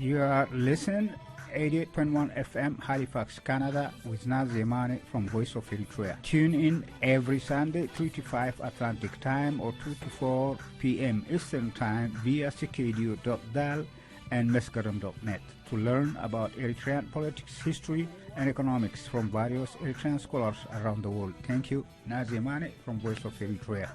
You are listening eighty-eight point one F M Halifax, Canada, with Nazimani from Voice of Eritrea. Tune in every Sunday, three to five Atlantic Time or two to four p.m. Eastern Time via C K D U dot dal and Meskerem dot net to learn about Eritrean politics, history, and economics from various Eritrean scholars around the world. Thank you. Nazimani from Voice of Eritrea.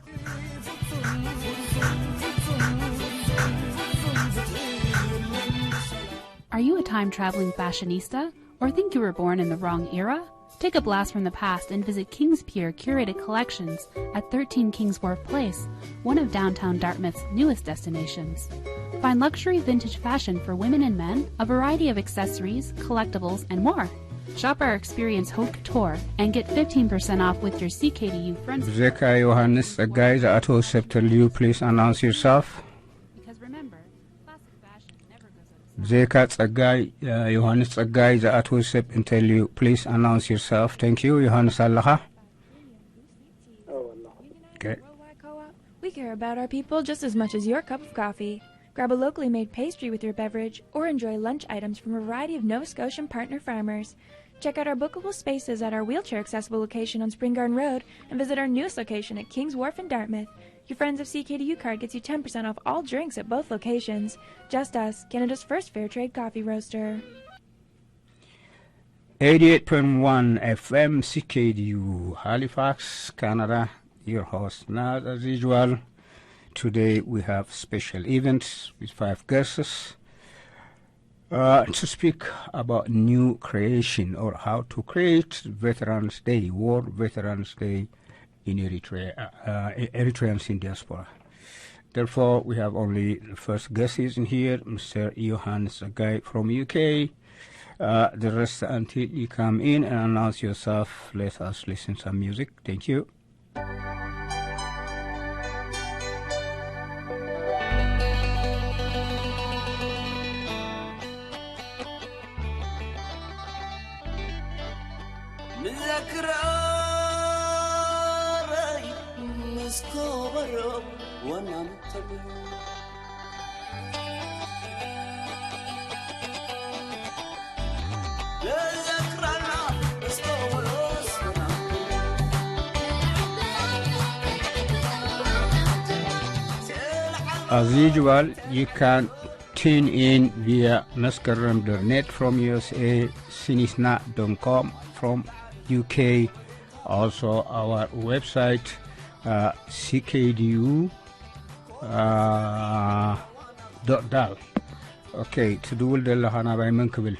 Are you a time traveling fashionista or think you were born in the wrong era? Take a blast from the past and visit King's Pier curated collections at thirteen King's Wharf Place, one of downtown Dartmouth's newest destinations. Find luxury vintage fashion for women and men, a variety of accessories, collectibles, and more. Shop our experience haute couture and get fifteen percent off with your C K D U friends. ብዘካ ዮሃንስ ጸጋይ ዝኣተወ ሰብ ተልዩ please announce yourself. Because remember, classic fashion never goes out of ብዘካ ጸጋይ ዮሃንስ ጸጋይ ዝኣተወ ሰብ እንተልዩ please announce yourself. Thank you. ዮሃንስ ኣለኻ? Oh, Allah. Okay. Worldwide Co-op, we care about our people just as much as your cup of coffee. Grab a locally made pastry with your beverage or enjoy lunch items from a variety of Nova Scotian partner farmers. Check out our bookable spaces at our wheelchair accessible location on Spring Garden Road and visit our newest location at King's Wharf in Dartmouth. Your Friends of C K D U card gets you ten percent off all drinks at both locations. Just Us, Canada's first fair trade coffee roaster. eighty-eight point one F M C K D U Halifax, Canada. Your host Naz, as usual. Today we have special events with five guests uh, to speak about new creation or how to create Veterans Day, War Veterans Day in Eritrea, uh, Eritreans in diaspora. Therefore, we have only the first guest is in here, Mister Johannes Agai from U K. Uh, the rest, until you come in and announce yourself, let us listen some music. Thank you. ንዘክረረይ ምስ ከበሮ ወናምተሉ ንዘክረና ምስ ከበሮ ወናምተሉ As usual, you can tune in via Meskerem dot net from U S A, Sinisna dot com from U K, also our website, uh, C K D U, uh, dot dal. Okay, ትድውል ዘለኻ ናባይ መን ክብል?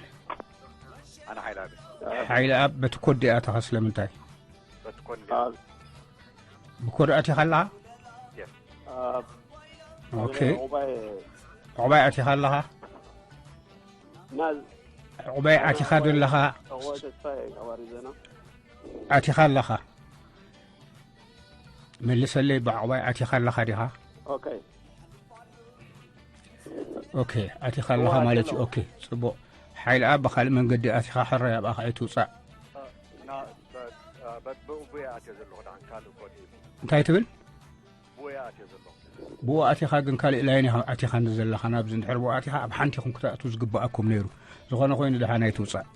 ኣነ ሓይለ ኣብ ሓይለ ኣብ በቲ ኮድ ኣተኻ ስለምንታይ? በቲ ኮድ ብኮድ ኣቲኻ ኣለኻ? Yes. ኦኬ። ዕቑባይ ኣቲኻ ኣለኻ? ዕቑባይ ኣቲኻ ዶ ኣለኻ? ኣቲኻ ኣለኻ? መልሰለይ፣ ብዕቑባይ ኣቲኻ ኣለኻ ዲኻ? ኦኬ፣ ኣቲኻ ኣለኻ ማለት እዩ። ኦኬ፣ ጽቡቕ። ሓይለ ኣብ ብኻልእ መንገዲ ኣቲኻ ሕራይ ኣብኣኻ ኣይትውጻእ። ብኡ ኣትዮ ዘለኹ ደሓን ካልእ ኮድ እዩ። እንታይ ትብል? ብኡ ኣትዮ ዘለኹ። ብኡ ኣቲኻ ግን ካልእ ላይን ኢኻ ኣቲኻ እንደ ዘለኻ ናብዚ እንድሕር ብኡ ኣቲኻ ኣብ ሓንቲ ኢኹም ክትኣትዉ ዝግብኣኩም ነይሩ። ዝኾነ ኮይኑ ደሓን ኣይትውጻእ።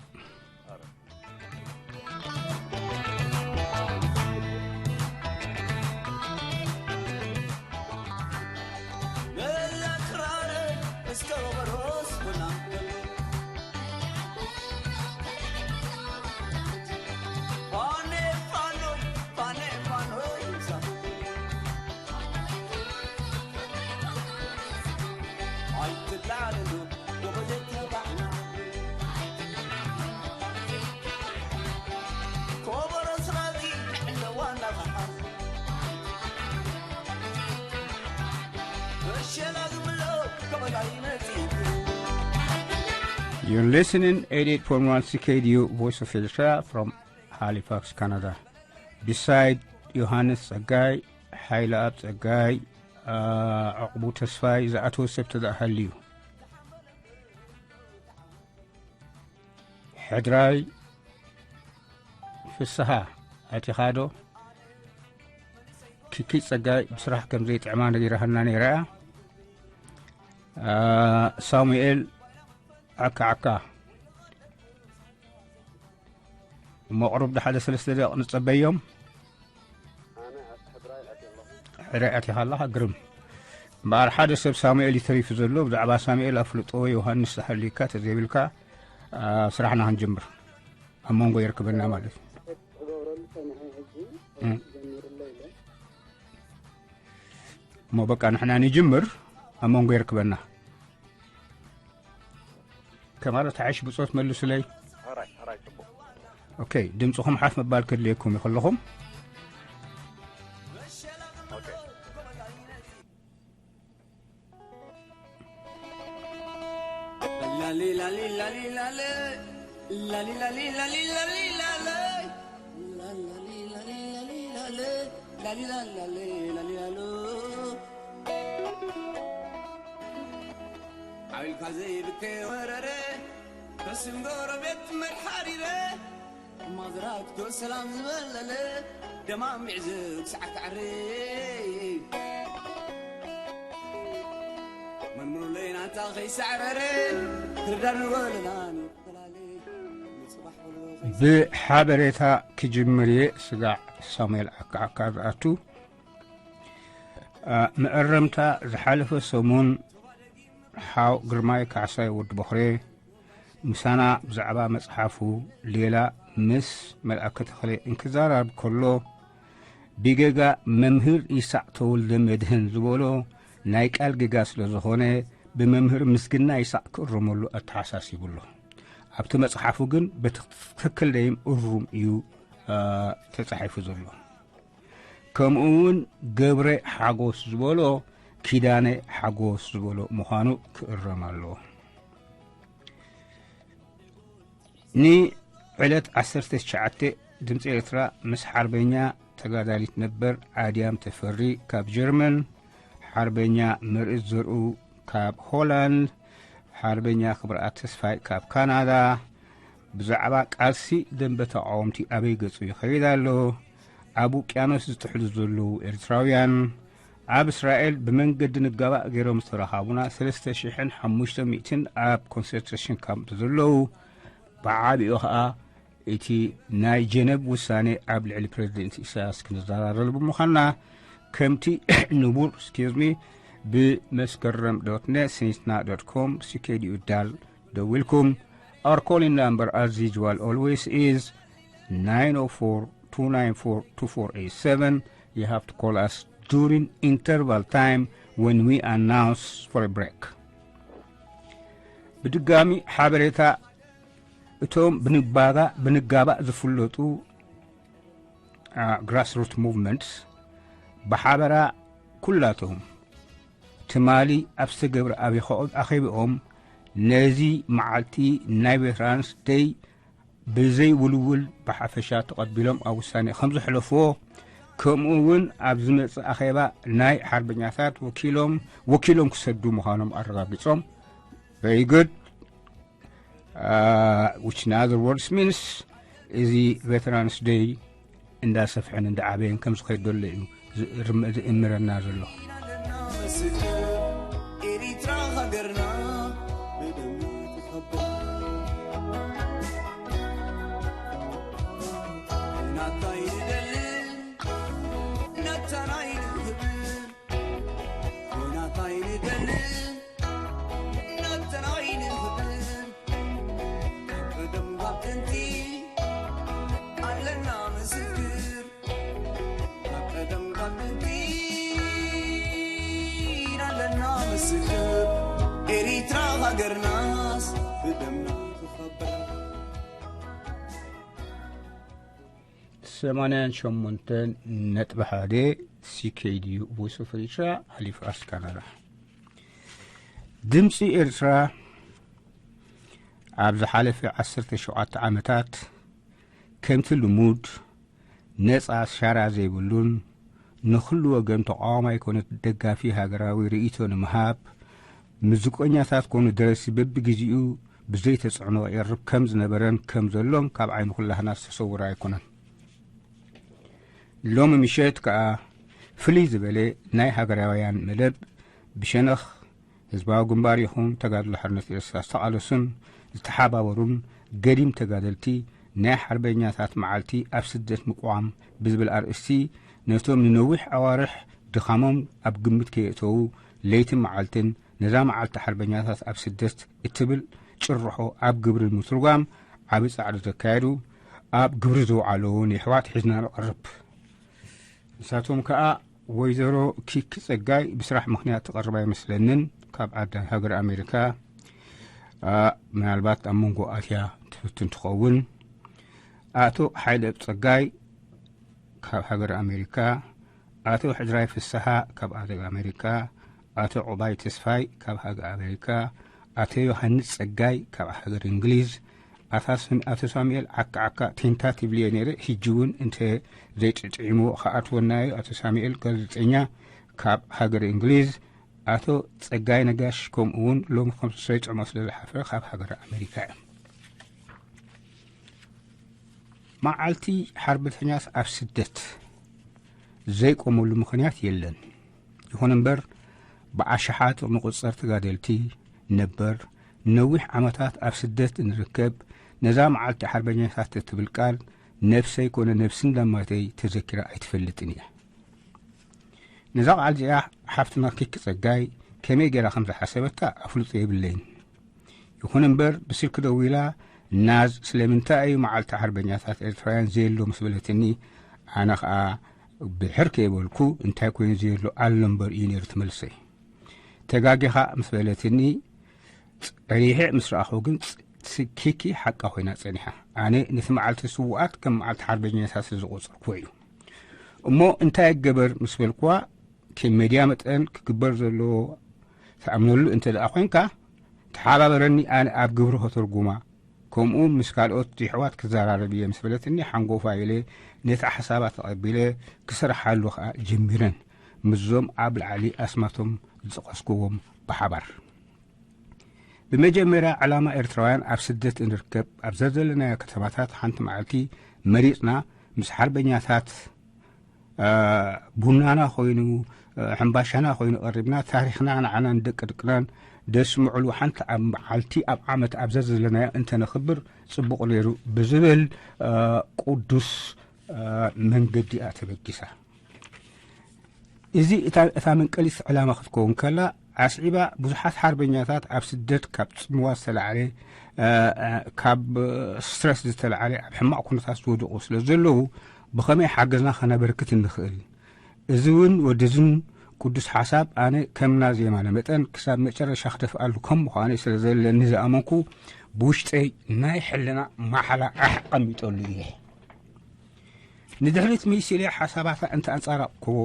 You're listening eighty-eight point one C K D U Voice of Eritrea from Halifax, Canada. Beside Johannes Tsagai, ሓይለ ኣብ ጸጋይ፣ ዕቕቡ ተስፋይ ዝኣተወ ሰብ ተደኣ ሃልዩ። ሕድራይ ፍስሃ ኣቲኻ ዶ? ኪኪ ጸጋይ ብስራሕ ከም ዘይጥዕማ ነጊራሃና ነይራ እያ። ሳሙኤል ዓካ ዓካ። እሞ ቅሩብ ድ ሓደ ሰለስተ ደቂቕ ንጸበዮም። ሕራይ ኣቲኻ ኣለኻ፣ ግርም። እምበኣር ሓደ ሰብ ሳሙኤል እዩ ተሪፉ ዘሎ። ብዛዕባ ሳሙኤል ኣፍልጦ ዮሃንስ ተሃልዩካ ተዘይብልካ፣ ኣ፣ ስራሕና ክንጅምር ኣብ መንጎ የርክበና ማለት እዩ። እም። እሞ በቃ ንሕና ንጅምር፣ ኣብ መንጎ የርክበና። ከማረ ተሓሽ ብጾት መልሱለይ። ሕራይ፣ ሕራይ፣ ጽቡቕ። ኦኬ፣ ድምጽኹም ሓፍ ምባል ከድልየኩም እዩ ከለኹም። ኦኬ። ሓቢልካ ዘይብከ ወረረ በስም ጎረቤት መድሓሪረ ማዝራግቶ ሰላም ዝበለለ ደማሚዕ ዝግ ሰዓት ዓረ መንምሩለይ ናታ ከይሰዕረረ ክርዳድ ወለና ንፈላለ ብሓበሬታ ክጅምር እየ። ስጋዕ ሳሙኤል ዓካዓካ ዝኣቱ። ኣ፣ መእረምታ ዝሓለፈ ሰሙን ሓው ግርማይ ካሕሳይ ወዲ ቦኽሬ ምሳና ብዛዕባ መጽሓፉ ሌላ ምስ መልኣከ ተኽለ እንክዛራብ ከሎ፣ ብጌጋ መምህር ይሳዕ ተወልደ መድህን ዝበሎ ናይ ቃል ጌጋ ስለ ዝኾነ፣ ብመምህር ምስግና ይሳዕ ክእረመሉ ኣተሓሳሲቡ ኣሎ። ኣብቲ መጽሓፉ ግን በትኽክል ደይም እሩም እዩ፣ ኣ፣ ተጻሒፉ ዘሎ። ከምኡ እውን ገብረ ሓጎስ ዝበሎ ኪዳነ ሓጎስ ዝበሎ ምዃኑ ክእረም ኣለዎ። ንዕለት ዓሰርተ ትሽዓተ ድምፂ ኤርትራ ምስ ሓርበኛ ተጋዳሊት ነበር ኣድያም ተፈሪ ካብ ጀርመን፣ ሓርበኛ መርዕድ ዘርኡ ካብ ሆላንድ፣ ሓርበኛ ክብርኣት ተስፋይ ካብ ካናዳ፣ ብዛዕባ ቃልሲ ደንበ ተቓወምቲ ኣበይ ገጹ ይኸይድ ኣሎ? ኣብ ውቅያኖስ ዝጥሕሉ ዘለዉ ኤርትራውያን፣ ኣብ እስራኤል ብመንገዲ ንጋባእ ገይሮም ዝተረኻቡና ሰለስተ ሽሕን ሓሙሽተ ሚእትን ኣብ ኮንሰንትሬሽን ካምፕ ዘለዉ፣ ብዓቢኡ ኸኣ እቲ ናይ ጀነቭ ውሳኔ ኣብ ልዕሊ ፕረዚደንት ኢሳያስ ክንዘራረሉ ብምዃንና፣ ከምቲ ንቡር፣ excuse me፣ ብመስከረም ዶት ኔት፣ ሲንስና ዶት ኮም፣ ሲኬዲኡ ዳል ደዊልኩም። Our calling number, as usual, always is nine oh four, two nine four, two four eight seven. You have to call us during interval time when we announce for a break. ብድጋሚ ሓበሬታ፣ እቶም ብንባጋ-፣ ብንጋባእ ዝፍለጡ፣ ኣ፣ ግራስሩት ሙቭመንትስ ብሓበራ ኩላቶም ትማሊ ኣብ ዝተገብረ ኣበ-፣ ኣኼብኦም ነዚ መዓልቲ ናይ ቬተራንስ ደይ ብዘይ ውልውል ብሓፈሻ ተቐቢሎም ኣብ ውሳኔ ከም ዘሕለፍዎ፣ ከምኡ እውን ኣብ ዝመጽእ ኣኼባ ናይ ሓርበኛታት ወኪሎም፣ ወኪሎም ክሰዱ ምዃኖም ኣረጋጊጾም። Very good. Uh, which in other words means እዚ ቬተራንስ ደይ እንዳሰፍሐን እንዳዓበየን ከም ዝኸይድ ዘሎ እዩ ዝእርም-፣ ዝእምረና ዘሎ። ኤሪትራ ሃገርና ብደም ትኸበር። ናታይ ንደልን ናታናይ ንህብን። ናታይ ንደልን ናታናይ ንህብን። ካብ ቀደም ካብ ጥንቲ ኣለና ምስክር። ካብ ቀደም ካብ ጥንቲ ኣለና ምስክር። ኤሪትራ ሃገርናስ ብደምና ትኸበር። ሰማንያን ሸሞንተን ነጥቢ ሓደ ሲኬዲዩ ቮይስ ኦፍ ኤሪትራ፣ ሃሊፋክስ ካናዳ። ድምፂ ኤርትራ ኣብ ዝሓለፈ ዓሰርተ ሸውዓተ ዓመታት ከምቲ ልሙድ ነፃ ሻራ ዘይብሉን ንኹሉ ወገን ተቃዋማይ ኮነ ደጋፊ ሃገራዊ ርእይቶ ንምሃብ ሙዚቀኛታት ኮኑ ደረስቲ በብግዜኡ ብዘይ ተጽዕኖ የቕርብ ከም ዝነበረን ከም ዘሎን ካብ ዓይኒ ኩላህና ዝተሰወረ ኣይኮነን። ሎሚ ምሸት ከኣ ፍልይ ዝበለ ናይ ሃገራውያን መደብ ብሸነኽ ህዝባዊ ግንባር ይኹን ተጋድሎ ሓርነት ኤርትራ ዝተቓለሱን ዝተሓባበሩን ገዲም ተጋደልቲ ናይ ሓርበኛታት መዓልቲ ኣብ ስደት ምቕዋም ብዝብል ኣርእስቲ ነቶም ንነዊሕ ኣዋርሕ ድኻሞም ኣብ ግምት ከየእተዉ ለይትን መዓልትን ነዛ መዓልቲ ሓርበኛታት ኣብ ስደት እትብል ጭርሖ ኣብ ግብሪ ንምትርጓም ዓቢ ጻዕሪ ዘካየዱ ኣብ ግብሪ ዘውዓሉ እውን የሕዋት ሒዝና ንቐርብ። ንሳቶም ከኣ ወይዘሮ ኪኪ ጸጋይ ብስራሕ ምኽንያት ትቐርብ ኣይመስለንን፣ ካብ ዓዲ ሃገር ኣሜሪካ። ምናልባት ኣብ መንጎ ኣትያ ትፍትን ትኸውን። ኣቶ ሓይለ ጸጋይ ካብ ሃገር ኣሜሪካ፣ ኣቶ ሕድራይ ፍስሃ ካብ ሃገር ኣሜሪካ፣ ኣቶ ዑባይ ተስፋይ ካብ ሃገር ኣሜሪካ፣ ኣቶ ዮሃንስ ጸጋይ ካብ ሃገር እንግሊዝ፣ ኣቶ ሳሙኤል ዓካ ዓካ ቴንታቲቭሊ እየ ነይረ፣ ሕጂ እውን እንተ ዘይጥጥዒምዎ ክኣትወና እዩ። ኣቶ ሳሙኤል ጋዜጠኛ ካብ ሃገር እንግሊዝ፣ ኣቶ ጸጋይ ነጋሽ ከምኡ እውን ሎሚ ከም ሰይጥዕሞ ስለ ዝሓፍረ ካብ ሃገር ኣሜሪካ እዮም። መዓልቲ ሓርበተኛስ ኣብ ስደት ዘይቆመሉ ምኽንያት የለን። ይኹን እምበር ብኣሽሓት ንቑጸር ተጋደልቲ ነበር ነዊሕ ዓመታት ኣብ ስደት እንርከብ ነዛ መዓልቲ ሓርበኛታት እትብል ቃል ነብሰይ ኮነ ነብሲ እንዳማተይ ተዘኪራ ኣይትፈልጥን እያ። ነዛ ቃል እዚኣ ሓፍትና ኪኪ ጸጋይ ከመይ ገይራ ከም ዝሓሰበታ ኣፍልጦ የብለይን። ይኹን እምበር ብስልኪ ደዊላ ናዝ ስለምንታይ እዩ መዓልቲ ሓርበኛታት ኤርትራውያን ዘየሎ ምስ በለትኒ ኣነ ኸኣ ብሕር ከይበልኩ እንታይ ኮይኑ ዘየሎ ኣሎ እምበር እዩ ነይሩ ትመልሰይ። ተጋጊኻ ምስ በለትኒ ጸኒሐ ምስ ረኣኹ ግን ኪኪ ሓቃ ኮይና ጸኒሓ። ኣነ ነቲ መዓልቲ ስውኣት ከም መዓልቲ ሓርበኛታት ዝቆጸርኩዎ እዩ። እሞ እንታይ ይገበር ምስ በልኩዋ ከም ሜድያ መጠን ክግበር ዘለዎ ትኣምነሉ እንተ ደኣ ኮይንካ ተሓባበረኒ ኣነ ኣብ ግብሪ ከተርጉማ ከምኡ ምስ ካልኦት የሕዋት ክዘራረብ እየ ምስ በለትኒ ሓንጎፋ ኢለ ነቲ ሓሳባ ተቐቢለ ክሰርሓሉ ከኣ ጀሚረን ምስዞም ኣብ ላዕሊ ኣስማቶም ዝጠቐስኩዎም ብሓባር። ብመጀመርያ ዕላማ ኤርትራውያን ኣብ ስደት እንርከብ ኣብ ዘዘለናዮ ከተማታት ሓንቲ መዓልቲ መሪጽና ምስ ሓርበኛታት ቡናና ኮይኑ ሕምባሻና ኮይኑ ቀሪብና ታሪኽና ንዓናን ደቂ ደቅናን ደስምዕሉ ሓንቲ ኣብ መዓልቲ ኣብ ዓመት ኣብ ዘዘለናዮ እንተነኽብር ጽቡቕ ነይሩ ብዝብል ቅዱስ መንገዲ እያ ተበጊሳ። እዚ እታ መንቀሊት ዕላማ ክትከውን ከላ ኣስዒባ ብዙሓት ሓርበኛታት ኣብ ስደት ካብ ጽምዋ ዝተላዕለ ካብ ስትረስ ዝተላዕለ ኣብ ሕማቕ ኩነታት ዝወደቑ ስለ ዘለዉ ብኸመይ ሓገዝና ከነበርክት እንኽእል እዚ እውን ወደዝን ቅዱስ ሓሳብ ኣነ ከም ናዝ የማነ መጠን ክሳብ መጨረሻ ክደፍኣሉ ከም ምዃነ ስለ ዘለኒ ዝኣመንኩ ብውሽጠይ ናይ ሕልና ማሓላ ኣሕቐሚጠሉ እየ። ንድሕሪት መይሲለ ሓሳባታ እንተ ኣንጻራቕክዎ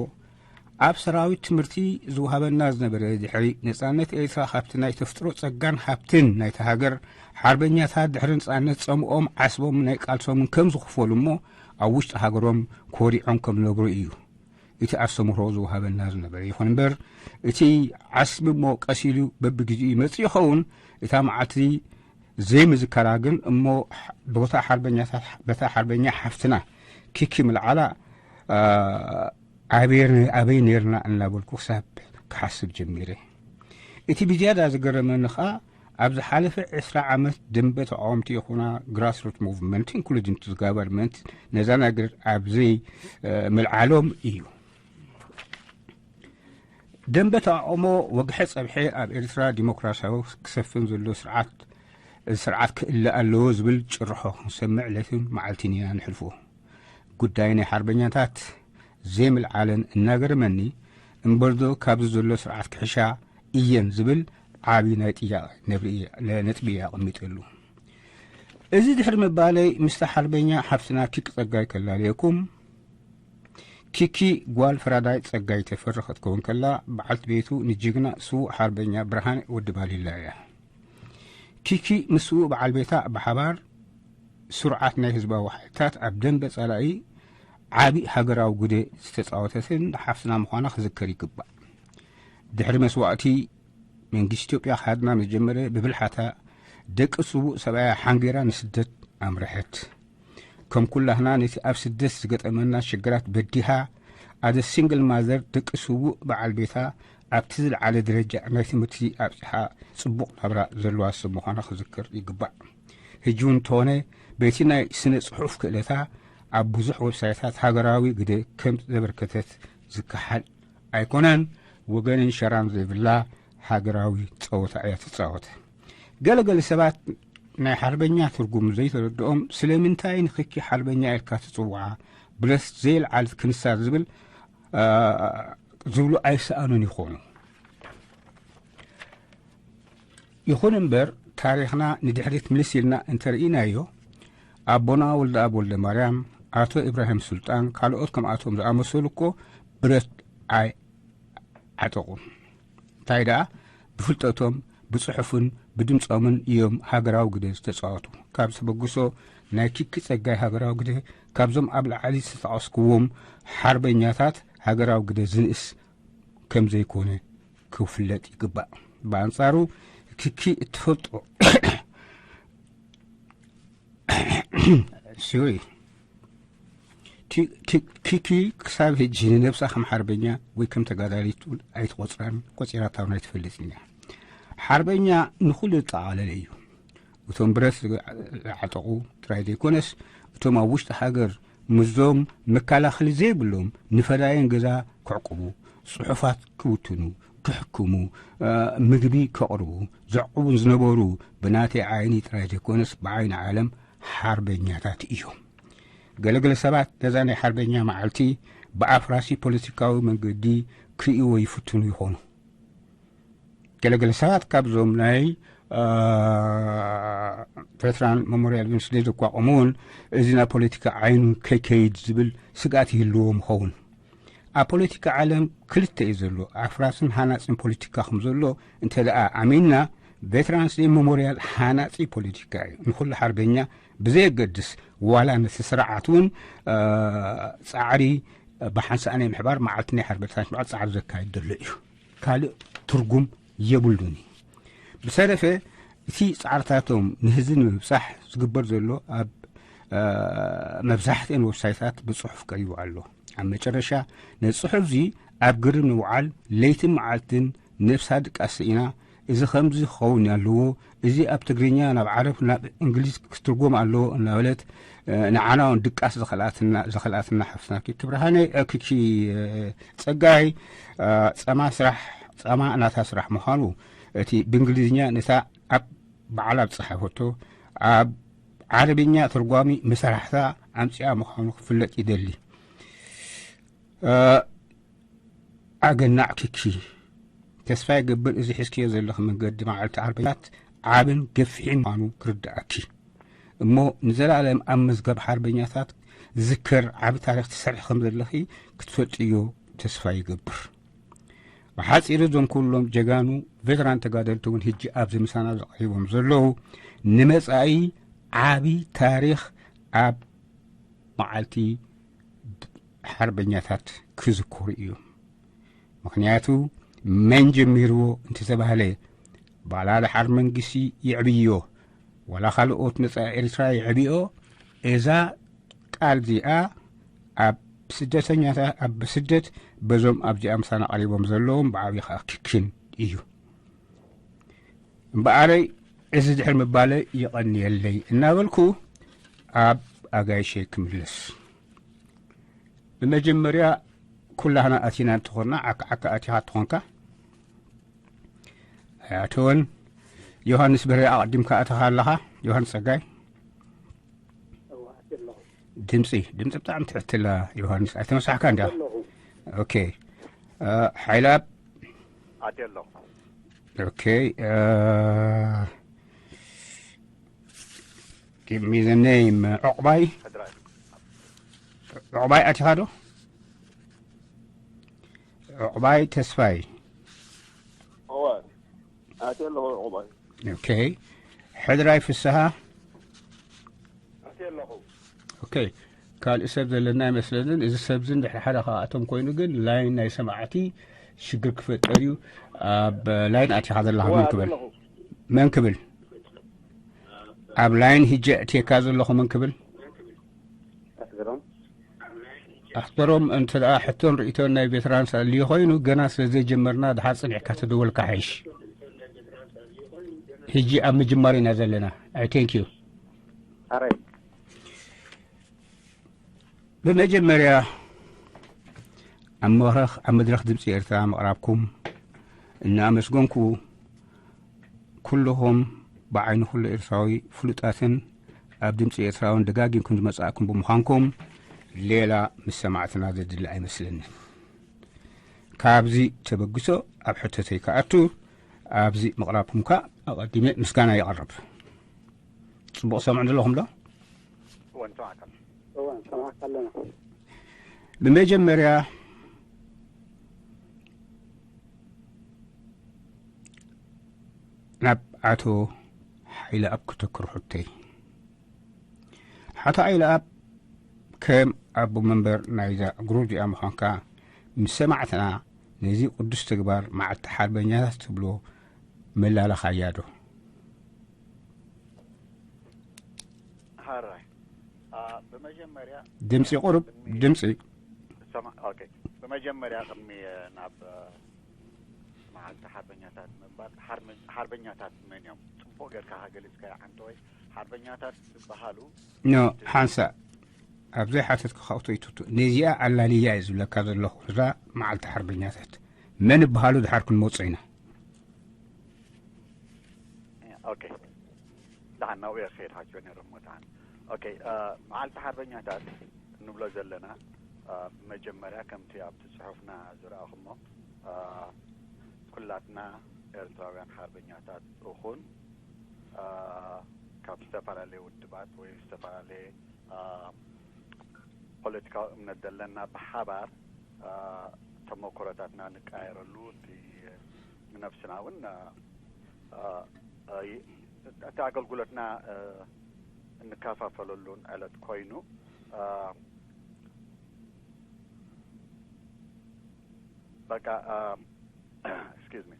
ኣብ ሰራዊት ትምህርቲ ዝወሃበና ዝነበረ ድሕሪ ነጻነት ኤርትራ ካብቲ ናይ ተፍጥሮ ጸጋን ሃብትን ናይቲ ሃገር ሓርበኛታት ድሕሪ ነጻነት ጸምኦም ዓስቦም ናይ ቃልሶምን ከም ዝኽፈሉ እሞ ኣብ ውሽጢ ሃገሮም ኮሪዖም ከም ዝነብሩ እዩ እቲ ኣስተምህሮ ዝወሃበና ዝነበረ። ይኹን እምበር እቲ ዓስቢ እሞ ቀስ ኢሉ በብግዜኡ ይመጽእ ይኸውን። እታ መዓልቲ ዘይምዝከራ ግን እሞ ቦታ ሓርበኛታት በታ ሓርበኛ ሓፍትና ኪኪ ምልዓላ ኣበይ ነርና እናበልኩ ክሳብ ክሓስብ ጀሚረ። እቲ ብዝያዳ ዝገረመኒ ኸኣ ኣብ ዝሓለፈ ዕስራ ዓመት ደንበ ተቃወምቲ ይኹና ግራስሩት ሙቭመንት ኢንክሉዲንግ ቱ ጋቨርንመንት ነዛ ነገር ኣብ ዘይ ምልዓሎም እዩ። ደንበ ተቃውሞ ወግሐ ጸብሐ ኣብ ኤርትራ ዲሞክራሲያዊ ክሰፍን ዘሎ ስርዓት እዚ ስርዓት ክእለ ኣለዎ ዝብል ጭርሖ ክንሰምዕ ለይትን መዓልትን ኢና ንሕልፎ። ጉዳይ ናይ ሓርበኛታት ዘይምልዓለን እናገረመኒ እምበርዶ ካብዚ ዘሎ ስርዓት ክሕሻ እየን ዝብል ዓቢ ናይ ጥያቄ ነጥቢ ኣቐሚጠሉ። እዚ ድሕሪ ምባለይ ምስታ ሓርበኛ ሓፍትና ኪኪ ጸጋይ ከላለየኩም። ኪኪ ጓል ፈራዳይ ጸጋይ ተፈሪ ክትከውን ከላ በዓልቲ ቤቱ ንጅግና ስዉእ ሓርበኛ ብርሃነ ወዲ ባሊላ እያ። ኪኪ ምስ ስዉእ በዓል ቤታ ብሓባር ስሩዓት ናይ ህዝባዊ ሓይልታት ኣብ ደንበ ጸላኢ ዓቢ ሃገራዊ ግደ ዝተጻወተትን ሓፍትና ምዃና ክዝከር ይግባእ። ድሕሪ መስዋእቲ መንግስቲ ኢትዮጵያ ክሃድና ምስ ጀመረ ብብልሓታ ደቂ ስዉእ ሰብኣያ ሓንጊራ ንስደት ኣምርሐት። ከም ኩላህና ነቲ ኣብ ስደት ዝገጠመና ሽግራት በዲሃ ኣደ ሲንግል ማዘር ደቂ ስዉእ በዓል ቤታ ኣብቲ ዝለዓለ ደረጃ ናይ ትምህርቲ ኣብጺሓ ጽቡቕ ናብራ ዘለዋ ሰብ ምዃና ክዝክር ይግባእ። ሕጂ እውን እንተኾነ በቲ ናይ ስነ ጽሑፍ ክእለታ ኣብ ብዙሕ ዌብሳይታት ሃገራዊ ግደ ከም ዘበርከተት ዝከሓል ኣይኮነን። ወገንን ሸራን ዘይብላ ሃገራዊ ጸወታ እያ ትጻወት። ገለገለ ሰባት ናይ ሓርበኛ ትርጉም ዘይተረድኦም ስለምንታይ ንክኪ ሓርበኛ ኢልካ ትጽውዓ ብለስ ዘየልዓለት ክንሳ ዝብል ዝብሉ ኣይሰኣኑን ይኾኑ። ይኹን እምበር ታሪኽና ንድሕሪት ምልስ ኢልና እንተርኢናዮ ኣቦና ወልደኣብ ወልደማርያም፣ ኣቶ ኢብራሂም ሱልጣን፣ ካልኦት ከምኣቶም ዝኣመሰሉ እኮ ብረት ኣይዓጠቑን። እንታይ ደኣ ብፍልጠቶም ብጽሑፍን ብድምጾምን እዮም ሃገራዊ ግደ ዝተጻወቱ። ካብ ዝተበግሶ ናይ ኪኪ ጸጋይ ሃገራዊ ግደ ካብዞም ኣብ ላዕሊ ዝተጠቐስክዎም ሓርበኛታት ሃገራዊ ግደ ዝንእስ ከም ዘይኮነ ክፍለጥ ይግባእ። ብኣንጻሩ ኪኪ እትፈልጦ ስሪ ኪኪ ክሳብ ሕጂ ንነብሳ ከም ሓርበኛ ወይ ከም ተጋዳሊት ኣይትቆጽራን ቆጺራታ እውን ኣይትፈልጥን እያ። ሓርበኛ ንኹሉ ዘጠቓለለ እዩ። እቶም ብረት ዝዓጠቑ ጥራይ ዘይኮነስ እቶም ኣብ ውሽጢ ሃገር ምስዞም መከላኸሊ ዘይብሎም ንፈዳይን ገዛ ክዕቁቡ፣ ጽሑፋት ክውትኑ፣ ክሕክሙ፣ ምግቢ ከቕርቡ ዘዕቁቡን ዝነበሩ ብናተይ ዓይኒ ጥራይ ዘይኮነስ ብዓይኒ ዓለም ሓርበኛታት እዮም። ገለገለ ሰባት ነዛ ናይ ሓርበኛ መዓልቲ ብኣፍራሲ ፖለቲካዊ መንገዲ ክርእይዎ ይፍትኑ ይኾኑ። ገለገለ ሰባት ካብዞም ናይ ቬትራን መሞርያል ዩኒቨርሲቲ ዘቋቋሙ እውን እዚ ናይ ፖለቲካ ዓይኑ ከይከይድ ዝብል ስግኣት ይህልዎም ይኸውን። ኣብ ፖለቲካ ዓለም ክልተ እዩ ዘሎ፣ ኣፍራስን ሃናፅን ፖለቲካ ከም ዘሎ እንተ ደኣ ኣሚንና ቬትራንስ ዴይ መሞርያል ሃናፂ ፖለቲካ እዩ። ንኩሉ ሓርበኛ ብዘየገድስ ዋላ ነቲ ስርዓት እውን ፃዕሪ ብሓንሳእ ናይ ምሕባር መዓልቲ ናይ ሓርበታት ምዕል ፃዕሪ ዘካይድ ዘሎ እዩ። ካልእ ትርጉም የብሉን። ብሰለፈ እቲ ጻዕርታቶም ንህዝቢ ንምብጻሕ ዝግበር ዘሎ ኣብ መብዛሕትአን ዌብሳይታት ብጽሑፍ ቀሪቡ ኣሎ። ኣብ መጨረሻ ነዚ ጽሑፍ እዚ ኣብ ግርም ንምውዓል ለይትን መዓልትን ነብሳ ድቃስ ስኢና፣ እዚ ከምዚ ክኸውን ኣለዎ፣ እዚ ኣብ ትግርኛ ናብ ዓረብ ናብ እንግሊዝ ክትርጎም ኣለዎ እናበለት ንዓና እውን ድቃስ ዘኸልኣትና ሓፍትና ኪኪ ብርሃነ ኪኪ ጸጋይ ጸማ ስራሕ ጸማ ናታ ስራሕ ምዃኑ እቲ ብእንግሊዝኛ ነታ ኣብ ባዕላ ዝጸሓፈቶ ኣብ ዓረብኛ ተርጓሚ መሳርሕታ ኣምጺኣ ምዃኑ ክፍለጥ ይደሊ። ኣገናዕ ኪኪ ተስፋ ይገብር እዚ ሒዝክዮ ዘለኺ መንገዲ መዓልቲ ሓርበኛታት ዓብን ገፊሕን ምዃኑ ክርድኣኪ እሞ ንዘላለም ኣብ መዝገብ ሓርበኛታት ዝከር ዓቢ ታሪኽ ትሰርሒ ከም ዘለኺ ክትፈልጥዮ ተስፋ ይገብር። ብሓጺሩ እዞም ኩሎም ጀጋኑ ቬተራን ተጋደልቲ እውን ሕጂ ኣብዚ ምሳና ዝቐሪቦም ዘለዉ ንመጻኢ ዓቢ ታሪኽ ኣብ መዓልቲ ሓርበኛታት ክዝከሩ እዮም። ምኽንያቱ መን ጀሚርዎ እንተተባህለ ዋላ ደሓር መንግስቲ ይዕብዮ ዋላ ካልኦት ነጻ ኤርትራ ይዕብዮ እዛ ቃል እዚኣ ኣብ ስደተኛታት ኣብ ስደት በዞም ኣብዚኣ ምሳና ቀሪቦም ዘለዎም ብዓብዪ ከዓ ክክን እዩ። እምበኣረይ እዚ ድሕሪ ምባለይ ይቐንየለይ እናበልኩ ኣብ ኣጋይሸይ ክምለስ። ብመጀመርያ ኩላህና ኣቲና እንተኾንና ዓካ ዓካ ኣቲኻ ትኾንካ ኣይኣተወን። ዮሃንስ ብርሂ ኣቐዲምካ ኣተኻ ኣለኻ። ዮሃንስ ጸጋይ ድምፂ ድምፂ ብጣዕሚ ትሕትላ። ዮሃንስ ኣይተመሳሕካ እንዳ ኦኬ። ሓይላብ ኣትየ ኣለኹ። ኦኬ። Give me the name. ዑቕባይ ሕድራይ ዑቕባይ ኣቲኻ ዶ? ዑቕባይ ተስፋይ እወ ኣትየ ኣለኹ። ዑቕባይ ኦኬ። ሕድራይ ፍስሃ ኣትየ ኣለኹ። ኦኬ። ካልእ ሰብ ዘለና ኣይመስለንን። እዚ ሰብ እዚ እንድሕር ሓደ ካብኣቶም ኮይኑ ግን ላይን ናይ ሰማዕቲ ሽግር ክፈጠር እዩ። ኣብ ላይን ኣቲኻ ዘለኻ እወ መን ኣትየ ክብል ኣለኹ። መን ክብል ኣብ ላይን ሂጀ እትየካ ዘለኹ መን ክብል ኣስገዶም ኣኽበሮም፣ እንተ ደኣ ሕቶን ርእይቶን ናይ ቬተራንስ ኣልዩ ኮይኑ፣ ገና ስለ ዘይጀመርና፣ ድሓር ጽኒዕካ ተደወልካ ሓይሽ። ሕጂ ኣብ ምጅማር ኢና ዘለና። I thank you። ኣራይ። ብመጀመርያ፣ ኣብ መድረኽ፣ ኣብ መድረኽ ድምፂ ኤርትራ ምቕራብኩም እናኣመስገንኩ፣ ኩልኹም ብዓይኒ ኩሉ ኤርትራዊ ፍሉጣትን ኣብ ድምፂ ኤርትራውን ደጋጊምኩም ዝመጻእኩም ብምዃንኩም፣ ሌላ ምስ ሰማዕትና ዘድሊ ኣይመስለንን። ካብዚ ተበግሶ ኣብ ሕቶተይ ክኣቱ፣ ኣብዚ ምቕራብኩም ከኣ ኣቐዲመ ምስጋና የቕርብ። ጽቡቕ ሰምዑ ዘለኹም ዶ? እወ፣ ንሰማዕካ። እወ፣ ንሰማዕካ ኣለና። ብመጀመርያ ናብ ኣቶ ሓይለኣብ ክተክር ሕቶይ። ሓቶ ሓይለኣብ ከም ኣቦ መንበር ናይዛ ግሩፕ እዚኣ ምዃንካ ምስ ሰማዕትና ነዚ ቅዱስ ተግባር መዓልቲ ሓርበኛታት ትብሎ መላለኻያ ዶ? ሃራይ። አ፣ ብመጀመርያ ድምፂ ቁሩብ፣ ቅድሚ ድምፂ። ሰማ-፣ ኦኬ። ብመጀመርያ ቅድሚ፣ እ፣ ናብ፣ እ፣ መዓልቲ ሓርበኛታት ምንባር፣ ሓርመ-፣ ሓርበኛታት መን እዮም? ጽቡቕ ጌርካ ገሊጽካዮ ዓንተወይ። ሓርበኛታት ዝበሃሉ ኖ፣ ሓንሳእ ኣብ ዘይሓተትኩ ካብቶ ይትቱ። ነዚኣ ኣላልያ እየ ዝብለካ ዘለኹ። እዛ መዓልቲ ሓርበኛታት መን ይበሃሉ ድሓር ክንመጾ ኢና። ኦኬ። ደሓን ናብኡ እየ ክኸይድ ሓኪበ ነይረ እሞ ደሓን። ኦኬ፣ እ፣ መዓልቲ ሓርበኛታት እንብሎ ዘለና፣ እ፣ መጀመርያ ከምቲ ኣብቲ ጽሑፍና ዝረኣኹሞ፣ እ፣ ኩላትና ኤርትራውያን ሓርበኛታት እኹን፣ እ፣ ካብ ዝተፈላለየ ውድባት ወይ ዝተፈላለየ፣ እ፣ ፖለቲካዊ እምነት ዘለና ብሓባር፣ እ፣ ተመክሮታትና ንቀያየረሉ፣ እቲ ንነብስና እውን፣ እ፣ እ፣ እ፣ ይ-፣ እቲ ኣገልግሎትና፣ እ፣ እንከፋፈለሉን ዕለት ኮይኑ፣ እ፣ በቃ፣ እ፣ excuse me፣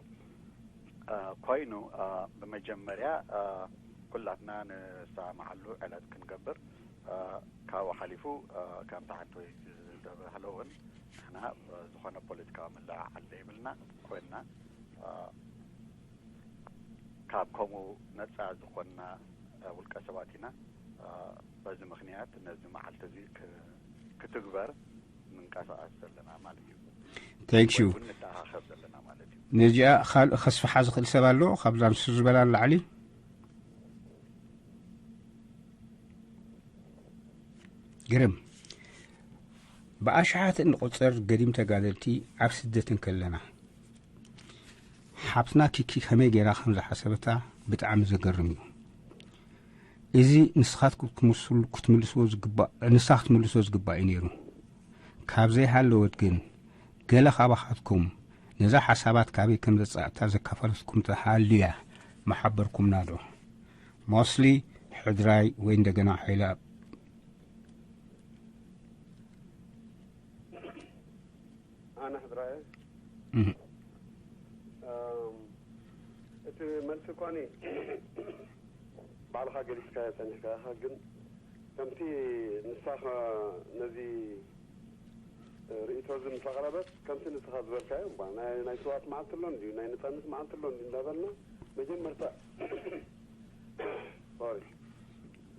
እ፣ ኮይኑ፣ እ፣ ብመጀመርያ፣ እ፣ ኩላትና ንሰማማዓሉ ዕለት ክንገብር፣ እ፣ ካብኡ ሓሊፉ፣ እ፣ ከምቲ ሓንቲ ወይ ዝተባህለ እውን ንሕና፣ እ፣ ዝኾነ ፖለቲካዊ ምልዕዓል ዘይብልና ኮይንና፣ እ፣ ካብ ከምኡ ነጻ ዝኾንና፣ እ፣ ውልቀ ሰባት ኢና። እ፣ በዚ ምኽንያት ነዚ መዓልቲ እዚ ክ-፣ ክትግበር ንንቀሳቐስ ዘለና ማለት እዩ። Thank you። ወይ እውን ንተኣኻኸብ ዘለና ማለት እዩ። ነዚኣ ካልእ ከስፍሓ ዝኽእል ሰብ ኣሎ? ካብዛ ንሱ ዝበላ ንላዕሊ? ግርም። ብኣሽሓት እንቑጸር ገዲም ተጋደልቲ ኣብ ስደት እንከለና፣ ሓብትና ኪኪ ከመይ ገይራ ከም ዝሓሰበታ ብጣዕሚ ዘገርም እዩ። እዚ ንስኻትኩም ክትምስሉ-፣ ክትምልስዎ ዝግባእ፣ ንሳ ክትምልሶ ዝግባእ እዩ ነይሩ። ካብ ዘይሃለወት ግን፣ ገለ ካባኻትኩም ነዛ ሓሳባት ካበይ ከም ዘጻእታ ዘካፈለትኩም ተሃልያ፣ ምሓበርኩምና ዶ? ሞስሊ ሕድራይ ወይ እንደገና ሓይለ ኣብ ኣነ ሕድራየ። እህ። እም፣ እቲ መልሲ እኳኒ ባዕልኻ ገሊጽካዮ ጸኒሕካ ኢኻ፣ ግን ከምቲ ንሳኻ ነዚ ርእይቶ እዚ ምስ ኣቕረበት፣ ከምቲ ንስኻ ዝበልካዮ እባ፣ ናይ፣ ናይ ስውኣት መዓልቲ ኣሎ እንድዩ፣ ናይ ነጻነት መዓልቲ ኣሎ እንድዩ እንዳበልና፣ መጀመርታ፣ ሶሪ፣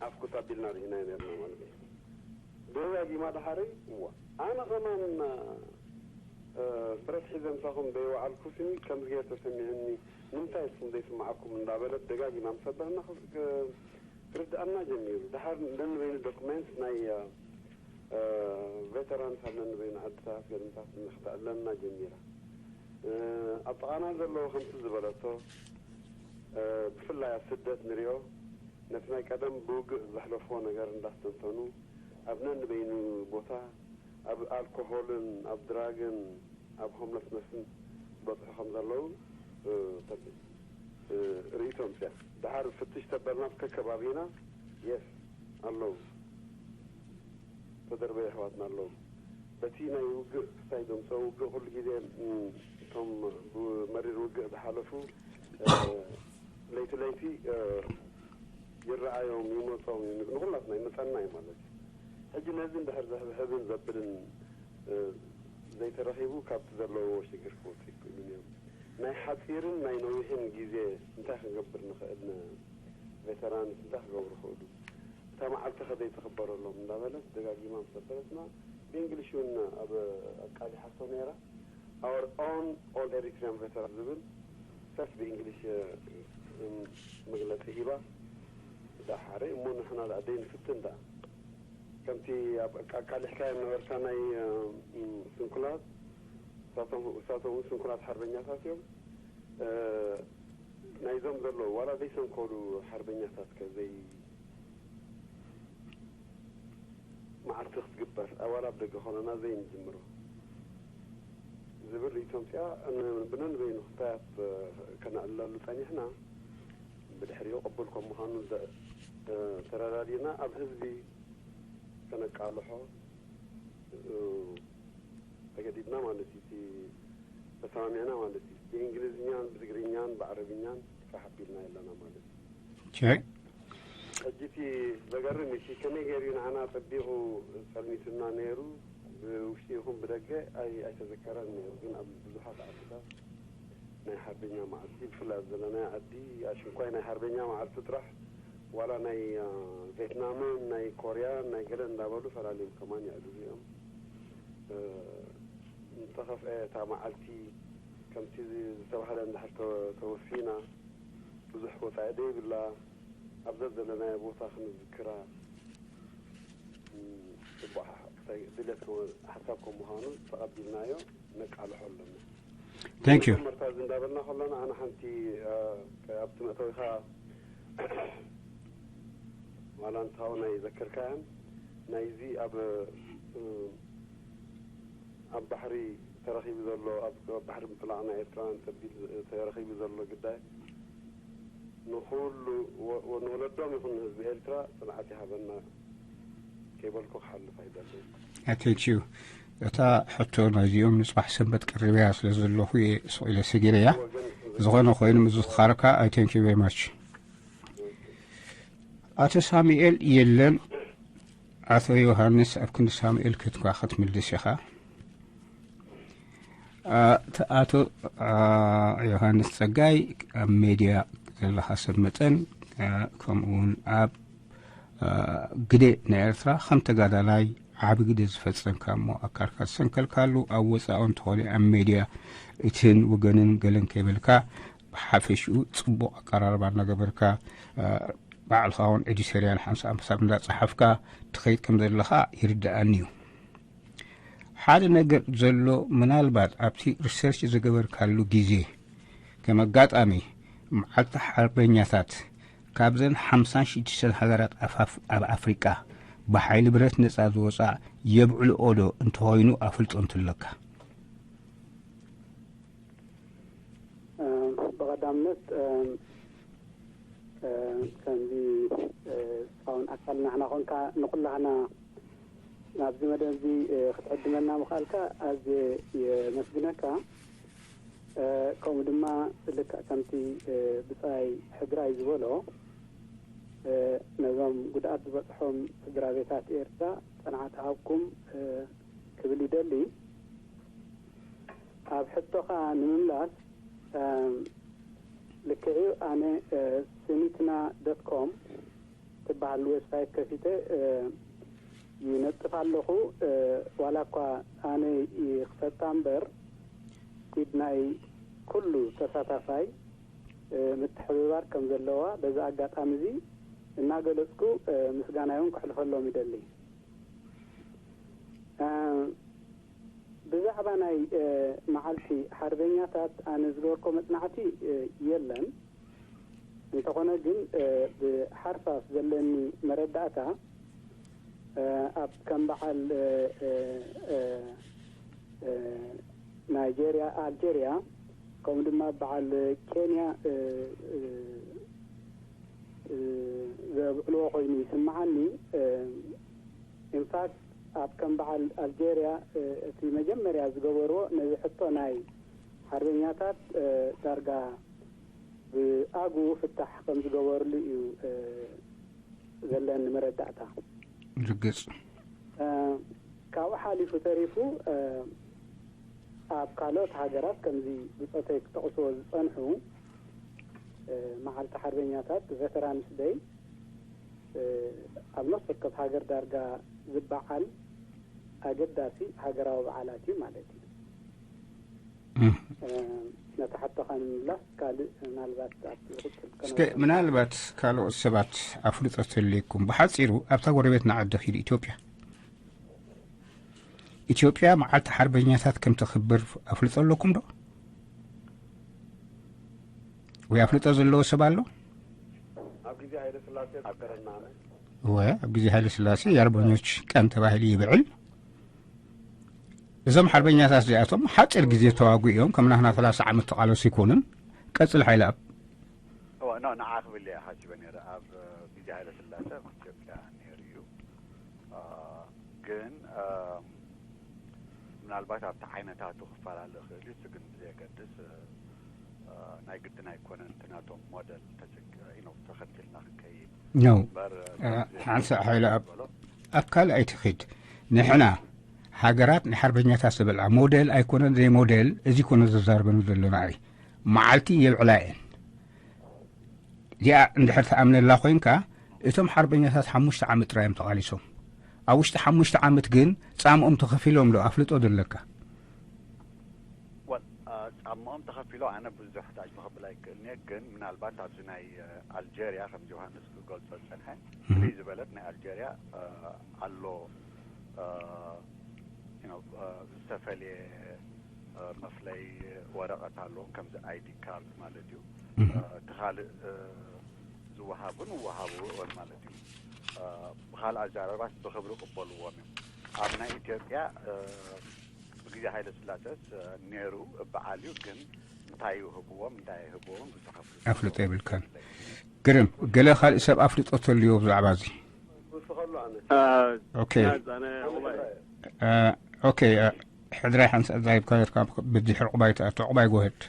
ኣፍኩስ ኣቢልና ርኢናዮ ነርና ማለት እዩ። ደጋጊማ ደሓረይ፣ እዋ፣ ኣነ ኸማን፣ እ፣ ብረት ሒዘ ምሳኹም ደይወዓልኩስኒ፣ ከምዚ ገይረ ተሰሚዑኒ፣ ንምንታይ እስኹም ዘይስምዓኩም እንዳበለት ደጋጊማ ምስ ኣበልና፣ ክ-፣ ክ-፣ ክርድኣና ጀሚሩ። ደሓር ነንበይኑ ዶክመንት ናይ፣ እ፣ እ፣ ቬተራንስ ኣብ ነንበይኑ ዓድታት ገድምታት ከተዕልለና ጀሚራ። እ፣ ኣብ ጥቓና ዘለዉ ከምቲ ዝበለቶ፣ እ፣ ብፍላይ ኣብ ስደት ንሪኦ፣ ነቲ ናይ ቀደም ብውግእ ዘሕለፍዎ ነገር እንዳስተንተኑ፣ ኣብ ነንበይኑ ቦታ፣ ኣብ ኣልኮሆልን ኣብ ድራግን ኣብ ሆምለስነስን ዝበጽሑ ከም ዘለዉ፣ እ፣ ተብ-፣ እ፣ ርእይቶ ኣምጽኣ። ደሓር ፍትሽ ተበልና ከከባቢና፣ የስ፣ ኣለዉ። ተደርበዩ ኣሕዋትና ኣለዉ። በቲ ናይ ውግእ ክሳይ ዘምጽኦ ውግእ ኩሉ ግዜ፣ እም፣ እቶም ብመሪር ውግእ ዝሓለፉ፣ እ፣ ለይቲ ለይቲ፣ እ፣ ይረኣዮም፣ ይመጾም እዩ፣ ንኹላትና ይመጸና እዩ ማለት እዩ። ሕጂ ነዚ እንድሕር ዘሕብሕብን ዘብልን ዘይተረኺቡ ካብቲ ዘለውዎ ሽግር ክወፁ ይክእሉን እዮም። ናይ ሓፂርን ናይ ነዊሕን ግዜ እንታይ ክንገብር ንኽእል ንቬተራንስ እንታይ ክገብሩ ክእሉ እታ መዓልቲ ከዘይትኽበረሎም እንዳበለት ደጋጊማ ምስ ዘበለትና ብእንግሊሽ እውን ኣብ ኣቃሊሓቶ ነይራ። Our own all Eritrean veteran ዝብል ሰፍ ብእንግሊሽ መግለፂ ሂባ። ዳሓረ እሞ ንሕና ደኣ ደይ ንፍትን ደኣ ከምቲ ኣብ ኣቃሊሕካ ነበርካ ናይ ስንኩላት እሳቶም ስንኩላት ሓርበኛታት እዮም። ናይዞም ዘለዉ ዋላ ዘይሰንከሉ ሓርበኛታት ከዘይ መዓልቲ ክትግበር ኣዋላ ኣብ ደገ ኮነና ዘይንጅምሮ ዝብል ርእቶ ምፅኣ። ብነንበይኑ ክታያት ከነዕልለሉ ፀኒሕና። ብድሕሪኡ ቅቡል ከም ምዃኑ ተረዳዲእና ኣብ ህዝቢ ከነቃልሖ ተገዲድና ማለት እዩ። ተሰማሚዕና ማለት እዩ። ብእንግሊዝኛን ብትግርኛን ብዓረብኛን ጥራሕ ኣቢልና የለና ማለት እዩ። ሕጂ እቲ ዘገርም እዩ። ከመይ ገይሩ ንዓና ጠቢቑ ጸልሚቱና ነይሩ? ብውሽጢ ይኹን ብደገ ኣይተዘከረን ነይሩ። ግን ኣብ ብዙሓት ዓድታት ናይ ሓርበኛ መዓልቲ ብፍላይ ኣብ ዘለናዮ ዓዲ ኣሽንኳይ ናይ ሓርበኛ መዓልቲ ጥራሕ ዋላ ናይ ቬትናምን ናይ ኮርያን ናይ ገለ እንዳበሉ ፈላልዮም ከማን የዕልሉ እዮም። እንተኸፍአ እታ መዓልቲ ከምቲ ዝተባህለ እንድሕር ተወፊና ብዙሕ ወፃኢ ደይብላ ኣብ ዘዘለናዮ ቦታ ክንዝክራ ፅቡቅ ድሌት ሓሳብ ከም ምዃኑ ተቐቢልናዮ ነቃልሖ ኣለና። Thank you። መርታ እዚ እንዳበልና ከለና ኣነ ሓንቲ ኣብቲ መእተዊኻ ዋላ እንታው ናይ ዘከርካያን ናይዚ ኣብ ኣብ ባሕሪ ተረኺቡ ዘሎ ኣብ ባሕሪ ምጥላቕ ናይ ኤርትራውያን ተቢል ተረኺቡ ዘሎ ግዳይ ንኹሉ ንወለዶም ይኹን ንህዝቢ ኤርትራ ጽንዓት ይሃበና ከይበልኩ ክሓልፍ ኣይደልን። ኣቴንኪዩ እታ ሕቶ ናይዚኦም ንፅባሕ ሰንበት ቀሪበያ ስለ ዘለኹ እየ ስቕ ኢለ ሰጊረያ። ዝኾነ ኮይኑ ምዝኽኻርካ ኣይ ቴንኪዩ ቨሪ ማች። ኣቶ ሳሙኤል የለን። ኣቶ ዮሃንስ ኣብ ክንዲ ሳሙኤል ክትኳ ክትምልስ ኢኻ። ኣቶ ዮሃንስ ጸጋይ ኣብ ሜድያ ዘለኻ ሰብ መጠን ከምኡ እውን ኣብ ግደ ናይ ኤርትራ ከም ተጋዳላይ ዓቢ ግደ ዝፈጸምካ እሞ ኣካልካ ዝሰንከልካሉ ኣብ ወጻኢ እንተኾነ ኣብ ሜድያ እትን ወገንን ገለን ከይበልካ ብሓፈሽኡ ጽቡቕ ኣቀራርባ እናገበርካ ባዕልኻ እውን ኤዲቶርያል ሓንሳብ ሓንሳብ እንዳጸሓፍካ ትኸይድ ከም ዘለኻ ይርድኣኒ እዩ። ሓደ ነገር ዘሎ ምናልባት ኣብቲ ሪሰርች ዝገበርካሉ ግዜ ከም ኣጋጣሚ መዓልቲ ሓርበኛታት ካብዘን ሓምሳን ሽዱሽተን ሃገራት ኣፋፍ ኣብ ኣፍሪቃ ብሓይሊ ብረት ነጻ ዝወጻ የብዕልኦ ዶ እንተኾይኑ ኣፍልጦ እንትለካ? ብቐዳምነት ከምዚ እስኻውን ኣካል ናህና ኾንካ ንኹላህና ናብዚ መደብ እዚ ክትዕድመና ምኽኣልካ ኣዝየ የመስግነካ። ከምኡ ድማ ልክዕ ከምቲ ብጻይ ሕግራይ ዝበሎ ነዞም ጉድኣት ዝበጽሖም ስድራ ቤታት ኤርትራ ጽንዓት ይሃብኩም ክብል ይደሊ። ኣብ ሕቶኻ ንምምላስ ልክዕ እዩ። ኣነ ስኒትና ዶት ኮም ትበሃል ዌብሳይት ከፊተ ይነጥፍ ኣለኹ። ዋላ እኳ ኣነ ይኽፈታ እምበር ኢድ ናይ ኩሉ ተሳታፋይ ምትሕብባር ከም ዘለዋ በዚ ኣጋጣሚ እዚ እናገለጽኩ ምስጋናይ እውን ከሕልፈሎም ይደሊ። ብዛዕባ ናይ መዓልቲ ሓርበኛታት ኣነ ዝገበርኮ መጽናዕቲ የለን። እንተኾነ ግን ብሓርፋፍ ዘለኒ መረዳእታ ኣብ ከም በዓል ናይጀርያ፣ ኣልጀርያ ከምኡ ድማ በዓል ኬንያ ዘብዕልዎ ኮይኑ ይስምዓኒ። ኢንፋክት ኣብ ከም በዓል ኣልጀርያ እቲ መጀመርያ ዝገበርዎ ነዚ ሕቶ ናይ ሓርበኛታት ዳርጋ ብኣግኡ ፍታሕ ከም ዝገበርሉ እዩ ዘለኒ መረዳእታ። ርግጽ። ካብኡ ሓሊፉ ተሪፉ ኣብ ካልኦት ሃገራት ከምዚ ብጾተይ ክጠቕስዎ ዝጸንሑ መዓልቲ ሓርበኛታት፣ ቨተራንስ ደይ፣ ኣብ ነፍሲ ወከፍ ሃገር ዳርጋ ዝበዓል ኣገዳሲ ሃገራዊ በዓላት እዩ ማለት እዩ። ነቲ ሓቶኻ ንምምላስ ካልእ ምናልባት ኣብቲ ዝቕጽል እስከ ምናልባት ካልኦት ሰባት ኣፍልጦ ተልዩኩም ብሓጺሩ ኣብታ ጎረቤትና ዓዲ ኪዱ ኢትዮጵያ ኢትዮጵያ መዓልቲ ሓርበኛታት ከም ተኽብር ኣፍልጦ ኣለኩም ዶ? ወይ ኣፍልጦ ዘለዎ ሰብ ኣሎ? ኣብ ግዜ ሃይለ ስላሴ ዝከረና ኣነ። እወ፣ ኣብ ግዜ ሃይለ ስላሴ የኣርበኞች ቀን ተባሂሉ ይብዕል። እዞም ሓርበኛታት እዚኣቶም ሓፂር ግዜ ተዋጉ እዮም። ከም ናህና ሰላሳ ዓመት ተቓለሱ ኣይኮኑን። ቀፅል ሓይለ ኣብ እወ፣ ኖ፣ ንዓ ክብል እየ ሓሲበ ነይረ። ኣብ ግዜ ሃይለ ስላሴ ኣብ ኢትዮጵያ ነይሩ እዩ። ግን ምናልባት ኣብቲ ዓይነታቱ ክፈላለ ይኽእል እዩ። እሱ ግን ብዘየገድስ ናይ ግድን ኣይኮነን። እቲ ናቶም ሞደል ተኸቲልና ክንከይድ ነው። ሓንሳ ሓይለ ኣብ ካልኣይ ትኺድ። ንሕና ሃገራት ናይ ሓርበኛታት ዝበልዓ ሞደል ኣይኮነን። ዘይ ሞደል እዚ ኮነ ዘዛርበኑ ዘለና። ኣይ መዓልቲ የብዕላ እየን። እዚኣ እንድሕር ትኣምነላ ኮይንካ፣ እቶም ሓርበኛታት ሓሙሽተ ዓመት ጥራይ እዮም ተቓሊሶም። ኣብ ውሽጢ ሓሙሽተ ዓመት ግን ጻምኦም ተኸፊሎም ዶ ኣፍልጦ ዘለካ? ጻምኦም ተኸፊሎ ኣነ ብዙሕ ታጅ መኸብል ኣይክእልንየ፣ ግን ምናልባት ኣብዚ ናይ ኣልጀርያ ከም ዮሃንስ ክገልጾ ዝጸንሐ ፍልይ ዝበለት ናይ ኣልጀርያ ኣሎ ዝተፈልየ መፍለይ ወረቐት ኣለዎም፣ ከምዚ ኣይዲ ካርድ ማለት እዩ። እቲ ካልእ ዝወሃቡን ይወሃቡ ማለት እዩ። ብኻልእ ኣዘራርባስ ብኽብሪ ይቕበልዎም እዮም። ኣብ ናይ ኢትዮጵያ ብግዜ ሃይለ ስላሰስ ነይሩ እበዓል እዩ፣ ግን እንታይ ይህብዎም እንታይ ኣይህብዎም ብዙሕ ኣፍልጦ የብልካን። ግርም፣ ገለ ካልእ ሰብ ኣፍልጦ ተልዮ ብዛዕባ እዚ? ኦኬ ኦኬ። ሕድራይ ሓንሳእ ዛይብካ ነርካ ብድሕሪ ዕቑባይ ትኣቱ። ዕቑባይ ጎሄድ።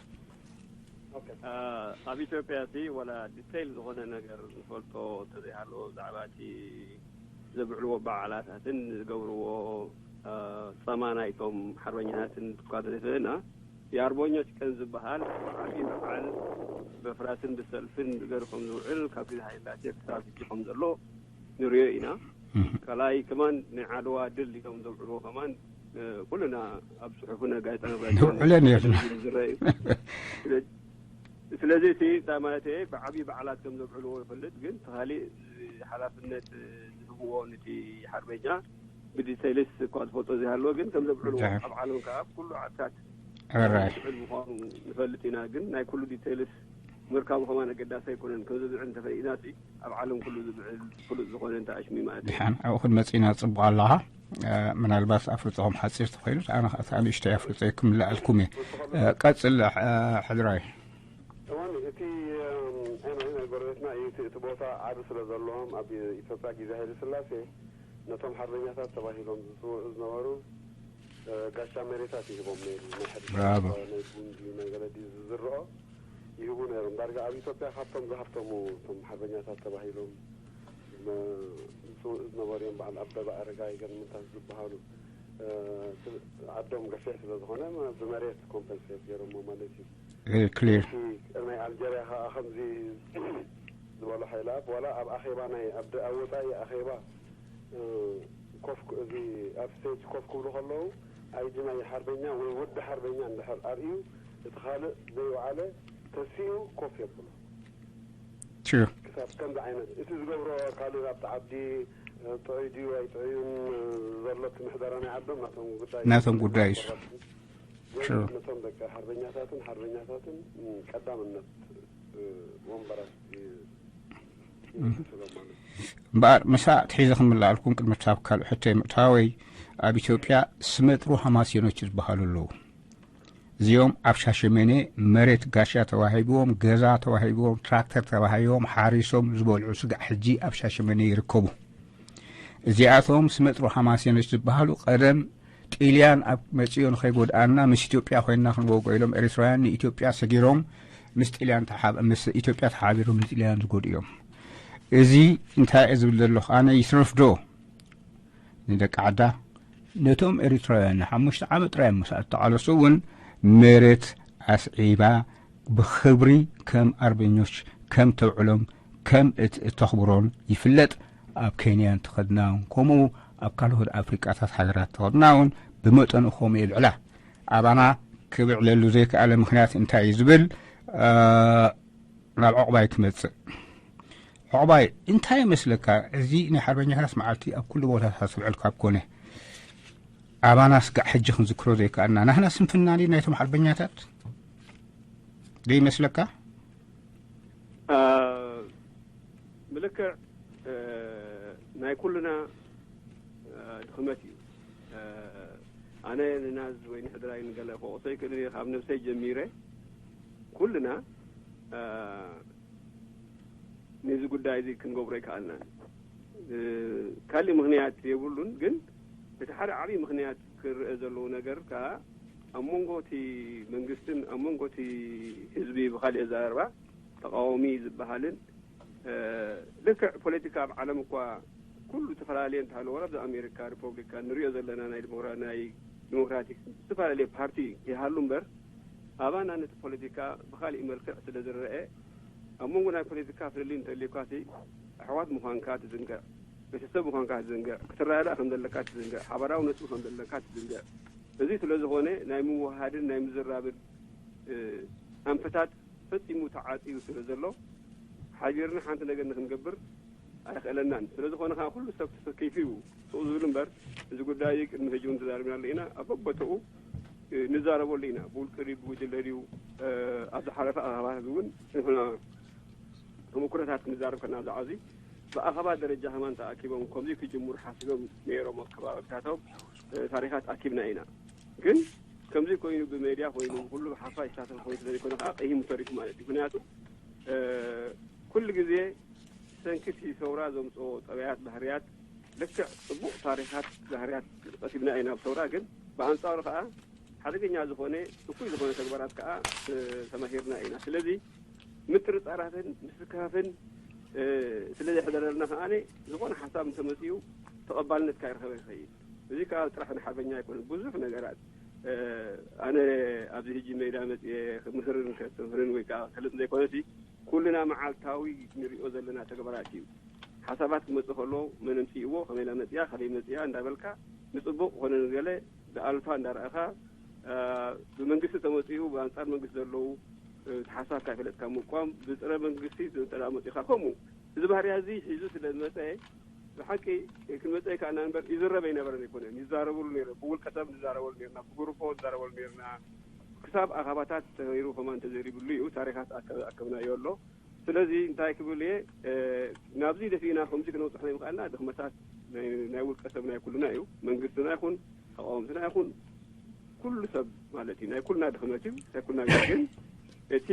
ኣብ ኢትዮጵያ ሲ ወላ ዲቴይል ዝኾነ ነገር ንፈልጦ እንተዘይሃለዎ ብዛዕባ እቲ ዘብዕልዎ በዓላታትን ዝገብርዎ ጸማ ናይቶም ሓርበኛታትን እኳ ዘይፈልጥና የኣርበኞች ቀን ዝበሃል ብዓብዪ በዓል በፍራስን ብሰልፍን ገይሩ ከም ዝውዕል ካብ ግዜ ሃይላሴ ክሳብ ሕጂ ከም ዘሎ ንሪኦ ኢና። ካልኣይ ከማን ናይ ዓድዋ ድል ኢሎም ዘብዕልዎ ከማን ኩልና ኣብ ፅሑፍን ጋዜጣን ነውዕለ ነርና። ዝረአ እዩ። ስለዚ እቲ እንታይ ማለት እየ ብዓብዪ በዓላት ከም ዘብዕልዎ ይፈልጥ፣ ግን እቲ ካሊእ ሓላፍነት ዝህብዎ ነቲ ሓርበኛ ብዲቴይልስ እኳ ዝፈልጦ ዘይሃለወ ግን ከም ዘብዕልዎ ኣብ ዓለም ከዓ ኩሉ ዓድታት ዝብዕል ምኳኑ ንፈልጥ ኢና። ግን ናይ ኩሉ ዲቴይልስ ምርካቡ ከማን ኣገዳሲ ኣይኮነን። ከም ዘብዕል እንተፈሊጥና ኣብ ዓለም ኩሉ ዝብዕል ፍሉጥ ዝኾነ እንታይ ኣሽሚ ማለት እዩ። ድሓን ኣብኡ ክንመጽእ ኢና። ጽቡቕ ኣለኻ። ምናልባት ኣፍልጦኹም ሓጺር ተኾይኑ ኣነ ኸኣ ንእሽተይ ኣፍልጦ ክምልኣልኩም እየ። ቀጽል ሕድራይ። እዋን እቲ ኤማይ ናይ ጎረቤትና እዩ። እቲ እቲ ቦታ ዓቢ ስለ ዘለዎም ኣብ ኢትዮጵያ ግዜ ሃይለ ስላሴ ነቶም ሓርበኛታት ተባሂሎም ዝጽውዑ ዝነበሩ ጋሻ መሬታት ይህቦም ነይሩ። ናይ ሕርሻ፣ ናይ ቡንዲ፣ ናይ ገለ ድዩ ዝዝርኦ ይህቡ ነይሮም። ዳርጋ ኣብ ኢትዮጵያ ካብቶም ዝሃብተሙ እቶም ሓርበኛታት ተባሂሎም ዝመ- ዝፅውዑ ዝነበሩ እዮም። በዓል ኣበበ ኣረጋይ ገለ ምንታት ዝበሃሉ ዓዶም ገፊሕ ስለ ዝኾነ ብመሬት ኮምፐንሴት ገይሮሞ ማለት እዩ። ክሊር ናይ ኣልጀርያ ከዓ ከምዚ ዝበሎ ሓይላት ዋላ ኣብ ኣኼባ ናይ ኣብ ወፃኢ ኣኼባ ኮፍ እዚ ኣብ ስቴጅ ኮፍ ክብሉ ከለዉ ኣይዲ ናይ ሓርበኛ ወይ ወዲ ሓርበኛ እንድሕር ኣርእዩ እቲ ካልእ ዘይወዓለ ተሲኡ ኮፍ የብሎ። ትሩ ክሳብ ከምዚ ዓይነት እቲ ዝገብሮ ካልእ ኣብቲ ዓዲ ጥዑይ ድዩ ኣይጥዑዩን ዘሎ እቲ ምሕደራ ናይ ዓዶም ናቶም ጉዳይ ናቶም ጉዳይ እዩ። ግን ነቶም ደቂ ሓርበኛታትን ሓርበኛታትን ቀዳምነት ወንበራት ይስሎም ማለት እዩ። እምበኣር ምሳ ትሒዘ ክምልኣልኩም ቅድሚ ክሳብ ካልእ ሕቶይ ምእታወይ ኣብ ኢትዮጵያ ስመጥሩ ሃማሴኖች ዝበሃሉ ኣለዉ። እዚኦም ኣብ ሻሸመኔ መሬት ጋሻ ተዋሂብዎም፣ ገዛ ተዋሂብዎም፣ ትራክተር ተዋሂቦም፣ ሓሪሶም ዝበልዑ ስጋዕ ሕጂ ኣብ ሻሸመኔ ይርከቡ። እዚኣቶም ስመጥሩ ሃማሴኖች ዝበሃሉ ቀደም ጥልያን ኣብ መጺኡ ንኸይጎድኣና ምስ ኢትዮጵያ ኮይንና ክንወግኦ ኢሎም ኤርትራውያን ንኢትዮጵያ ሰጊሮም ምስ ጥልያን ተሓብ- ምስ ኢትዮጵያ ተሓቢሮም ንጥልያን ዝጎድኡ እዮም። እዚ እንታይ እየ ዝብል ዘለኹ ኣነ ይትረፍ ዶ ንደቂ ዓዳ ነቶም ኤሪትራውያን ንሓሙሽተ ዓመት ጥራይ ምስ ኣተቓለሱ እውን መሬት ኣስዒባ ብኽብሪ ከም ኣርበኞች ከም ተውዕሎም ከም እት-፣ እተኽብሮን ይፍለጥ። ኣብ ኬንያ እንተኸድና እውን ከምኡ፣ ኣብ ካልኦት ኣፍሪቃታት ሃገራት እንተኸድና እውን ብመጠኑ ከምኡ የብዕላ። ኣባና ክብዕለሉ ዘይከኣለ ምኽንያት እንታይ እዩ ዝብል፣ እ፣ ናብ ዕቑባይ ክመጽእ። ዕቑባይ እንታይ ይመስለካ? እዚ ናይ ሓርበኛታት መዓልቲ ኣብ ኩሉ ቦታታት ዝብዕል ካብ ኮነ፣ ኣባና ስጋዕ ሕጂ ክንዝክሮ ዘይከኣልና፣ ናህና ስንፍና ድዩ ናይቶም ሓርበኛታት? ዘይመስለካ? አ፣ ብልክዕ፣ እ፣ ናይ ኩልና፣ እ፣ ድኽመት እዩ። እ፣ ኣነ ንናዝ ወይ ንሕድራይ ንገለ ክወቕሶ ይክእል እየ፣ ካብ ነብሰይ ጀሚረ ኩልና፣ እ፣ ነዚ ጉዳይ እዚ ክንገብሮ ኣይከኣልናን። እ፣ ካሊእ ምኽንያት የብሉን፣ ግን እቲ ሓደ ዓብዪ ምኽንያት ክረአ ዘለዎ ነገር ከኣ ኣብ መንጎ እቲ መንግስትን ኣብ መንጎ እቲ ህዝቢ ብኻሊእ ኣዘራርባ ተቃዋሚ ዝበሃልን፣ እ፣ ልክዕ ፖለቲካ ኣብ ዓለም እኳ ኩሉ ዝተፈላለየ እንተሃለወ፣ ኣብዚ ኣሜሪካ ሪፐብሊካን ንሪኦ ዘለና ናይ ዲሞክራ-፣ ናይ ዲሞክራቲክ ዝተፈላለየ ፓርቲ ይሃሉ እምበር፣ ኣባና ነቲ ፖለቲካ ብኻሊእ መልክዕ ስለ ዝረአ፣ ኣብ መንጎ ናይ ፖለቲካ ፍልልይ እንተልዩካሲ፣ ኣሕዋት ምዃንካ ትዝንግዕ፣ ቤተሰብ ምዃንካ ትዝንግዕ፣ ክትረዳዳእ ከም ዘለካ ትዝንግዕ፣ ሓበራዊ ነጥቢ ከም ዘለካ ትዝንግዕ። እዚ ስለ ዝኾነ ናይ ምውሃድን ናይ ምዝራብን፣ እ፣ ኣንፈታት ፈጺሙ ተዓጽዩ ስለ ዘሎ፣ ሓቢርና ሓንቲ ነገር ንክንገብር ኣይኽእለናን። ስለ ዝኾነ ከኣ ኩሉ ሰብ ተሰኪፉ እዩ ስቕ ዝብል እምበር፣ እዚ ጉዳይ ቅድሚ ሕጂ እውን ተዛሪብናሉ ኢና። ኣብ በቦተኡ፣ እ፣ ንዛረበሉ ኢና። ብውልቂ ድዩ፣ ብጉጅለ ድዩ፣ እ፣ ኣብ ዝሓለፈ ኣኻባታት እውን ንሕና ተመኩሮታት ክንዛረብ ከለና ብዛዕባ እዚ ብኣኻባ ደረጃ ከማን ተኣኪቦም ከምዚ ክጅምሩ ሓሲቦም ነይሮም ኣብ ከባቢታቶም፣ እ፣ ታሪኻት ኣኪብና ኢና። ግን ከምዚ ኮይኑ ብሜድያ ኮይኑ ኩሉ ሓፋሽ ይሳተፍ ኮይኑ ስለ ዘይኮነ ከዓ ቀሂሙ ተሪፉ ማለት እዩ። ምክንያቱ፣ እ፣ ኩሉ ግዜ ብሰንኪ እቲ ሰውራ ዘምፅኦ ጠባያት ባህርያት ልክዕ ፅቡቕ ታሪኻት ባህርያት ቀሲምና ኢና ኣብ ሰውራ። ግን ብኣንፃሩ ከዓ ሓደገኛ ዝኾነ እኩይ ዝኾነ ተግባራት ከዓ፣ እ፣ ተማሂርና ኢና። ስለዚ ምጥርጣራትን ምስካፍን፣ እ፣ ስለ ዘሕደረልና ከዓነ ዝኾነ ሓሳብ እንተመፅኡ ተቐባልነት ካይረኸበ ይኸይድ። እዚ ከዓ ጥራሕ ንሓርበኛ ኣይኮነን። ብዙሕ ነገራት፣ እ፣ ኣነ ኣብዚ ሕጂ ሜዳ መፅየ ክምህርን ከስተምህርን ወይ ከዓ ክፈልጥ ዘይኮነሲ ኩልና መዓልታዊ ንሪኦ ዘለና ተግባራት እዩ። ሓሳባት ክመፅእ ከሎ መን ኣምፅእዎ፣ ከመይ ኢላ መፅያ፣ ከመይ መፅያ እንዳበልካ ንፅቡቕ ኮነ ንገለ ብኣሉታ እንዳረኣኻ፣ እ፣ ብመንግስቲ ተመፅኡ ብኣንፃር መንግስቲ ዘለዉ፣ እ፣ እቲ ሓሳብካ ኣይፈለጥካ ምቋም፣ ብፅረ መንግስቲ እንተ ደኣ መፂእኻ ከምኡ። እዚ ባህርያ እዚ ሒዙ ስለ ዝመፀ ብሓቂ ክንመፀ ይከኣልና እምበር ይዝረብ ኣይነበረን ኣይኮነን። ይዛረብሉ ነይሮም። ብውልቀ ሰብ ንዛረበሉ ነይርና፣ ብጉሩፖ ንዛረበሉ ነይርና። ክሳብ ኣኻባታት ተገይሩ ከማን ተዘሪብሉ እዩ። ታሪኻት ኣከ-፣ ኣከብናዮ ኣሎ። ስለዚ እንታይ ክብል እየ፣ እ፣ ናብዚ ደፊእና ከምዚ ክነብፅሖ ዘይምኽኣልና ድኽመታት ናይ፣ ናይ ውልቀ ሰብ ናይ ኩልና እዩ። መንግስትና ይኹን ተቃወምትና ይኹን ኩሉ ሰብ ማለት እዩ። ናይ ኩልና ድኽመት እዩ፣ ናይ ኩልና። ግን እቲ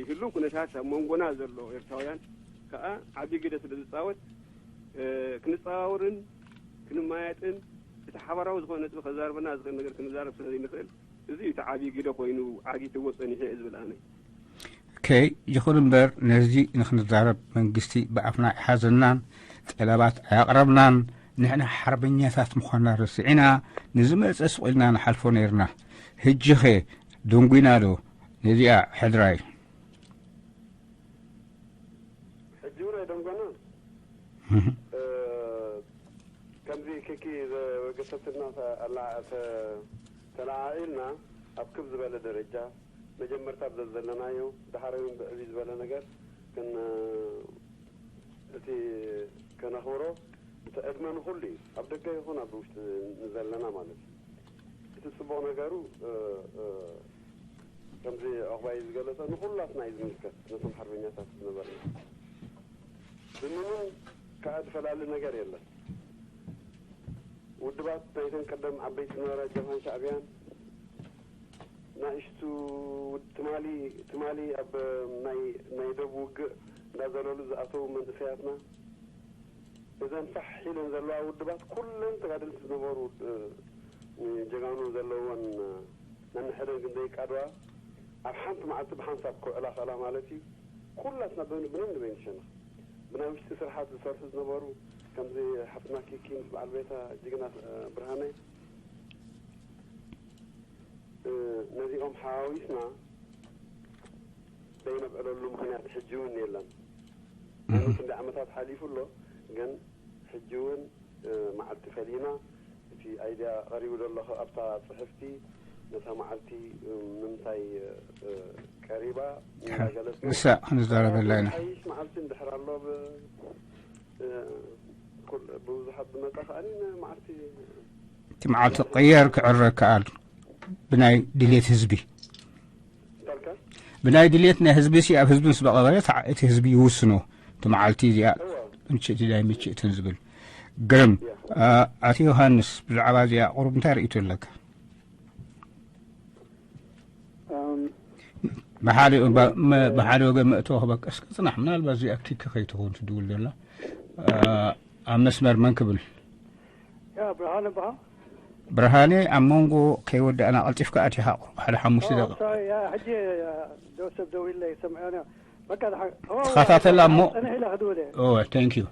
ህሉው ኩነታት ኣብ መንጎና ዘሎ ኤርትራውያን ከኣ ዓቢ ግደ ስለ ዝጻወት፣ እ፣ ክንጸዋወርን ክንማየጥን እቲ ሓባራዊ ዝኾነ ነጥቢ ከዛርበና ዝኽእል ነገር ክንዛረብ ስለ ዘይንኽእል፣ እዚ እዩ እቲ ዓቢ ግደ ኮይኑ ዓጊትዎ ጸኒሑ እየ ዝብል ኣነ። ኦኬ፣ ይኹን እምበር ነዚ ንኽንዛረብ መንግስቲ ብኣፍና ኣይሓዘናን፣ ጠለባት ኣየቕረብናን። ንሕና ሓርበኛታት ምዃንና ረሲዕና ንዝመጸ ስቕ ኢልና ንሓልፎ ነይርና። ሕጂኸ ደንጒና ዶ ነዚኣ ሕድራይ? ሕጂ እውን ኣይደንጎናን። እ፣ ከምዚ ኪኪ ዘወገሰትና ተ-፣ ኣላ-፣ ተ-፣ ተለዓዒልና ኣብ ክብ ዝበለ ደረጃ መጀመርታ ኣብ ዘዘለናዮ፣ ደሓር እውን ብዕብይ ዝበለ ነገር ክን-፣ እቲ ከነኽብሮ እቲ ዕድመ ንኹሉ እዩ፣ ኣብ ደገ ይኹን ኣብ ውሽጢ ንዘለና ማለት እዩ። እቲ ጽቡቕ ነገሩ፣ እ፣ እ፣ ከምዚ ዑቕባይ ዝገለጸ ንኹላትና እዩ ዝምልከት፣ ነቶም ሓርበኛታት ዝነበርና። ብምንም ከኣ ዝፈላሊ ነገር የለን። ውድባት ናይተን ቀደም ዓበይቲ ዝነበራ ጀብሃን ሻዕብያን፣ ናእሽቱ ውድ-፣ ትማሊ፣ ትማሊ ኣብ ናይ፣ ናይ ዶብ ውግእ እንዳዘለሉ ዝኣተዉ መንእሰያትና፣ እዘን ፋሕ ኢለን ዘለዋ ውድባት ኩለን ተጋደልቲ ዝነበሩ፣ እ፣ ጀጋኑ ዘለወን፣ እ፣ ነንሕደን ግን ዘይቃድዋ ኣብ ሓንቲ መዓልቲ ብሓንሳብ ክውዕላ ክእላ ማለት እዩ። ኩላትና ብን-፣ ብነን ንበይን ሸነኽ ብናይ ውሽጢ ስርሓት ዝሰርሑ ዝነበሩ ከምዚ ሓፍትና ኪኪ ምስ በዓል ቤታ ጅግና፣ እ፣ ብርሃነ ነዚኦም ሓዋዊስና ዘይነብዕለሉ ምኽንያት ሕጂ እውን የለን። ምንም ክንዲ ዓመታት ሓሊፉ ኣሎ፣ ግን ሕጂ እውን መዓልቲ ፈሊና እቲ ኣይድያ ቀሪቡ ዘሎ ኣብታ ፅሕፍቲ ነታ መዓልቲ ንምንታይ ቀሪባ እንዳገለፅና ንሳ ክንዛረበላ ኢና። ሓይሽ መዓልቲ እንድሕር ኣሎ ብ- ብብዙሓት ዝመጣ ከኣ መዓልቲ እቲ መዓልቲ ክቕየር ክዕረ ከኣል ብናይ ድሌት ህዝቢ። ብናይ ድሌት ናይ ህዝቢ ሲ ኣብ ህዝቢ ምስ በቐበረ እቲ ህዝቢ ይውስኖ። እቲ መዓልቲ እዚኣ ምችእቲ ናይ ምችእትን ዝብል ግርም። ኣቲ ዮሃንስ፣ ብዛዕባ እዚኣ ቁሩብ እንታይ ርእይቶ ኣለካ? ብሓደ ወገን መእቶ ክበቀስ ክፅናሕ፣ ምናልባት እዚኣ ኪክ ከይትኸውን ትድውል ዘላ ኣብ መስመር መን ክብል? ብርሃነ በሃ ብርሃነ፣ ኣብ መንጎ ከይወዳእና ቀልጢፍካ ኣቲኻ ሓደ ሓሙሽተ ደቂቃ። ሕጂ ደው ሰብ ደው ኢለ ይሰምዐ። በቃ ተኸታተላ እሞ። ፅንሕ ኢለ ክድውል እየ። Thank you።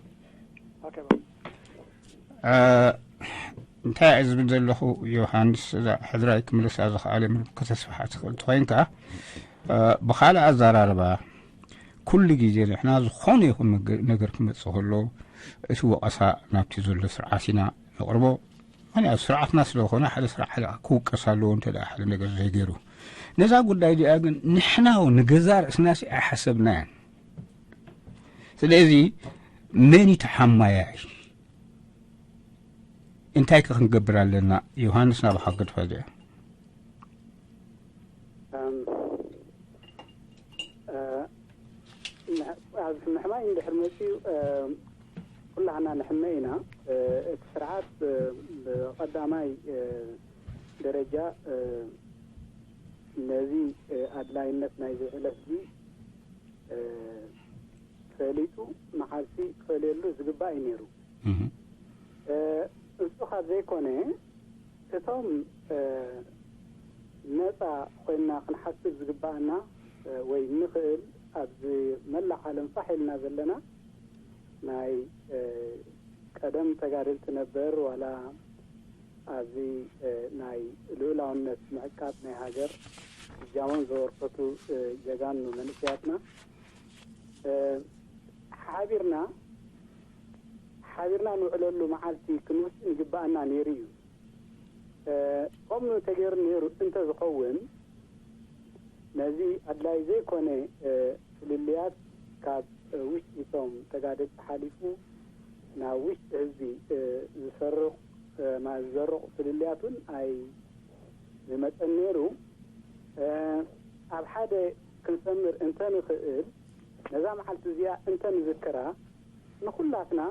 እንታይ እየ ዝብል ዘለኹ ዮሃንስ፣ እዛ ሕድራይ ክምልሳ ዝኸኣለ ምልክተ ስፍሓት ትኽእል ተኾይንካ፣ ብኻልእ ኣዘራርባ፣ ኩሉ ግዜ ንሕና ዝኾነ ይኹን ነገር ክመፅእ ከሎ፣ እቲ ወቐሳ ናብቲ ዘሎ ስርዓት ኢና ነቕርቦ። ምክንያቱ ስርዓትና ስለዝኾነ ሓደ ስርዓት ክውቀስ ኣለዎ እንተ ሓደ ነገር ዘይገይሩ። ነዛ ጉዳይ እዚኣ ግን ንሕና እውን ንገዛ ርእስናሲ ኣይሓሰብናያን። ስለዚ መን እዩ ተሓማያይ? እንታይ ከ ክንገብር ኣለና? ዮሃንስ ናባኻ ገድፋ እዚኣ። ኣብ ምሕማይ እንድሕር መፅዩ ኩላህና ንሕመ ኢና። እቲ ስርዓት ብቀዳማይ ደረጃ ነዚ ኣድላይነት ናይዚ ዕለት እዚ ፈሊጡ መዓልቲ ክፈልየሉ ዝግባእ እዩ ነይሩ። እሱ ካብ ዘይኮነ እቶም ነፃ ኮይንና ክንሓስብ ዝግባኣና ወይ ንኽእል ኣብዚ መላእ ዓለም ፋሕ ኢልና ዘለና ናይ ቀደም ተጋደልቲ ነበር ዋላ ኣብዚ ናይ ልኡላውነት ምዕቃብ ናይ ሃገር እጃሞም ዘበርከቱ ጀጋኑ መንእሰያትና ሓቢርና ሓቢርና ንውዕለሉ መዓልቲ ክንውስን ይግባኣና ነይሩ እዩ። ከምኡ ተገይሩ ነይሩ እንተዝኸውን ነዚ ኣድላይ ዘይኮነ ፍልልያት ካብ ውሽጢ እቶም ተጋደልቲ ሓሊፉ ናብ ውሽጢ ህዝቢ ዝሰርቕ ዝዘርቕ ፍልልያት እውን ኣይ ዝመፀን ነይሩ። ኣብ ሓደ ክንሰምር እንተንኽእል ነዛ መዓልቲ እዚኣ እንተንዝክራ ንኹላትና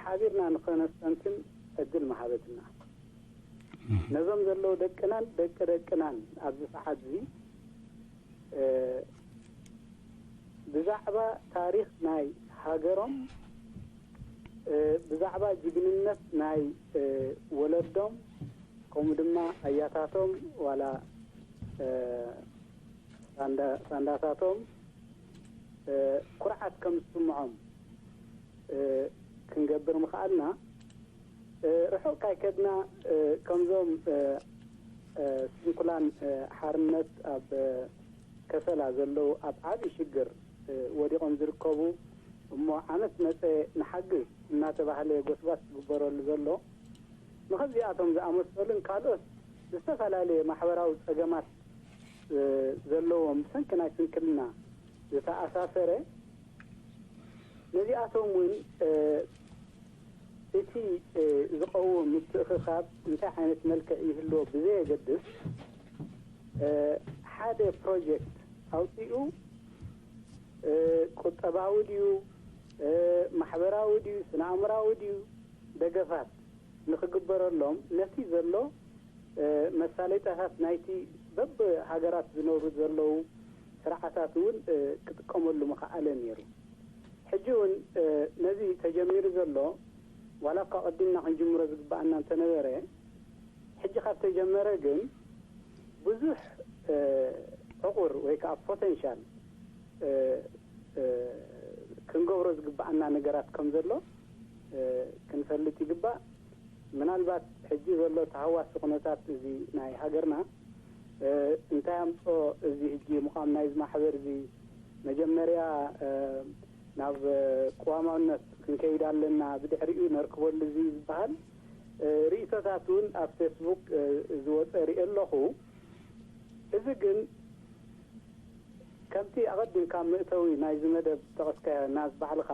ሓቢርና ንኸነስተንትን ዕድል ምሃበትና። ነዞም ዘለዉ ደቅናን ደቂ ደቅናን ኣብዚ ሰዓት እዚ ብዛዕባ ታሪኽ ናይ ሃገሮም ብዛዕባ ጅግንነት ናይ ወለዶም ከምኡ ድማ ኣያታቶም ዋላ ሳንዳታቶም ኩርዓት ከም ዝስምዖም ክንገብር ምኽኣልና ርሑቕ ካይከድና ከምዞም ስንኩላን ሓርነት ኣብ ከሰላ ዘለዉ ኣብ ዓብዪ ሽግር ወዲቖም ዝርከቡ እሞ ዓመት መፀ ንሓግዝ እናተባህለ ጎስጓስ ዝግበረሉ ዘሎ ንኸዚኣቶም ዝኣመሰሉን ካልኦት ዝተፈላለየ ማሕበራዊ ፀገማት ዘለዎም ብሰንኪ ናይ ስንክልና ዝተኣሳሰረ ነዚኣቶም እውን እቲ ዝቐውም ምትእኽኻብ እንታይ ዓይነት መልክዕ ይህልዎ ብዘየገድስ ሓደ ፕሮጀክት ኣውፂኡ ቁጠባዊ ድዩ ማሕበራዊ ድዩ ስነኣእምራዊ ድዩ ደገፋት ንኽግበረሎም ነቲ ዘሎ መሳለይታታት ናይቲ በብሃገራት ዝነብሩ ዘለዉ ስርዓታት እውን ክጥቀመሉ ምኽኣለ ነይሩ። ሕጂ እውን ነዚ ተጀሚሩ ዘሎ ዋላ እኳ ቀዲምና ክንጅምሮ ዝግበኣና እንተነበረ ሕጂ ካብ ተጀመረ ግን ብዙሕ ዕቑር ወይ ከዓ ፖቴንሻል ክንገብሮ ዝግበኣና ነገራት ከም ዘሎ ክንፈልጥ ይግባእ። ምናልባት ሕጂ ዘሎ ተሃዋሲ ኩነታት እዚ ናይ ሃገርና እንታይ ኣምፅኦ? እዚ ሕጂ ምዃም ናይዚ ማሕበር እዚ መጀመርያ ናብ ቅዋማውነት ክንከይድ ኣለና፣ ብድሕሪኡ ነርክበሉ እዚ ዝበሃል ርእይቶታት እውን ኣብ ፌስቡክ ዝወፀ ርኢ ኣለኹ። እዚ ግን ከምቲ ኣቐዲምካ መእተዊ ናይዚ መደብ ጠቐስካዮ ናዝ ባዕልኻ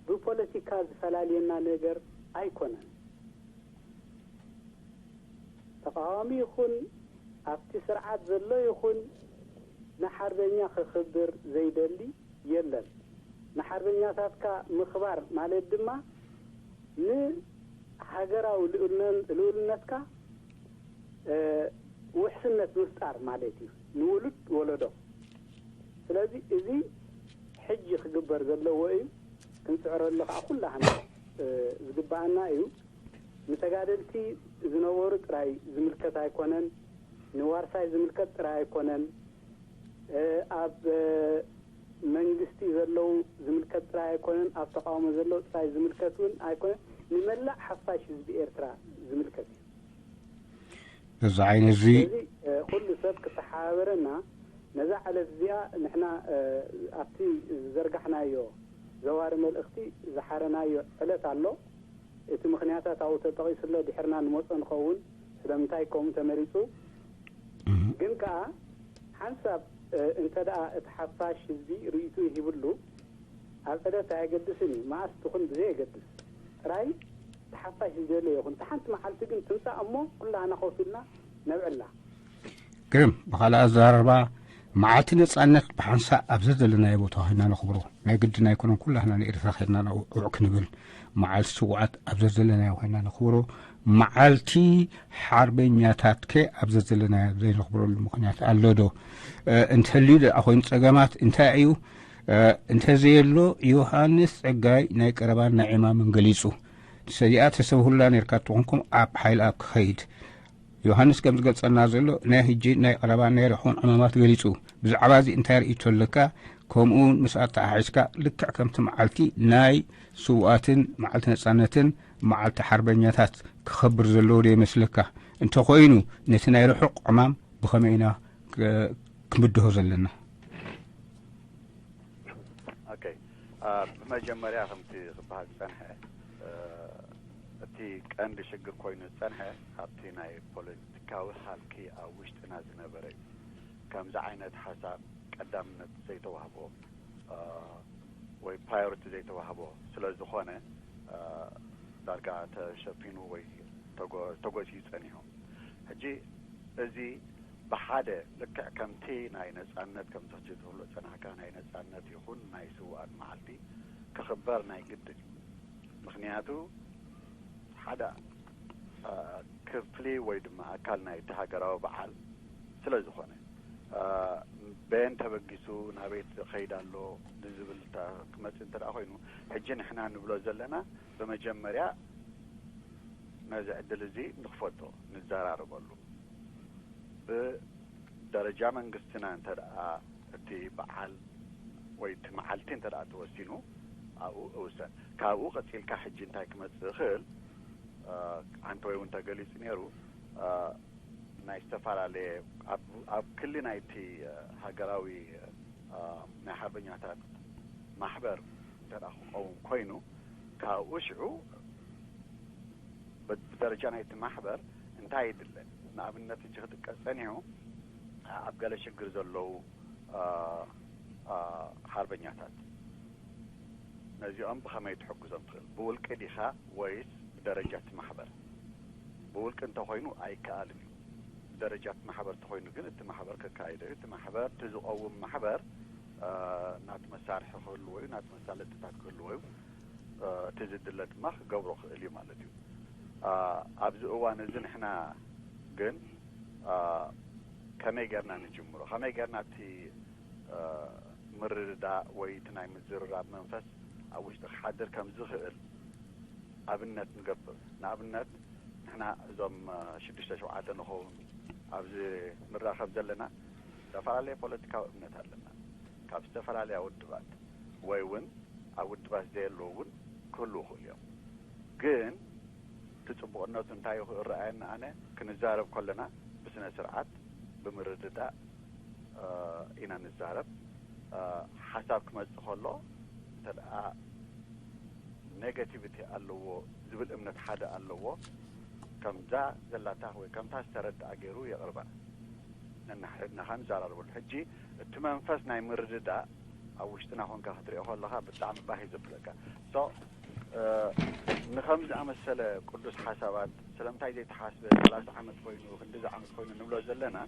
ብፖለቲካ ዝፈላልየና ነገር ኣይኮነን። ተቃዋሚ ይኹን ኣብቲ ስርዓት ዘሎ ይኹን ንሓርበኛ ክኽብር ዘይደሊ የለን። ንሓርበኛታትካ ምኽባር ማለት ድማ ንሃገራዊ ልኡልነትካ ውሕስነት ምፍጣር ማለት እዩ ንውሉድ ወለዶ። ስለዚ እዚ ሕጂ ክግበር ዘለዎ እዩ፣ ክንፅዕረሉ ከዓ ኩላህና ዝግባኣና እዩ። ንተጋደልቲ ዝነበሩ ጥራይ ዝምልከት ኣይኮነን፣ ንዋርሳይ ዝምልከት ጥራይ ኣይኮነን፣ ኣብ መንግስቲ ዘለዉ ዝምልከት ጥራይ ኣይኮነን፣ ኣብ ተቃውሞ ዘለዉ ጥራይ ዝምልከት እውን ኣይኮነን፣ ንመላእ ሓፋሽ ህዝቢ ኤርትራ ዝምልከት እዩ። እዚ ዓይነት እዚ ስለዚ ኩሉ ሰብ ክተሓባበረና ነዛ ዕለት እዚኣ ንሕና ኣብቲ ዝዘርጋሕናዮ ዘዋሪ መልእኽቲ ዝሓረናዮ ዕለት ኣሎ። እቲ ምኽንያታት ኣብኡ ተጠቒሱ ኣሎ፣ ድሕርና ንመጾ ንኸውን ስለምንታይ ከምኡ ተመሪጹ። ግን ከኣ ሓንሳብ እንተ ደኣ እቲ ሓፋሽ ህዝቢ ርእይቱ ሂብሉ ኣብ ዕለት ኣየገድስን እዩ፣ መኣስ ትኹን ብዘየገድስ ጥራይ እቲ ሓፋሽ ዝደለዮ ይኹን። እታ ሓንቲ መዓልቲ ግን ትምጻእ እሞ ኩላህና ኮፍ ኢልና ነብዕላ። ግርም ብኻልእ ኣዘራርባ መዓልቲ ነጻነት ብሓንሳእ ኣብ ዘዘለናዮ ቦታ ኮይና ነኽብሮ ናይ ግድን ኣይኮነን። ኩላህና ንኤርትራ ከድና ንዕዕ ክንብል መዓልቲ ስውዓት ኣብ ዘዘለናዮ ኮይና ነኽብሮ። መዓልቲ ሓርበኛታት ከ ኣብ ዘዘለናዮ ዘይነኽብረሉ ምኽንያት ኣሎ ዶ? እንተልዩ ደኣ ኮይኑ ጸገማት እንታይ እዩ? እንተዘየሎ ዮሃንስ ጸጋይ ናይ ቀረባን ናይ ዕማምን ገሊጹ። ሰዚኣ ተሰብሁላ ነርካ ትኾንኩም ኣብ ሓይል ኣብ ክኸይድ ዮሃንስ ከም ዝገልጸልና ዘሎ ናይ ህጂ ናይ ቀረባን ናይ ርሑን ዕማማት ገሊጹ። ብዛዕባ እዚ እንታይ ርእይቶ ኣለካ? ከምኡ እውን ምስ ኣተሓሒዝካ ልክዕ ከምቲ መዓልቲ ናይ ስውኣትን መዓልቲ ነጻነትን መዓልቲ ሓርበኛታት ክኸብር ዘለዎ ዶ ይመስለካ? እንተኾይኑ ነቲ ናይ ርሑቕ ዕማም ብኸመይ ኢና ክንብድሆ ዘለና? ኦኬ፣ ብመጀመርያ ከምቲ ክበሃል ዝጸንሐ እቲ ቀንዲ ሽግር ኮይኑ ዝጸንሐ ኣብቲ ናይ ፖለቲካዊ ሃልኪ ኣብ ውሽጥና ዝነበረ እዩ። ከምዚ ዓይነት ሓሳብ ቀዳምነት ዘይተዋህቦ ወይ ፕራዮሪቲ ዘይተዋህቦ ስለ ዝኾነ ዳርጋ ተሸፊኑ ወይ ተጎሲዩ ጸኒሑ። ሕጂ እዚ ብሓደ ልክዕ ከምቲ ናይ ነጻነት ከምቲ ሕጂ ዝብሎ ጸናሕካ ናይ ነጻነት ይኹን ናይ ስውኣት መዓልቲ ክኽበር ናይ ግድን እዩ። ምኽንያቱ ሓደ ክፍሊ ወይ ድማ ኣካል ናይቲ ሃገራዊ በዓል ስለ ዝኾነ በየን ተበጊሱ ናበይ ክኸይድ ኣሎ ንዝብል ክመፅእ እንተ ኮይኑ ሕጂ ንሕና ንብሎ ዘለና ብመጀመርያ ነዚ ዕድል እዚ ንኽፈቶ ንዘራረበሉ ብደረጃ መንግስትና እንተ እቲ በዓል ወይ እቲ መዓልቲ እንተ ተወሲኑ ኣብኡ እውሰን። ካብኡ ቀፂልካ ሕጂ እንታይ ክመፅእ ይኽእል ኣንተ ወይ እውን ተገሊፁ ነይሩ ናይ ዝተፈላለየ ኣብ ክሊ ናይቲ ሃገራዊ ናይ ሓርበኛታት ማሕበር እንተ ክኸውን ኮይኑ ካብኡ ሽዑ ብደረጃ ናይቲ ማሕበር እንታይ ይድለ ንኣብነት እጂ ክጥቀስ ፀኒሑ ኣብ ገለ ሽግር ዘለዉ ሓርበኛታት ነዚኦም ብኸመይ ትሕግዞም ትኽእል? ብውልቂ ዲኻ ወይስ ብደረጃ እቲ ማሕበር? ብውልቂ እንተኾይኑ ኣይከኣልን እዩ። ብደረጃ እቲ ማሕበር እንተኾይኑ ግን እቲ ማሕበር ከካይዶ እዩ። እቲ ማሕበር እቲ ዝቐውም ማሕበር ናቲ መሳርሒ ክህልዎ እዩ፣ ናቲ መሳለጥታት ክህልዎ እዩ። እቲ ዝድለ ድማ ክገብሮ ክእል እዩ ማለት እዩ። ኣብዚ እዋን እዚ ንሕና ግን ከመይ ጌርና ንጅምሮ? ከመይ ጌርና እቲ ምርድዳእ ወይ እቲ ናይ ምዝርራብ መንፈስ ኣብ ውሽጢ ክሓድር ከም ዝኽእል ኣብነት ንገብር። ንኣብነት ንሕና እዞም ሽዱሽተ ሸውዓተ ንኸውን ኣብዚ ንራኸብ ዘለና ዝተፈላለየ ፖለቲካዊ እምነት ኣለና። ካብ ዝተፈላለያ ውድባት ወይ እውን ኣብ ውድባት ዘየለዉ እውን ክህልዉ ይኽእሉ እዮም። ግን ጽቡቕነቱ እንታይ እዩ ክረኣየኒ ኣነ፣ ክንዛረብ ከለና ብስነ ስርዓት ብምርድዳእ ኢና ንዛረብ። ሓሳብ ክመጽእ ከሎ እንተ ደኣ ኔጋቲቪቲ ኣለዎ ዝብል እምነት ሓደ ኣለዎ፣ ከምዛ ዘላታ ወይ ከምታ ዝተረድኣ ገይሩ የቕርባ። ነናሕድና ንዘራረበሉ። ሕጂ እቲ መንፈስ ናይ ምርድዳእ ኣብ ውሽጥና ኮንካ ክትሪኦ ከለኻ ብጣዕሚ ባህ እዩ ዘብለካ። So ንኸምዚ ኣመሰለ ቅዱስ ሓሳባት ስለምንታይ ዘይተሓስበ ሰላሳ ዓመት ኮይኑ ክንድዚ ዓመት ኮይኑ ንብሎ ዘለና?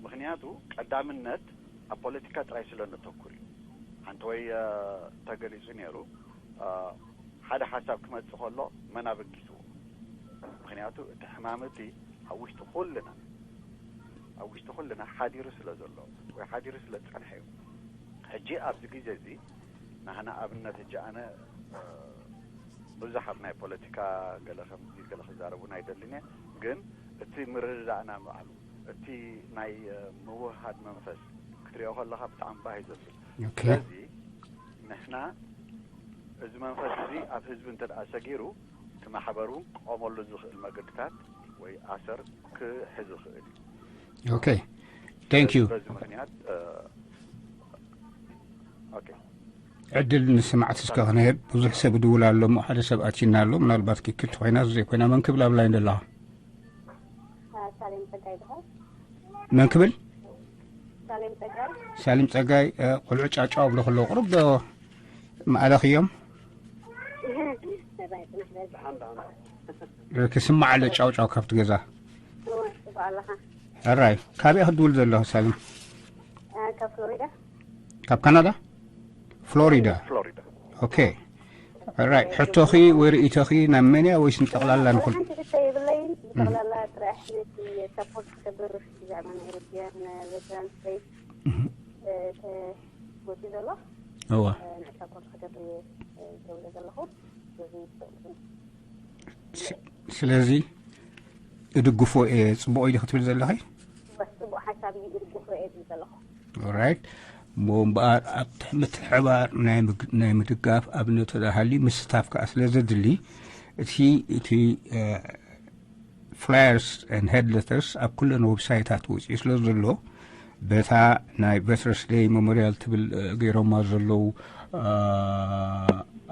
ምኽንያቱ ቀዳምነት ኣብ ፖለቲካ ጥራይ ስለ ነተኩር እዩ። ሓንቲ ወይ ተገሊጹ ነይሩ፣ ሓደ ሓሳብ ክመጽእ ከሎ መን ኣበጊስዎ? ምኽንያቱ እቲ ሕማም እቲ ኣብ ውሽጢ ኩልና ኣብ ውሽጢ ኩልና ሓዲሩ ስለ ዘሎ ወይ ሓዲሩ ስለ ዝጸንሐ እዩ። ሕጂ ኣብዚ ግዜ እዚ ናህና ኣብነት ሕጂ ኣነ ብዙሕ ኣብ ናይ ፖለቲካ ገለ ከምዚ ገለ ክዛረቡን ኣይደልን እየ፣ ግን እቲ ምርድዳእና ባዕሉ እቲ ናይ ምውህሃድ መንፈስ ክትሪኦ ከለኻ ብጣዕሚ ባህ እዩ ዘብል። ስለዚ ንሕና እዚ መንፈስ እዚ ኣብ ህዝቢ እንተ ደኣ ሰጊሩ እቲ ማሕበር እውን ክቆመሉ ዝኽእል መገድታት ወይ ኣሰር ክሕዝ ይኽእል እዩ። Okay, thank you። በዚ ምኽንያት okay ዕድል ንሰማዕቲ እስከ ክንህብ። ብዙሕ ሰብ ይድውል ኣሎ እሞ ሓደ ሰብ ኣቲና ኣሎ፣ ምናልባት ክክልቲ ኮይና ዘይኮይና። መን ክብል ኣብ ላይን ዘለኻ? ሳሌም ጸጋይ ይበሃል። መን ክብል? ሳሌም ጸጋይ። ሳሊም ጸጋይ። ቆልዑ ጫጫው ብሎ ከሎ ቁሩብ ዶ ማእለኽዮም? ሰብኣይ ጽናሕ በል። ክስማዕ ኣሎ ጫውጫው ካብቲ ገዛ። ጽቡቕ ኣለኻ። ሕራይ። ካበይ ክትድውል ዘለኹ ሳሊም? ካብ ፍሎሪዳ። ካብ ካናዳ? ፍሎሪዳ። ፍሎሪዳ። Okay. ሕራይ። ሕቶኺ ወይ ርእይቶኺ ናብ መን እያ ወይስ ንጠቕላላ ንኹል? ሓንቲ ሕቶ የብለይን። ጠቕላላ ጥራሕ ነቲ ሰፖርት ክገብር ብዛዕባ ናይ ኤሮፒያን ቨተራን ስቴት ተወፂ ዘሎ እዋ። ንዕሳኮት ክገብር እየ ዝደውለ ዘለኹ። ስለዚ ስለዚ እድግፎ እየ። ጽቡቕ እዩ ክትብል ዘለኺ? ጽቡቕ ሓሳብ እዩ። እድግፎ እየ ዝብል ዘለኹ። ኦራይት። እሞ እምበኣር ኣብቲ ምትሕባር ናይ ምግ- ናይ ምድጋፍ ኣብነት ተዳሃሊ ምስታፍ ከኣ ስለ ዘድሊ እቲ እቲ flyers and head letters ኣብ ኩለን ዌብሳይታት ወፂኡ ስለ ዘሎ በታ ናይ ቨተረንስ ደይ ሜሞሪያል ትብል ገይሮማ ዘለዉ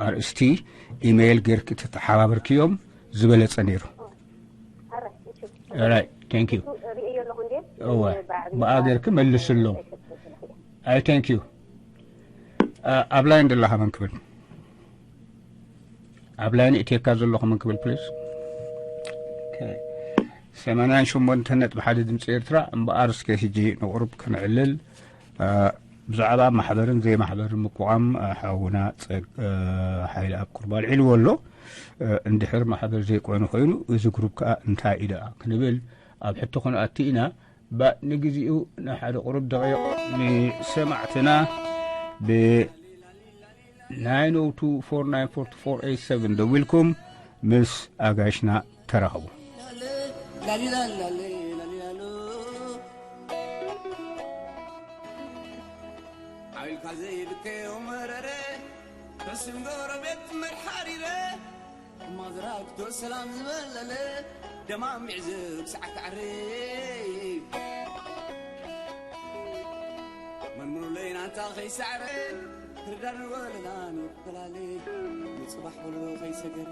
ኣርእስቲ ኢሜይል ጌርክ ተተሓባበርክዮም ዝበለፀ ነይሩ። Alright, thank you. እወ ብኣ ጌርክ መልስሎም። I thank you. ኣብ ላይን ዘለኻ መን ክብል? ኣብ ላይን እትየካ ዘለኹ መን ክብል ፕሊዝ? ሰማንያን ሸሞንተን ነጥቢ ሓደ ድምፂ ኤርትራ። እምበኣር እስከ ሕጂ ንቑሩብ ከነዕልል። ብዛዕባ ማሕበርን ዘይማሕበርን ምቁቋም ሓውና ሓይሊ ኣብ ቁርባ ኣልዒልዎ ኣሎ። እንድሕር ማሕበር ዘይኮይኑ ኮይኑ እዚ ግሩፕ ከዓ እንታይ እዩ ደኣ ክንብል ኣብ ሕቶ ክንኣቲ ኢና። ንግዜኡ ንሓደ ቁሩብ ደቂቕ ንሰማዕትና ብ ናይን ኦ ቱ ፎር ናይን ፎር ቱ ፎር ኤይት ሰቨን ደዊልኩም ምስ ኣጋይሽና ተራኸቡ። ዓብልካ ዘይብከዮ መረረ ሕሱም ጎረቤት መድሓሪረ ማዝራግቶ ሰላም ዝበለለ ደማሚዕ ዝብሳዕ ካዕሪ መንምኑለይ ናንታ ከይሳዕረ ክርዳር ንወለላ ንወፈላለ ንፅባሕ ወለሎ ከይሰገረ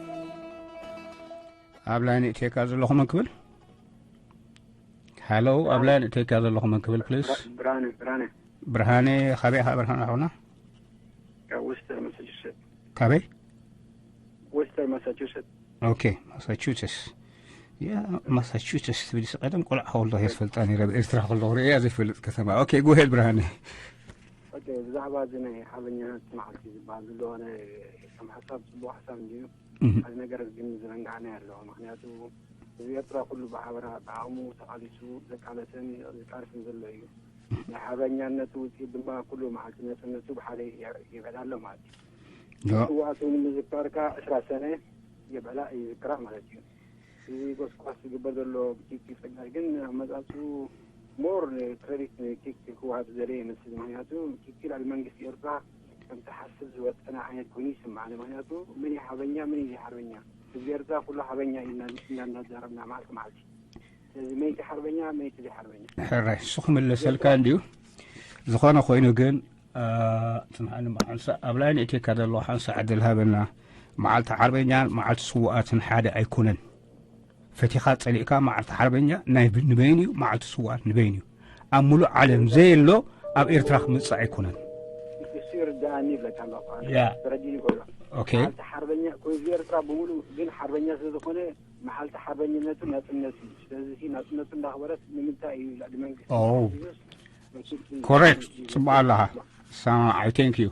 ኣብ ላይን እቴካ ዘለኹ መን ክብል? ሃሎ፣ ኣብ ላይን እቴካ ዘለኹ መን ክብል ፕሊስ? ብርሃነ ብርሃነ ብርሃነ። ካበይ ኢኻ ብርሃነ ሓውና? ካብ ዌስተር ማሳቹሴት ካበይ? ዌስተር ማሳቹሴት ኦኬ፣ ማሳቹሴትስ። ያ ማሳቹሴትስ ትብል ቀደም ቆልዓ ከወልዶ ከይስፈልጣ ነይረ። ኤርትራ ከለኹ ርእያ ዘይፈልጥ ከተማ። ኦኬ፣ ጎሄድ ብርሃነ። ኦኬ፣ ብዛዕባ እዚ ናይ ሓበኛታት መዓልቲ ዝበሃል ዘሎ ኣነ ከም ሓሳብ ጽቡቕ ሓሳብ እንድዩ። ሓደ ነገር ግን ዝዘንጋዕናዮ ኣሎ። ምኽንያቱ ህዝቢ ኤርትራ ኩሉ ብሓበራ ብዓቕሙ ተቓሊሱ ዘቃለሰን ዝቃለስን ዘሎ እዩ። ናይ ሓበኛነቱ ውፅኢት ድማ ኩሉ መዓልቲ ነፃነቱ ብሓደ ይብዕል ኣሎ ማለት እዩ። ስውኣቱ ንምዝካር ከዓ ዕስራ ሰነ የብዕላ ይዝክራ ማለት እዩ። እዚ ጎስጓስ ዝግበር ዘሎ ብቲቲ ፀጋይ ግን ኣመፃፅኡ ሞር ክሬዲት ንቲቲ ክወሃብ ዝደለየ ይመስል። ምክንያቱ ቲቲ ልዕሊ መንግስቲ ኤርትራ ከም ትሓስብ ዝወጠነ ዓይነት ኮይኑ ይስምዓኒ። ምክንያቱ መን እዩ ሓርበኛ መን እዩ ዘይሓርበኛ ህዝቢ ኤርትራ ኩሉ ሓርበኛ እዩ እና- እና እናዛረብና መዓልቲ መዓልቲ። ስለዚ መይቲ ሓርበኛ፣ መይቲ ዘይሓርበኛ። ሕራይ፣ እሱ ክምለሰልካ እንድዩ። ዝኾነ ኮይኑ ግን፣ አ፣ ስምዓኒ፣ ሓንሳ ኣብ ላይን እቴካ ዘለዎ ሓንሳ ዕድል ሃበና። መዓልቲ ሓርበኛን መዓልቲ ስውኣትን ሓደ ኣይኮነን። ፈቲኻ ጸሊእካ፣ መዓልቲ ሓርበኛ ናይ ብ-፣ ንበይኑ እዩ፣ መዓልቲ ስውኣት ንበይኑ እዩ። ኣብ ሙሉእ ዓለም ዘየሎ ኣብ ኤርትራ ክመጽእ ኣይኮነን። እሱ ይርድኣኒ ይብለካ ኣለኹ ኣነ። ያ። ተረዲኒ ይብሎ። ኦኬ። መዓልቲ ሓርበኛ፣ ህዝቢ ኤርትራ ብምሉእ ግን ሓርበኛ ስለ ዝኾነ፣ መዓልቲ ሓርበኝነቱ ናጽነቱ እዩ። ስለዚ እቲ ናጽነቱ እንዳኽበረስ ንምንታይ እዩ ልዕሊ መንግስቲ ኦ። ሒዙስ መችም ኮሬክት፣ ጽቡቕ ኣለኻ። ሰማማዕ፣ I thank you።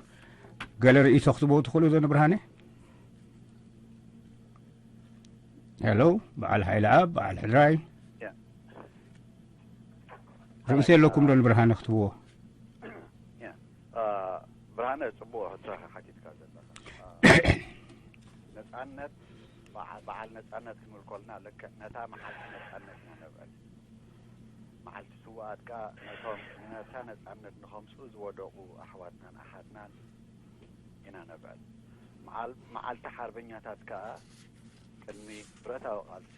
ገለ ርእይቶ ክትቦ ትኽእሉ ዶ ንብርሃነ? ሄሎ፣ በዓል ሃይለኣብ፣ በዓል ሕድራይ። ያ። ርእይቶ ኣለኩም ዶ ንብርሃነ ክትብዎ? ያ። አ፣ ብርሃነ፣ ጽቡቕ ሕቶ ኢኻ ሓቲትካ ዘለኻ። አ፣ ነጻነት፣ በዓ-፣ በዓል ነጻነት ክንብል ከለና ልክዕ ነታ መዓልቲ ነጻነት ኢና ነብዕል። መዓልቲ ስውኣት ከኣ ነቶም ነታ ነጻነት ንኸምጽኡ ዝወደቑ ኣሕዋትናን ኣሓትናን ኢና ነብዕል። መዓል-፣ መዓልቲ ሓርበኛታት ከኣ ቅድሚ ብረታዊ ቃልሲ፣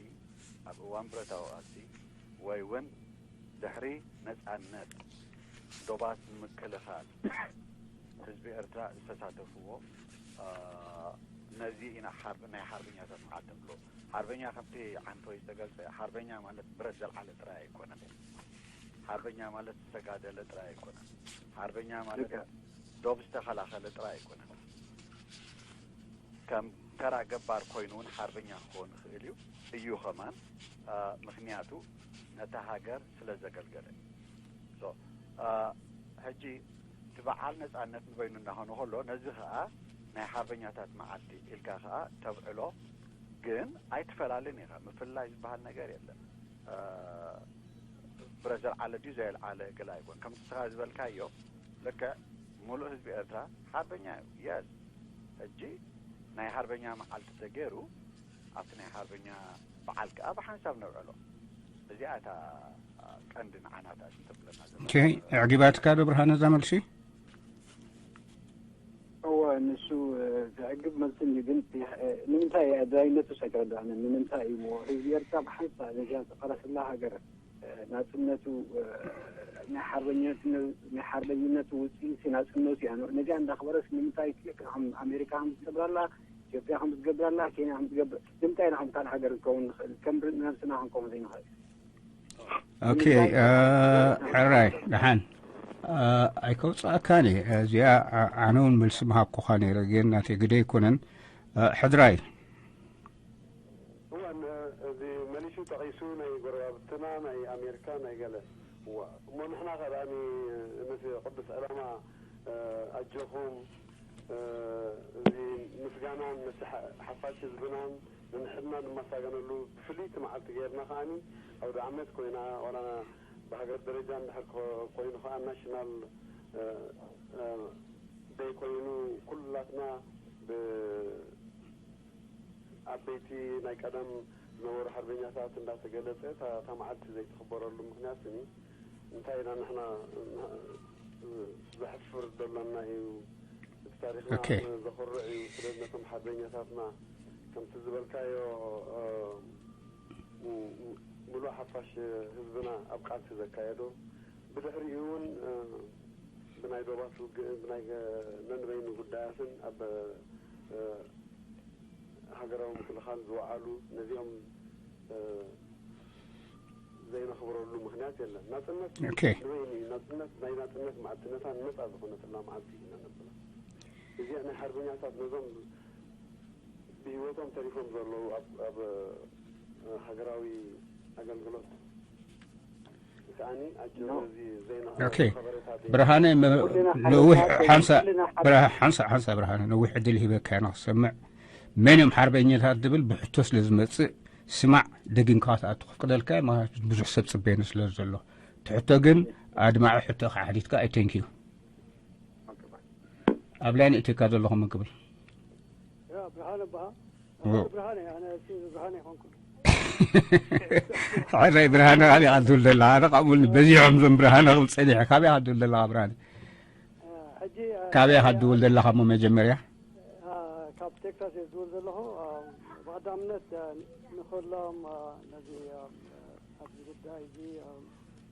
ኣብ እዋን ብረታዊ ቃልሲ ወይ እውን ድሕሪ ነጻነት ዶባት ንምክልኻል ህዝቢ ኤርትራ ዝተሳተፍዎ፣ አ፣ ነዚ ኢና ሓርብ-፣ ናይ ሓርበኛታት መዓልቲ ንብሎ። ሓርበኛ ከምቲ ዓንቶይ ዝተገልጸ፣ ሓርበኛ ማለት ብረት ዘልዓለ ጥራይ ኣይኮነን። ሓርበኛ ማለት ዝተጋደለ ጥራይ ኣይኮነን። ሓርበኛ ማለት ልክዕ። ዶብ ዝተኸላኸለ ጥራይ ኣይኮነን። ከም ተራ ገባር ኮይኑ እውን ሓርበኛ ክኸውን ይኽእል እዩ። እዩ ከማን፣ አ፣ ምኽንያቱ ነታ ሃገር ስለ ዘገልገለ። ሶ፣ አ፣ ሕጂ እቲ በዓል ነጻነት ንበይኑ እናኾነ ከሎ፣ ነዚ ኸኣ ናይ ሓርበኛታት መዓልቲ ኢልካ ኸኣ ተብዕሎ፣ ግን ኣይትፈላልን ኢኻ። ምፍላይ ዝበሃል ነገር የለን። አ፣ ብረት ዘልዓለ ድዩ ዘየልዓለ ገለ ኣይኮን። ከምቲ ንስኻ ዝበልካዮ፣ ልክዕ፣ ሙሉእ ህዝቢ ኤርትራ ሓርበኛ እዩ። የስ፣ ሕጂ ናይ ሓርበኛ መዓልቲ ተገይሩ፣ ኣብቲ ናይ ሓርበኛ በዓል ከኣ ብሓንሳብ ነብዕሎ። እዚኣ እታ ቀንዲ ንዓና እታ ተብለና ዘላ። ኦኬ፣ ኣዕጊባትካ ዶ ብርሃነ እዛ መልሲ? እወ፣ ንሱ፣ እ፣ ዘዕግብ መልሲ እንድዩ፣ ግን፣ እ፣ ንምንታይ ኣድላይነቱ ኣይተረድኣንን። ንምንታይ እዩ ህዝቢ ኤርትራ ብሓንሳብ ነዚኣ ዝቐረሰላ ሃገር፣ እ፣ ናጽነቱ፣ እ፣ ናይ ሓርበኝነቱ፣ ናይ ሓርበኝነቱ ውጽኢት ናጽነቱ እያ። ነዚኣ እንዳኽበረስ ንምንታይ ከም ኣሜሪካ ከም ዝገብራላ፣ ኢትዮጵያ ከም ዝገብራላ፣ ኬንያ ከም ዝገብር፣ ንምንታይ ኢና ከም ካልእ ሃገር ክንከውን ንኽእል? ከም ር-፣ ነብስና ክንከውን ዘይንኽእል? ኦኬ፣ እ፣ ሕራይ፣ ደሓን፣ እ፣ ኣይከውጽኣካን እየ። እዚኣ ዓ-፣ ኣነ እውን መልሲ ምሃብኩኻ ነይረ፣ ግን ናተይ ግደ ኣይኮነን። እ፣ ሕድራይ። እወ፣ ን-፣ እዚ መሊሱ ጠቒሱ ናይ ጎረባብትና፣ ናይ ኣሜሪካ፣ ናይ ገለ። እወ፣ እሞ ንሕና ከ ደኣኒ ነቲ ቅዱስ ዕላማ፣ እ፣ ኣጆኹም፣ እ፣ እዚ ምስጋናን ነቲ ሓ-፣ ሓፋሽ ህዝብናን ንንሕድና ንመሳገነሉ ፍልይቲ መዓልቲ ገይርና ከኣኒ፣ ኣውደ ዓመት ኮይና፣ ዋላ ብሃገር ደረጃ እንድሕር ኮ-፣ ኮይኑ ከኣ ናሽናል፣ እ፣ እ፣ ደይ ኮይኑ ኩላትና ብ-፣ ዓበይቲ ናይ ቀደም ዝነበሩ ሓርበኛታት እንዳተገለጸ እታ፣ እታ መዓልቲ ዘይትኽበረሉ ምኽንያት ስኒ እንታይ ኢና ንሕና ን-፣ ዘሕፍር ዘሎና እዩ። እቲ ታሪኽና ኦኬ። ዘኹርዕ እዩ። ስለዚ ነቶም ሓርበኛታትና ከምቲ ዝበልካዮ፣ እ፣ ም-፣ ም-፣ ምሉእ ሓፋሽ ህዝብና ኣብ ቃልሲ ዘካየዶ፣ ብድሕሪኡ እውን፣ እ፣ ብናይ ዶባት ውግእ፣ ብናይ ገ-፣ ነንበይኑ ጉዳያትን ኣብ፣ እ፣ ሃገራዊ ምክልኻል ዝወዓሉ፣ ነዚኦም፣ እ፣ ዘይነኽብረሉ ምኽንያት የለን። ናጽነት ኦኬ። ንበይኑ እዩ። ናጽነት፣ ናይ ናጽነት መዓልቲ፣ ነታ ነጻ ዝኾነትላ መዓልቲ ኢና ነብላ። እዚኣ ናይ ሓርበኛታት ነዞም ብህይወቶም ተሪፎም ዘለዉ ኣብ፣ ኣብ፣ እ፣ ሃገራዊ ኣገልግሎት ከኣኒ ኣጆ ኖ። ነዚ ዜና ኦኬ። ከበሬታ ዜና። ብርሃነ፣ መ-፣ ኩልና ሓደ ነዊሕ ሓ-፣ ሓንሳ-፣ ኩልና ሓደ ብርሃ-፣ ሓንሳ-፣ ሓንሳ ብርሃነ፣ ነዊሕ ዕድል ሂበካ ኢና ክሰምዕ። መን እዮም ሓርበኛታት ዝብል ብሕቶ ስለ ዝመጽእ፣ ስማዕ፣ ደጊምካ ክትኣቱ ክፍቅደልካ፣ ምኽንያቱ ብዙሕ ሰብ ጽበየኒ ስለ ዘሎ። እቲ ሕቶ ግን ኣድማዒ ሕቶ ኢኻ ሓቲትካ፣ I thank you። ኣብ ላይን እትካ ዘለኹም ክብል። ያ፣ ብርሃነ በሃ። ኦ። ብርሃነ፣ ኣነ እቲ ብርሃነ ይኾንኩ። ሕራይ ብርሃነ፣ ካሊእ ኣትብል ዘላ። ኣነ ካብኡ በዚሖም ዞም ብርሃነ ክብል ጸኒሐ። ካበይ ኣትብል ዘለኻ ብርሃነ? እ፣ ሕጂ፣ እ፣ ካበይ ኣትብል ዘለኻ እሞ መጀመርያ? እ፣ ካብቲ ቴክሳስ እየ ዝብል ዘለኹ። ብቐዳምነት ንኸሎም ነዚ ኣብዚ ጉዳይ እዚ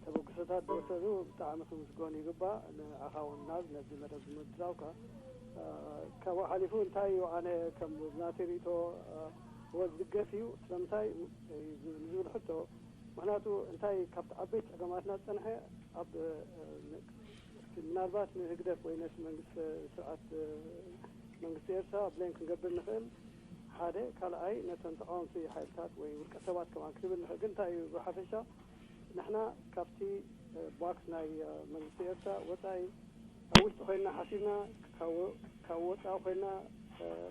ተበግሶታት ዝወሰዱ ብጣዕሚ ክምስገኑ ይግባእ። ንኣኻ እውን ናብ ነዚ መደብ ዝምድራውካ ካብኡ ሓሊፉ እንታይ እዩ ኣነ ከም ናተይ ርእቶ ወ ዝድገፍ እዩ። ስለምንታይ እዩ ዝብል ሕቶ ምክንያቱ እንታይ ካብቲ ዓበይቲ ጸገማትና ዝጸንሐ ኣብ ምናልባት ንህግደፍ ወይ ነቲ መንግስቲ ስርዓት መንግስቲ ኤርትራ ብሌን ክንገብር ንኽእል ሓደ ካልኣይ ነተን ተቃወምቲ ሓይልታት ወይ ውልቀ ሰባት ከማን ክንብል ንኽእል ግን እንታይ እዩ ብሓፈሻ ንሕና ካብቲ ባክስ ናይ መንግስቲ ኤርትራ ወፃኢ ኣብ ውሽጢ ኮይና ሓሲብና ካብ ወፃኢ ኮይና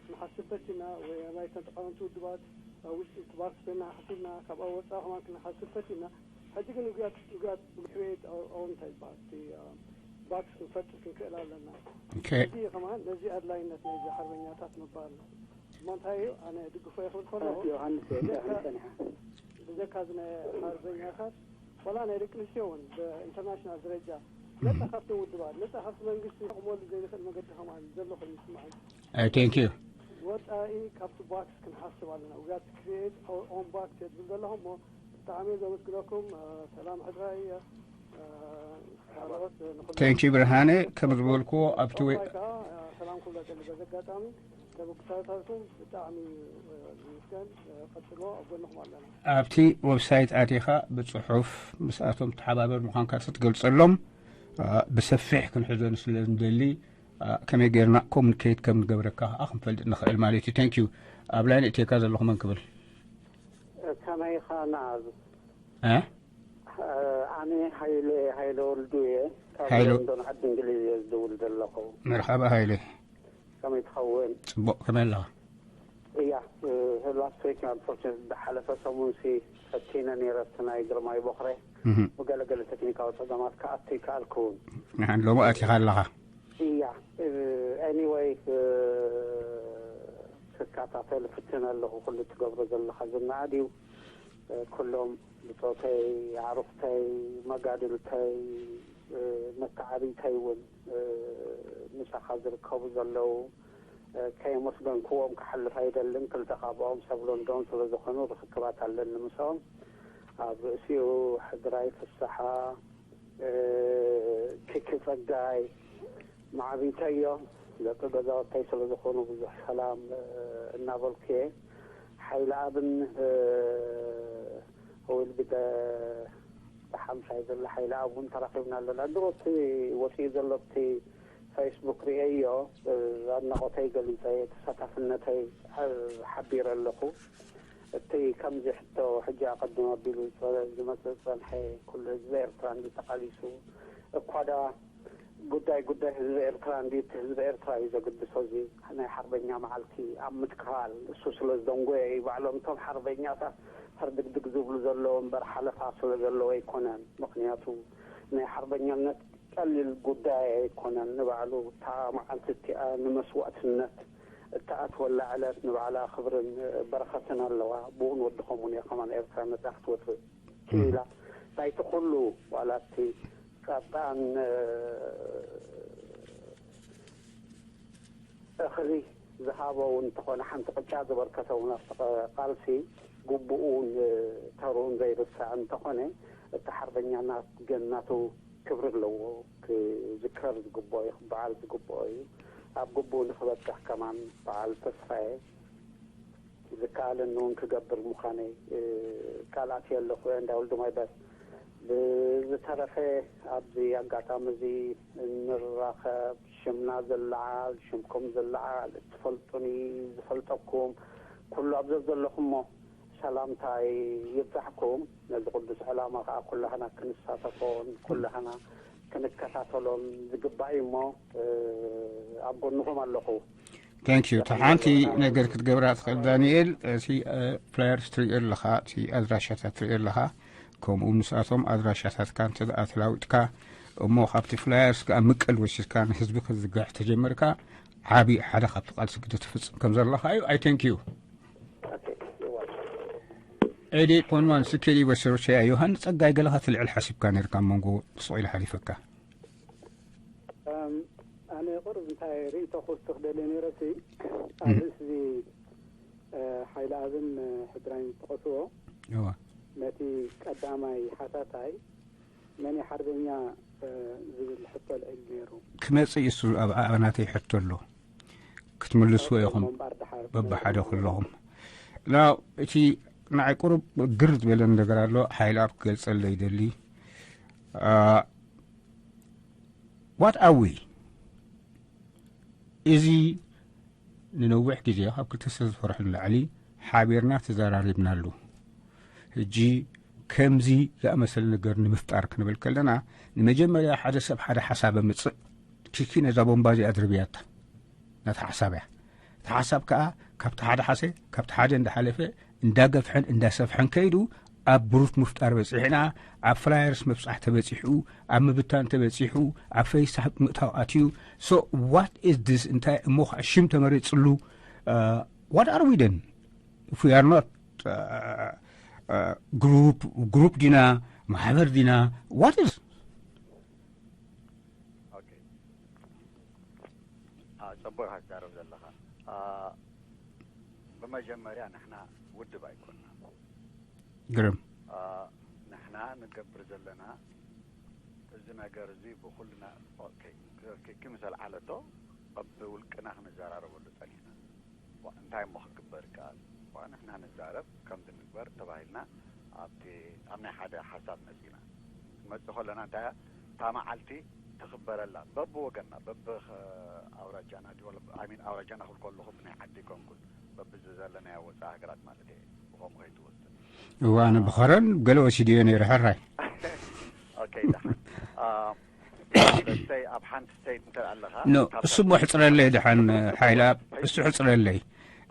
ክንሓስብ ፈቲና ወይ ናይ ተቃወምቲ ውድባት ኣብ ውሽጢ እቲ ባክስ ኮይና ሓሲብና ካብ ወፃ ከማን ክንሓስብ ፈቲና ሕጂ ግን ንጉያት ንጉያት ንክሬት ኦን እንታይ ይበሃል እቲ ባክስ ክንፈጥር ክንክእል ኣለና። እዚ ከማን ነዚ ኣድላይነት ናይዚ ሓርበኛታት ምባል እሞ እንታይ እዩ ኣነ ድግፎ ይኽብል ከለኹ ዮሃንስ ዮሃንስ ጸኒሓ ብዘካ እዚ ናይ ሓርበኛታት ዋላ ናይ ደቂ ኣንስትዮ እውን ብኢንተርናሽናል ደረጃ ነፃ ካብቶም ውድባት ነፃ ካብቲ መንግስቲ ክቕመሉ ዘይንኽእል መገዲ ከማን ዘሎ ኮይኑ ይስምዓኒ። I thank you። ወፃኢ ካብቲ ባክስ ክንሓስብ ኣለና። We got to create our own box እየ ዝብል ዘለኹ እሞ ብጣዕሚ እየ ዘመስግነኩም። ሰላም ሕድራይ ካልኦት ንኹሉ Thank you ብርሃነ። ከም ዝበልኩዎ ኣብቲ ወይ ወፃኢ ከዓ ሰላም ክብሎ ደሊ በዚ ኣጋጣሚ ተበግሳታትኩም ብጣዕሚ ዝምስገን ቀፅሎ ኣብ ጎንኹም ኣለና። ኣብቲ ዌብሳይት ኣቲኻ ብፅሑፍ ምስኣቶም ተሓባበር ምዃንካ ተትገልፀሎም ብሰፊሕ ክንሕዞ ስለ ንደሊ ከመይ ጌርና ኮሙኒኬት ከም ንገብረካ ከዓ ክንፈልጥ ንኽእል ማለት እዩ። Thank you። ኣብ ላይን እቴካ ዘለኹ መን ክብል? ከመይ ኢኻ ናዝ? እ? ኣነ ሃይለ ሃይለ ወልዱ እየ። ካብ ሃይለ- ሎንዶን ዓዲ እንግሊዝ እየ ዝድውል ዘለኹ። መርሓባ ሃይለ። ከመይ ትኸውን? ፅቡቕ ከመይ ኣለኻ? እያ ላስት ዊክ ናብ ፎርቹን ዝሓለፈ ሰሙን ሲ ፈቲነ ነይረ እቲ ናይ ግርማይ ቦኽረ እህ፣ ብገለገለ ቴክኒካዊ ፀገማት ክኣቱ ይከኣልኩውን። ንሓን ሎሚ ኣቲኻ ኣለኻ። እያ ኤኒወይ ክከታተል ፍትን ኣለኹ። ኩሉ ትገብሮ ዘለኻ ዝነኣድ እዩ። ኩሎም ብፆተይ፣ ኣዕሩኽተይ፣ መጋድልተይ፣ መተዓብይተይ እውን ምሳኻ ዝርከቡ ዘለዉ ከየመስገንክዎም ክሓልፍ ኣይደልን። ክልተ ካብኦም ሰብ ሎንዶን ስለ ዝኾኑ ርኽክባት ኣለኒ ምስኦም። ኣብ ርእሲኡ ሕድራይ ፍስሓ፣ ኪኪ ጸጋይ፣ ማዕቢተዮ ደቂ ገዛወተይ ስለ ዝኾኑ ብዙሕ ሰላም እናበልኩ እየ። ሓይለ ኣብን ዊል ቢደ ብሓምሻይ ዘሎ ሓይለ ኣብ እውን ተራኺብና ኣለና። ድሮ እቲ ወፂኡ ዘሎ ኣብቲ ፌስቡክ ርእየዮ ኣድናቖተይ ገሊፀ እየ፣ ተሳታፍነተይ ሓቢረ ኣለኹ። እቲ ከምዚ ሕቶ ሕጂ ኣቐድም ኣቢሉ ዝመፅእ ዝፀንሐ ኩሉ ህዝቢ ኤርትራ እንዲ ተቓሊሱ እኳ ደኣ ጉዳይ ጉዳይ ህዝቢ ኤርትራ እንዲ እቲ ህዝቢ ኤርትራ እዩ ዘግድሶ። እዚ ናይ ሓርበኛ መዓልቲ ኣብ ምትካል እሱ ስለ ዝደንጎየ እዩ። ባዕሎም እቶም ሓርበኛታት ህርድግድግ ዝብሉ ዘለዉ እምበር ሓለፋ ስለ ዘለዎ ኣይኮነን። ምኽንያቱ ናይ ሓርበኛነት ቀሊል ጉዳይ ኣይኮነን። ንባዕሉ እታ መዓልቲ እቲኣ ንመስዋእትነት እተኣትወላ ዕለት ንባዕላ ክብርን በረኸትን ኣለዋ። ብኡ ንወድኾም እውን እየ ከማን ኤርትራ ነጻ ክትወፅእ ክኢላ። ናይቲ ኩሉ ዋላ እቲ ጻጣን እኽሊ ዝሃበ እውን እንተኾነ ሓንቲ ቅጫ ዘበርከተ እውን ኣብቲ ቃልሲ ግቡኡን ተሩኡን ዘይርሳዕ እንተኾነ እቲ ሓርበኛና ግን ናቱ ክብሪ ኣለዎ። ክዝከር ዝግብኦ እዩ፣ ክበዓል ዝግብኦ እዩ። ኣብ ግቡኡ ንክበፅሕ ከማን በዓል ተስፋየ ዝከኣለኒ እውን ክገብር ምዃነይ ቃል ኣትየ ኣለኹ። እንዳ ወልዱ ማይበር ብዝተረፈ ኣብዚ ኣጋጣሚ እዚ እንራኸብ ሽምና ዝለዓል ሽምኩም ዝለዓል እትፈልጡኒ ዝፈልጠኩም ኩሉ ኣብ ዘዘለኹሞ ሰላምታይ ይብዛሕኩም። ነዚ ቅዱስ ዕላማ ከዓ ኩላህና ክንሳተፎን ኩላህና ክንከታተሎን ዝግባእ እዩ እሞ ኣብ ጎንኹም ኣለኹ። Thank you። ሓንቲ ነገር ክትገብራ ትኽእል ዳንኤል፣ እቲ ፍላየርስ ትሪኦ ኣለኻ፣ እቲ ኣድራሻታት ትሪኦ ኣለኻ፣ ከምኡ ንስኣቶም ኣድራሻታትካ እንተ ደኣ ተላዊጥካ እሞ ካብቲ ፍላየርስ ከዓ ምቅል ወሲድካ ንህዝቢ ክትዝግሕ ተጀመርካ ዓብዪ ሓደ ካብቲ ቃልሲ ክትፍፅም ከም ዘለኻ እዩ። I thank you። ኤዲ ኮንዋን ስኬዲ ወሰሮቻያ ዮሃን ጸጋይ ገለኻ ትልዕል ሓሲብካ ነርካ ኣብ መንጎ ስቕ ኢሉ ሓሊፈካ። ኣነ ቁሩብ እንታይ ርእይቶ ክውስኽ ደልየ ነይረሲ፣ ኣብዚ እዚ ሓይሊ ኣብን ሕድራይን ዝጠቐስዎ፣ እዋ ነቲ ቀዳማይ ሓታታይ መን ሓርበኛ ዝብል ሕቶ ልዕል ነይሩ። ክመጽእ እሱ ኣብ ኣባናተይ ሕቶ ኣሎ ክትምልስዎ ኢኹም። ምንባር ድሓር በብሓደ ኩለኹም ና እቲ ንዓይ ቁሩብ ግር ዝበለኒ ነገር ኣሎ። ሓይሊ ኣብ ክገልጸለ ይደሊ። What are we? እዚ ንነዊሕ ግዜ ካብ ክልተ ሰለስተ ወርሒ ንላዕሊ ሓቢርና ተዘራሪብናሉ። ሕጂ ከምዚ ዝኣመሰለ ነገር ንምፍጣር ክንብል ከለና ንመጀመርያ ሓደ ሰብ ሓደ ሓሳብ ኣምፅእ። ኪኪ ነዛ ቦምባ እዚኣ ድርብያታ ናታ ሓሳብ እያ። እቲ ሓሳብ ከዓ ካብቲ ሓደ ሓሰ ካብቲ ሓደ እንዳሓለፈ እንዳገፍሐን እንዳሰፍሐን ከይዱ ኣብ ብሩት ምፍጣር በፂሕና፣ ኣብ ፍላየርስ ምብፃሕ ተበፂሑ፣ ኣብ ምብታን ተበፂሑ፣ ኣብ ፈይሳ ምእታው ኣትዩ። So what is this? እንታይ እሞ ከዓ ሽም ተመሪፅሉ? What are we then? If we are not group group ዲና ማሕበር ዲና? What is? ኦኬ። አ፣ ጽቡቅ ኢኻ ትዛረብ ዘለኻ። አ፣ ብመጀመርያ ንሕና ውድብ ኣይኮንና። ግርም አ፣ ንሕና ንገብር ዘለና እዚ ነገር እዚ ብኹልና ኦኬ፣ ክ- ክ- ክምሰል ዓለቶ ኣብ ውልቅና ክንዘራረበሉ ጸኒሕና። ዋ፣ እንታይ እሞ ክግበር ይከኣል? ዋ፣ ንሕና ንዛረብ ከምዚ ንግበር ተባሂልና ኣብቲ ኣብ ናይ ሓደ ሓሳብ መጺና ንመጽእ ከለና እንታይ እያ እታ መዓልቲ ትኽበረላ በብወገንና በብ ኣውራጃና ዲቨሎፕ ኣይ ሚን ኣውራጃና ክብል ከለኹ ብናይ ዓዲ ኮንኩን በብዚ ዘለናዮ ወፃኢ ሃገራት ማለት እየ ብኸምኡ ከይትወስድ እዋ ኣነ ብኸረን ገለ ወሲድዮ ነይረ ሕራይ ኦኬ ደሓን አ፣ ለስተይ ኣብ ሓንቲ ስቴት እንተ ኣለኻ ኖ ካብ እሱ እሞ ሕፅረለይ ድሓን ሓይላ እሱ ሕፅረለይ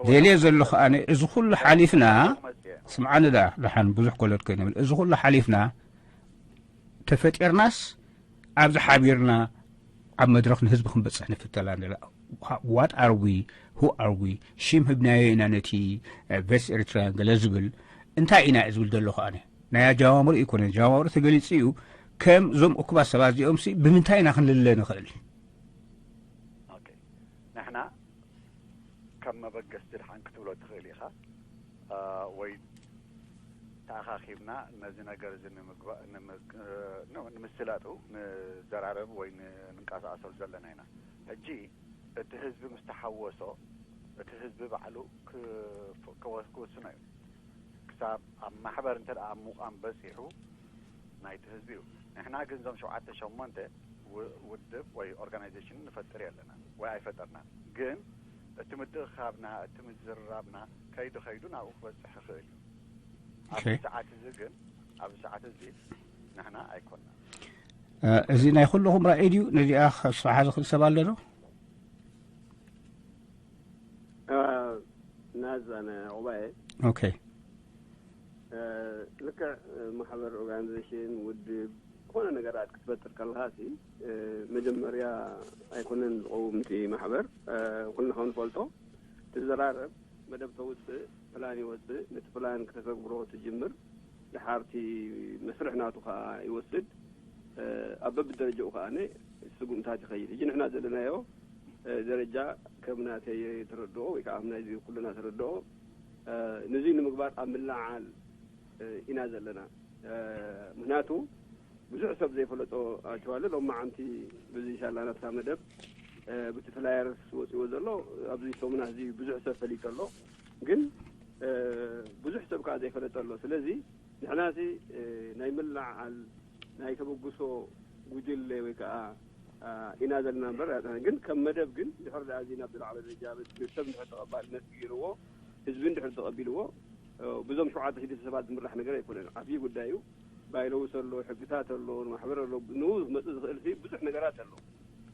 ደልየ ዘለኹ ኣነ እዚ ኩሉ ሓሊፍና መፅየ ስምዓኒ ደኣ ደሓን ብዙሕ ኮለድ ከይንብል እዚ ኩሉ ሓሊፍና ተፈጢርናስ ኣብዚ ሓቢርና ኣብ መድረኽ ንህዝቢ ክንበፅሕ ንፍተላ ንላ what are we? Who are we? ሽም ህብናዮ ኢና ነቲ ቨስ ኤሪትራያን ገለ ዝብል እንታይ ኢና ዝብል ዘለኹ ኣነ ናይ ኣጀማምሩ ይኮነ ጀማምሩ ተገሊፁ እዩ። ከም እዞም እኩባት ሰባት እዚኦም ሲ ብምንታይ ኢና ክንልለ ንኽእል? ኦኬ ንሕና ከም መበገስቲ ድሓን ክትብሎ ትኽእል ኢኻ አ፣ ወይ ተኣኻኺብና ነዚ ነገር እዚ ንምግባ- ንምግ- እ፣ ን- ንምስላጡ ንዘራረብ ወይ ን- ንንቀሳቀሰሉ ዘለና ኢና። ሕጂ እቲ ህዝቢ ምስ ተሓወሶ እቲ ህዝቢ ባዕሉ ክ- ክወ- ክውስኖ እዩ። ክሳብ ኣብ ማሕበር እንተ ደኣ ኣብ ምቋም በጺሑ ናይቲ ህዝቢ እዩ። ንሕና ግን እዞም ሸውዓተ ሸሞንተ ው- ውድብ ወይ ኦርጋናይዜሽን ንፈጥር የለና ወይ ኣይፈጠርናን። ግን እቲ ምትእኻብና እቲ ምዝርራብና ከይዱ ከይዱ ናብኡ ክበጽሕ ይኽእል እዩ። ኣብዚ ኦኬ። ሰዓት እዚ ግን ኣብዚ ሰዓት እዚ ንሕና ኣይኮንና። እዚ ናይ ኩልኹም ራእይ ድዩ? ነዚኣ ክስፋሓ ዝኽእል ሰብ ኣሎ ዶ? ናዛ ንዕቑባኤ ኦኬ ልክዕ ማሕበር ኦርጋናይዜሽን ውድብ ዝኾነ ነገራት ክትፈጥር ከለኻ ሲ መጀመርያ ኣይኮነን ዝቐውም እቲ ማሕበር ኩልና ከም ንፈልጦ ትዘራረብ መደብ ተውፅእ ፕላን ይወፅእ ነቲ ፕላን ክተተግብሮ ትጅምር ድሓርቲ መስርሕ ናቱ ከዓ ይወስድ ኣብ በብደረጃኡ ከዓ ስጉምታት ይኸይድ ሕጂ ንሕና ዘለናዮ ደረጃ ከም ናተይ ተረድኦ ወይ ከዓ ናይዚ ኩልና ተረድኦ ንዚ ንምግባር ኣብ ምልዓል ኢና ዘለና ምክንያቱ ብዙሕ ሰብ ዘይፈለጦ ኣቸዋለ ሎም መዓንቲ ብዚ ሻላ ናትካ መደብ ብቲ ፍላየርስ ወፂዎ ዘሎ ኣብዚ ሰሙና እዚ ብዙሕ ሰብ ፈሊጡ ኣሎ ግን ብዙሕ ሰብ ከዓ ዘይፈለጠ ኣሎ ስለዚ ንሕና ሲ ናይ ምልዓል ናይ ተበግሶ ጉጅለ ወይ ከዓ ኢና ዘለና እምበር ግን ከም መደብ ግን ድሕር ዳኣ እዚ ናብ ዝለዓለ ደረጃ ሰብ እንድሕር ተቐባልነት ገይርዎ ህዝቢ እንድሕር ተቐቢልዎ ብዞም ሸውዓተ ሽዱሽተ ሰባት ዝምራሕ ነገር ኣይኮነን ዓብዪ ጉዳይ እዩ ባይለውስ ኣሎ ሕግታት ኣሎ ማሕበር ኣሎ ንኡ መፁ ዝኽእል ሲ ብዙሕ ነገራት ኣሎ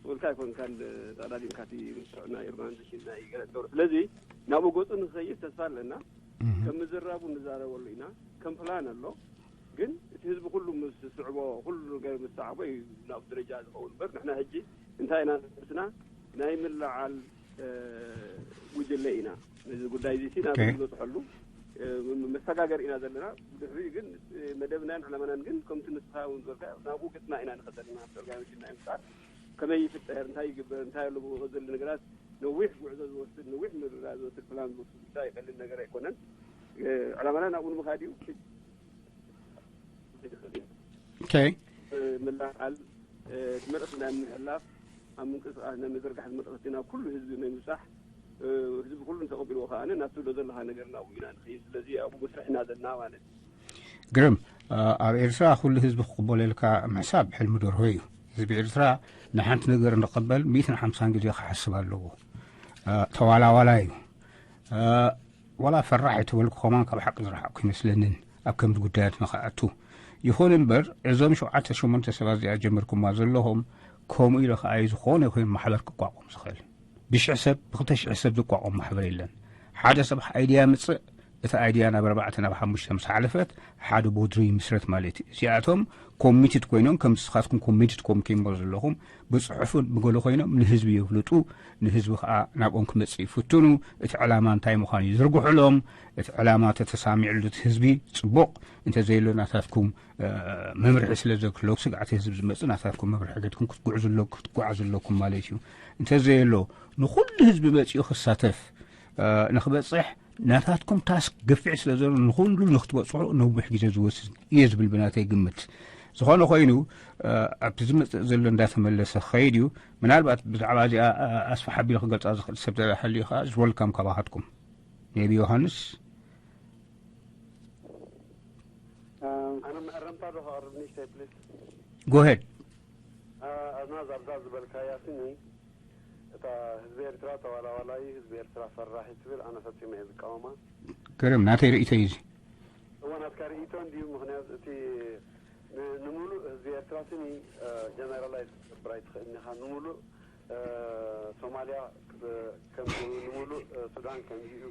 ስቁልካ ኣይኮንካን ጠቕላሊልካ እቲ ምስዑ ናይ ኦርጋናይዜሽን ናይ ገለ ትገብሩ ስለዚ ናብኡ ገፁ ንክኸይድ ተስፋ ኣለና ከም ምዝራቡ ንዛረበሉ ኢና ከም ፕላን ኣሎ ግን እቲ ህዝቢ ኩሉ ምስ ስዕቦ ኩሉ ነገር ምስ ሰዓቦ እዩ ናብ ደረጃ ዝኸውን እምበር ንሕና ሕጂ እንታይ ኢና ንስና ናይ ምልዓል ጉጅለ ኢና ነዚ ጉዳይ እዚ ሲ ናብ ዝበፅሐሉ መሰጋገር ኢና ዘለና ብድሕሪኡ ግን መደብናን ዕላማናን ግን ከምቲ ንስኻ እውን ዝበልካ ናብኡ ገፅና ኢና ንኸደልና ኦርጋናይዜሽን ናይ ምፍጣር ከመይ ይፍጠር፣ እንታይ ይግበር፣ እንታይ ኣሎ ብኡ ዘሎ ነገራት ነዊሕ ጉዕዞ ዝወስድ፣ ነዊሕ ምርድዳእ ዝወስድ፣ ፕላን ዝወስድ ጉዳይ ቀሊል ነገር ኣይኮነን። እ፣ ዕላማና ናብኡ ንምኻድ እዩ። Okay. እ፣ ምልዓል፣ እ፣ እቲ መልእኽቲ ናይ ምሕላፍ፣ ኣብ ምንቅስቃስ ናይ ምዝርጋሕ መልእኽቲ ናብ ኩሉ ህዝቢ ናይ ምብጻሕ፣ እ፣ ህዝቢ ኩሉ እንተቐቢልዎ ከኣ ናብቲ ሎ ዘለኻ ነገር ናብኡ ኢና ንኸይድ። ስለዚ ኣብኡ መስርሕ ኢና ዘለና ማለት እዩ። ግርም። ኣብ ኤርትራ ኩሉ ህዝቢ ክቕበለልካ ምሕሳብ ሕልሚ ደርሆ እዩ። ህዝቢ ኤርትራ ንሓንቲ ነገር ንቐበል ሚእትን ሓምሳን ግዜ ክሓስብ ኣለዎ። ተዋላዋላ እዩ። ዋላ ፈራሕ የተበልኩ ከማን ካብ ሓቂ ዝረሓቅኩ ይመስለንን ኣብ ከምዚ ጉዳያት ንኽኣቱ። ይኹን እምበር እዞም ሸውዓተ ሸሞንተ ሰባት እዚኣ ጀመርኩማ ዘለኹም ከምኡ ኢለ ከኣ እዩ ዝኾነ ይኹን ማሕበር ክቋቋም ዝኽእል። ብሽሕ ሰብ ብክልተ ሽሕ ሰብ ዝቋቋም ማሕበር የለን። ሓደ ሰብ ኣይድያ ምጽእ፣ እቲ ኣይድያ ናብ ኣርባዕተ ናብ ሓሙሽተ ምስ ሓለፈት ሓደ ቦድሪ ይምስረት ማለት እዩ። እዚኣቶም ኮሚትድ ኮይኖም ከም ንስኻትኩም ኮሚትድ ኮም ከይሞ ዘለኹም ብፅሑፍን ብገሎ ኮይኖም ንህዝቢ የፍልጡ። ንህዝቢ ከዓ ናብኦም ክመፅእ ይፍትኑ። እቲ ዕላማ እንታይ ምዃኑ ይዝርግሑሎም። እቲ ዕላማ ተተሳሚዕሉ እቲ ህዝቢ ፅቡቕ፣ እንተዘየሎ ናታትኩም መምርሒ ስለ ዘክለኩ ስግዓት ህዝቢ ዝመፅእ ናታትኩም መምርሒ ገድኩም ክትጉዕዙ ኣለኩም ማለት እዩ። እንተዘየሎ ንኩሉ ህዝቢ መፂኡ ክሳተፍ ንክበፅሕ ናታትኩም ታስክ ገፊሕ ስለ ዘሎ ንኩሉ ንክትበፅሑ ነዊሕ ግዜ ዝወስድ እየ ዝብል ብናተይ ግምት። ዝኾነ ኮይኑ ኣብቲ ዝመፅእ ዘሎ እንዳተመለሰ ክኸይድ እዩ። ምናልባት ብዛዕባ እዚኣ ኣስፋሕ ኣቢሉ ክገልፃ ዝኽእል ሰብ ተሃልዩ ከዓ ዝወልካም ካባኻትኩም ቢ ዮሃንስ ኣነ መእረምታ ዶ ከቕርብ ንእሽተይ ፕሊስ ጎሄድ ኣዝማዝ ኣብዛ ዝበልካያ ስኒ እታ ህዝቢ ኤርትራ ተዋላዋላይ ህዝቢ ኤርትራ ፈራሒ ትብል ኣነ ፈጺመ እየ ዝቃወማ ግርም ናተይ ርእይቶ እዩ እዚ እዋ ናትካ ርእይቶ እንድዩ ምክንያት እቲ ን- ንምሉእ ህዝቢ ኤርትራ ስኒ ጀነራላይዝ ክትገብር ኣይትኽእልን ኢኻ ንምሉእ ሶማልያ ክብ- ከምኡ ንምሉእ ሱዳን ከምዚኡ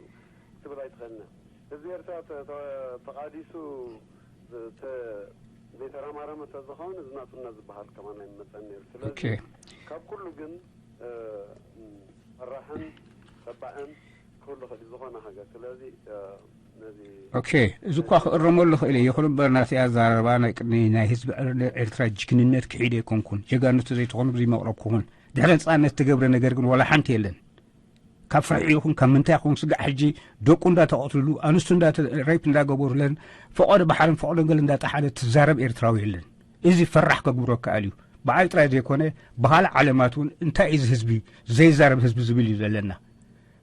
ክትብል ኣይትኽእልን ኢኻ ህዝቢ ኤርትራ ተ- ተ- ተቓዲሱ ተ- ዘይተረማረመ ተዝኸውን እዚ ናጽነት ዝበሃል ከማን ኣይመጸን ነይሩ ስለዚ Okay. ካብ ኩሉ ግን ፈራሕን ተባዕን ክህሉ ክእል ዝኾነ ሃገር ስለዚ ነዚ ኦኬ እዚ እኳ ክእረመሉ ክእል እየ ይኹን እምበር ናተይ ኣዛረባ ናይ ቅድሚ ናይ ህዝቢ ኤርትራ ጅግንነት ክሒደ ኣይኮንኩን ጀጋኑ ተዘይትኾኑ ብዘይመቕረብኩኹን ድሕሪ ነፃነት ትገብረ ነገር ግን ዋላ ሓንቲ የለን ካብ ፍርሒ ይኹን ካብ ምንታይ ይኹን ስጋዕ ሕጂ ደቁ እንዳተቐትልሉ ኣንስቱ ሬፕ እንዳገበሩለን ፈቐዶ ባሕርን ፈቐዶ ገል እንዳጠሓለ ትዛረብ ኤርትራዊ የለን እዚ ፈራሕ ከግብሮ ከኣል እዩ ብዓይ ጥራይ ዘይኮነ ብካልእ ዓለማት እውን እንታይ እዚ ህዝቢ ዘይዛረብ ህዝቢ ዝብል እዩ ዘለና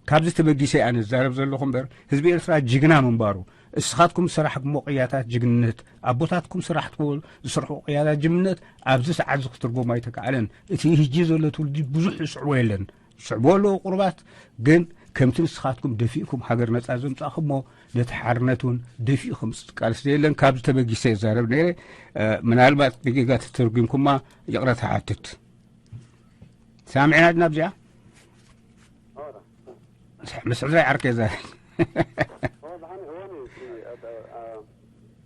ካብዚ ተበጊሰ ኣነ ዝዛረብ ዘለኹ እምበር ህዝቢ ኤርትራ ጅግና ምንባሩ እስኻትኩም ዝሰራሕኩሞ ቅያታት ጅግንነት ኣቦታትኩም ሰራሕትዎ ዝሰርሑ ቅያታት ጅግንነት ኣብዚ ሰዓት እዚ ክትርጎም ኣይተካኣለን እቲ ህጂ ዘሎ ትውልዲ ብዙሕ ዝስዕቦ የለን ዝስዕቦ ኣለዎ ቁሩባት ግን ከምቲ ንስኻትኩም ደፊእኩም ሃገር ነፃ ዘምፃእኩሞ ነቲ ሓርነት እውን ደፊኡ ከምፅእ ዝቃለስ ዘየለን ካብዚ ተበጊሰ ይዛረብ ነይረ ምናልባት ብጌጋ ተተርጉምኩማ ይቕረታ ሓትት ሳምዕና ድና ኣብዚኣ ምስ ሕዝራይ ዓርከ ዘ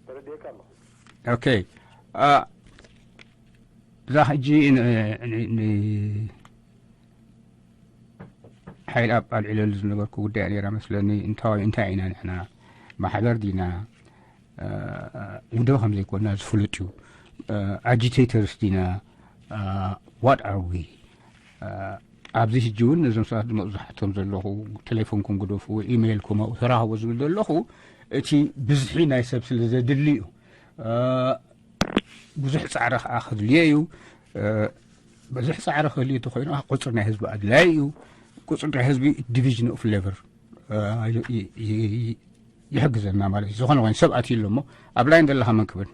ተረዲእካ ኣለኹ ኦኬ እዛ ሕጂ ሓይል ኣብ ኣልዒለሉ ዝነበርኩ ጉዳይ ነራ መስለኒ እንታይ እንታይ ኢና ንሕና ማሕበር ዲና ውድብ ከም ዘይኮና ዝፍሉጥ እዩ ኣጂቴተርስ ዲና what are we ኣብዚ ሕጂ እውን ነዞም ሰባት ዝመፁ ዝሓቶም ዘለኹ ቴሌፎንኩም ግደፉ ኢሜይል ክመኡ ተራኸቦ ዝብል ዘለኹ እቲ ብዝሒ ናይ ሰብ ስለ ዘድሊ እዩ ብዙሕ ፃዕሪ ከዓ ክድልዮ እዩ ብዙሕ ፃዕሪ ክህልዩ እንተኮይኑ ቁፅሪ ናይ ህዝቢ ኣድላይ እዩ ቁፅሪ ናይ ህዝቢ ዲቪዥን ኦፍ ሌቨር ይሕግዘና ማለት እዩ ዝኾነ ኮይኑ ሰብ ኣትዩ ኣሎ እሞ ኣብ ላይን ዘለካ መን ክብል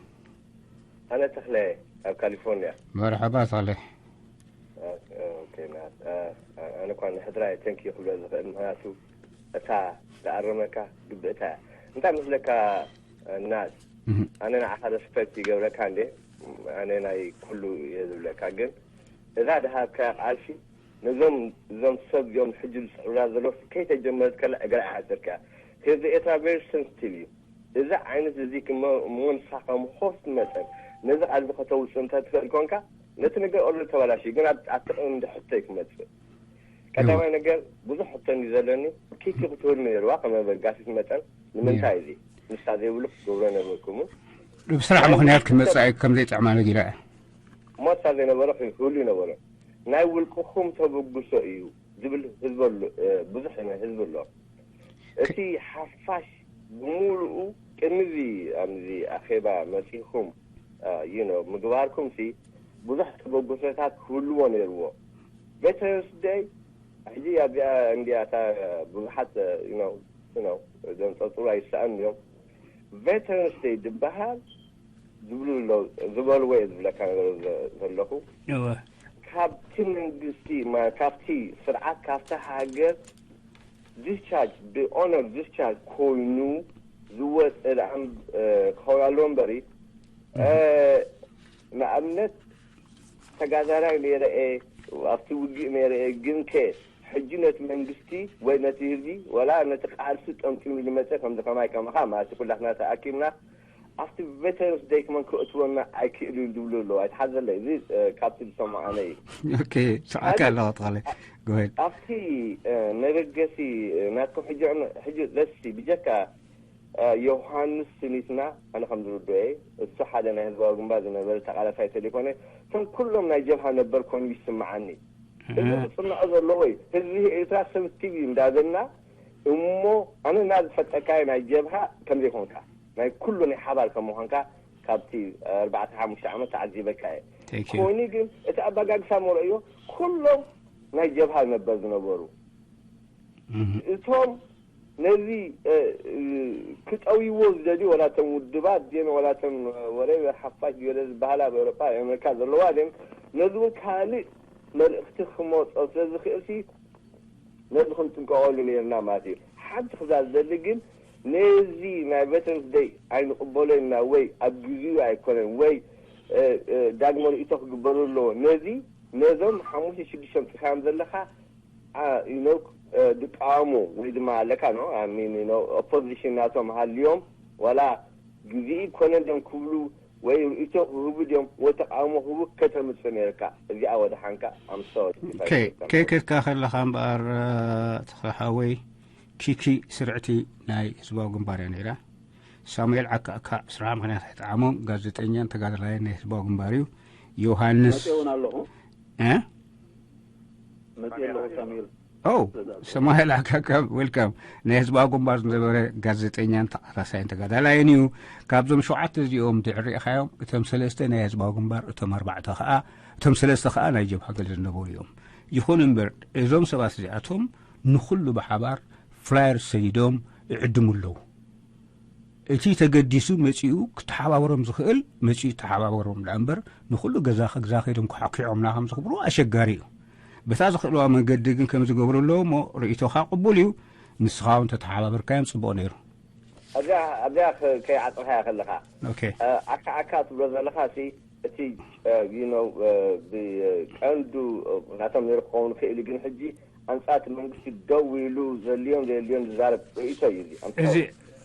ኣነ ተኽለ ኣብ ካሊፎርኒያ መርሐባ ተኽለ ኣነ እኳ ንሕድራይ ተንኪ ክብሎ ዝኽእል ምክንያቱ እታ ዝኣረመካ ግብእታ እያ እንታይ መስለካ ናስ ኣነ ንዓኻ ረስፐክት ይገብረካ እንዴ ኣነ ናይ ኩሉ እየ ዝብለካ ግን እዛ ድሃብካያ ቃልሲ ነዞም እዞም ሰብ እዚኦም ሕጂ ዝስዕሩና ዘለዉ ከይተጀመረት ከላ እግራ ይዓጽርካ ህዝቢ ኤርትራ ቨሪ ሰንስቲቭ እዩ እዚ ዓይነት እዚ ክመ እሞ ንሳ ከም ሆስት መጠን ነዚ ቃልዚ ከተውፅእ እንተ ትኽእል ኮንካ ነቲ ነገር ኦሎ ተበላሽ ግን ኣብቲ ቀንዲ ሕቶይ ክመፅእ ቀዳማይ ነገር ብዙሕ ሕቶን እዩ ዘለኒ ኪኪ ክትህሉ ነይርዋ ከም ኣበጋሲት መጠን ንምንታይ እዚ ንሳ ዘይብሉ ክትገብሮ ነበርኩምን ብስራሕ ምክንያት ክመፅእ ከም ዘይጥዕማ ነጊራ እያ ሞሳ ዘይነበረ ክህሉ ይነበረ ናይ ውልቅኹም ተበግሶ እዩ ዝብል ህዝቢ ኣሎ፣ እ፣ ብዙሕ ህዝቢ ኣሎ። እቲ ሓፋሽ ብምሉኡ ቅድሚዚ ኣብዚ ኣኼባ መጺኹም፣ እ፣ you know፣ ምግባርኩም ሲ ብዙሕ ተበግሶታት ክህልዎ ነይርዎ። ቬተረንስ ደይ ሕጂ ኣብዚኣ እንዲያ እታ ብዙሓት፣ እ፣ you know፣ you know፣ ዘንጸርጽሩ ኣይሰኣን እዮም። ቬተረንስ ደይ ዝበሃል ዝብሉ ኣለዉ፣ ዝበልዎ እየ ዝብለካ ነገር ዘ-፣ ዘለኹ። እወ። ካብቲ መንግስቲ፣ ማ-፣ ካብቲ ስርዓት፣ ካብቲ ሃገር ዲስቻርጅ፣ ብኦነር ዲስቻርጅ ኮይኑ ዝወፀ ደኣ እም-፣ እ፣ ክኸውን ኣለዎ እምበሪ፣ እ፣ ንኣብነት ተጋዳላይ ነይረ እየ፣ ኣብቲ ውግእ ነይረ እየ፣ ግን ከ ሕጂ ነቲ መንግስቲ ወይ ነቲ ህዝቢ ወላ ነቲ ቃልሲ ጠምጢሙ ዝመፀ ከምዚ ከማይ ከማኻ ማለት ኩላትና ተኣኪብና ኣብቲ ቬተረንስ ደይ ክመን ክእትወና ኣይክእሉን ዝብሉ ኣለዉ። ኣይትሓዘለይ፣ እዚ፣ እ፣ ካብቲ ዝሰማዓነ እዩ። ኦኬ፣ ስምዓካ ሓደ ኣለኹ፣ ተኸለ። ጎሄድ። ኣብቲ፣ እ፣ መበገሲ፣ እ፣ ናትኩም ሕጂ፣ ሕጂ ለሲ ብጀካ፣ እ፣ ዮሃንስ ስኒትና፣ ኣነ ከም ዝርድኦ እየ፣ እሱ ሓደ ናይ ህዝባዊ ግንባር ዝነበረ ተቓላሳይ ተለይኮነ፣ እቶም ኩሎም ናይ ጀብሃ ነበር ኮኑ ይስምዓኒ። እዚ እህ። ክጽንዖ ዘለዎ እዩ። ህዝቢ ኤርትራ ሰብ ቲቪ እንዳበልና እሞ ኣነ እና ዝፈልጠካዮ ናይ ጀብሃ ከም ዘይኮንካ፣ ናይ ኩሉ ናይ ሓባር ከም ምዃንካ ካብቲ ኣርባዕተ ሓሙሽተ ዓመት ተዓዚበካ እየ። Thank you። ኮይኑ ግን እቲ ኣባጋግሳ መርኣዮ ኩሎም ናይ ጀብሃ ነበር ዝነበሩ። እህ። እቶም ነዚ፣ እ፣ እ፣ ክጠውይዎ ዝደልዩ ወላ እቶም ውድባት ድዮም ወላ እቶም ወረ ሓፋሽ ገለ ዝበሃላ ኣብ ኤውሮጳ፣ ኣብ ኣሜሪካ ዘለዋ ድዮም ነዚ እውን ካልእ መልእኽቲ ክመጾ ስለ ዝኽእል ሲ ነዚ ክንጥንቀቐሉ ነይርና ማለት እዩ። ሓንቲ ክዛብ ዝደሊ ግን ነዚ ናይ ቬተረንስ ደይ ኣይንቕበሎ ኢና ወይ ኣብ ግዜኡ ኣይኮነን ወይ፣ እ፣ እ፣ ዳግመ ርእይቶ ክግበሩ ኣለዎ። ነዚ ነዞም ሓሙሽተ ሽዱሽተ ኣምጺኻዮም ዘለኻ፣ አ፣ you know፣ እ፣ ድቃወሙ ወይ ድማ ኣለካ ነው፣ I mean፣ you know፣ ኦፖዚሽን ናቶም ሃልዮም ዋላ ግዜኡ ኮነ ድዮም ክብሉ ወይ ርእይቶ ክህቡ ድዮም ወይ ተቃውሞ ክህቡ ከተምጽእ ነይርካ። እዚኣ ወደ ሓንካ ኣምሶ ኦኬ፣ ከይከድካ ከለኻ እምበኣር፣ እ፣ ተኸሓወይ ኪኪ ስርዕቲ ናይ ህዝባዊ ግንባር እያ ነይራ። ሳሙኤል ዓካዕካ ብስራሕ ምኽንያት ኣይጠዓሞን፣ ጋዜጠኛን ተጋዳላይን ናይ ህዝባዊ ግንባር እዩ። ዮሃንስ መጽእ እውን ኣለኹ። እ? መጽእ ኣለኹ ሳሙኤል። ኦ፣ ሳሙኤል ዓካዕካ፣ ዌልካም። ናይ ህዝባዊ ግንባር ዝነበረ ጋዜጠኛን ተቓላሳይን ተጋዳላይን እዩ። ካብዞም ሸውዓተ እዚኦም ድሕሪ ሪኢኻዮም፣ እቶም ሰለስተ ናይ ህዝባዊ ግንባር፣ እቶም ኣርባዕተ ኸኣ፣ እቶም ሰለስተ ኸኣ ናይ ጀብሃ ገለ ዝነበሩ እዮም። ይኹን እምበር፣ እዞም ሰባት እዚኣቶም ንኹሉ ብሓባር ፍላየር ሰዲዶም ይዕድሙ ኣለዉ። እቲ ተገዲሱ መጺኡ ክተሓባበሮም ዝኽእል መጺኡ ይተሓባበሮም ደኣ እምበር፣ ንኹሉ ገዛ ገዛ ከይዶም ክሓኪዖምና ከም ዝኽብሩ ኣሸጋሪ እዩ። በታ ዝኽእልዋ መንገዲ ግን ከም ዝገብሩ ኣለዎ እሞ ርእይቶኻ ቅቡል እዩ። ንስኻ እውን ተተሓባበርካዮም ጽቡቕ ነይሩ። ኣብዚኣ፣ ኣብዚኣ ከ-፣ ከይዓጸኻያ ከለኻ፣ ኦኬ። እ፣ ዓካ ዓካ ትብሎ ዘለኻ ሲ፣ እቲ፣ እ፣ you know፣ እ፣ ብቀንዱ፣ እ፣ ናቶም ነይሩ ክኸውን ይኽእል እዩ፣ ግን ሕጂ ኣንጻር እቲ መንግስቲ ደው ኢሉ ዘድልዮን ዘየድልዮን ዝዛረብ ርእይቶ እዩ እዚ። ኣንጻር እዚ፣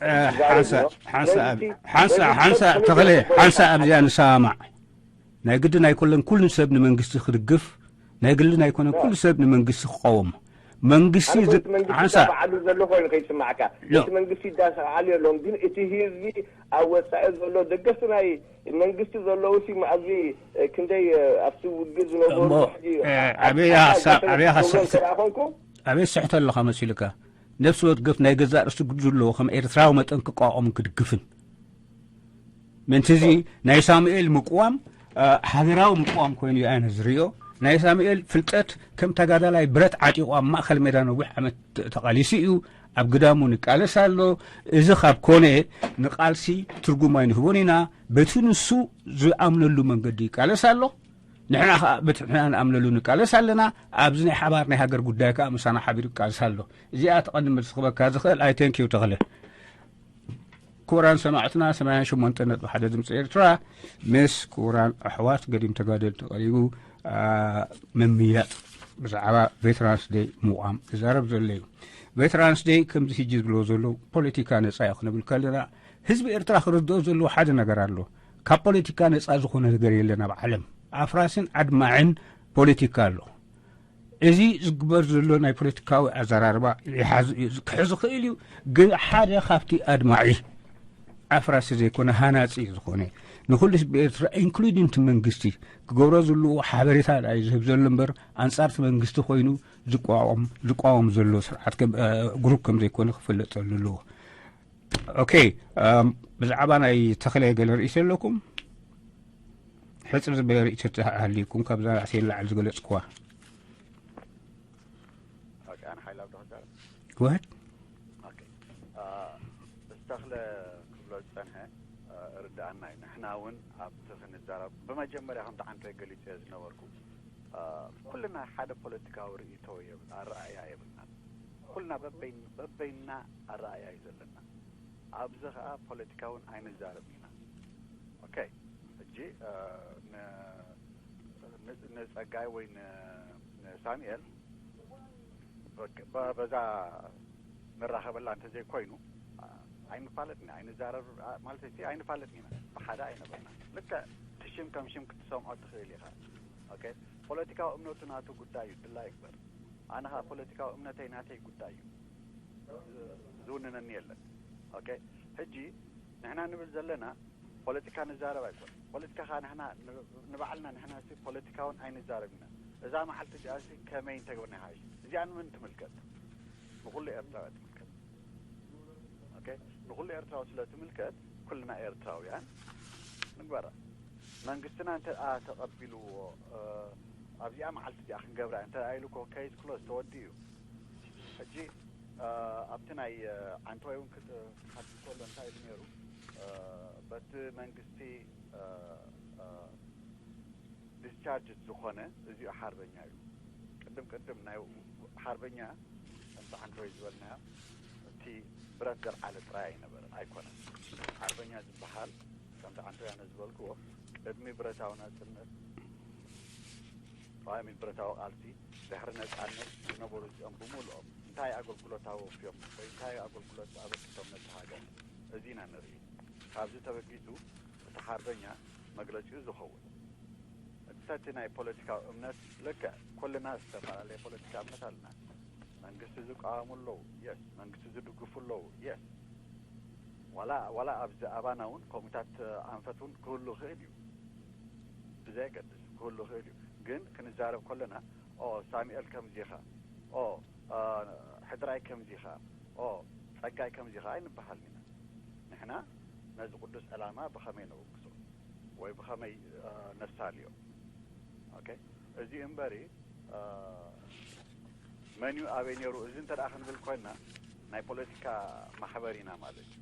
እ፣ ዝዛረብ ሓንሳእ፣ እዩ። ሓንሳእ፣ ስለዚ እቲ ሓንሳእ፣ መንግስቲ ሓንሳእ፣ ከመይ ተኽለ፣ ገይሩ ሓንሳእ ኣብዚኣ ንሰማማዕ። ናይ ግድን ኣይኮለን ኩሉ ሰብ ንመንግስቲ ክድግፍ፣ ናይ ግልን ኣይኮነን ኩሉ ሰብ ንመንግስቲ ክቐውም። መንግስቲ ኣነ ዝ-፣ ኮንኩ መንግስቲ ሓንሳእ። ባዕሉ ዘሎ ኮይኑ ከይስማዕካ። ሎ። እቲ መንግስቲ ይዳሳዕ ኣሎ የሎን፣ ግን እቲ ህዝቢ ኣብ ወጻኢ ዘሎ ደገፍቲ ናይ መንግስቲ ዘለዉ ሲ ኣብዚ ክንደይ ኣብቲ ውግእ ዝነበሩ እሞ፣ ሕጂ እ፣ ኣብ ኣበይ ዓዲ ሓሳብ፣ ኣበይ ክብሎም ሓሳብ፣ እንተ ደኣ ኮንኩ? ኣበይ ስሕቶ ኣለኻ መሲልካ? ነፍሲ ወከፍ ናይ ገዛእ ርእሱ ግዱ ዘለዎ ከም ኤርትራዊ መጠን ክቋቋምን ክድግፍን። ምእንቲ እዚ ናይ ሳሙኤል ምቅዋም፣ እ፣ ሃገራዊ ምቅዋም ኮይኑ እዩ ኣነ ዝርእዮ። ናይ ሳሙኤል ፍልጠት ከም ተጋዳላይ ብረት ዓጢቑ ኣብ ማእከል ሜዳ ነዊሕ ዓመት ተ-፣ ተቓሊሱ እዩ። ኣብ ግዳሙ ንቃለስ ኣሎ። እዚ ካብ ኮነ ንቃልሲ ትርጉም ኣይንህቦን ኢና። በቲ ንሱ ዝኣምነሉ መንገዲ ይቃለስ ኣሎ። ንሕና ከኣ በቲ ንሕና ንኣምነሉ ንቃለስ ኣለና። ኣብዚ ናይ ሓባር ናይ ሃገር ጉዳይ ከኣ ምሳና ሓቢሩ ይቃለስ ኣሎ። እዚኣ እቲ ቀንዲ መልሲ ክበካ ዝኽእል። ኣይ፣ thank you ተኽለ። ክቡራን ሰማዕትና፣ ሰማንያን ሸሞንተን ነጥቢ ሓደ ድምፂ ኤርትራ ምስ ክቡራን ኣሕዋት ገዲም ተጋደልቲ ቀሪቡ፣ ኣ፣ ምምያጥ ብዛዕባ ቬተራንስ ደይ ምቋም ዝዛረብ ዘሎ እዩ። ቬተራንስ ደይ ከምዚ ሕጂ ዝብሎ ዘሎ ፖለቲካ ነጻ እዩ ክንብል ከለና፣ ህዝቢ ኤርትራ ክርድኦ ዘለዎ ሓደ ነገር ኣሎ። ካብ ፖለቲካ ነጻ ዝኾነ ነገር የለን ኣብ ዓለም። ኣፍራስን ኣድማዕን ፖለቲካ ኣሎ። እዚ ዝግበር ዘሎ ናይ ፖለቲካዊ ኣዘራርባ ይሓዝ-፣ ክሕዝ ይኽእል እዩ፣ ግን ሓደ ካብቲ ኣድማዒ ኣፍራሲ ዘይኮነ ሃናጺ ዝኾነ፣ ንኹሉ ህዝቢ ኤርትራ ኢንክሉዲንግ እቲ መንግስቲ ክገብሮ ዝልዎ ሓበሬታ እዩ ዝህብ ዘሎ እምበር ኣንጻር እቲ መንግስቲ ኮይኑ ዝቋወም ዝቋወም ዘሎ ስርዓት ግሩፕ ከም ዘይኮነ ክፍለጠሉ ኣለዎ። ኦኬ። ብዛዕባ ናይ ተኽለ ገለ ርእይቶ ኣለኩም? ሕጽር ዝበለ ርእይቶ ተሃልዩኩም ካብዛ ራእሲ ላዕሊ ዝገለጽኩዋ። ኣነ ሓይላ ብዶ ክዛረብ ወድ ዝተኽለ ክብሎ ዝፀንሐ ርዳኣና እዩ። ንሕና እውን ኣብቲ ክንዛረብ ብመጀመርያ ከምቲ ዓንተ ገሊፀ ዝነበርኩ ኩልና ሓደ ፖለቲካዊ ርእይቶ ኣረኣያ የብልና። ኩልና በበይና ኣረኣያ እዩ ዘለና። ኣብዚ ከዓ ፖለቲካውን ኣይንዛረብ ኢና። ኦኬ፣ ሕጂ ንፀጋይ ወይ ንሳሙኤል በዛ ንራኸበላ እንተዘይኮይኑ ኣይንፋለጥን ኢና፣ ኣይንዛረብ ማለት እቲ ኣይንፋለጥን ኢና፣ ብሓደ ኣይነበርና። ልክዕ እቲ ሽም ከም ሽም ክትሰምዖ ትኽእል ኢኻ። ኦኬ፣ ፖለቲካዊ እምነቱ ናቱ ጉዳይ እዩ፣ ድላይ እምበር። ኣነ ኸዓ ፖለቲካዊ እምነተይ ናተይ ጉዳይ እዩ፣ ዝውንነኒ የለን። ኦኬ፣ ሕጂ ንሕና ንብል ዘለና ፖለቲካ ንዛረብ ኣይኮን። ፖለቲካ ኸዓ ንሕና ንባዕልና ንሕና ሲ ፖለቲካውን ኣይንዛረብ ኢና። እዛ መዓልቲ እዚኣ ሲ ከመይ እንተገብርና ይሓይሽ? እዚኣ ንመን ትምልከት? ንኹሉ ኤርትራዊ ትምልከት። ኦኬ፣ ንኹሉ ኤርትራዊ ስለ ትምልከት ኩልና ኤርትራውያን ንግበራ። መንግስትና እንተ ተቐቢልዎ ኣብዚኣ መዓልቲ እዚኣ ክንገብራ እንተ ኢሉ እኮ ኬስ ክሎዝ ተወዲኡ እዩ። ሕጂ ኣብቲ ናይ ዓንተወይ እውን ክሓትት ከሎ እንታይ ኢሉ ነይሩ? በቲ መንግስቲ ዲስቻርጅ ዝኾነ እዚኡ ሓርበኛ እዩ። ቅድም ቅድም ናይ ሓርበኛ ከምቲ ዓንተወይ ዝበልናዮ እቲ ብረት ዘልዓለ ጥራይ ኣይነበረ ኣይኮነን። ሓርበኛ ዝበሃል ከምቲ ዓንተወይ ኣነ ዝበልክዎ ቅድሚ ብረታዊ ናጽነት ተቓዋሚ ብረታዊ ቃልሲ ድሕሪ ነጻነት ዝነበሩ እዚኦም ብምልኦም እንታይ ኣገልግሎት ኣወፍዮም ወይ እንታይ ኣገልግሎት ኣበርኪቶም ነቲ ሃገር? እዚ ኢና ንርኢ። ካብዚ ተበጊሱ እቲ ሓርበኛ መግለጺኡ ዝኸውን። እንተቲ ናይ ፖለቲካዊ እምነት ልክዕ ኩልና ዝተፈላለየ ፖለቲካ እምነት ኣለና። መንግስቲ ዝቃወሙ ኣለዉ፣ የስ። መንግስቲ ዝድግፉ ኣለዉ፣ የስ። ዋላ ዋላ ኣብዚ ኣባና እውን ከምኡታት ኣንፈት እውን ክህሉ ይኽእል እዩ። ብዘየገድስ ክህሉ ይኽእል እዩ። ግን ክንዛረብ ከለና ኦ ሳሙኤል ከምዚ ኢኻ፣ ኦ ሕድራይ ከምዚ ኢኻ፣ ኦ ጸጋይ ከምዚ ኢኻ ኣይንበሃልን ኢና። ንሕና ነዚ ቅዱስ ዕላማ ብኸመይ ነውግሶ ወይ ብኸመይ ነሳልዮ? ኦኬ፣ እዚ እምበሪ መን እዩ ኣበይ ነይሩ? እዚ እንተ ደኣ ክንብል ኮይንና ናይ ፖለቲካ ማሕበር ኢና ማለት እዩ።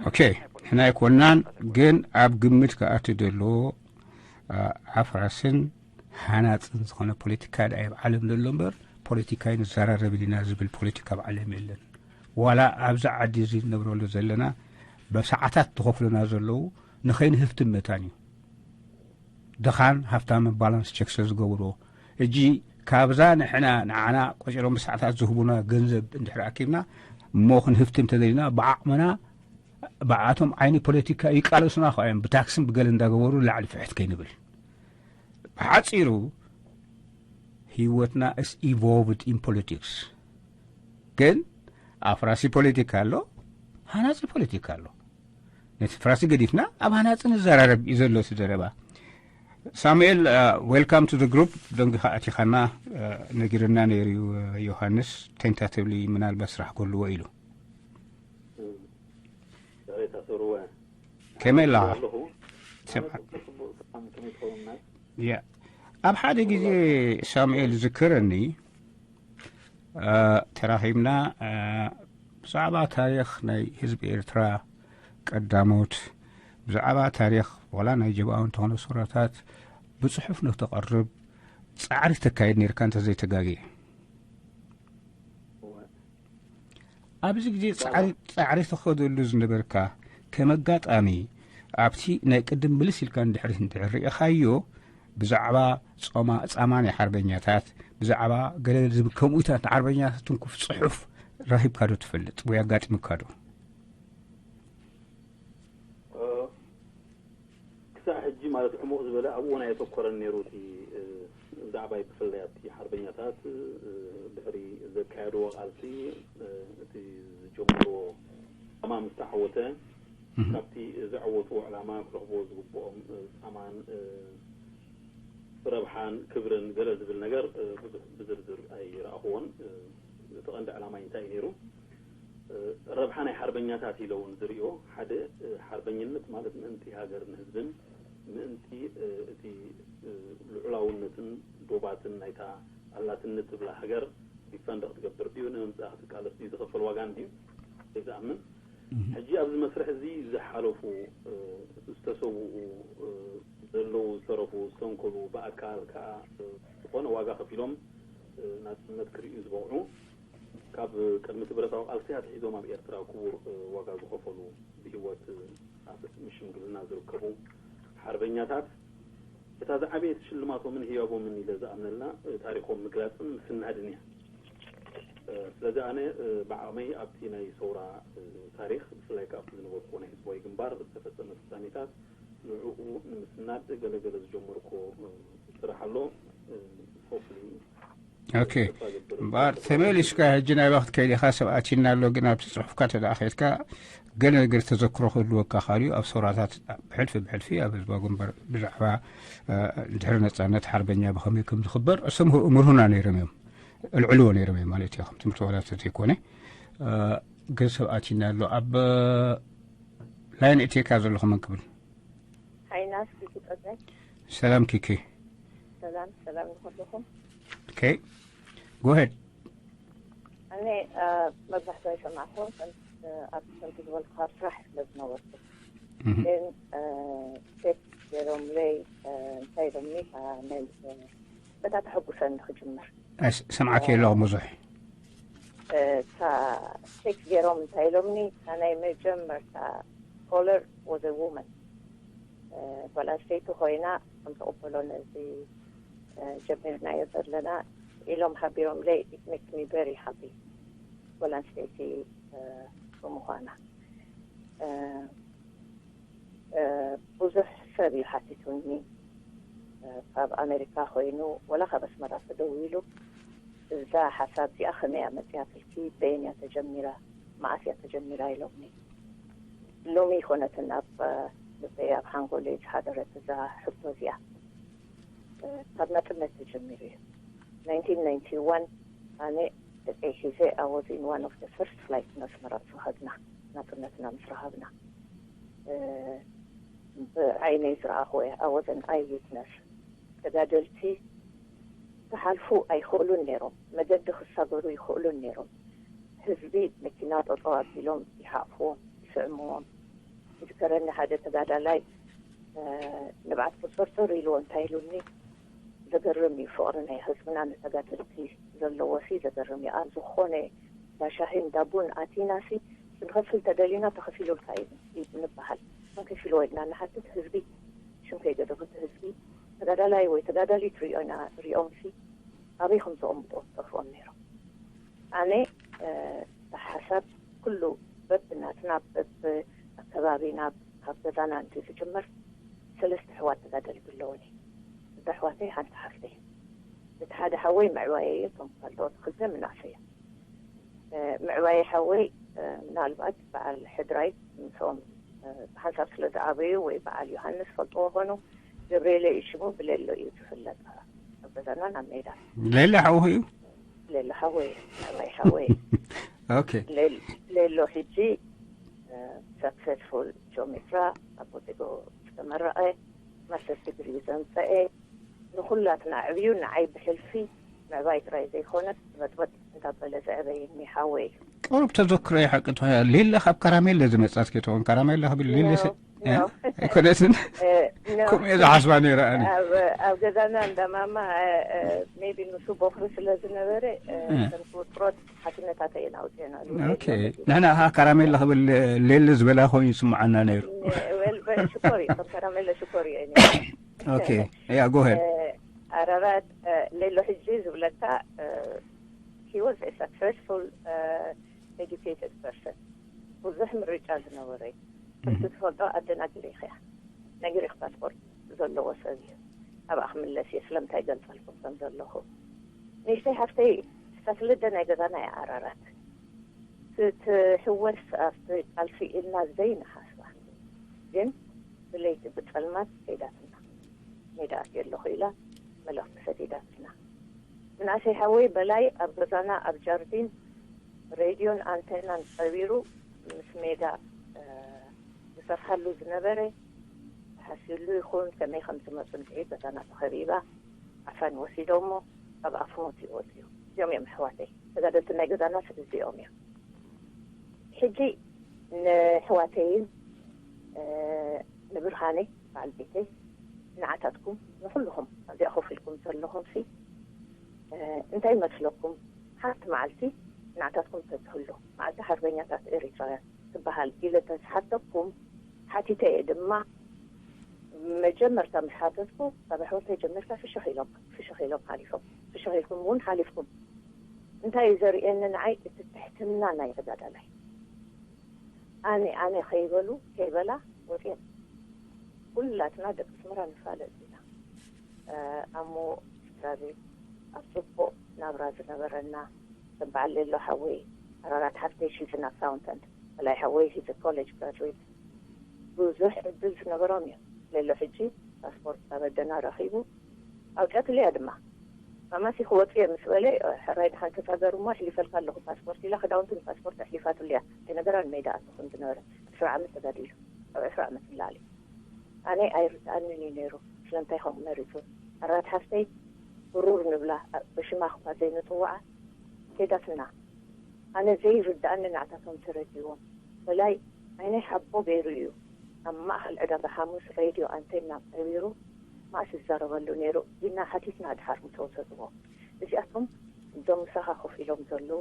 ኦኬ፣ ንሕና ኣይኮንናን፣ ግን ኣብ ግምት ክኣቲ ዘሎ ኣፍራስን ሃናጽን ዝኾነ ፖለቲካ ደኣ ኣብ ዓለም ዘሎ እምበር ፖለቲካ ኣይንዘራረብን ኢና ዝብል ፖለቲካ ኣብ ዓለም የለን። ዋላ ኣብዚ ዓዲ እዚ ንነብረሉ ዘለና ብሰዓታት ዝኸፍሉና ዘለዉ ንኸይንህፍትም መታን እዩ። ድኻን ሃፍታምን ባላንስ ቸክ ስለ ዝገብርዎ እጂ ካብዛ ንሕና ንዓና ቆፂሮም ብሰዓታት ዝህቡና ገንዘብ እንድሕር ኣኪብና እሞ ክንህፍትም ተደሊና ብዓቕምና ብኣቶም ዓይኒ ፖለቲካ ይቃለሱና ከ እዮም ብታክስን ብገለ እንዳገበሩ ላዕሊ ፍሕት ከይንብል። ብሓፂሩ ህይወትና is involved in politics። ግን ኣፍራሲ ፖለቲካ ኣሎ፣ ሃናፂ ፖለቲካ ኣሎ። ነቲ ፍራሲ ገዲፍና ኣብ ሃናፂ ንዘራረብ እዩ ዘሎ እቲ ዘረባ። ሳሙኤል፣ welcome to the group። ደንጊኻ ኣቲኻና። ነጊርና ነይሩ እዩ ዮሃንስ፣ ቴንታቲቭሊ ምናልባት ስራሕ ክህልዎ ኢሉ። ሬታ ሰርወ ከመይ ኣለኻ? ኣለኹ። ሰብ- ኣነ ጽቡቅ ጽቡቅ ሰላም ከመይ ትኸውን? ያ ኣብ ሓደ ግዜ ሳሙኤል ዝክረኒ ተራኺብና ብዛዕባ ታሪኽ ናይ ህዝቢ ኤርትራ ቀዳሞት ብዛዕባ ታሪኽ ዋላ ናይ ጀብሃ እንተኾነ ሱራታት ብጽሑፍ ንክተቐርብ ጻዕሪ ተካይድ ነርካ እንተዘይተጋግየ። ኣብዚ ግዜ ጻዕሪ ጻዕሪ ትኸደሉ ዝነበርካ ከም ኣጋጣሚ ኣብቲ ናይ ቅድም ምልስ ኢልካ እንድሕር እንድሕር ርኢኻዮ ብዛዕባ ጾማ ጻማ ናይ ሓርበኛታት ብዛዕባ ገለ ዝብ- ከምኡታት ሓርበኛታት ትንኩፍ ጽሑፍ ረኺብካ ዶ ትፈልጥ ወይ ኣጋጢሙካ ዶ? ክሳዕ ሕጂ ማለት ዕሙቕ ዝበለ ኣብኡ ናይ የተኮረን ነይሩ እቲ ብዛዕባ ብፍላይ ኣብቲ ሓርበኛታት ድሕሪ ዘካየድዎ ቃልሲ እቲ ዝጀመርዎ ዕላማ ምስ ተዓወተ ካብቲ ዘዐወትዎ ዕላማ ክረኽብዎ ዝግብኦም ፃማን ረብሓን ክብርን ገለ ዝብል ነገር ብዙሕ ብዝርዝር ኣይረኣኽዎን። እቲ ቀንዲ ዕላማይ እንታይ እዩ ነይሩ? ረብሓ ናይ ሓርበኛታት ኢለ እውን ዝሪኦ። ሓደ ሓርበኝነት ማለት ምእንቲ ሃገርን ህዝብን፣ ምእንቲ እቲ ልዑላውነትን ዶባትን ናይታ ኣላትኒ ትብላ ሃገር ዲፈንድ ክትገብር ድዩ፣ ንምምፃእ ክትቃለስ ድዩ ዝኸፈል ዋጋ እንድዩ ዝኣምን። ሕጂ ኣብዚ መስርሕ እዚ ዝሓለፉ ዝተሰውኡ ዘለዉ ዝተረፉ ዝተንከሉ ብኣካል ከዓ ዝኾነ ዋጋ ከፊሎም ናፅነት ክርእዩ ዝበቕዑ ካብ ቅድሚ እቲ ብረታዊ ቃልሲ ኣትሒዞም ኣብ ኤርትራ ክቡር ዋጋ ዝኸፈሉ ብህይወት ኣብ ሽምግልና ዝርከቡ ሓርበኛታት እታ ዝዓበየት ሽልማቶምን ህያቦምን ኢለ ዝኣምነላ ታሪኮም ምግላፅን ምስናድን እያ። ስለዚ ኣነ ብዓቕመይ ኣብቲ ናይ ሰውራ ታሪክ ብፍላይ ከኣ ኣብቲ ዝነበርኩዎ ናይ ህዝባዊ ግንባር ዝተፈፀመ ፍፃሜታት ንዕኡ ንምስናድ ገለገለ ዝጀመርኩዎ ስራሕ ኣሎ። ሆፕሊ ኦኬ እምበኣር ተመሊስካ ሕጂ ናብኣ ክትከይድ ኢኻ። ሰብ ኣቲና ኣሎ ግን ኣብቲ ፅሑፍካ ተደኣ ከይድካ ገለ ነገር ተዘክሮ ክህልወካ ካልዩ ኣብ ሰውራታት ብሕልፊ ብሕልፊ ኣብ ህዝባዊ ግንባር ብዛዕባ ድሕሪ ነፃነት ሓርበኛ ብኸመይ ከም ዝኽበር እሶም ምርሁና ነይሮም እዮም። እልዕልዎ ነይሮም እዮም ማለት እዩ ከም ትምህርቲ ዋላ ተዘይኮነ ግን ሰብ ኣቲና ኣሎ ኣብ ላይን እቴካ ዘለኹ መን ክብል ሓይናስ ኪኪ ጸጋይ ሰላም ኪኪ ሰላም ሰላም ንኩልኹም ኦኬ ጎሄድ ኣነ መብዛሕትኡ ኣይሰማዕኹም ኣብቲ ከምቲ ዝበልኩኻ ስራሕ ስለ ዝነበርኩ ግን ሴት ገይሮምለይ እንታይ ኢሎምኒ በታ ተሐጉሰኒ ክጅምር ሰምዓኪ ኣለኹ ብዙሕ እታ ሴት ገይሮም እንታይ ኢሎምኒ እታ ናይ መጀመርታ ኮለር ወዘ ውመን ጓል ኣንስተይቲ ኮይና ከም ተቐበሎ ነዚ ጀሚርናዮ ዘለና ኢሎም ሓቢሮምለይ it makes me very happy ጓል ኣንስተይቲ ብምዃና ብዙሕ ሰብ እዩ ሓቲቱኒ ካብ ኣሜሪካ ኮይኑ ወላ ካብ ኣስመራ ተደዊሉ እዛ ሓሳብ እዚኣ ከመይ እያ መፅያትልኪ በየን እያ ተጀሚራ መዓስ እያ ተጀሚራ ኢሎምኒ ሎሚ ይኮነትን ኣብ ልበይ ኣብ ሓንጎለይ ዝሓደረት እዛ ሕቶ እዚኣ ካብ ናፅነት ተጀሚሩ እዩ nineteen ninety one ኣነ ደቀይ ሒዘ I was in one of the first flight ናስመራ ዝኸድና ናፅነትና ምስ ረኸብና ብዓይነይ ዝረኣኽዎ እየ I was an eye witness ተጋደልቲ ክሓልፉ ኣይኽእሉን ነይሮም መገዲ ክሳገሩ ይኽእሉን ነይሮም ህዝቢ መኪና ጠጠው ኣቢሎም ይሓቕፍዎም ይስዕምዎም ይዝከረኒ ሓደ ተጋዳላይ ንብዓት ቁፅርፅር ኢልዎ እንታይ ኢሉኒ ዘገርም እዩ ፍቕሪ ናይ ህዝብና ንተጋደልቲ ዘለዎ ሲ ዘገርም እዩ ኣብ ዝኾነ ዳሻሂን ዳቡን ኣቲና ሲ ክንኸፍል ተደሊና ተኸፊሉልካ እዩ ንበሃል መን ከፊልዎ ኢልና ንሓትት ህዝቢ ሽም ከይገደፉ እቲ ህዝቢ ተጋዳላይ ወይ ተጋዳሊት ሪኦና ሪኦም ሲ ኣበይ ከም ዘቐምጦ ጠፍኦም ነይሮም ኣነ ሓሳብ ኩሉ በብናትና በብ ኣከባቢና ካብ ገዛና እንት ዝጅምር ሰለስተ ኣሕዋት ተጋደልቲ ኣለውኒ እዛ ኣሕዋተይ ሓንቲ ሓፍተይ እቲ ሓደ ሓወይ ምዕባየ እዩ እቶም ካልኦት ክልተ ምናእሰ እዮም ምዕባየ ሓወይ ምናልባት በዓል ሕድራይ ምስኦም ብሓንሳብ ስለ ዝዓበዩ ወይ በዓል ዮሃንስ ፈልጥዎ ኾኑ ገብርኤለ እዩ ሽሙ ብሌሎ እዩ ዝፍለጥ ኣብ ገዛና ናብ ሜዳ ሌላ ሓውኹ እዩ ሌሎ ሓወይ ምዕባየ ሓወይ ኦኬ ሌሎ ሕጂ ሰክሰስፉል ጂኦሜትራ ኣብ ወዲጎ ዝተመረቐ ማስተርስ ዲግሪ ዘምፀአ ንኹላትና ዕብዩ ንዓይ ብሕልፊ ምዕባይ ጥራይ ዘይኮነስ በጥበጥ እንዳበለ ዘዕበየኒ ሓወይ እዩ ቁሩብ ተዘክሮ ይሓቂ ትኾያ ሌለ ካብ ካራሜለ ዝመጻት ከይትኾን ካራሜለ ክብል ሌለ ኣይኮነትን ከምኡ እየ ዝሓስባ ነይረ ኣነ ኣብ ገዛና እንዳማማ ሜቢ ንሱ ቦኽሪ ስለ ዝነበረ ከም ክውጥሮት ሓኪመታተይ እየን ኣውፅአን ኣሉ ንሕና ከዓ ካራሜላ ክብል ሌለ ዝበላ ኮይኑ ይስምዓና ነይሩ ሽኮር እዩ ከም ካራሜላ ሽኮር እዩ ኦኬ ያ ጎሄድ ኣራራት ሌሎ ሕጂ ዝብለካ he was a successful educated person ብዙሕ ምርጫ ዝነበረ እዩ ከምቲ ትፈልጦ ኣደናግረ ኢኸያ ነጊሬክ ፓስፖርት ዘለዎ ሰብ እዩ ኣብኣ ክምለስ እየ ስለምንታይ ገልፀልኩም ከም ዘለኹ ንእሽተይ ሓፍተይ ስታስልደ ናይ ገዛና እያ ኣራራት ክትሕወስ ኣብቲ ቃልሲ ኢልና ዘይንሓስባ ግን ብለይቲ ብጸልማት ከይዳትና፣ ሜዳ ኣትየ ኣለኹ ኢላ መልእኽቲ ሰዲዳትና። ምናሰይ ሓወይ በላይ ኣብ ገዛና ኣብ ጃርዲን ሬድዮን ኣንቴናን ቀቢሩ ምስ ሜዳ ዝሰርሓሉ ዝነበረ ተሓሲሉ ይኹን ከመይ ከም ዝመፁ ንድዒ ገዛና ተኸቢባ ዓፋን ወሲዶሞ ካብ ኣፍሞት ይወፅዩ። እዚኦም እዮም ኣሕዋተይ ተጋደልቲ ናይ ገዛና ስለ እዚኦም እዮም። ሕጂ ንኣሕዋተይን ንብርሃነይ በዓል ቤተይ ንዓታትኩም ንኩልኹም ኣብዚኣ ኮፍ ኢልኩም ዘለኹም ሲ እንታይ ይመስለኩም? ሓንቲ መዓልቲ ንዓታትኩም ተትህሉ መዓልቲ ሓርበኛታት ኤሪትራውያን ትበሃል ኢለ ተዝሓተኩም ሓቲተ እየ ድማ መጀመርታ ምስ ሓተትኩ ካብ ኣሕዋተይ ጀሚርካ ፍሽኽ ኢሎም ፍሽኽ ኢሎም ሓሊፎም ፍሽኽ ኢልኩም እውን ሓሊፍኩም እንታይ እዩ ዘርእየኒ ንዓይ እቲ ትሕትና ናይ ተጋዳላይ ኣነ ኣነ ከይበሉ ከይበላ ወፅየን ኩላትና ደቂ ኣስመራ ንፋለጥ ኢና ኣሞ ስድራቤት ኣብ ፅቡቅ ናብራ ዝነበረና ከም በዓል ሌሎ ሓወይ ኣራራት ሓፍተይ she's an accountant በላይ ሓወይ he's a college graduate ብዙሕ ዕድል ዝነበሮም እዮም ሌሎ ሕጂ ፓስፖርት ኣበደና ረኺቡ ኣውፅኣትሉ እያ ድማ ማማሲ ክወፅየ ምስ በለ ሕራይ ድሓን ተሳገሩ እሞ ኣሕሊፈልካ ኣለኹ ፓስፖርት ኢላ ክዳውንትን ፓስፖርት ኣሕሊፋትሉ እያ ኣይነገራን መይዳ ኣትኹን ዝነበረ ዕስራ ዓመት ተጋዲሉ ካብ ዕስራ ዓመት ንላዕሊ ኣነ ኣይርድኣንን እዩ ነይሩ ስለምንታይ ከምኡ መሪፁ ኣራት ሓፍተይ ብሩር ንብላ ብሽማ ክኳ ዘይንፅውዓ ከይዳትና ኣነ ዘይርድኣኒ ናዕታቶም ተረዲዎም በላይ ዓይነይ ሓቦ ገይሩ እዩ ኣብ ማእኸል ዕዳጋ ሓሙስ ሬድዮ ኣንቴና ቀቢሩ ማእስ ይዛረበሉ ነይሩ ኢልና ሓቲትና ድሓር ምስ ወሰድዎ እዚኣቶም እዞም ምሳኻ ኮፍ ኢሎም ዘለዉ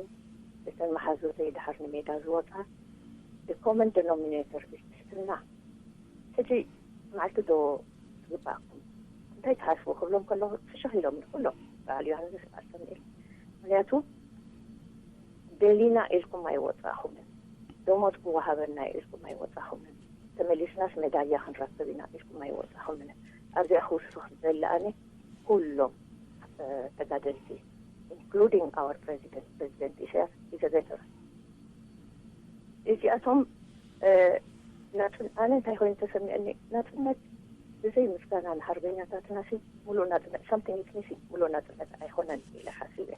እተን መሓዙተይ ድሓር ንሜዳ ዝወፃ the common denominator ትሕትና ሕጂ መዓልቲ ዶ ትግባእኩም እንታይ ትሓስቡ ክብሎም ከለኹ ፍሽኽ ኢሎም ኩሎም በዓል ዮሃንስ በዓል ሰምኤል ምክንያቱ ደሊና ኢልኩም ኣይወፃእኹምን ደሞዝ ክወሃበና ኢልኩም ኣይወፃእኹምን ተመሊስናስ ሜዳልያ ክንረክብ ኢና ኢልኩም ኣይወፃእኹምን ኣብዚኣ ክውስኽ ዝደሊ ኣነ ኩሎም ተጋደልቲ including our president president ኢሳያስ is a veteran እዚኣቶም ኣነ እንታይ ኮይኑ ተሰሚዐኒ ናፅነት ብዘይ ምስጋና ንሓርበኛታትና ሲ ሙሉእ ናፅነት something is missing ሙሉእ ናፅነት ኣይኮነን ኢለ ሓሲበ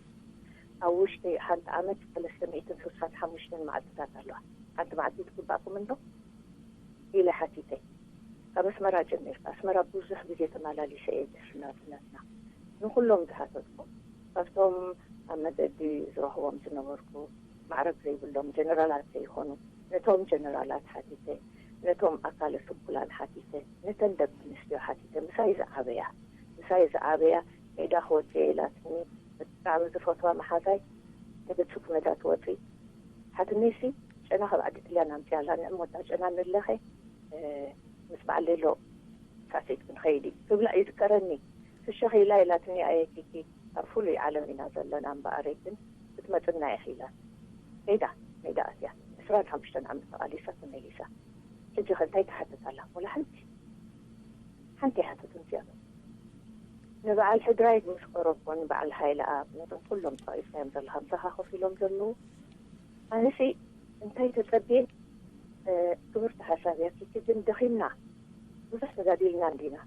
ኣብ ውሽጢ ሓንቲ ዓመት ሰለስተ ሚእትን ስሳን ሓሙሽተን መዓልትታት ኣለዋ ሓንቲ መዓልቲ ትግባእኩም እንዶ ኢለ ሓቲተ ካብ ኣስመራ ጀሚርካ ኣስመራ ብዙሕ ግዜ ተመላሊሰ እየ ድሕሪ ናፅነትና ንኩሎም ዝሓተትኩ ካብቶም ኣብ መገዲ ዝረኽቦም ዝነበርኩ ማዕረግ ዘይብሎም ጀነራላት ዘይኮኑ ነቶም ጀነራላት ሓቲተ ነቶም ኣካለ ስንኩላን ሓቲተ ነተን ደቂ ኣንስትዮ ሓቲተ ምሳይ ዝዓበያ ምሳይ ዝዓበያ ሜዳ ክወፅየ ኢላትኒ ብጣዕሚ ዝፈትዋ መሓዛይ ተበፅኩ መዳ ትወፂ ሓትነይሲ ጨና ካብ ዓዲ ጥልያን ኣምፅያላ ንዕሞታ ጨና ንለኸ ምስ በዓል ሌሎ ሳሴት ክንኸይድ እዩ ክብላ ይዝከረኒ ፍሽኽ ኢላ ኢላትኒ ኣየ ኪኪ ኣብ ፍሉይ ዓለም ኢና ዘለና እምበኣረይ ግን ክትመፅና ኢኺ ኢላ ሜዳ ሜዳ ኣትያ ዕስራን ሓሙሽተን ዓመት ተቓሊሳ ተመሊሳ ሕጂ ኸ እንታይ ትሓትት ኣላ ወላ ሓንቲ ሓንቲ ይሓትት እንዚኣ ንበዓል ሕድራይ ምስ ቀረብኮ ንበዓል ሃይለ ኣብ ነቶም ኩሎም ጠቒስናዮም ዘለኻ ምሳኻ ኮፍ ኢሎም ዘለዉ ኣነሲ እንታይ ተፀብየ ክብርቲ ሓሳብ እያ ኪቲ ግን ደኺምና ብዙሕ ተጋዲልና እንዲና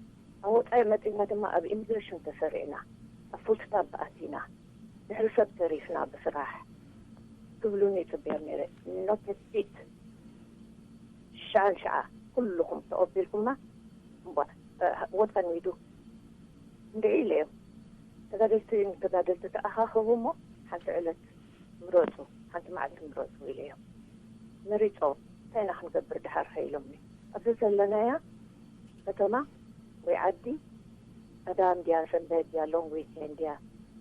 ኣብ ወፃኢ መፂና ድማ ኣብ ኢሚግሬሽን ተሰሪዕና ኣብ ፉልስታብ ኣቲና ድሕሪ ሰብ ተሪፍና ብስራሕ ክብሉኒ ይፅበዮም ነይረ not a bit ሽዓ ንሽዓ ኩልኹም ተቐቢልኩምና እምቧ ወፀን ኢዱ እንድዒ ኢለ እዮም ተጋደልቲ ንተጋደልቲ ተኣኻኸቡ እሞ ሓንቲ ዕለት ምረፁ ሓንቲ መዓልቲ ምረፁ ኢለዮም መሪፆም እንታይ ኢና ክንገብር ድሓር ከ ኢሎምኒ ኣብዚ ዘለናያ ከተማ ወይ ዓዲ ቀዳም ድያ ሰንበት ድያ long weekend ድያ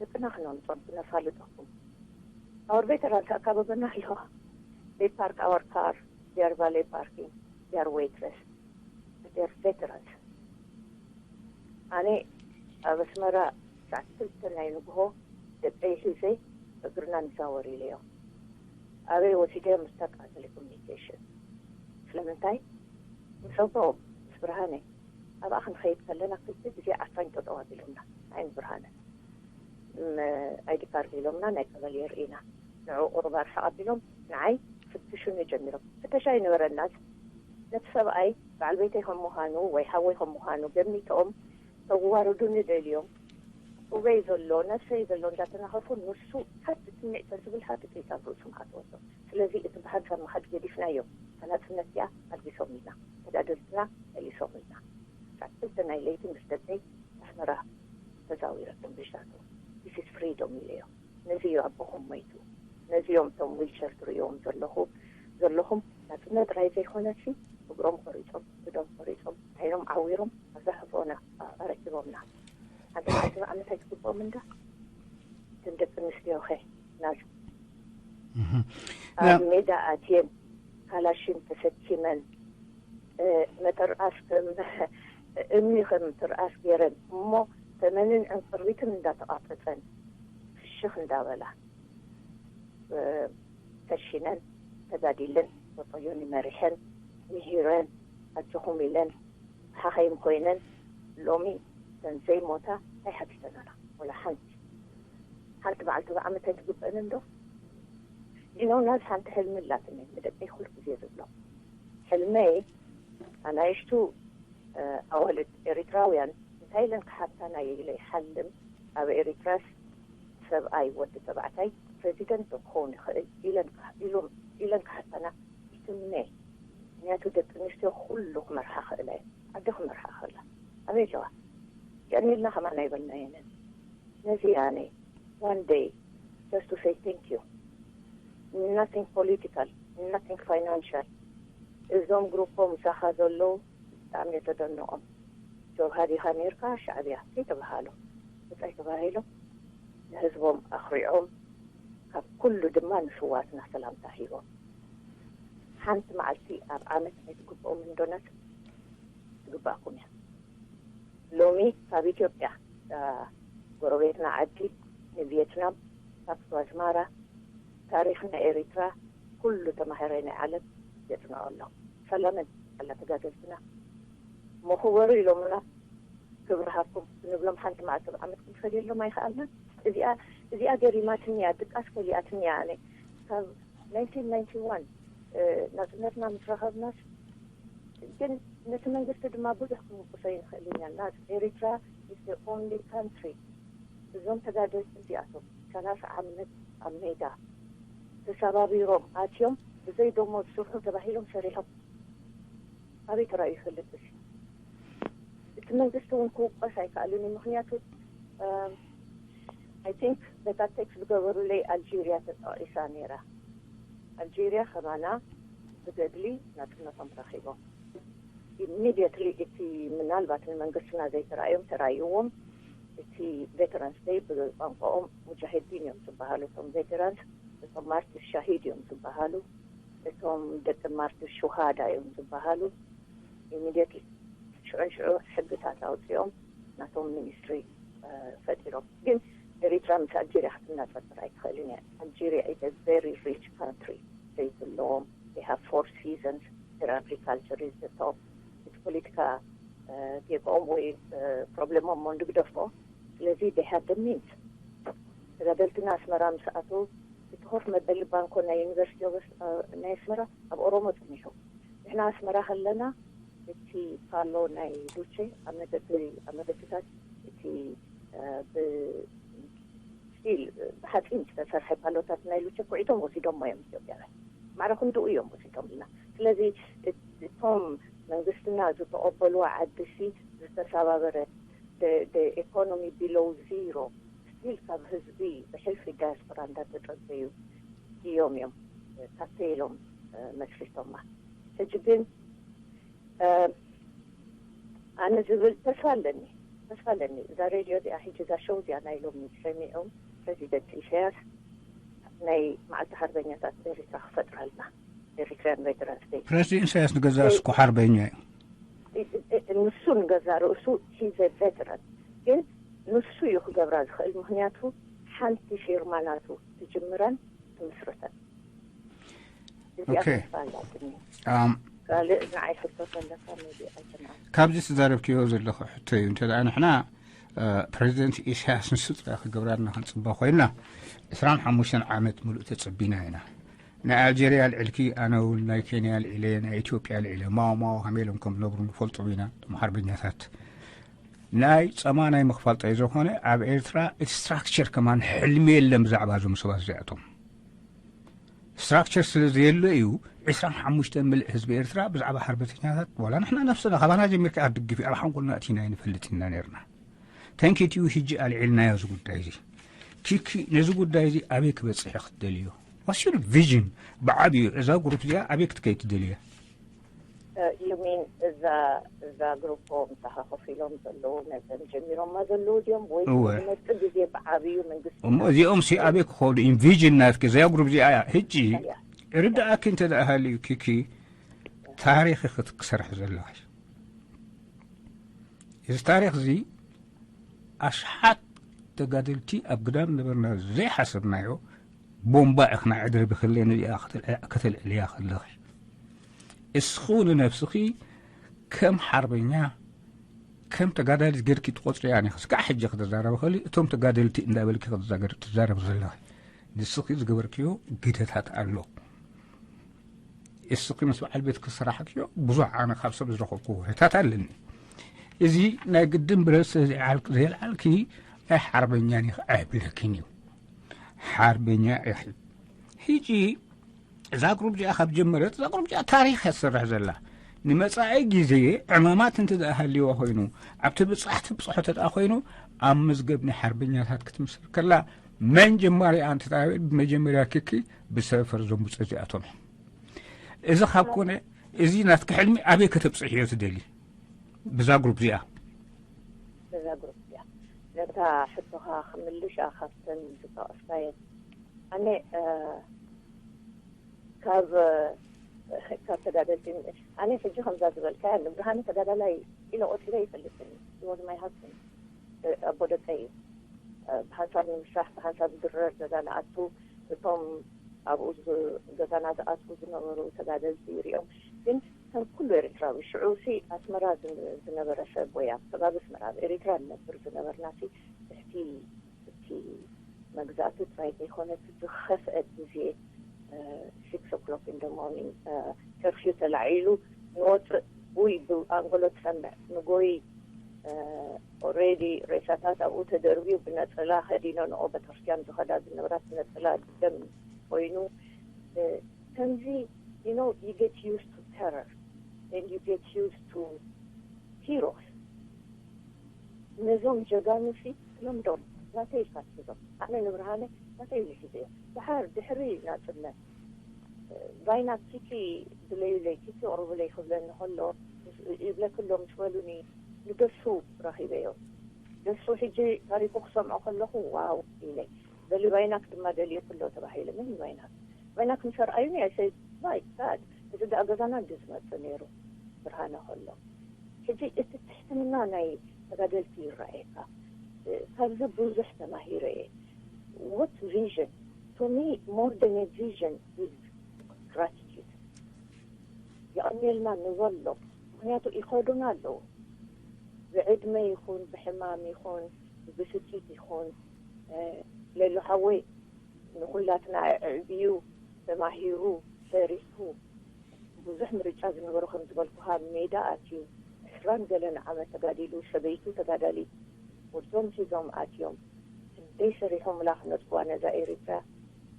ደቅና ክነምፆም ክነፋልጠኩም our veterans ኣካባበና ኣለዋ they park our car they are valet parking they are waitress they are veterans ኣነ ኣብ ኣስመራ ሰዓት ክልተ ናይ ንግሆ ደቀይ ሒዘ እግርና ንዛወር ኢለዮ ኣበይ ወሲደዮ ምስታ ቃ ቴሌኮሙኒኬሽን ስለምንታይ ምስ ኣቦኦም ምስ ብርሃነ ኣብኣ ክንኸይድ ከለና ክልተ ግዜ ዓፋኝ ጠጠው ኣቢሎምና ዓይን ብርሃነ ኣይዲ ካርድ ኢሎምና ናይ ቀበሌ የርእና ንዑ ቁሩብ ኣርሕቕ ኣቢሎም ንዓይ ፍትሹኒ ጀሚሮም ፍተሻ ኣይነበረናን ነቲ ሰብኣይ በዓል ቤተይ ከም ምዃኑ ወይ ሓወይ ከም ምዃኑ ገሚቶም ከዋርዱኒ ደልዮም፣ እወይ ዘሎ ነብሰይ ዘሎ እንዳተናኸፉ፣ ንሱ ሓንቲ ስምዒት ተዝብል ሓንቲ ጥይት ኣብ ርእሱ ምኣተወቶ። ስለዚ እቲ ብሓንሳብ ምኻድ ገዲፍናዮ። እታ ናጽነት እዚኣ ኣልጊሶምልና፣ ተጋደልትና መሊሶምልና። ሳዕ ክልተ ናይ ለይቲ ምስ ደቀይ ኣስመራ ተዛዊረቶም ብሻቶ። This is freedom ኢለዮ። ነዚ እዩ ኣቦኹም ሞይቱ። ነዚ እዮም እቶም ዊልቸር ትርእዮም ዘለኹ ዘለኹም ናጽነት ጥራይ ዘይኮነሲ፣ እግሮም ቆሪጾም፣ እዶም ቆሪጾም፣ ዓይኖም ዓዊሮም ኣብዛ ሕፎና ኣረኪቦምና። ሓንቲ ሓንቲ ዓመት ኣይትግብኦም እንዳ እተን ደቂ ኣንስትዮኸ ናዝ ኣብ ሜዳ ኣትየን ካላሽን ተሰኪመን፣ መተርኣስ ከም እምኒ ከም ትርኣስ ገይረን፣ እሞ ተመንን ዕንቅርቢትን እንዳተቓጠጸን ፍሽኽ እንዳበላ፣ ተሽነን ተጋዲለን፣ በጦዮኒ መሪሐን፣ ምሂረን፣ ኣጆኹም ኢለን፣ ሓኸይም ኮይነን። ሎሚ እተን ዘይሞታ ኣይሓቲተናና ወላ ሓንቲ። ሓንቲ በዓል ተባዕ ዓመት ኣይትግበእን እንዶ? ዲኖናስ ሓንቲ ሕልሚ ኣላትኒ፣ ንደቀይ ኩሉ ግዜ ዝብሎ ሕልመይ፣ ኣናይሽቱ ኣዋልድ ኤሪትራውያን እንታይ ኢለን ክሓታና ኢለ ይሓልም። ኣብ ኤሪትራስ ሰብኣይ ወዲ ተባዕታይ ፕሬዚደንት ክኸውን ይኽእል ኢለን ክሓታና ይትምነ። ምክንያቱ ደቂ ኣንስትዮ ኩሉ ክመርሓ ክእላ እየን። ዓዲ ክመርሓ ክእላ ኣበይ ኣለዋ? የዕኒልና ከማን ኣይበልናየንን። ነዚ ኣነ one day just to say thank you, nothing political, nothing financial። እዞም ግሩፖም ምሳኻ ዘለዉ ብጣዕሚ እየ ተደንቖም። ጀብሃ ዲኻ ነይርካ ሻዕብያ ከይተባሃሉ፣ ብጻይ ተባሂሎም ንህዝቦም ኣኽሪዖም፣ ካብ ኩሉ ድማ ንስዋትና ሰላምታ ሂቦም። ሓንቲ መዓልቲ ኣብ ዓመት ኣይትግብኦም እንዶናት ትግባእኩም እያ። ሎሚ ካብ ኢትዮጵያ ጎረቤትና ዓዲ ንቪየትናም ፓክቶ ኣስማራ ታሪኽና ኤሪትራ ኩሉ ተማሃራይ ናይ ዓለም የጽንዖ ኣሎ። ሰላምን ኣላ ተጋደልትና መኽበሩ ኢሎምና ክብሪ ሃብኩም ክንብሎም ሓንቲ መዓልቲ ኣብ ዓመት ክንፈልየሎም ኣይኸኣልናን። እዚኣ እዚኣ ገሪማትኒ እያ፣ ድቃስ ከሊኣትኒ እያ። ኣነ ካብ ናይንቲን ናይንቲ ዋን ናጽነትና ምስ ረኸብናስ ግን ነቲ መንግስቲ ድማ ብዙሕ ክንውቅሶ ይንኽእል ኢና። ናጽ ኤሪትራ is the only country እዞም ተጋደልቲ እዚኣቶም ሰላሳ ዓመት ኣብ ሜዳ ተሰባቢሮም ኣትዮም ብዘይ ደሞዝ ስርሑ ተባሂሎም ሰሪሖም ኣበይ ተራእዩ ይፈልጥ? እዚ እቲ መንግስቲ እውን ክውቀስ ኣይከኣልን እዩ። ምክንያቱ I think በታ ቴክስ ዝገበሩለይ ኣልጄሪያ ተጠቒሳ ነይራ። ኣልጄሪያ ከማና ብገድሊ ናጽነቶም ረኺቦም። ኢሚድየትሊ እቲ ምናልባት ንመንግስትና ዘይተራእዮም ተራእይዎም እቲ ቬተራንስ ደይ ብቋንቋኦም ሙጃሂዲን እዮም ዝበሃሉ። እቶም ቬተራንስ እቶም ማርቲር ሻሂድ እዮም ዝበሃሉ። እቶም ደቂ ማርቲር ሹሃዳ እዮም ዝበሃሉ። ኢሚድየትሊ ሽዑን ሽዑ ሕግታት ኣውፂኦም ናቶም ሚኒስትሪ ፈጢሮም። ግን ኤሪትራ ምስ ኣልጄሪያ ክትነፃፀር ኣይትኽእልን እያ። ኣልጄሪያ is a very rich country። ዘይብለዎም they have four seasons። Their agriculture is the top። እቲ ፖለቲካ ጌግኦም ወይ ፕሮብለሞም ሞ ንግደፎ። ስለዚ they have the means። ተጋደልትና ኣስመራ ምስ ኣተው እቲ ኮፍ መበሊ ባንኮ ናይ ዩኒቨርሲቲ ናይ ኣስመራ ኣብ ኦሮሞ ፅኒሑ። ንሕና ኣስመራ ከለና እቲ ፓሎ ናይ ዱቼ ኣብ መገዲ ኣብ መገድታት እቲ ብስቲል ብሓፂን ዝተሰርሐ ፓሎታት ናይ ሉቼ ኩዒቶም ወሲዶሞ እዮም ኢትዮጵያውያን። ማዕረ ክንድኡ እዮም ወሲዶምልና። ስለዚ እቶም መንግስትና ዝተቐበልዋ ዓድሲ ዝተሰባበረ ኢኮኖሚ ቢሎው ዚሮ ስቲል ካብ ህዝቢ ብሕልፊ ዳያስፖራ እንዳተፀበዩ እዮም እዮም ካፌ ኢሎም መስሪቶማ። ሕጂ ግን ኣነ ዝብል ተስፋ ኣለኒ፣ ተስፋ ኣለኒ። እዛ ሬድዮ እዚኣ ሕጂ እዛ ሾው እዚኣ ናይ ሎሚ ሰሚዖም ፕሬዚደንት ኢሳያስ ናይ መዓልቲ ሓርበኛታት ኤሪትራ ክፈጥረልና ኤሪትሪያን ቬተራንስ ደይ። ፕሬዚደንት ኢሳያስ ንገዛእ ርእሱ እኮ ሓርበኛ እዩ። ንሱ ንገዛእ ርእሱ he's a veteran፣ ግን ንሱ እዩ ክገብራ ዝኽእል። ምክንያቱ ሓንቲ ፊርማ ናቱ ትጅምረን ትምስርተን። እዚኣ ኦኬ። ተስፋ ኣላትኒ። ኣም፣ ካልእ ንዓይ ሕቶ ዘለካ maybe ኣይተናን። ካብዚ ተዛረብክዮ ዘለኹ ሕቶ እዩ። እንተ ደኣ ንሕና ፕሬዚደንት ኢሳያስ ንሱ ጥራይ ክገብራልና ክንጽበ ኮይንና ዕስራን ሓሙሽተን ዓመት ምሉእ ተጸቢና ኢና። ናይ ኣልጀርያ ልዕልኪ፣ ኣነ እውን ናይ ኬንያ ልዕለ፣ ናይ ኢትዮጵያ ልዕለ። ማኦ ማኦ ከመይ ኢሎም ከም ዝነብሩ ንፈልጦም ኢና፣ እቶም ሓርበኛታት። ናይ ጸማ ናይ ምኽፋል ጥራይ ዝኾነ፣ ኣብ ኤርትራ እቲ ስትራክቸር ከማን ሕልሚ የለን ብዛዕባ እዞም ሰባት እዚኣቶም። ስትራክቸር ስለ ዘየሎ እዩ ዕስራን ሓሙሽተን ምልእ ህዝቢ ኤርትራ ብዛዕባ ሓርበተኛታት፣ ዋላ ንሕና ነፍስና ካባና ጀሚርካ ኣብ ድግፊ ኣብ ሓንጎልና እቲና ኣይንፈልጥ ኢና ነርና። ተንኪትዩ ሕጂ ኣልዒልናዮ እዚ ጉዳይ እዚ። ኪኪ፣ ነዚ ጉዳይ እዚ ኣበይ ክበጽሕ ክትደልዮ? What's your vision? ብዓብዩ እዛ ግሩፕ እዚኣ ኣበይ ክትከይ ትደልያ? You mean እዛ እዛ ግሩፕ ምሳኻ ኮፍ ኢሎም ዘለዉ፣ ነዘን ጀሚሮማ ዘለዉ ድዮም ወይ እወ። ዝመጽእ ግዜ ብዓብዩ መንግስቲ እሞ እዚኦም ሲ ኣበይ ክኸዱ? ኢንቪዥን ናትኪ እዚኣ ግሩፕ እዚኣ ሕጂ እያ። ርዳእኪ እንተ ደኣ ሃልዩ ኪኪ፣ ታሪኽ ክትክሰርሕ ዘለኻ። እዚ ታሪኽ እዚ ኣሽሓት ተጋደልቲ ኣብ ግዳም ነበርና ዘይሓሰብናዮ ቦምባ ኢኽና ዕድር ብክሌን እዚኣ ከተልዕልያ ከለኺ፣ እስኹ ንነብስኺ ከም ሓርበኛ፣ ከም ተጋዳሊት ገድኪ ትቆጽርያ ኒኽስ ከዓ ሕጂ ክትዛረብ ኸሊ እቶም ተጋደልቲ እንዳበልኪ ክትዛገር ትዛረብ ዘለኺ፣ ንስኺ ዝገበርክዮ ግደታት ኣሎ። እስኺ ምስ በዓል ቤት ክሰራሕክዮ ብዙሕ ኣነ ካብ ሰብ ዝረኸብኩ ወሬታት ኣለኒ። እዚ ናይ ግድን ብረስ ዘየልዓልኪ ናይ ሓርበኛ ኒኽ ኣይብለክን እዩ። ሓርበኛ ኢኺ። ሕጂ እዛ ግሩፕ እዚኣ ካብ ጀመረት እዛ ግሩፕ እዚኣ ታሪኽ እያ ትሰርሕ ዘላ። ንመጻኢ ግዜ ዕማማት እንተ ደኣ ሃልይዋ ኮይኑ፣ ኣብቲ ብጻሕቲ ብጽሖ ተደኣ ኮይኑ፣ ኣብ መዝገብ ናይ ሓርበኛታት ክትምስር ከላ፣ መን ጀማሪኣ እንተ ደኣ ብመጀመርያ ክኪ ብሰፈር ዘንቡጸ እዚኣቶም እዮም። እዚ ካብ ኮነ፣ እዚ ናትኪ ሕልሚ ኣበይ ከተብጽሕዮ ትደሊ? ብዛ ግሩፕ እዚኣ እዛ ግሩፕ እዚኣ ነታ ሕቶኻ ክምልሻ ካብተን ዝጠቐስካየን ኣነ ካብ ካብ ተጋደልቲ ኣነ ሕጂ ከምዛ ዝበልካያ ንብርሃነ ተጋዳላይ ኢለ ቆፂረ ይፈልጥን ወዝ ማይ ሃብትን ኣቦ ደቀይ እዩ። ብሓንሳብ ንምስራሕ ብሓንሳብ ዝድረር ገዛ ንኣቱ እቶም ኣብኡ ገዛና ዝኣትዉ ዝነበሩ ተጋደልቲ ይሪኦም ግን ከም ኩሉ ኤርትራዊ ሽዑ ሲ ኣስመራ ዝነበረ ሰብ ወይ ኣብ ከባቢ ኣስመራ ኣብ ኤሪትራ ንነብር ዝነበርና ሲ ትሕቲ እቲ መግዛእቲ ጥራይ ዘይኮነ ዝኸፍአ ግዜ six o'clock in the morning curfew ተላዒሉ ንወፅእ ውይ ብኣንጎሎ ትሰምዕ ንጎይ already ሬሳታት ኣብኡ ተደርብዩ ብነፀላ ከዲነንኦ ቤተክርስትያን ዝኸዳ ዝነበራት ብነፀላ ደም ኮይኑ ከምዚ you know you get used to terror and you get used to heroes ነዞም ጀጋኑ ሲ ትለምዶም ናተይ ኢልካ ትሕዞም ኣነ ንብርሃነ ናተይ ኢለ ሒዘዮ ድሓር ድሕሪ ናፅነት ባይና ኪኪ ድለዩለይ ኪኪ ቅርቡለይ ክብለኒ ከሎ ይብለክሎ ምስ በሉኒ ንደሱ ረኺበዮ ደሱ ሕጂ ታሪኩ ክሰምዖ ከለኹ ዋው ኢለ በሊ ባይናክ ድማ ደልዩ ክሎ ተባሂለ ምን ባይናክ ባይናክ ምስ ኣርኣዩኒ I said my God እዚ ደኣ ገዛና እንዲ ዝመፅእ ነይሩ ብርሃነ ከሎ ሕጂ እቲ ትሕትና ናይ ተጋደልቲ ይረኣየካ ካብዚ ብዙሕ ተማሂረ እየ what vision to me more than a vision is gratitude የቐንየልና ንበሎ ምክንያቱ ይኸዱና ኣለዉ ብዕድመ ይኹን ብሕማም ይኹን ብብስጭት ይኹን ሌሎ ሓወይ ንኹላትና ኣዕብዩ ተማሂሩ ሰሪሑ ብዙሕ ምርጫ ዝነበሮ ከም ዝበልኩኻ ሜዳ ኣትዩ ዕስራን ገለን ዓመት ተጋዲሉ ሰበይቱ ተጋዳሊት ወዶም ሒዞም ኣትዮም ክንደይ ሰሪሖምላ ክነጥፍዋ ነዛ ኤሪትራ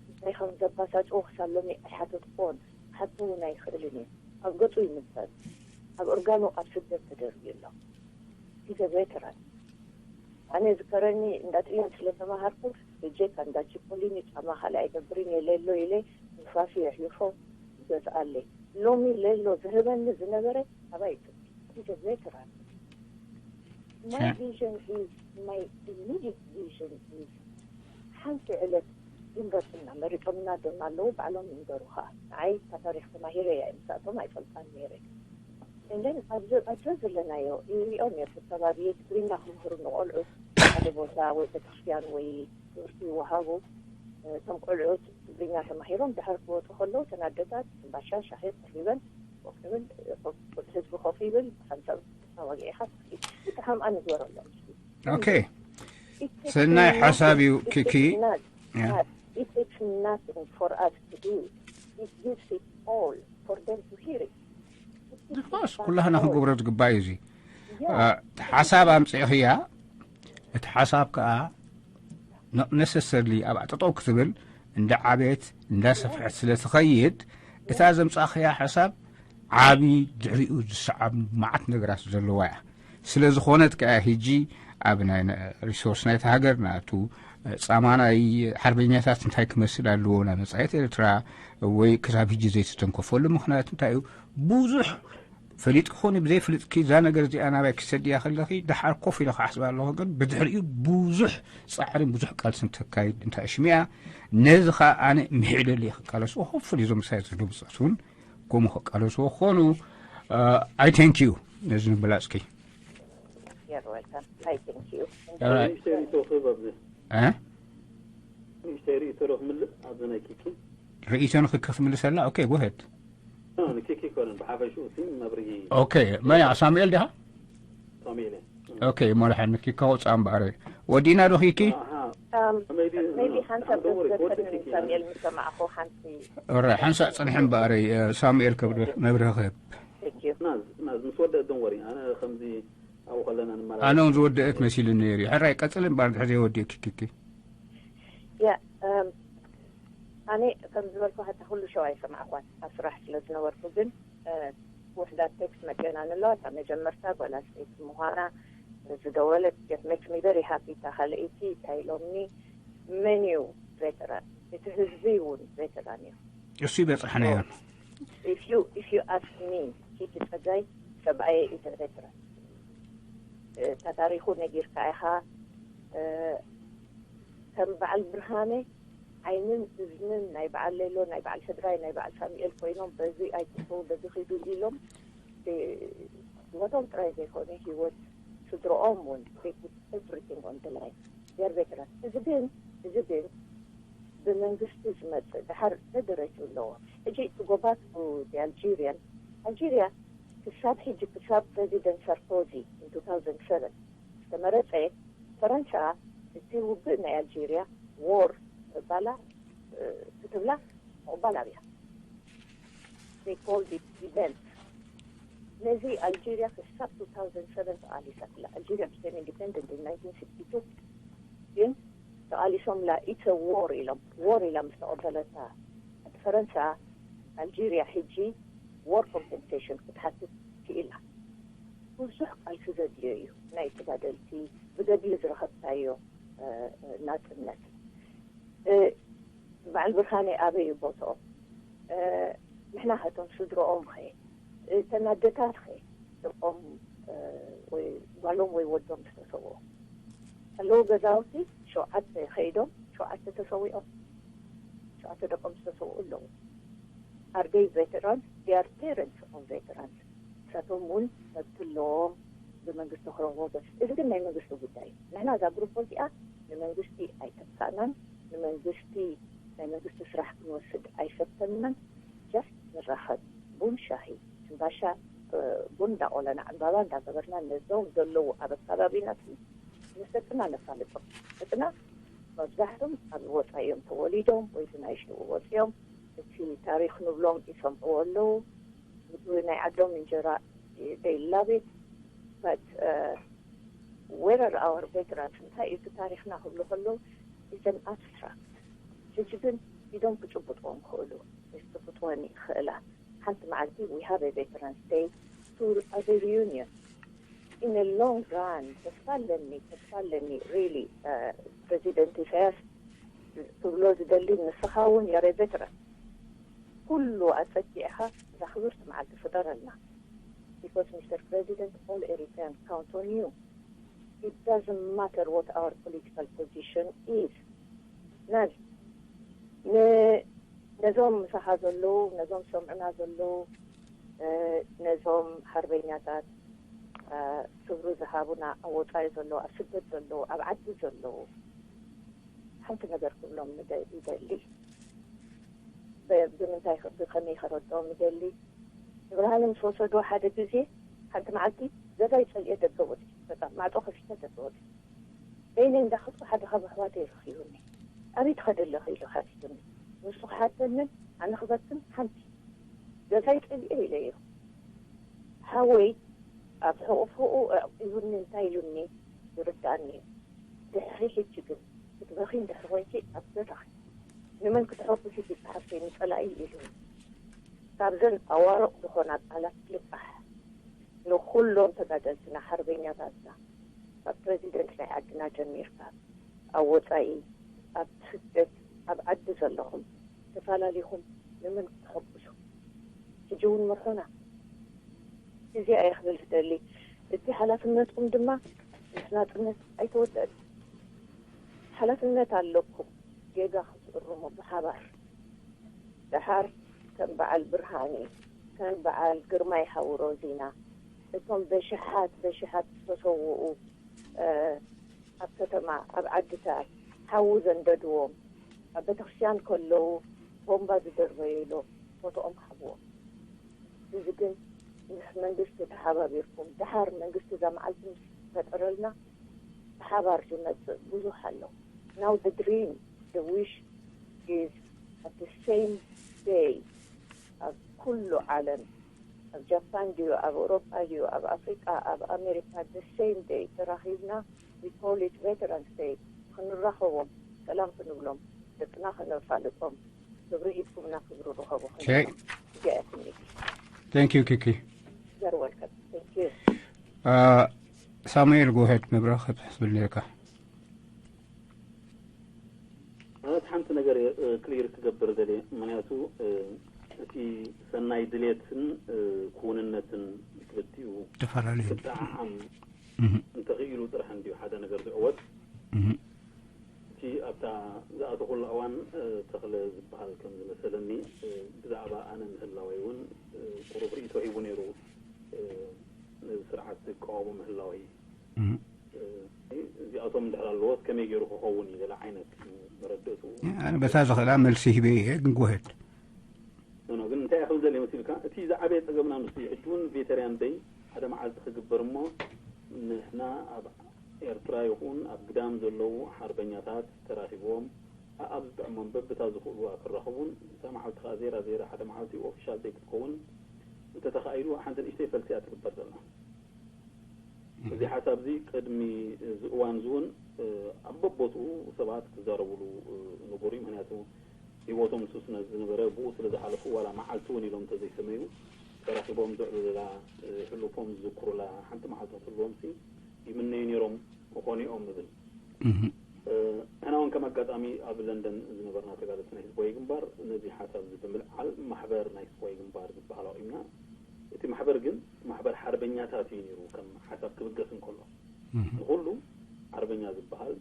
እንታይ ከም ዘባሳጭዎ ክሳብ ሎሚ ኣይሓተትኩዎን ክሓቶ እውን ኣይኽእልን እዩ ኣብ ገጹ ይንበብ ኣብ እርጋኑ ኣብ ስደት ተደርብዩ ኣሎ He's a veteran ኣነ ዝከረኒ እንዳ ጥይት ስለ ተማሃርኩ እጀካ እንዳ ችኮሊኒ ጫማ ካልእ ኣይገብርን እየ ሌሎ ኢለ ንፋስ የሕልፎ ይገዝኣለይ ሎሚ ሌሎ ዝህበኒ ዝነበረ ኣባይ He's a veteran my vision is my immediate vision is ሓንቲ ዕለት ይምረፁና መሪፆምና ድማ ኣለዉ ባዕሎም ይንገሩኻ ንዓይ ካብ ታሪክ ተማሂረ እያ ምሳእቶም ኣይፈልጣን ነይረ And then ኣብዚ ኣብዚ ዘለናዮ ይሪኦ ነርኩ ከባቢ ትግርኛ ክምህሩ ንቆልዑ ሓደ ቦታ ወይ ቤተክርስትያን ወይ ትምህርቲ ይወሃቡ እቶም ቆልዑት ትግርኛ ተማሂሮም ድሕር ክወፁ ከለዉ ተናደታት ባሻ ሻሂ ቀሪበን ኮፍ ንብል ህዝቢ ኮፍ ይብል ሓንሳብ ተዋጊዕካ ትኽእል እቲ ከምኣ ንግበረሎም ኦኬ ሰናይ ሓሳብ እዩ ኪኪ It takes nothing for us to do it. It gives it all for them to hear it. It gives it ኦፍኮርስ back ኩላህና all. ክንገብሮ ዝግባእ እዩ። እዚ Yeah. እ፣ ሓሳብ ኣምፅእኽያ፣ እቲ ሓሳብ ከዓ ነሰሰርሊ ኣብ ጠጠው ክትብል እንዳ ዓበየት እንዳ ሰፍሐት ስለ ትኸይድ፣ እታ ዘምፃእኽያ ሓሳብ ዓብዪ ድሕሪኡ ዝሰዓብ መዓት ነገራት ዘለዋ እያ። ስለ ዝኾነት ከኣ ሕጂ ኣብ ናይ ሪሶርስ ናይቲ ሃገር ንኣቱ፣ ጻማ ናይ ሓርበኛታት እንታይ ክመስል ኣለዎ ናብ መጻኢት ኤርትራ፣ ወይ ክሳብ ሕጂ ዘይተተንከፈሉ ምኽንያት እንታይ እዩ? ብዙሕ ፈሊጥኪ ኮኒ ብዘይፍልጥኪ እዛ ነገር እዚኣ ናባይ ክሰድያ ከለኺ ደሓር ኮፍ ኢለ ክሓስባ ኣለኹ። ግን ብድሕሪኡ ብዙሕ ጻዕርን ብዙሕ ቃልስን ተካይድ እንታይ ሽሚያ፣ ነዚ ኸኣ ኣነ ምሒደሉ እየ ክቃለስዎ። ሆፕፉሊ እዞም ምሳይ ዝድምፁ እውን ከምኡ ክቃለስዎ ክኾኑ። ኣይ ታንክ ዩ ነዚ ንብላፅኪ። You're welcome. I thank you. All right. ንእሽተይ ርእቶ ክህብ ኣብዚ እ? ንእሽተይ ርእቶ ዶ ክምልእ ኣብዚ ናይ ኪኪ ርእይቶ ንክኪ ክትምልሰላ? ኦኬ፣ ጎ ሄድ። ንኪኪ ኮነን ብሓፈሽኡ ሲ መብርሂ ኦኬ፣ መን እያ? ሳሙኤል ዲኻ? ሳሙኤል ኦኬ፣ እሞ ደሓን ንኪካ ውፅኣ እምበኣር። ወዲእና ዶ ኪኪ? Um, maybe maybe ሓንሳብ don't worry ዘዝገርፈኒ ወዲ ኪኪ ሳሙኤል ምስ ሰማዕኹ ሓንቲ ረ ሓንሳእ ፅንሕ እምበኣር፣ ሳሙኤል ከብሪ መብርሂ ክህብ። Thank you. ናዝ ናዝ ምስ ወደአት don't worry ኣነ ከምዚ ኣብኡ ከለና ንመራ ኣነ እውን ዝወደአት መሲሉ ነይሩ እዩ። ሕራይ ቀፅል እምበኣር ድሕሪ ዘይወዲኡ ኪኪ። Yeah, um, ኣነ ከም ዝበልኩ ሓታ ኩሉ ሸው ኣይሰማዕኳን ኣብ ስራሕ ስለ ዝነበርኩ፣ ግን እ፣ ውሕዳት ቴክስት መጨና ንለዋ እታ መጀመርታ ጓል ኣንስተይቲ ምዃና ዝደወለት just makes me very happy። እታ ካልኣይቲ እንታይ ኢሎምኒ? መን እዩ ቬተራን? እቲ ህዝቢ እውን ቬተራን እዩ። እሱ ይበፅሐና እዮም። If you if you ask me, ኪቲ ጸጋይ ሰብኣየ እዩ ቬተራን። እታ ታሪኹ ነጊርካ ኢኻ። እ፣ ከም በዓል ብርሃነ ዓይንን እዝንን ናይ በዓል ሌሎ፣ ናይ በዓል ሕድራይ፣ ናይ በዓል ሳሙኤል ኮይኖም በዚ ኣይትእተው በዚ ኺዱ ኢሎም፣ እ፣ ህይወቶም ጥራይ ዘይኮነ ህይወት ስድርኦም እውን they put everything on the line። They're veterans። እዚ ግን እዚ ግን ብመንግስቲ ዝመጽእ ድሓር ደደረቱ ኣለዎ። ሕጂ to go back to the Algerian፣ ኣልጄርያ ክሳብ ሕጂ ክሳብ ፕሬዚደንት ሳርኮዚ in two thousand seven ዝተመረጸ ፈረንሳ እቲ ውግእ ናይ ኣልጄርያ ዎር ምባላ እ፣ ክትብላ ምቕባል ኣብያ። They called it event። ነዚ ኣልጄርያ ክሳብ two thousand seven ተቓሊሳትላ። ኣልጄርያ became independent in nineteen sixty two፣ ግን ተቓሊሶምላ it's a war ኢሎም። ዎር ኢላ ምስ ተቐበለታ ፈረንሳ፣ ኣልጄርያ ሕጂ ዎር ኮምፐንሴሽን ክትሓትት ክኢላ። ብዙሕ ቃልሲ ዘድልዮ እዩ። ናይ ተጋደልቲ ብገድሊ ዝረኸብካዮ እ፣ ናጽነት እ፣ በዓል ብርሃነ ኣበይ እዩ ቦትኦም? እ፣ ንሕና ኸቶም ስድርኦም ኸ? እተን ኣደታት ኸ? ደቆም እ፣ ወይ ጓሎም ወይ ወዶም ዝተሰውኦ ኣለዉ። ገዛውቲ ሸውዓተ ኸይዶም ሸውዓተ ተሰዊኦም፣ ሸውዓተ ደቆም ዝተሰውኡ ኣለዉ። Are they veterans? They are parents of veterans። ንሳቶም እውን መብት ኣለዎም ብመንግስቲ ክረኽቦ። በስ እዚ ግን ናይ መንግስቲ ጉዳይ እዩ። ንሕና እዛ ግሩፕ እዚኣ ንመንግስቲ ኣይተካእናን፣ ንመንግስቲ ናይ መንግስቲ ስራሕ ክንወስድ ኣይፈተንናን። ጀስት ንራኸብ ቡን ሻሂ ሕምባሻ እ፣ ቡን እንዳቆለና ዕምባባ እንዳገበርና ነዞም ዘለዉ ኣብ ኣካባቢና ንሰጥና ነፋልጦም። ስጥና መብዛሕቶም ኣብ ወፃኢ እዮም ተወሊዶም ወይ ብናይ ሽኡ ወፂኦም እቲ ታሪክ ንብሎም ይሰምዕዎ ኣለዉ። ምግቢ ናይ ዓዶም እንጀራ they love it። But uh, where are our veterans? እንታይ እዩ እቲ ታሪክና ክብሉ ከለዉ it's an abstract። ሕጂ ግን ኢዶም ክጭብጥዎም ክእሉ ክጭብጥወን ይኽእላ። ሓንቲ መዓልቲ we have a veterans day to a reunion in a long run። ተስፋ ኣለኒ ተስፋ ኣለኒ really። ፕሬዚደንት ኢሳያስ ክብሎ ዝደሊ ንስኻ እውን you're a veteran። ኩሉ ኣጸጊዕኻ እዛ ክብርቲ መዓልቲ ፍጠረልና። Because Mister President, all Eritreans count on you. It doesn't matter what our political position is. ነዚ ን- ነዞም ምሳኻ ዘለዉ፣ ነዞም ሰምዑና ዘለዉ፣ እ፣ ነዞም ሓርበኛታት እ፣ ክብሪ ዝሃቡና ኣብ ወፃኢ ዘለዉ፣ ኣብ ስደት ዘለዉ፣ ኣብ ዓዲ ዘለዉ ሓንቲ ነገር ክብሎም ንደ- ይደሊ። ብ- ብምንታይ ኸ- ብኸመይ ከረድኦም ይደሊ? ንብርሃነ ምስ ወሰድዎ ሓደ ግዜ ሓንቲ መዓልቲ ገዛይ ፀሊኤ ደገ ወፂ በቃ ማዕፆ ከፊተ ደገ ወፂ በይነይ እንዳኸድኩ ሓደ ካብ ኣሕዋተይ ረኺቡኒ። ኣበይ ትኸዲ ኣለኺ ኢሉ ሓቲቱኒ። ንሱ ክሓተንን ኣነ ክበትን ሓንቲ ገዛይ ጠሊኤ ኢለዮ። ሓወይ ኣብ ሕቑፍኡ ኣዕቂቡኒ እንታይ ኢሉኒ ይርድኣኒ እዩ። ድሕሪ ሕጂ ግን ክትበኺ እንድሕር ኮይንኪ ኣብ ገዛኺ። ንመን ክተሐጉሲ ኢኺ ጸሓፍተይ ንጸላኢ ኢሉኒ። ካብዘን ኣዋርቕ ዝኾና ቃላት ልቃሕ ንኹሎም ተጋደልትና ሓርበኛታትና ካብ ፕረዚደንት ናይ ዓድና ጀሚርካ ኣብ ወጻኢ ኣብ ስደት ኣብ ዓዲ ዘለኹም ተፈላለኹም ንመን ክተሐጉሱ? ሕጂ እውን መርሑና። እዚኣ እየ ክብል ዝደሊ። እቲ ሓላፍነትኩም ድማ ምስ ናጽነት ኣይተወደእን። ሓላፍነት ኣለኩም ጌጋ ክትእርሙ ብሓባር። ደሓር ከም በዓል ብርሃኔ ከም በዓል ግርማይ ሓውሮ ዜና እቶም በሽሓት በሽሓት ዝተሰውኡ ኣብ ከተማ ኣብ ዓድታት ሓዊ ዘንደድዎም ኣብ ቤተክርስትያን ከለዉ ቦምባ ዝደርበይሎ ፎቶኦም ሃብዎም። እዚ ግን ምስ መንግስቲ ተሓባቢርኩም ደሓር መንግስቲ እዛ መዓልቲ ምስ ፈጠረልና ብሓባር ዝመፅእ ብዙሕ ኣሎ። Now the dream, the wish is at the same day ኣብ ኩሉ ዓለም ኣብ ጃፓን ድዩ ኣብ ኣውሮጳ ድዩ ኣብ ኣፍሪቃ ኣብ ኣሜሪካ the same day ተራኺብና we call it Veterans Day ክንራኸቦም ሰላም ክንብሎም ደቅና ከነፋልጦም ክብሪ ሂብኩምና ክብሪ ርኸቡ ክንብሎም እዚኣ ትምኒት። Thank you ኪኪ። You're welcome. Thank you. ሳሙኤል ጎሄድ መብረኽ ክትብል ነርካ። ማለት ሓንቲ ነገር ክሊር ክገብር ደልየ ምክንያቱ እቲ ሰናይ ድሌትን ክውንነትን ክልቲኡ ተፈላለዩ ክጠዓዓም እንተኽኢሉ ጥራሕ እንዲዩ ሓደ ነገር ዝዕወት። እቲ ኣብታ ዝኣተኹሉ እዋን ተኽለ ዝበሃል ከም ዝመሰለኒ ብዛዕባ ኣነ ምህላወይ እውን ቁሩብ ርእይቶ ሂቡ ነይሩ። ነዚ ስርዓት ዝቃወሙ ምህላወይ እዚኣቶም እንድሕር ኣለዎስ ከመይ ገይሩ ክኸውን እዩ ገለ ዓይነት እዩ መረድእቱ። ኣነ በታ ዝኽእላ መልሲ ሂበ እየ ግን ጎሄድ ኖ ግን እንታይ ክብል ዘለ መሲልካ እቲ ዝዓበየ ፀገምና ምስ ሕጂ እውን ቬተርያን ደይ ሓደ መዓልቲ ክግበር እሞ ንሕና ኣብ ኤርትራ ይኹን ኣብ ግዳም ዘለዉ ሓርበኛታት ተራኺቦም ኣኣብ ዝጥዕሞም በብታ ዝኽእልዋ ክራኸቡን እታ መዓልቲ ከዓ ዜራ ዜራ ሓደ መዓልቲ ኦፊሻል ደይ ክትከውን እንተተኻኢሉ ሓንቲ ንእሽተይ ፈልሲ እያ ትግበር ዘላ። እዚ ሓሳብ እዚ ቅድሚ እዚ እዋን እዚ እውን ኣብ በቦትኡ ሰባት ክዛረብሉ ዝነበሩ እዩ። ምክንያቱ ህይወቶም ንሱ ስለ ዝነበረ ብኡ ስለ ዝሓለፉ ዋላ መዓልቲ እውን ኢሎም እንተዘይሰመዩ ተራኺቦም ዘዕልሉላ ሕሉፎም ዝዝክሩላ ሓንቲ መዓልቲ ክትህልዎም ሲ ይምነዩ ነይሮም ምኾኑ እዮም እብል። ንሕና እውን ከም ኣጋጣሚ ኣብ ለንደን ዝነበርና ተጋደልቲ ናይ ህዝባዊ ግንባር ነዚ ሓሳብ እዚ ብምልዓል ማሕበር ናይ ህዝባዊ ግንባር ዝበሃል ኣቑምና። እቲ ማሕበር ግን ማሕበር ሓርበኛታት እዩ ነይሩ ከም ሓሳብ ክብገስ እንከሎ ንኹሉ ሓርበኛ ዝበሃል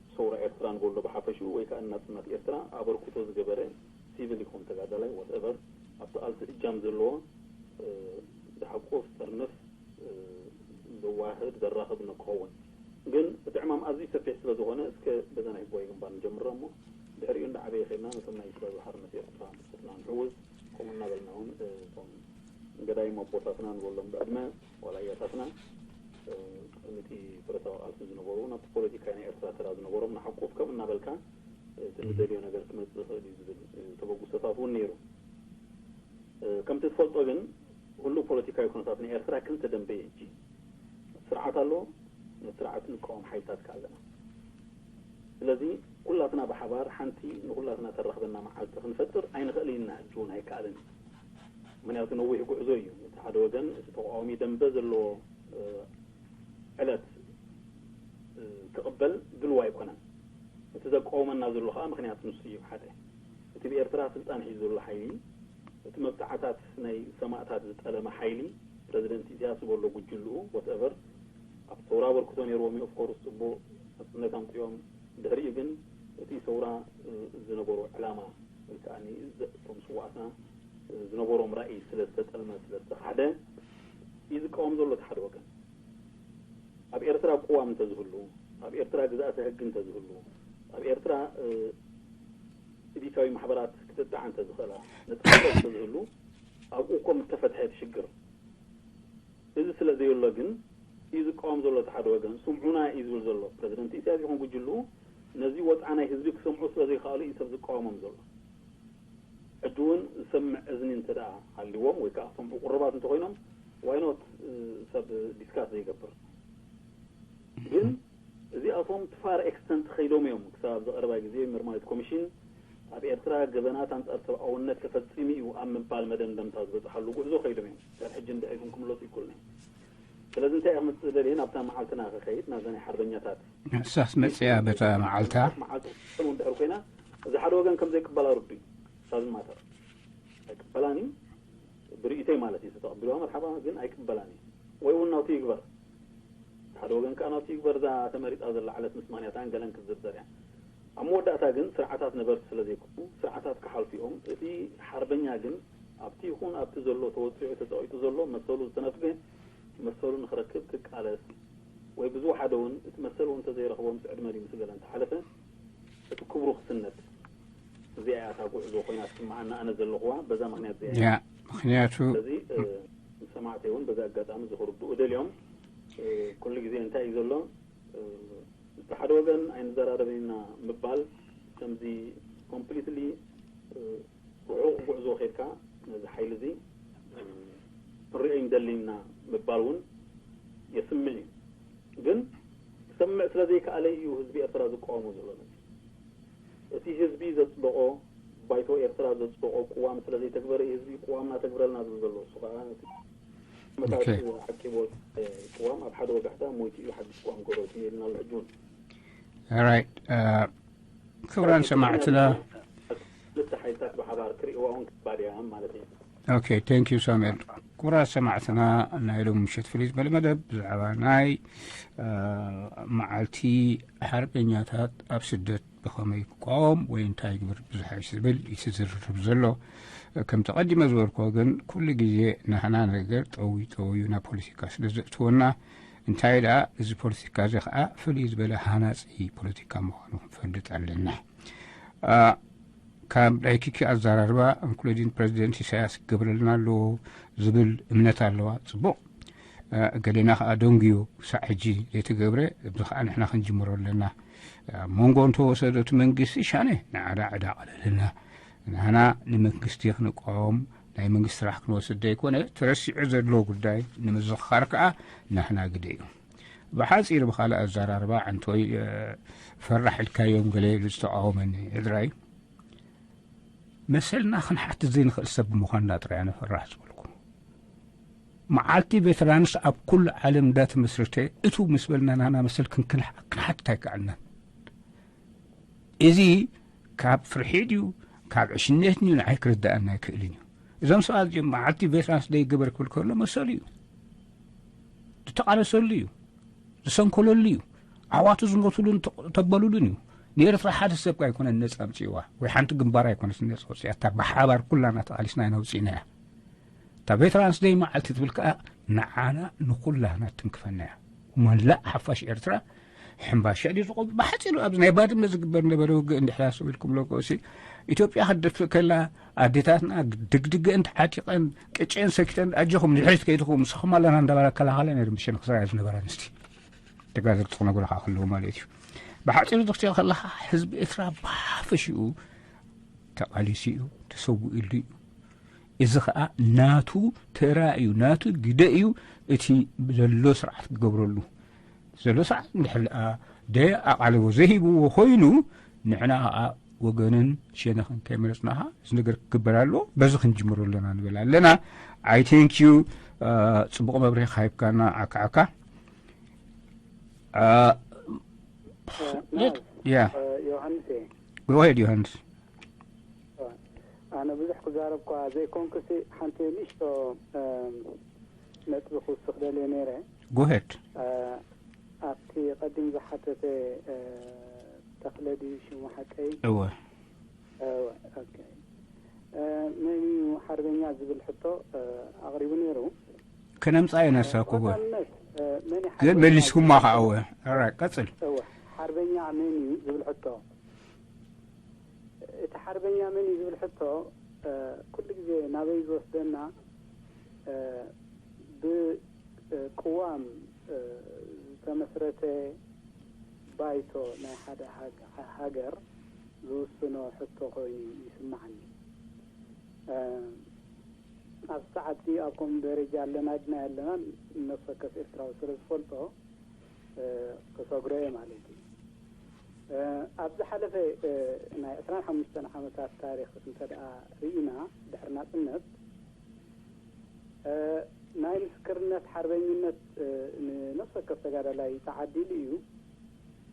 ንሰውራ ኤርትራ ንበሎ ብሓፈሽኡ ወይ ከዓ ንናፅነት ኤርትራ ኣበርክቶ ዝገበረ ሲቪል ይኹን ተጋዳላይ whatever ኣብቲ ቃልሲ እጃም ዘለዎ ዝሓቁፍ ዝጥርንፍ ዘዋህድ ዘራኽብ ንክኸውን ግን እቲ ዕማም ኣዝዩ ሰፊሕ ስለ ዝኾነ እስከ በዛ ናይ ህዝባዊ ግንባር ንጀምሮ እሞ ድሕሪኡ እንዳዓበየ ኸድና ነቶም ናይ ህዝባዊ ሓርነት ኤርትራ ብስርና ንሕውስ ከምኡ እናበልና እውን እቶም ገዳይም ኣቦታትና ንበሎም ብዕድመ ዋላ ኣያታትና ቅድሚ እቲ ብረታዊ ቃልሲ ዝነበሩ ናብቲ ፖለቲካ ናይ ኤርትራ ተራ ዝነበሮም ንሓቁፍ ከም እናበልካ እቲ ንደልዮ ነገር ክመፅእ ይኽእል እዩ ዝብል ተበግሶታት እውን ነይሩ። ከምቲ ትፈልጦ ግን ኩሉ ፖለቲካዊ ኩነታት ናይ ኤርትራ ክልተ ደንበ እዩ ሕጂ። ስርዓት ኣሎ፣ ነቲ ስርዓት ንቃወም ሓይልታት ከኣ ኣለና። ስለዚ ኩላትና ብሓባር ሓንቲ ንኩላትና ተራኽበና መዓልቲ ክንፈጥር ኣይንኽእልን ኢና፣ ሕጂ እውን ኣይከኣልን እዩ። ምክንያቱ ነዊሕ ጉዕዞ እዩ። እቲ ሓደ ወገን እቲ ተቃዋሚ ደንበ ዘለዎ ዕለት ክቕበል ድልው ኣይኮነን። እቲ ዘቃወመና ዘሎ ከዓ ምክንያት ንሱ እዩ። ሓደ እቲ ብኤርትራ ስልጣን ሒዙ ዘሎ ሓይሊ እቲ መብጽዓታት ናይ ሰማእታት ዝጠለመ ሓይሊ ፕረዚደንት ኢሳያስ ዝበሎ ጉጅልኡ whatever ኣብ ሰውራ ኣበርክቶ ነይርዎም እዩ። Of course ጽቡቕ ናጽነት ኣምጺኦም። ድሕሪኡ ግን እቲ ሰውራ ዝነበሮ ዕላማ ወይ ከዓ እቶም ስዋኣትና ዝነበሮም ራእይ ስለ ዝተጠልመ ስለ ዝተኻሕደ እዩ ዝቃወም ዘሎ እቲ ሓደ ወገን። ኣብ ኤርትራ ቅዋም እንተዝህሉ፣ ኣብ ኤርትራ ግዝኣተ ሕጊ እንተዝህሉ፣ ኣብ ኤርትራ ሲቪካዊ ማሕበራት ክትጣዕ እንተዝኽእላ፣ ነጻነት እንተዝህሉ ኣብኡ እኮ ምተፈትሐ እቲ ሽግር። እዚ ስለ ዘየሎ ግን እዩ ዝቃወም ዘሎ እቲ ሓደ ወገን። ስምዑና እዩ ዝብል ዘሎ ፕረዚደንት ኢሳያስ ይኹን ጉጅልኡ ነዚ ወጽዓ ናይ ህዝቢ ክሰምዑ ስለ ዘይከኣሉ እዩ ሰብ ዝቃወሞም ዘሎ። ሕጂ እውን ዝሰምዕ እዝኒ እንተ ደኣ ሃልዎም ወይ ከኣ ክሰምዑ ቁሩባት እንተኾይኖም፣ ዋይኖት ሰብ ዲስካስ ዘይገብር? ግን እዚኣቶም ትፋር ኤክስተንት ከይዶም እዮም። ክሳብ ኣብዚ ቀረባ ግዜ መርማሪት ኮሚሽን ኣብ ኤርትራ ገበናት ኣንጻር ሰብኣውነት ተፈጺሙ እዩ ኣብ ምባል መደምደምታ ዝበጽሓሉ ጉዕዞ ከይዶም እዮም። ክሳብ ሕጂ እንድዒ ግን ክምለሱ ይክእሉን እዮም። ስለዚ እንታይ እየ ክመጽእ ደልየ፣ ናብታ መዓልትና ክኸይድ፣ ናብዛ ናይ ሓርበኛታት ንሳስ መጽያ በታ መዓልታ። መዓልቲ ክትከውን ድሕር ኮይና፣ እዚ ሓደ ወገን ከም ዘይቅበላ ርዱእ እዩ። ሳዝን ማተር ኣይቅበላን እዩ፣ ብርእይተይ ማለት እዩ። ተተቐቢልዋ መርሓባ፣ ግን ኣይቅበላን እዩ። ወይ እውን ናቱ ይግበር፣ ሓደ ወገን ከኣ ናቱ ይግበር። እዛ ተመሪጻ ዘላ ዕለት ምስ ማንያታን ገለን ክትዝርዘር እያ። ኣብ መወዳእታ ግን ስርዓታት ነበርቲ ስለ ዘይኮኑ፣ ስርዓታት ክሓልፉ እዮም። እቲ ሓርበኛ ግን ኣብቲ ይኹን ኣብቲ ዘሎ ተወጺዑ ተጸቒጡ ዘሎ መሰሉ ዝተነፍገ መሰሉ ንኽረክብ ክቃለስ፣ ወይ ብዝወሓደ እውን እቲ መሰል እውን እንተዘይረኽቦ ምስ ዕድመ ድዩ ምስ ገለ እንተሓለፈ እቲ ክብሩ ክስነድ። እዚኣ እያ እታ ጉዕዞ ኮይና ትስምዓና ኣነ ዘለኹዋ። በዛ ምኽንያት እዚኣ እያ። ያ፣ ምኽንያቱ ስለዚ እ፣ ሰማዕተይ እውን በዚ ኣጋጣሚ እዚ ክርድኡ ደልዮም። እ፣ ኩሉ ግዜ እንታይ እዩ ዘሎ፣ እ፣ ምስቲ ሓደ ወገን ኣይንዘራረብን ኢና ምባል ከምዚ ኮምፕሊትሊ ርሑቕ ጉዕዞ ኬድካ ነዚ ሓይሊ እዚ ክንሪኦ ኣይንደልን ኢና ምባል እውን የስምዕ እዩ። ግን ክሰምዕ ስለ ዘይከኣለ እዩ ህዝቢ ኤርትራ ዝቃወሞ ዘሎ። ነዚ እቲ ህዝቢ ዘጽደቖ፣ ባይቶ ኤርትራ ዘጽደቖ ቅዋም ስለ ዘይተግበረ እዩ ህዝቢ ቅዋምና ተግብረልና ዝብል ዘሎ። እሱ ከኣ ነቲ ዓመታት ኦኬ። ዓቂቡ ቅዋም ኣብ ሓደ ወጋሕታ ሞይቱ እዩ ሓድሽ ቅዋም ገበርኩ ኢልና ኣሎ። ሕጂ እውን ኦራይት፣ እ፣ ክቡራን ሰማዕትና። ክልተ ሓይልታት ብሓባር ክርእይዋ እውን ከባድ እያ ማለት እዩ። ኦኬ፣ ቴንክ ዩ ሳሙኤል። ክቡራት ሰማዕትና፣ ናይ ሎሚ ምሸት ፍልይ ዝበለ መደብ ብዛዕባ ናይ፣ እ፣ መዓልቲ ሓርበኛታት ኣብ ስደት ብኸመይ ክቃወም ወይ እንታይ ይግበር ብዙሕ ኣይሽ ዝብል እዩ ዝዝርብ ዘሎ። ከምቲ ቀዲመ ዝበልክዎ ግን ኩሉ ግዜ ናህና ነገር ጠውዩ ጠውዩ ናብ ፖለቲካ ስለ ዘእትወና፣ እንታይ ደኣ እዚ ፖለቲካ እዚ ኸኣ ፍልይ ዝበለ ሃናጺ ፖለቲካ ምዃኑ ክንፈልጥ ኣለና። እ፣ ካብ ናይ ኪኪ ኣዘራርባ እንክሉዲን ፕረዚደንት ኢሳያስ ክገብረልና ኣለዎ ዝብል እምነት ኣለዋ። ጽቡቕ። እ፣ ገሌና ኸኣ ደንጉዩ ክሳዕ ሕጂ ዘይተገብረ፣ እዚ ኸኣ ንሕና ክንጅምሮ ኣለና። ኣብ መንጎ እንተወሰዶ እቲ መንግስቲ ሻነ ንዓዳ ዕዳ ቀለልና። ንሕና ንመንግስቲ ክንቃወም ናይ መንግስቲ ስራሕ ክንወስድ ዘይኮነ፣ ተረሲዑ ዘሎ ጉዳይ ንምዝኽኻር ከኣ ናህና ግደ እዩ። ብሓጺሩ ብኻልእ ኣዘራርባ ዓንቶይ፣ እ፣ ፈራሕ ኢልካዮም ገለ ኢሉ ዝተቃወመኒ ዕድራይ መሰልና ክንሓትት ዘይንኽእል ሰብ ብምዃንና ጥራይ ኣነ ፈራሕ ዝበልኩ። መዓልቲ ቬተራንስ ኣብ ኩሉ ዓለም እንዳተመስረተ እቱ ምስ በልና ናህና መሰል ክንክንሓ-፣ ክንሓትት ኣይከኣልናን። እዚ ካብ ፍርሒ ድዩ ካብ ዕሽነት ድዩ ንዓይ ክርዳኣና ኣይክእልን እዩ። እዞም ሰባት እዚኦም መዓልቲ ቬተራንስ ደይ ገበር ክብል ከሎ መሰሉ እዩ። ዝተቓለሰሉ እዩ። ዝሰንከለሉ እዩ። ኣሕዋቱ ዝሞትሉን ተ-፣ ተበሉሉን እዩ። ንኤርትራ ሓደ ሰብ ኣይኮነን ነጻ ኣምጺእዋ፣ ወይ ሓንቲ ግንባር ኣይኮነትን ነጻ ኣውጺኣታ። ብሓባር ኩላና ተቓሊስና ኢና ኣውጺእናያ። እታ ቬተራንስ ደይ መዓልቲ ትብል ከኣ ንዓና ንኹላና ትንክፈና እያ። መላእ ሓፋሽ ኤርትራ ሕምባሻ ድዩ ዝቖም-፣ ብሓጺሩ ኣብዚ ናይ ባድመ ዝግበር ነበረ ውግእ እንድሕር ኣስተውዒልኩምሎ፣ ከውሲ ኢትዮጵያ ክትደፍእ ከላ ኣዴታትና ድግድገን ተዓጢቐን ቅጨን ሰኪተን ኣጆኹም ድሕሪት ከይድኹም ንስኹም ኣለና እንዳበላ ከላኸላ ነይረን ብሸነኽ ስራያ ዝነበራ ኣንስቲ። ተጋደልቲ ክነግሩኻ ከለዉ ማለት እዩ። ብሓጺሩ ክትሪኦ ከለኻ ህዝቢ ኤርትራ ብሓፈሽኡ ተቓሊሱ እዩ፣ ተሰዊእሉ እዩ። እዚ ኸኣ ናቱ ተራ እዩ፣ ናቱ ግደ እዩ። እቲ ዘሎ ስርዓት ክገብረሉ ዘሎ ስርዓት እንድሕር ደኣ ደይ ኣቓልቦ ዘይሂብዎ ኮይኑ፣ ንሕና ኸኣ ወገንን ሸነኽን ከይመረጽና ኸኣ እዚ ነገር ክግበር ኣለዎ። በዚ ክንጅምሮ ኣለና ንብል ኣለና። I thank you። እ፣ ጽቡቕ መብርሂ ካሂብካና ዓካ ዓካ። እ፣ እ፣ ሌት-፣ ያ። እ፣ ዮሃንስ እየ። Go ahead፣ ዮሃንስ። ኣነ ብዙሕ ክዛረብ እኳ ዘይኮንኩሲ፣ ሓንቲ ንእሽቶ፣ እም፣ ነጥቢ ክውስኽ ደልየ ነይረ። Go ahead። እ፣ ኣብቲ ቀዲም ዝሓተተ፣ እ፣ ተኽለ ድዩ ሽሙ ሓቀይ? እወ። እወ፣ ኦኬ። እ፣ መን እዩ ሓርበኛ ዝብል ሕቶ፣ እ፣ ኣቕሪቡ ነይሩ። ከነምጽኣ ኢና ንሳ እኮ፣ እወ። ቀዳምነት፣ እ፣ መን እዩ ግን ሓርበኛ መሊስኩማ ዝብል ኸዓ፣ ሕቶ? እወ። ኦራይት፣ ቀጽል። እወ፣ ሓርበኛ መን እዩ ዝብል ሕቶ። እቲ ሓርበኛ መን እዩ ዝብል ሕቶ፣ እ፣ ኩሉ ግዜ ናበይ ዝወስደና፣ እ፣ ብ-፣ እ፣ ቅዋም፣ እ፣ ዝተመስረተ፣ ባይቶ ናይ ሓደ ሃገ-፣ ሃገር ዝውስኖ ሕቶ ኮይኑ ይስምዓኒ። እ፣ ኣብ ሰዓት እዚ ኣብ ከምኡ ደረጃ ኣለና ድና ኣለና፣ ነፍሲ ወከፍ ኤርትራዊ ስለ ዝፈልጦ፣ እ፣ ክሰግሮ እየ ማለት እዩ። እ፣ ኣብ ዝሓለፈ፣ እ፣ ናይ ዕስራን ሓሙሽተን ዓመታት ታሪኽ እንተ ደኣ ርኢና፣ ድሕሪ ናጽነት፣ እ፣ ናይ ምስክርነት ሓርበኝነት፣ እ፣ ንነፍሲ ወከፍ ተጋዳላይ ተዓዲሉ እዩ።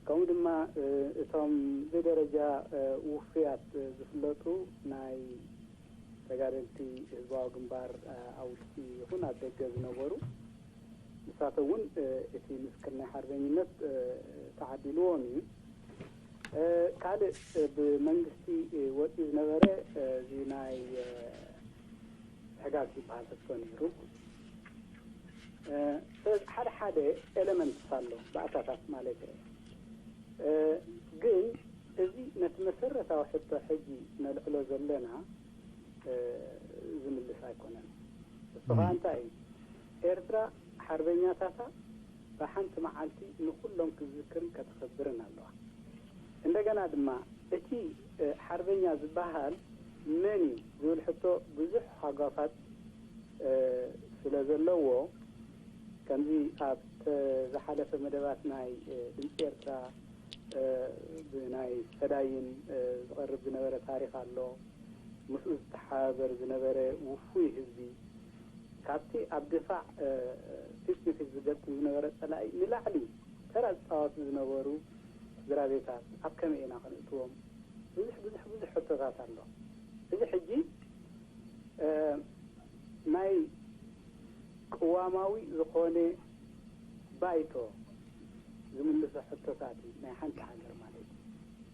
ከምኡ ድማ፣ እ፣ እቶም ብደረጃ፣ እ፣ ውፉያት፣ እ፣ ዝፍለጡ ናይ ተጋደልቲ ህዝባዊ ግንባር፣ እ፣ ኣብ ውሽጢ ይኹን ኣብ ደገ ዝነበሩ፣ ንሳቶም እውን፣ እ፣ እቲ ምስክር ናይ ሓርበኝነት፣ እ፣ ተዓዲልዎም እዩ። እ፣ ካልእ፣ እ፣ ብመንግስቲ፣ እ፣ ወፂኡ ዝነበረ፣ እ፣ እዚ ናይ፣ እ፣ ሕጋግ ዝበሃል ሕቶ ነይሩ። እ፣ ስለዚ ሓደ ሓደ ኤለመንትስ ኣሎ፣ ባእታታት ማለት እየ። እ፣ ግን እዚ ነቲ መሰረታዊ ሕቶ ሕጂ ነልዕሎ ዘለና፣ እ፣ ዝምልስ ኣይኮነን። እሱ ኸኣ እንታይ እዩ? ኤርትራ ሓርበኛታታ ብሓንቲ መዓልቲ ንኹሎም ክትዝክርን ከተኽብርን ኣለዋ። እንደገና ድማ እቲ፣ እ፣ ሓርበኛ ዝበሃል መን እዩ ዝብል ሕቶ ብዙሕ ሃጓፋት፣ እ፣ ስለ ዘለዎ፣ ከምዚ ኣብ ተ-፣ ዝሓለፈ መደባት ናይ፣ እ፣ ድምፂ ኤርትራ፣ እ፣ ብናይ ፈዳይን፣ እ፣ ዝቐርብ ዝነበረ ታሪኽ ኣሎ። ምስኡ ዝተሓባበር ዝነበረ ውፉይ ህዝቢ፣ ካብቲ ኣብ ድፋዕ፣ እ፣ ፊት ንፊት ዝገጥም ዝነበረ ጸላኢ ንላዕሊ ተራ ዝጻወቱ ዝነበሩ ስድራ ቤታት ኣብ ከመይ ኢና ከነእትዎም? ብዙሕ፣ ብዙሕ፣ ብዙሕ ሕቶታት ኣሎ። እዚ ሕጂ፣ እ፣ ናይ ቅዋማዊ ዝኾነ ባይቶ ዝምልሶ ሕቶታት እዩ፣ ናይ ሓንቲ ሃገር ማለት እዩ።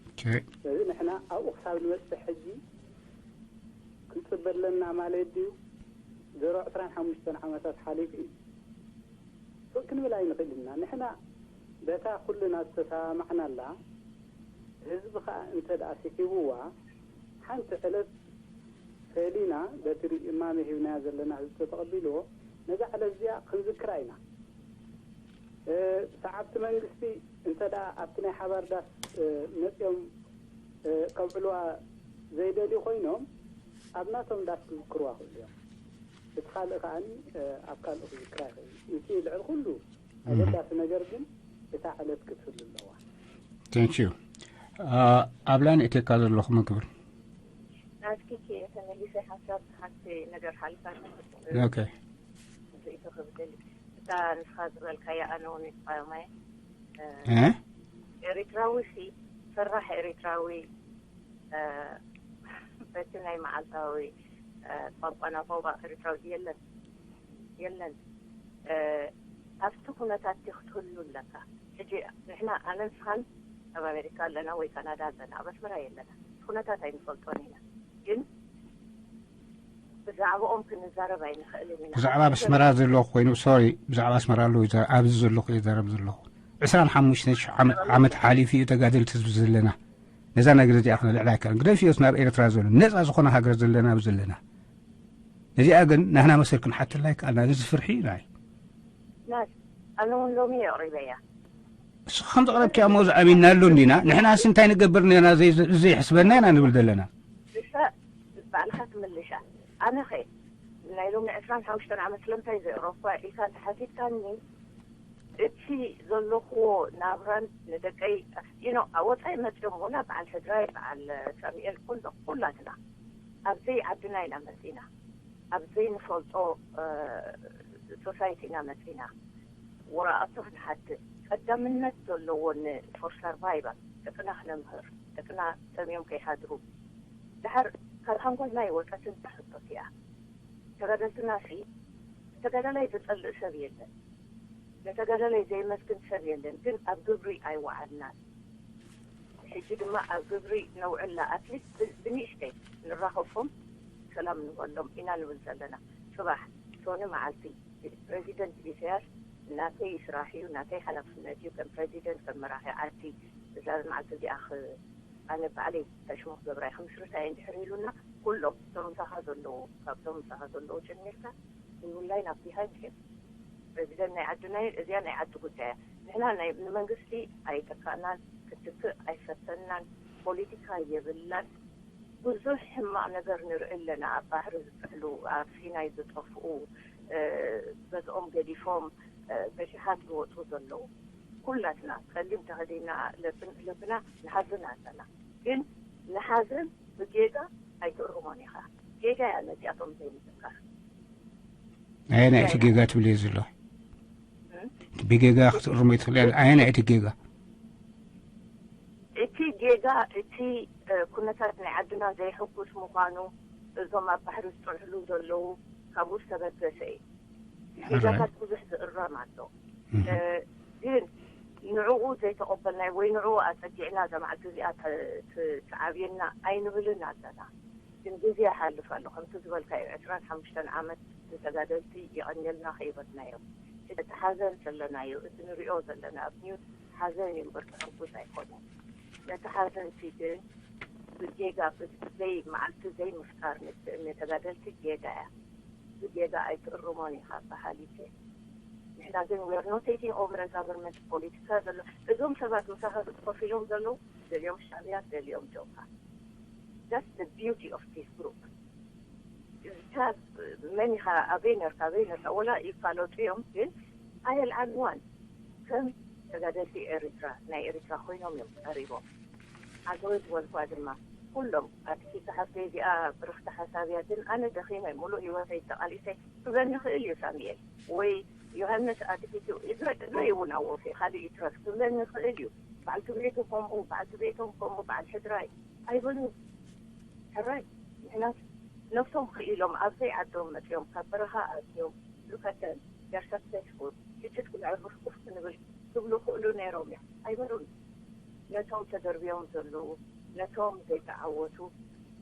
ኦኬ። ስለዚ ንሕና ኣብኡ ክሳብ ንበጽሕ ሕጂ ክንጽበ ኣለና ማለት ድዩ? ዘሮ ዕስራን ሓሙሽተን ዓመታት ሓሊፉ እዩ። ስቕ ክንብል ኣይንኽእል ኢና። ንሕና በታ ኩልና ዝተሰማማዕናላ ህዝቢ ኸኣ እንተ ደኣ ስዒብዋ፣ ሓንቲ ዕለት ፈሊና በቲ እማመ ሂብናዮ ዘለና ህዝቢ ተተቐቢልዎ፣ ነዛ ዕለት እዚኣ ክንዝክራ ኢና። እ፣ ሰዓብቲ መንግስቲ እንተ ደኣ ኣብቲ ናይ ሓባር ዳስ፣ እ፣ መጺኦም፣ እ፣ ከብዕልዋ ዘይደልዩ ኮይኖም፣ ኣብ ናቶም ዳስ ክዝክርዋ ክእሉ እዮም። እቲ ካልእ ከኣ፣ እ፣ ኣብ ካልእ ክዝክራ ይኽእል እዩ። እቲ ልዕሊ ኩሉ ኣገዳሲ ነገር ግን እታ ዕለት ክትህሉ ኣለዋ። Thank you። ኣ፣ ኣብ ላይን እቴካ ዘለኹ መግብር። ናትኪ እየ ተመሊሰ ሓሳብ ሓንቲ ነገር ሓሊፋ ኦኬ። ርእይቶ ክብል ደሊ። እታ ንስኻ ዝበልካያ ኣነ እውን ይቃወማ እየ። እ? ኤሪትራዊ ሲ ፈራሕ ኤሪትራዊ፣ እ፣ በቲ ናይ መዓልታዊ፣ እ፣ ቋንቋና ቋንቋ ኤሪትራዊ የለን። የለን። እ፣ ኣብቲ ኩነታት ዲ ክትህሉ ኣለካ። ሕጂ ንሕና ኣነ ንስኻን ኣብ ኣሜሪካ ኣለና ወይ ካናዳ ኣለና፣ ኣብ ኣስመራ የለና። እቲ ኩነታት ኣይንፈልጦን ኢና። ግን ብዛዕባኦም ክንዛረብ ኣይንኽእልን ኢና። ብዛዕባ ኣብ ኣስመራ ዘለኹ ኮይኑ፣ ሶሪ፣ ብዛዕባ ኣስመራ ኣለዉ ይዛ-፣ ኣብዚ ዘለኹ ይዛረብ ዘለኹ። ዕስራን ሓሙሽተን ሽሕ ዓመት፣ ዓመት ሓሊፉ እዩ ተጋደልቲ ህዝቢ ዘለና። ነዛ ነገር እዚኣ ክነልዕላ ኣይከኣልን። ግደፍዮስ ናብ ኤርትራ ዘሎ፣ ነጻ ዝኾነ ሃገር ዘለና ኣብዚ ዘለና። ነዚኣ ግን ናህና መሰል ክንሓተላ ኣይከኣልና። እዚ ፍርሒ ናይ ናስ፣ ኣነ እውን ሎሚ የቕሪበያ። እስኻ ከም ዘቕረብክያ እሞ ዝኣሚንና ኣሎ እንዲና? ንሕናስ እንታይ ንገብር ነና? ዘይ-፣ ዘይሕስበና ኢና ንብል ዘለና። ንሳ ባዕልኻ ትምልሻ። ኣነኸ ናይ ሎሚ ዕስራን ሓሙሽተን ዓመት ስለምንታይ ዘቕረብኳ ኢልካ እንተሓቲትካኒ፣ እቲ ዘለኽዎ ናብራን ንደቀይ፣ you know፣ ኣብ ወጻኢ መጺኦም እውን በዓል ሕድራይ፣ በዓል ሳሙኤል፣ ኩሉ፣ ኩላትና ኣብ ዘይዓድና ኢና መጺና። ኣብ ዘይንፈልጦ፣ እ፣ ሶሳይቲ ኢና መጺና። ወረቓቕቲ ክንሓትት፣ ቀዳምነት ዘለዎ ን-፣ for survival፣ ደቅና ክነምህር፣ ደቅና ጠምዮም ከይሓድሩ። ደሓር ካብ ሓንጎልና ይወጸት እንታ ሕቶ እቲኣ። ተጋደልትና ሲ፣ ተጋዳላይ ዝጸልእ ሰብ የለን። ንተጋዳላይ ዘየመስግን ሰብ የለን፣ ግን ኣብ ግብሪ ኣይወዓልናን። ሕጂ ድማ ኣብ ግብሪ ነውዕላ፣ ኣትሊስት ብ-፣ ብንእሽተይ ንራኸቦም፣ ሰላም ንበሎም ኢና ንብል ዘለና። ጽባሕ፣ ሶኒ መዓልቲ፣ ፕረዚደንት ኢሳያስ ናተይ ስራሕ እዩ፣ ናተይ ሓላፍነት እዩ፣ ከም ፕረዚደንት፣ ከም መራሒ ዓዲ፣ እዛ መዓልቲ እዚኣ ኽ-፣ ኣነ ባዕለይ ተሽሞ ክገብራ እየ፣ ክምስርታ እየ እንድሕር ኢሉና፣ ኩሎም እቶም ምሳኻ ዘለዉ፣ ካብቶም ምሳኻ ዘለዉ ጀሚርካ፣ ንውላይ ናብ ቢሃይንድ ሄም። ፕረዚደንት ናይ ዓድና እዩ፣ እዚኣ ናይ ዓዲ ጉዳይ እያ። ንሕና ናይ ንመንግስቲ ኣይተካእናን፣ ክትክእ ኣይፈተናን፣ ፖለቲካ የብላን። ብዙሕ ሕማቕ ነገር ንርኢ ኣለና። ኣብ ባሕሪ ዝጥሕሉ፣ ኣብ ሲናይ ዝጠፍኡ፣ እ፣ ገዝኦም ገዲፎም፣ እ፣ በሽሓት ዝወፁ ዘለዉ። ኩላትና ጸሊም ተኸዲና ለብን-፣ ልብና ንሓዝን ኣለና። ግን ንሓዘን ብጌጋ ኣይትእርሞን ኢኻ። ጌጋ እያ ነዚኣቶም ዘይምዝካር። ኣየናይ እቲ ጌጋ ትብልዮ ዘሎ? እም? ብጌጋ ክትእርሞ ትኽእል ኣየናይ እቲ ጌጋ? እቲ ጌጋ፣ እቲ፣ እ፣ ኩነታት ናይ ዓድና ዘይሕጉስ ምዃኑ፣ እዞም ኣብ ባሕሪ ዝጥሕሉ ዘለዉ ካብኡ ዝተበገሰ እዩ። ጌጋታት ብዙሕ ዝእረም ኣሎ። እህ። እ፣ ግን ንዕኡ ዘይተቐበልናዮ ወይ ንዕኡ ኣጸጊዕና እዛ መዓልቲ እዚኣ ተ-፣ ት-፣ ትዓብየና ኣይንብልን ኣለና። ግን ግዜ ይሓልፍ ኣሎ። ከምቲ ዝበልካዮ ዕስራን ሓሙሽተን ዓመት ንተጋደልቲ የቐንየልና ከይበልናዮም። እቲ ሓዘን ዘለናዮ፣ እቲ ንሪኦ ዘለና ኣብ ኒውስ ሓዘን እዩ እምበር ተሐጉስ ኣይኮነን። ነቲ ሓዘንሲ ግን ብጌጋ ብዘይ መዓልቲ ዘይምፍጣር ን-፣ ንተጋደልቲ ጌጋ እያ። ብጌጋ ኣይትእርሞን ኢኻ በሃሊት እየ። ንሕና ግን we are not taking over a government ፖለቲካ ዘሎ። እዞም ሰባት ምሳኻ ዝኮፍ ኢሎም ዘለዉ፣ ደልዮም ሻዕብያ፣ ደልዮም ጀብሃ። That's the beauty of this group። እታ መን ኢኻ፣ ኣበይ ነርካ፣ ኣበይ ነርካ፣ ወላ ይፋለጡ እዮም፣ ግን ኣየልዓልዋን። ከም ተጋደልቲ ኤርትራ፣ ናይ ኤርትራ ኮይኖም እዮም ቀሪቦም። ኣገወ ዝበልኳ ድማ፣ ኩሎም፣ ኣቲ ጸሓፍተይ እዚኣ ብርኽቲ ሓሳብ እያ፣ ግን ኣነ ደኺመ፣ ሙሉእ ህይወተይ ተቓሊሰ ክብለኒ ይኽእል እዩ ሳሙኤል። ወይ ዮሃንስ ኣትሒቱ፣ እግረ-፣ እግረይ እውን ኣወፌ፣ ካልእ ይትረፍ ክብለኒ ይኽእል እዩ። በዓልቲ ቤቱ ከምኡ፣ በዓልቲ ቤቶም ከምኡ፣ በዓል ሕድራይ ኣይበሉን። ሕራይ፣ ንሕናስ ነብሶም ክኢሎም ኣብዘይ ዓዶም መጺኦም ካብ በረኻ ኣትዮም፣ ሉከተን፣ they're successful፣ ሕጂ ክምዕርፍ ኮፍ ክንብል ክብሉ ክእሉ ነይሮም እዮም። ኣይበሉን። ነቶም ተደርብዮም ዘለዉ፣ ነቶም ዘይተዓወቱ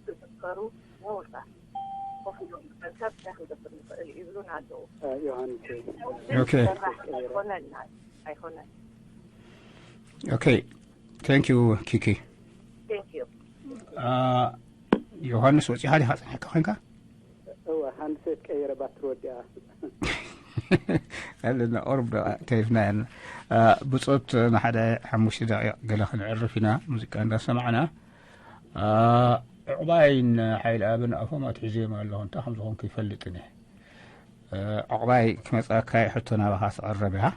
ክዝከሩ ነውርታ። ኮፍ ኢሎም ምጥንካር እንታይ ክንገብር ንኽእል ይብሉን ኣለዉ። ዮሃንስ፣ ኦኬ። ዝሰራሕ ኣይኮነን፣ ኣይኮነን። ኦኬ። Thank you, ኪኪ። Thank you። አ፣ ዮሃንስ፣ ወጺኻ ዲኻ ጸኒሕካ ኮንካ? እወ፣ ሃንድሴት ቀይረ፣ ባትሪ ወዲኣ። ኣለና፣ ቁሩብ ዶ ተሪፍና ኣለና። አ፣ ብጾት ንሓደ ሓሙሽተ ደቂቕ ገለ ክንዕርፍ ኢና፣ ሙዚቃ እንዳሰማዕና። አ፣ ዕቑባይን ሓይልኣብን ኣፎም ኣትሒዘዮም ኣለኹ፣ እንታይ ከም ዝኾንኩ ይፈልጥን እየ። አ፣ ዕቑባይ ክመጻካ ሕቶ ናባኻ ክቐርብ እያ።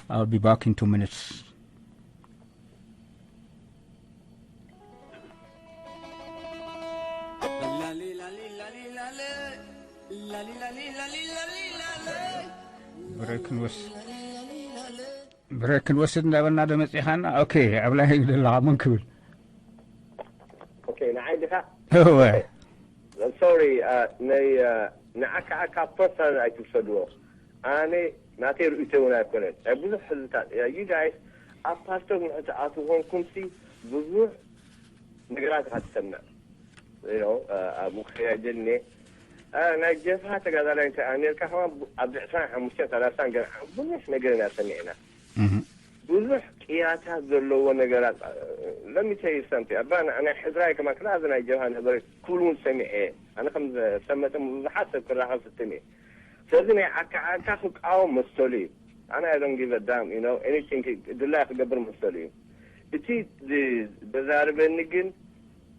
I'll be back in two minutes. ብሬክ ክንወስ-፣ ብሬክ ክንወስድ እንዳበልና ዶ መጺኻና? ኦኬ፣ ኣብ ላይ ዘለኻ መን ክብል? ኦኬ፣ ንዓይ ዲኻ? እወ። ሶሪ፣ አ፣ ናይ፣ አ፣ ንዓካ ዓካ ፐርሰናል ኣይትውሰድዎ። ኣነ ናተይ ርእይቶ እውን ኣይኮነን። ናይ ብዙሕ ህዝብታት፣ ያ፣ ዩ ጋይስ ኣብ ፓስቶር ንሕቲ ኣትው ኮንኩምሲ ብዙሕ ነገራት ኢኻ ትሰምዕ። You know፣ አ፣ ኣብ ምክርያ ጀኔ፣ አ፣ ናይ ጀብሃ ተጋዳላይ እንተ ኣሜሪካ ከማን ቡ-፣ ኣብ ዕስራን ሓሙሽተን ሰላሳን ገና ብዙሕ ነገር ኢና ሰሚዕና። እህ። ብዙሕ ቅያታት ዘለዎ ነገራት፣ አ፣ let me tell you something። ኣባ፣ ና-፣ ናይ ሕድራይ ከማን ክላ፣ እዚ ናይ ጀብሃ ነበረ ክብሉ እውን ሰሚዐ እየ። ኣነ ከም ዘ-፣ ሰመተ ብዙሓት ሰብ ክራኸብ ፍትን እየ። ስለዚ ናይ ዓካ ዓካ ክቃወም መሰሉ እዩ። ኣነ I don't give a damn፣ you know፣ anything ክ-፣ ድላይ ክገብር መሰሉ እዩ። እቲ ዝ-፣ ዘዛርበኒ ግን፣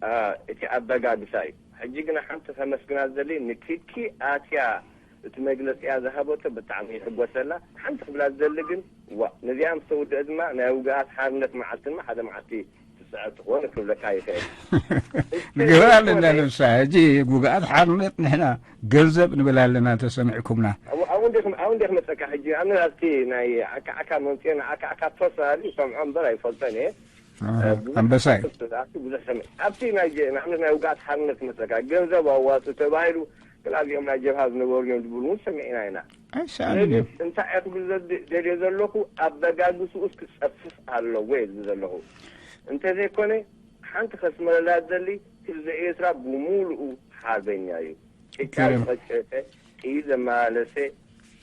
አ፣ እቲ ኣበጋግሳ እዩ። ሕጂ ግና ሓንቲ ከመስግና ዝደሊ ንኪኪ ኣትያ እቲ መግለጺያ ዝሃበቶ ብጣዕሚ ይሕጎሰላ። ሓንቲ ክብላ ዝደሊ ግን፣ ዋ፣ ነዚኣ ምስ ተውድአ ድማ ናይ ውግኣት ሓርነት መዓልቲ ድማ ሓደ መዓልቲ ትስዕር ትኾን ክብለካ ይኽእል። ንገብር ኣለና ንሳ። ሕጂ ውግኣት ሓርነት ንሕና ገንዘብ ንብል ኣለና፣ ተሰሚዕኩምና። ኣብኡ፣ ኣብኡ እንዴ ክም-፣ ኣብኡ እንዴ ክመጸካ ሕጂ፣ ኣነ ኣብቲ ናይ ዓካ ዓካ መምጽኤ፣ ንዓካ ዓካ ፐርሰናሊ ይሰምዖ እምበር ኣይፈልጦን እየ። ኣሃ፣ እ፣ ብዙሕ ኣንበሳ እዩ። ኣብቲ ብዙሕ ሰሚዕ-፣ ኣብቲ ናይ ጀ-፣ ንኣብነት ናይ ውግኣት ሓርነት ክመጸካ፣ ገንዘብ ኣዋጡ ተባሂሉ፣ ግን ኣብዚኦም ናይ ጀብሃ ዝነበሩ እዮም ዝብሉ እውን ሰሚዕና ኢና። ኣይሰኣንን ስለዚ እዮም። እንታይ እየ ክብል ዘድ-፣ ደልየ ዘለኹ፣ ኣበጋግስኡስ ክጸፍፍ ኣለዎ እየ ዝብል ዘለኹ። እንተዘይኮነ፣ ሓንቲ ከስመረላ ዝደሊ፣ ህዝቢ ኤርትራ ብምሉኡ ሓርበኛ እዩ። ጭጫ ገርም። ዝቐጨጨ፣ ጥይት ዘመላለሰ፣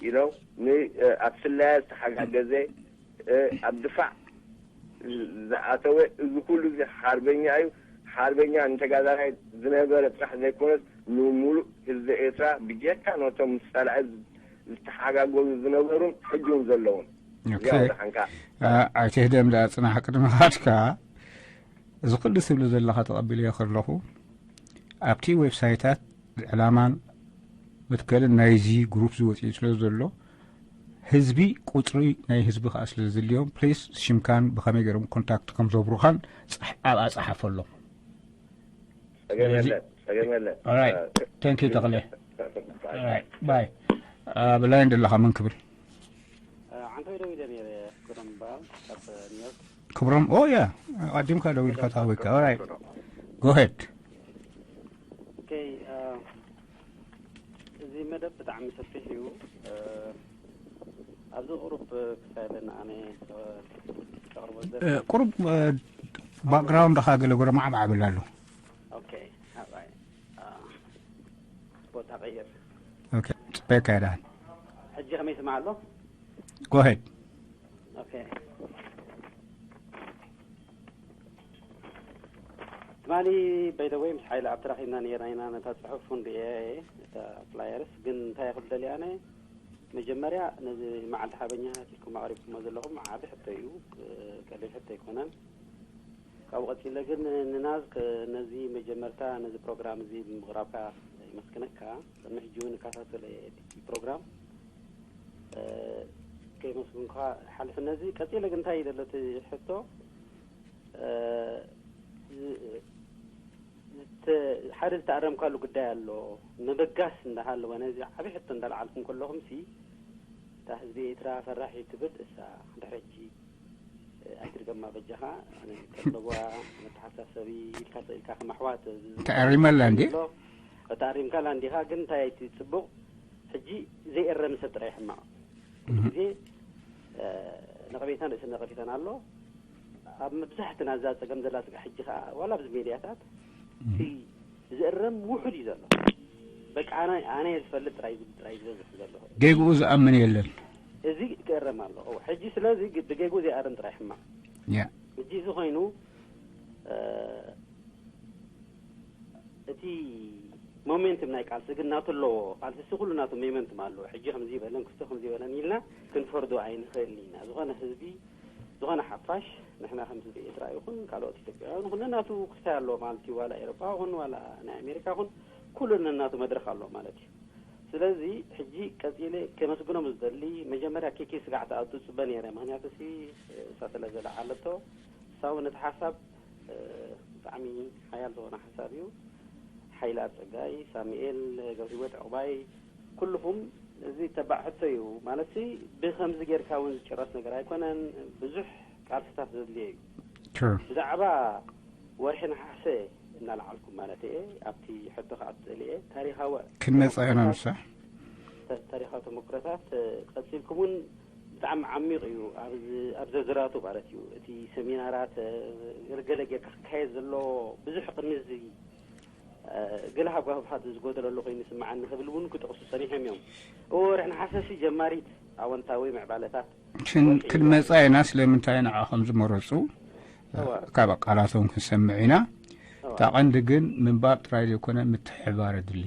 you know፣ ን-፣ እ፣ ኣብ ስለያ ዝተሓጋገዘ፣ እ፣ ኣብ ድፋዕ ዝ-፣ ዝኣተወ፣ እዚ ኩሉ እዚ ሓርበኛ እዩ። ሓርበኛ ንተጋዳላይ ዝነበረ ጥራሕ ዘይኮነስ፣ ንምሉእ ህዝቢ ኤርትራ፣ ብጀካ ነቶም ምስ ጸላኢ ዝ-፣ ዝተሓጋገዙ ዝነበሩን ሕጂ እውን ዘለዉን። ኦኬ። እዚኣ ወደሓንካ። ኣ፣ ኣይትህደም ደኣ ጽናሕ ቅድሚ ኻድካ። እዚ ኩሉ ትብሎ ዘለኻ ተቐቢለዮ ከለኹ፣ ኣብቲ ዌብሳይታት ዕላማን መትከልን ናይዚ ግሩፕ ዝወፅኡ ስለ ዘሎ፣ ህዝቢ ቁፅሪ ናይ ህዝቢ ከዓ ስለ ዝድልዮም፣ ፕሊስ ሽምካን ብኸመይ ገይሮም ኮንታክት ከም ዘብሩኻን ፃሕ-፣ ኣብኣ ፀሓፈሎም። ጸገም ስለዚ የለን፣ ጸገም የለን። ኦራይት። እ፣ ቴንክ ዩ ተኽለ። እ፣ ኦራይት፣ ባይ። ኣብ ላይን ዘለኻ መን ክብል? እ፣ ዓንተወይ ደዊለ ነይረ፣ ክብሮም ይበሃል፣ ካብ ኒውዮርክ። ክብሮም፣ ኦ ያ፣ ኣዲምካ ደዊልካ ተሃዊካ። ኦራይት። ጎ ሄድ። ኦኬ፣ እ፣ እዚ መደብ ብጣዕሚ ሰፊሕ እዩ። እ፣ ኣብዚ ቁሩብ ክሳየለና ኣነ፣ እ፣ ከቕርቦ ዝደሊ። እ፣ ቁሩብ፣ እ፣ ባክግራውንድ ኻ ገለ ጎረ ማዕማዕ ብል ኣሎ። ኦኬ፣ ኣባይ። አ፣ ቦታ ቀይር። ኦኬ፣ ጽበየካ እየ ደሓን። ሕጂ ከመይ ይስማዕ ኣሎ? ጎ ሄድ። ኦኬ። ትማሊ፣ ባይ ዘ ወይ፣ ምስ ሓይለ ኣብ ተራኺብና ነይርና ኢና። ነታ ጽሑፍ እውን ርእየ እየ፣ እታ ፍላየርስ። ግን እንታይ ክብል ደልየ ኣነ፣ መጀመርያ ነዚ መዓልቲ ሓበኛ ኢልኩም ኣቕሪብኩሞ ዘለኹም ዓቢ ሕቶ እዩ። እ፣ ቀሊል ሕቶ ኣይኮነን። ካብኡ ቀጺለ ግን ንናዝክ ነዚ መጀመርታ ነዚ ፕሮግራም እዚ ብምቕራብካ የመስግነካ። ቅድሚ ሕጂ እውን እከታተሎ እየ እቲ ፕሮግራም፣ እ፣ ከየመስግንኩኻ ሓልፍ። ነዚ ቀጺለ ግን እንታይ እዩ ዘሎ እቲ ሕቶ፣ እ፣ ዝ-፣ ዝተ-፣ ሓደ ዝተኣረምካሉ ጉዳይ ኣሎ። ምብጋስ እንዳሃለወ ነዚ ዓቢ ሕቶ እንዳልዓልኩም ከለኹምሲ፣ እታ ህዝቢ ኤርትራ ፈራሕ እዩ ትብል እሳ ድሕሪ ሕጂ ኣይትድገማ በጃኻ። ኣነ ከም ለበዋ መተሓሳሰቢ ኢልካ ኢልካ ከም ኣሕዋት ተኣሪመላ እንዴ? ኣሎ። ተኣሪምካላ እንዲኻ፣ ግን እንታይ እቲ ጽቡቕ፣ ሕጂ ዘይእረም ሰብ ጥራይ ሕማቕ። ኩሉ እህ። ግዜ፣ እ፣ ነቐፌታን ርእሲ ነቐፌታን ኣሎ። ኣብ መብዛሕትና እዛ ጸገም ዘላ ስጋ ሕጂ ኸኣ ዋላ ኣብዚ ሜድያታት እህ። እቲ ዝእረም ውሑድ እዩ ዘሎ። በቃ ኣነ፣ ኣነ እየ ዝፈልጥ ጥራይ፣ ጥራይ ዝበዝሕ ዘሎ። ጌግኡ ዝኣምን የለን። እዚ ክእረም ኣለዎ። ሕጂ ስለዚ ግ-፣ ብጌግኡ ዘይኣርም ጥራይ ሕማቕ። ያ። ሕጂ እዚ ኮይኑ፣ እ፣ እቲ ሞሜንትም ናይ ቃልሲ ግን ናቱ ኣለዎ። ቃልሲ ኩሉ ናቱ ሞሜንትም ኣለዎ። ሕጂ ከምዚ ይበለን፣ ክስቶ ከምዚ ይበለን ኢልና ክንፈርዶ ኣይንኽእልን ኢና። ዝኾነ ህዝቢ፣ ዝኾነ ሓፋሽ፣ ንሕና ከም ህዝቢ ኤርትራ ይኹን ካልኦት ኢትዮጵያውያን ይኹን ነናቱ ክስታይ ኣለዎ ማለት እዩ። ዋላ ኤሮጳ ይኹን ዋላ ናይ ኣሜሪካ ይኹን ኩሉ ነናቱ መድረኽ ኣለዎ ማለት እዩ። ስለዚ ሕጂ ቀጺለ ከመስግኖም ዝደሊ፣ መጀመርያ ኪኪ ስጋዕ ትኣቱ ጽበ ነይረ። ምኽንያቱ ሲ እሳ ስለ ዘለዓለቶ፣ እሳ እውን እቲ ሓሳብ፣ እ፣ ብጣዕሚ ሓያል ዝኾነ ሓሳብ እዩ። ሓይለ ኣብ ጸጋይ፣ ሳሙኤል ገብረህይወት ዕቑባይ፣ ኩልኹም እዚ ተባዕ ሕቶ እዩ። ማለትሲ ብኸምዚ ጌርካ እውን ዝጭረስ ነገር ኣይኮነን። ብዙሕ ቃልስታት ዘድልዮ እዩ። ትሩ። ብዛዕባ ወርሒ ነሓሰ እናልዓልኩም ማለት እየ፣ ኣብቲ ሕቶ ከዓ ትኽእል እየ። ታሪኻዊ ክንመጽእ ኢና ተመኩሮታት፣ ንሳ። ተ-፣ ታሪኻዊ ተመኩሮታት፣ እ፣ ቀጺልኩም እውን ብጣዕሚ ዓሚቕ እዩ። ኣብ ዝ-፣ ኣብ ዝርዝራቱ ማለት እዩ። እቲ ሰሚናራት፣ እ፣ ገለ ጌርካ ክካየድ ዘለዎ ብዙሕ ቅድሚ እዚ፣ እ፣ ገለ ሃጓፍሓት ዝጎደለሉ ኮይኑ ይስምዓኒ ክብል እውን ክጠቕሱ ጸኒሖም እዮም። እዎ፣ ወርሒ ነሓሰ ሲ ጀማሪት ኣወንታዊ ምዕባለታት ሽን ወርሒ እዩ። ክንመጻ ኢና። ስለምንታይ ንዓ ከም ዝመረጹ፣ እ፣ እዋ። ካብ ቃላቶም ክንሰምዕ ኢና። እዋ። እታ ቀንዲ ግን ምንባብ ጥራይ ዘይኮነ ምትሕብባር የድሊ።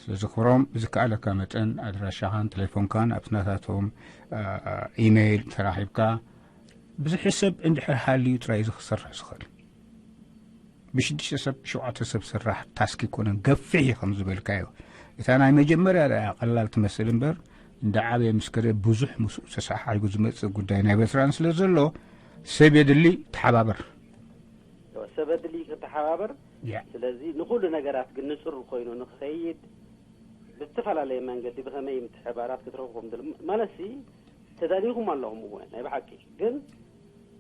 ስለዚ ክብሮም ብዝከኣለካ መጠን ኣድራሻኻን ቴሌፎንካን ኣብቲ ናታቶም፣ እ፣ እ፣ ኢሜይል ተራኺብካ ብዙሕ ሰብ እንድሕር ሃልዩ ጥራይ እዚ ክሰርሕ ዝኽእል። ብሽዱሽተ ሰብ፣ ብሸውዓተ ሰብ ስራሕ ታስክ ኣይኮነን፣ ገፊሕ እዩ ከም ዝበልካዮ። እታ ናይ መጀመርያ ደኣ ቀላል ትመስል እምበር፣ እንዳ ዓበየ ምስ ከደ ብዙሕ ምስኡ ተሰሓሒቡ ዝመጽእ ጉዳይ ናይ ኤርትራን ስለ ዘሎ፣ ሰብ የድሊ፣ ተሓባበር። ሰብ ኣድሊ ክተሓባበር። ያ። ስለዚ ንኹሉ ነገራት ግን ንጹር ኮይኑ ንኽኸይድ ብዝተፈላለየ መንገዲ ብኸመይ ምትሕባራት ክትረኽቡ ከም ትኽእሉ፣ ማለትሲ ተዳሊኹም ኣለኹም፣ እወ፣ ናይ ብሓቂ ግን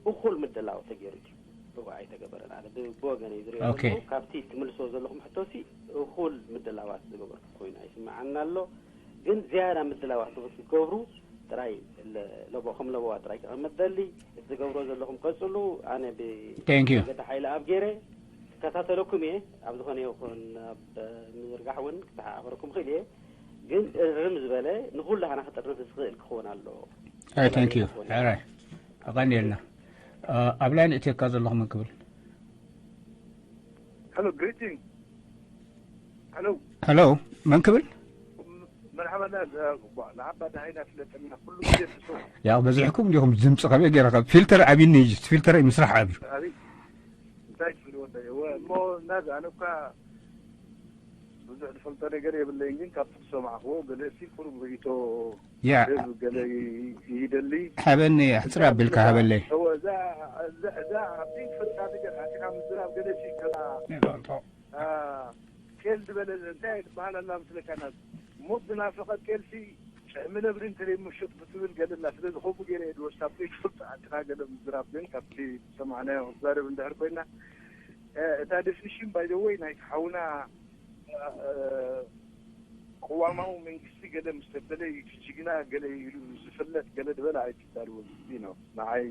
እኹል ምድላው ተገይሩ ድዩ? እወ፣ ኣይተገበረን። ኣነ ብ-፣ ብወገነይ ዝሪኦ ኦኬ። ዘለኹ፣ ካብቲ ትምልስዎ ዘለኹም ሕቶሲ እኹል ምድላዋት ዝገበርኩም ኮይኑ ኣይስምዓና ኣሎ። ግን ዝያዳ ምድላዋት ንኽትገብሩ ጥራይ ለ-፣ ለቦ-፣ ከም ለበዋ ጥራይ ክቐመጥ ደሊ። እቲ ዝገብሮ ዘለኹም ቀጽሉ። ኣነ ብ-፣ Thank you። መገዲ ሓይለ ኣብ ገይረ ክከታተለኩም እየ። ኣብ ዝኾነ ይኹን ኣብ ምዝርጋሕ እውን ክተሓባበረኩም እኽእል እየ። ግን እርም ዝበለ ንኹሉ ሃና ክጥርንፍ ዝኽእል ክኸውን ኣለዎ። ኣይ፣ thank you። ኣራይ። ኣቐንየልና። እ፣ ኣብ ላይን እትየካ ዘለኹም ክብል። Hello, greeting. Hello. Hello፣ መን ክብል? መርሓባ። ዳ ንዓባ ዳሃይና ፍለጠና ኩሉ ግዜ ትሰው። ያው በዚሕኩም እንዲኹም ድምፂ ከመይ ገይረ ካብ ፊልተር ኣብይኒ እዩ፣ ፊልተር ምስራሕ ኣብዩ። ኣበይ እንታይ ትብል ወደይ? እወ፣ እሞ እናዚ ኣነ እኳ ብዙሕ ዝፈልጦ ነገር የብለይን፣ ግን ካብቲ ዝሰማዕክዎ ገለ ሲ ቁሩብ ርእይቶ ያ ህዝብ ገለ ይ- ይደሊ። ሓበኒ ሕፅር ኣቢልካ ሓበለይ። እወ፣ እዛ እዛ እዛ ኣብቲ ትፈልጣ ነገር ኣቲኻ ምዝራብ ገለ ሲ ከላ ይፈልጦ። አ፣ ፌል ዝበለ እንታይ ትበሃል ኣላ ምስለካ? ናብ ሞት ዝናፈቐት ጤልሲ ጨዕሚ ነብሪ እንተደይ ምሽጥ ብትብል ገለ ኣላ። ስለዚ ከምኡ ገይረ እየ ዝወስዳ። ዘይትፈልጦ ኣንትና ገለ ምዝራብ ግን ካብቲ ዝሰማዕናዮ ክዛረብ እንድሕር ኮይና፣ እ፣ እታ ዴፊኒሽን ባይ ዘ ወይ ናይቲ ሓውና፣ እ፣ ቅዋማዊ መንግስቲ ገለ ምስ ተበለ እቲ ጅግና ገለ ኢሉ ዝፍለጥ ገለ ዝበለ ኣይትዳልወሉ ነው። ንዓይ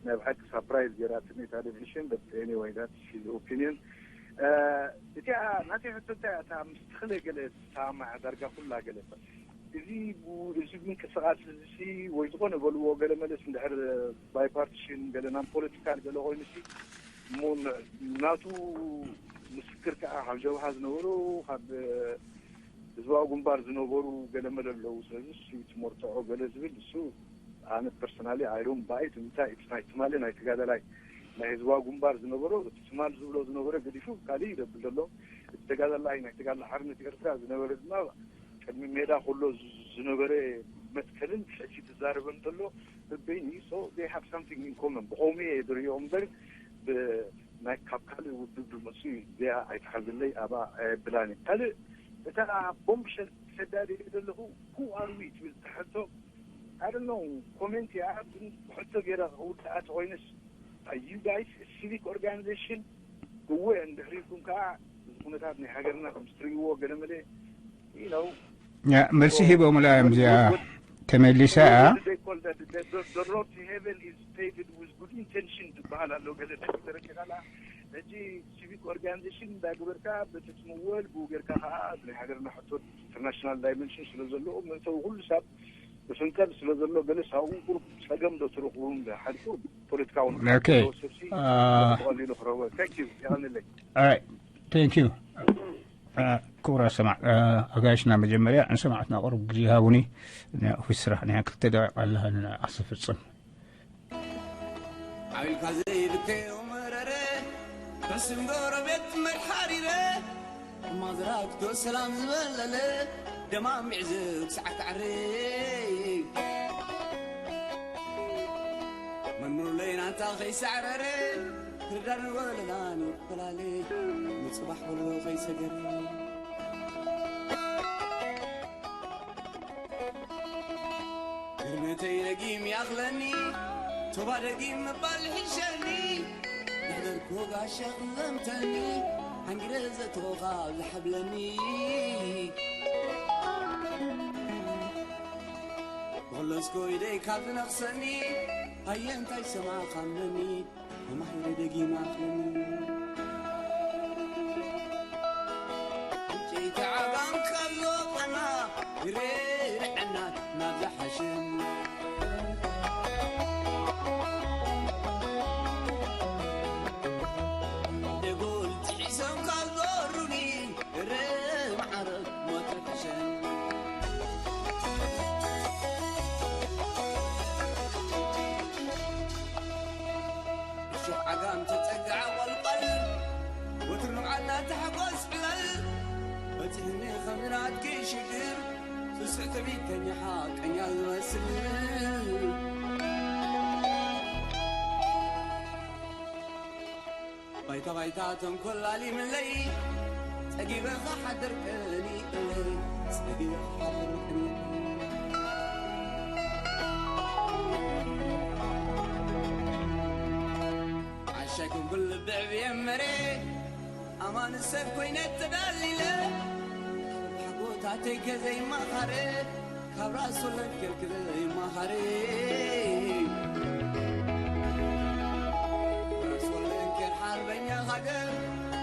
ናይ ብሓቂ ሳፕራይዝ ገይራትኒ እታ ዴፊኒሽን። But anyway, that's his opinion. እቲኣ ናተይ ሕቶ እንታይ እያ? እታ ምስ ትኽለ ገለ ትሰማማዕ ዳርጋ ኩላ ገለ እባ። እዚ ቡ- እዚ ምንቅስቃስ እዚ ሲ ወይ ዝኾነ በልዎ ገለ መለስ እንድሕር ባይፓርቲሽን ገለ ናን ፖለቲካል ገለ ኮይኑ ሲ እሞ ን- ናቱ ምስክር ከዓ ካብ ጀብሃ ዝነበሩ ካብ ህዝባዊ ግንባር ዝነበሩ ገለ መለ ኣለዉ። ስለዚ እሱ ትመርትዖ ገለ ዝብል እሱ ኣነ ፐርሰናሊ ኣይዶን ባይት እንታይ እቲ ናይ ትማሊ ናይ ተጋዳላይ ናይ ህዝባዊ ግንባር ዝነበሮ እቲ ትማል ዝብሎ ዝነበረ ገዲፉ ካልእ ይደብል ዘሎ። እቲ ተጋዳላይ ናይ ተጋዳላይ ሓርነት ኤርትራ ዝነበረ ድማ ቅድሚ ሜዳ ከሎ ዝ- ዝነበረ መትከልን ሕጂ ትዛረበን ዘሎ በበይኑ እዩ። So they have something in common። ብኸምኡ እየ ዝርእዮ እምበር ብ- ናይ ካብ ካልእ ውድብ ዝመፅኡ እዩ። እዚኣ ኣይትሓዝለይ፣ ኣብኣ ኣየብላን እየ። ካልእ እታ ቦምብሸል ሰዳዲ ዘለኹ who are we ትብል ትሕቶ I don't know፣ ኮሜንት እያ ግን ብሕቶ ገይረ ክውድኣ ተኾይነስ you guys civic organization እወ እንድሕር ኢልኩም ከዓ እዚ ኩነታት ናይ ሃገርና ከም ዝትርእይዎ ገለመለ you know ያ፣ መልሲ so ሂቦምላ እዮም። እዚኣ what ተመሊሳ እያ። What do they call that? The, the, the road to heaven is paved with good intention ትበሃል ኣሎ። ገለ ተረኪኻላ። ሕጂ ሲቪክ ኦርጋናይዜሽን እንዳገበርካ በቲ ትምወል ብኡ ጌርካ ከዓ ናይ ሃገርና ሕቶ ኢንተርናሽናል ዳይመንሽን ስለ ዘለዎ መእተዊ ኩሉ ሳብ ብፍንቀል ስለ ዘሎ ገለ ሳብኡ ቁሩብ ጸገም ዶ ትረኽቡ? ሓድኩ ፖለቲካዊ ኦኬ። ሰብሲ አ- ብቐሊሉ ክረኽቦ። Thank you። የቐንለይ። Alright. Thank you. አ፣ ክቡራት ሰማዕ አ፣ ኣጋይሽና መጀመርያ ንሰማዕትና ቁሩብ ግዜ ሃቡኒ። ናይ ኦፊስ ስራሕ ናይ ክልተ ደቂቃ ኣለሃ ንዓስ ፍጽም። ዓው ኢልካ ዘይብከዮ መረረ፣ በስም ጎረቤት መድሓሪረ፣ እማ ዝራግቶ ሰላም ዝበለለ፣ ደማሚዕ ዝብሳዕ ካዕረ። መርምሩለይ ናንታ ከይሳዕረረ፣ ክርዳድን ወለላን ይፈላለ፣ ንጽባሕ ወሎ ከይሰገረ። ግርመተይ ደጊም ይኣኽለኒ፣ ቶባ ደጊም ምባል ይሕሸኒ፣ ንሕደርኩ ጋሻ ክዘምተኒ፣ ሓንጊረ ዘእተወኻ ዝሓብለኒ። ብኽለስኮ ኢደይ ካብ ዝነኽሰኒ፣ ኣየ እንታይ ሰማዕካ እምነኒ፣ ተማሂረ ደጊመ ኣኽለኒ። ዕንጨይቲ ዓጋም ካብ ዝወቕዐና፣ ይርርዐና ናብ ዝሓሸ። ደጎል ጥሒሶም ካብ ዘወሩኒ፣ እረ ማዕረ ሞት ርሕሸን። እሾኽ ዓጋም ተጸግዓ ቆልቆል፣ ወትሩ ንብዓልና ተሓጎስ ዕለል። በጺሕኒ ከም ናትኪ ሽግር፣ ስሱዕ ትዕቢተኛ ሓቀኛ ዝመስል። ባይታ ባይታ ተንኮል ኣሊምለይ፣ ጸጊበ ክሓድር ቀኒእለይ፣ ጸጊበ ክሓድር ቀኒእለይ። ዓሻይ ኮንኩ ልቢ ዕብየ እምበረ፣ ኣማን ሰብ ኮይነ ተዳሊለ፣ ሓጎታተይ ከዘይማኻረ፣ ካብ ራስ ወለንኬር ክዘይማኻረ። ራስ ወለንኬር ሓርበኛ ሃገር፣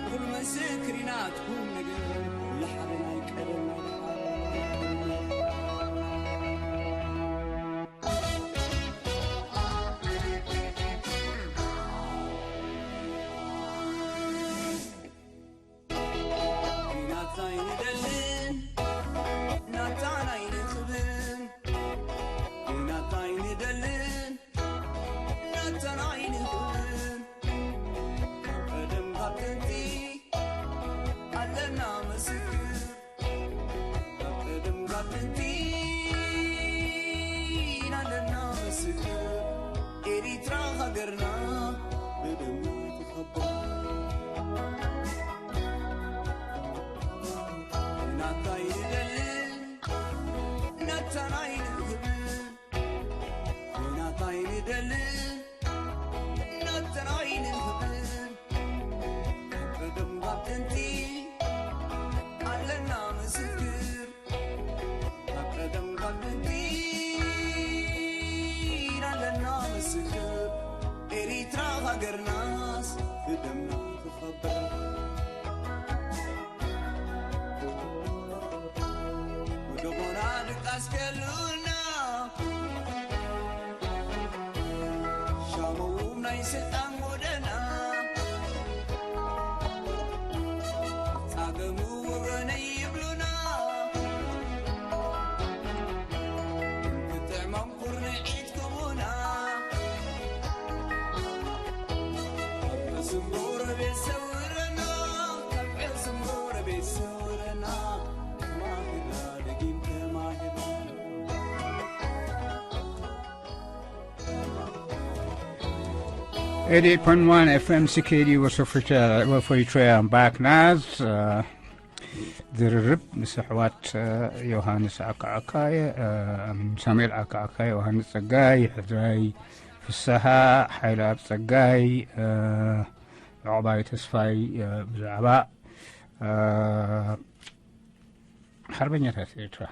ኩሉ ምስክር ኢና እቲ ቁም ነገር፣ ለሓበናይ ቀደም ናይ ደሓር። ናትናይ ንደልን ናትናይ ደምና ክኸብር፣ ወደቦና ድቃስ ከሉና፣ ሻሞዎም ናይ ስልጣን ጎደና፣ ጻገሙ ወገነይ ይብሉና፣ ክጥዕሞም ኩርንዒት ክቡና፣ ካብ ሕሱም ጎረቤት ሰውረና፣ ካብ ሕሱም ጎረቤት ሰውረና፣ ተማሂርና ደጊም ተማሂርና። Eighty-eight point one F M C K D was for Eritrea, was for Eritrea. I'm back now. Uh, ዝርርብ ምስ ኣሕዋት፣ እ፣ ዮሃንስ ዓካዓካየ፣ እ፣ ሳሙኤል ዓካዓካየ፣ ዮሃንስ ጸጋይ፣ ሕድራይ ፍስሃ፣ ሓይለኣብ ጸጋይ፣ እ፣ ዑቕባይ ተስፋይ፣ እ፣ ብዛዕባ፣ እ፣ ሓርበኛታት ኤርትራ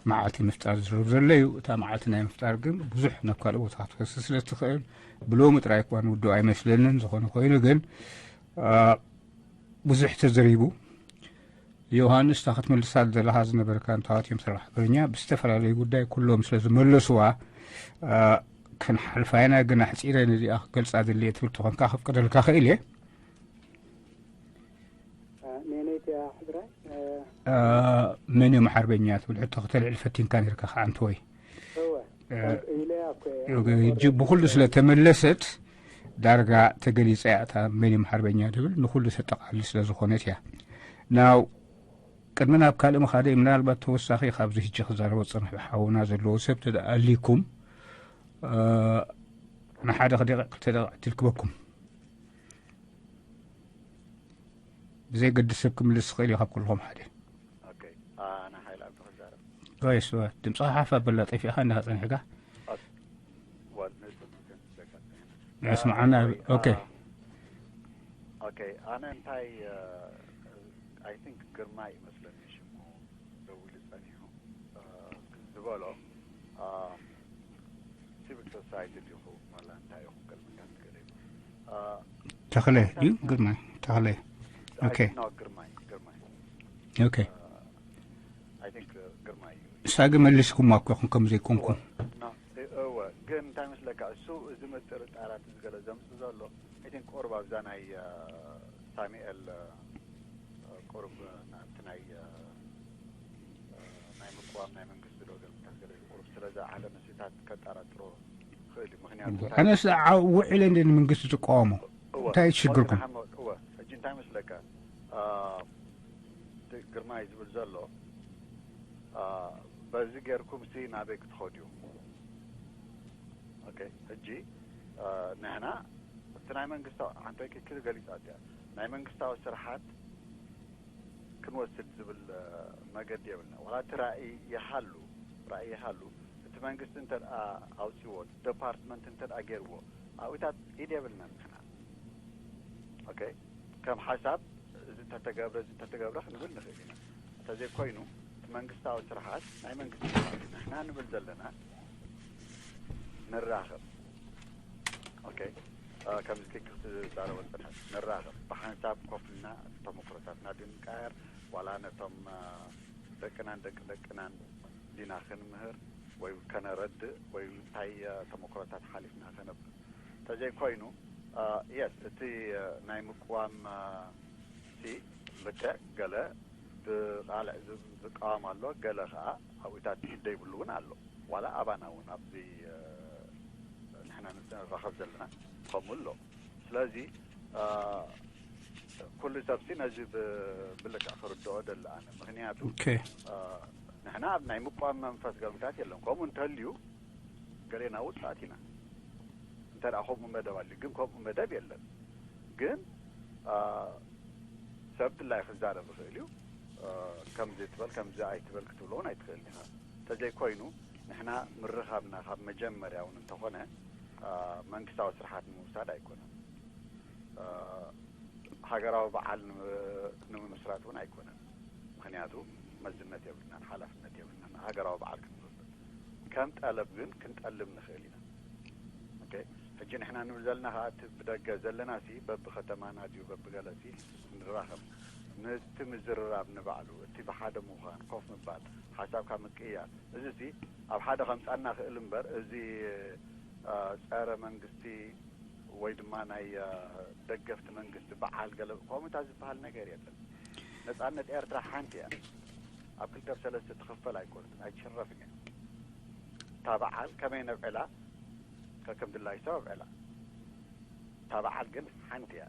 መዓልቲ ምፍጣር ዝርርብ ዘሎ እዩ። እታ መዓልቲ ናይ ምፍጣር ግን ብዙሕ ናብ ካልእ ቦታታት ክትወስድ ስለ ትኽእል፣ ብሎሚ ጥራይ እኳ ንውድኦ ኣይመስለንን። ዝኾነ ኮይኑ ግን፣ እ፣ ብዙሕ ተዘሪቡ። ዮሃንስ፣ እታ ክትምልሳ ዝደለኻ ዝነበርካ፣ እንታዋት እዮም ሰራሕ ሓርበኛ ብዝተፈላለዩ ጉዳይ ኩሎም ስለ ዝመለስዋ፣ እ፣ ክንሓልፋ ኢና፣ ግን ኣሕጺረ ነዚኣ ክገልጻ ድልየ ትብል ተኾንካ፣ ከፍቅደልካ ክእል እየ። እ፣ ነነይቲ እያ ሕድራይ፣ እ፣ እ፣ መን እዮም ሓርበኛ ትብል ሕቶ ክተልዕል ፈቲንካ ነርካ፣ ከዓንተወይ። እወ፣ እ፣ ኢለያ እኮ እየ። ሕጂ ብኹሉ ስለ ተመለሰት፣ ዳርጋ ተገሊጸ እያ፣ እታ መን እዮም ሓርበኛ ትብል ንኹሉ ተጠቓልል ስለ ዝኾነት እያ። ናው ቅድሚ ናብ ካልእ ምኻደይ፣ ምናልባት ተወሳኺ ካብዚ ሕጂ ክዛረቦ ዝጸንሐ ሓውና ዘለዎ ሰብ ተደኣሊኩም፣ እ፣ ንሓደ ክደቂቕ ክልተ ደቂቕ ዕድል ክበኩም። ብዘይ ገድስ ሰብ ክምልስ ዝኽእል እዩ ካብ ኩልኹም ሓደ። ኦኬ፣ ኣነ ሓይል ኣብ ክዛረብ። ወይስ ድምፅኻ ሓፍ ኣበላ፣ ጠፊእኻ እንዲኻ ጸኒሕካ? ኦኬ። ወል፣ ንሱ ግን ዘጋጠመ። የስምዓና። ኦኬ። ኦኬ። ኦኬ፣ ኣነ እንታይ፣ እ፣ I think ግርማ ይመስለኒ ሽሙ ደዊሉ ጸኒሑ፣ እ፣ ዝበሎ፣ እ፣ ሲቪክ ሶሳይቲ ዲኹ ዋላ እንታይ ኢኹም ቅድሚ እንዳትገለ፣ እ፣ ተኽለ ድዩ? ግርማይ ተኽለ። ኦኬ። No፣ ግርማይ፣ ግርማይ። ኦኬ። እ፣ I think፣ እ፣ ግርማይ እዩ። እሳ ግን መሊስኩማ እኮ ኢኹም ከም ዘይኮንኩም። እወ፣ እ-፣ እወ፣ ግን እንታይ መስለካ፣ እሱ እዚ ምጥርጣራት እዚ ገለ ዘምጽእ ዘሎ፣ I think ቁሩብ ኣብዛ ናይ፣ እ፣ ሳሙኤል፣ እ፣ ቁሩብ ናብቲ ናይ፣ እ፣ እ፣ ናይ ምቅዋም ናይ መንግስቲ ዶ ገለ እንታይ ገለ ቁሩብ ስለ ዝዓለ ምስታት ከጠራጥሮ ይኽእል እዩ። ምኽንያቱ እንታይ ኣነስ ዓ-፣ ውዒለ እንደ ንመንግስቲ ትቃወሞ። እወ፣ እንታይ ሽግርኩም? እወ፣ ሕጂ እንታይ መስለካ፣ እ፣ እቲ ግርማይ ዝብል ዘሎ፣ እ፣ በዚ ጌርኩም ሲ ናበይ ክትኸዱ? ኦኬ፣ ሕጂ፣ እ፣ ንሕና እቲ ናይ መንግስታዊ፣ ሓንቲ ክል ገሊጻ እያ። ናይ መንግስታዊ ስርሓት ክንወስድ ዝብል፣ እ፣ መገዲ የብልና። ዋላ እቲ ራእይ ይሃሉ፣ ራእይ ይሃሉ፣ እቲ መንግስቲ እንተ ደኣ ኣውጺዎ፣ ዲፓርትመንት እንተ ደኣ ገይርዎ፣ ኣብኡታት ኢድ የብልናን ንሕና። ኦኬ፣ ከም ሓሳብ እዚ እንተተገብረ፣ እዚ እንተተገብረ ክንብል ንኽእል ኢና። እንተዘይኮይኑ፣ እቲ መንግስታዊ ስርሓት ናይ መንግስቲ ስርሓት ንሕና ንብል ዘለና ንራኸብ። ኦኬ፣ እ፣ ከምዚ ኪክ ክትዛረቦ ዝጸንሐት፣ ንራኸብ። ብሓንሳብ ኮፍ ኢልና ተመክሮታትና ድንቃየር፣ ዋላ ነቶም፣ እ፣ ደቅናን ደቂ ደቅናን ዲና ክንምህር ወይ ከነረድእ ወይ እንታይ፣ እ፣ ተመክሮታት ሓሊፍና ከነብ-፣ እንተዘይኮይኑ፣ እ፣ የስ፣ እቲ፣ እ፣ ናይ ምቅዋም፣ እ፣ ሲ ልክዕ ገለ ብቓልዕ ዝ-፣ ዝቃወም ኣሎ፣ ገለ ኸኣ ኣብኡታት ኢድ ዘይብሉ እውን ኣሎ። ዋላ ኣባና እውን ኣብዚ፣ እ፣ ንሕና ንራኸብ ዘለና ከምኡ ኣሎ። ስለዚ፣ እ፣ ኩሉ ሰብሲ ነዚ ብ-፣ ብልክዕ ክርድኦ ደሊ ኣነ። ምኽንያቱ፣ ኦኬ። እ፣ ንሕና ኣብ ናይ ምቋም መንፈስ ገምታት የለን። ከምኡ እንተልዩ፣ ገሌና ውጹኣት ኢና። እንተ ደኣ ከምኡ መደብ ኣልዩ፣ ግን ከምኡ መደብ የለን። ግን፣ እ፣ ሰብ ድላይ ክዛረብ ይኽእል እዩ። እ፣ ከምዚ ትበል፣ ከምዚ ኣይትበል ክትብሎ እውን ኣይትኽእልን ኢኻ። እንተዘይኮይኑ፣ ንሕና ምርኻብና ካብ መጀመርያ እውን እንተኾነ፣ እ፣ መንግስታዊ ስርሓት ንምውሳድ ኣይኮነን። እ፣ ሃገራዊ በዓል ንም-፣ ንምምስራት እውን ኣይኮነን። ምኽንያቱ መዝነት የብልናን፣ ሓላፍነት የብልናን። ሃገራዊ በዓል ክንገብር ከም ጠለብ ግን ክንጠልብ ንኽእል ኢና። ኦኬ፣ ሕጂ ንሕና ንብል ዘለና ከኣ እቲ ብደገ ዘለና ሲ በብከተማና ድዩ በብገለ ሲ ንራኸብ። ምስቲ ምዝርራብ ንባዕሉ፣ እቲ ብሓደ ምዃን፣ ኮፍ ምባል፣ ሓሳብካ ምቅያር፣ እዚ ሲ ኣብ ሓደ ከምጻና ክእል እምበር፣ እዚ፣ እ፣ ጸረ መንግስቲ ወይ ድማ ናይ፣ እ፣ ደገፍቲ መንግስቲ በዓል ገለ ከምኡታት ዝበሃል ነገር የለን። ነጻነት ኤርትራ ሓንቲ እያ። ኣብ ክልተ ኣብ ሰለስተ ትኽፈል ኣይኮነትን፣ ኣይትሽረፍን እያ። እታ በዓል ከመይ ነብዕላ፣ ከከም ድላይ ሰብ ኣብዕላ። እታ በዓል ግን ሓንቲ እያ።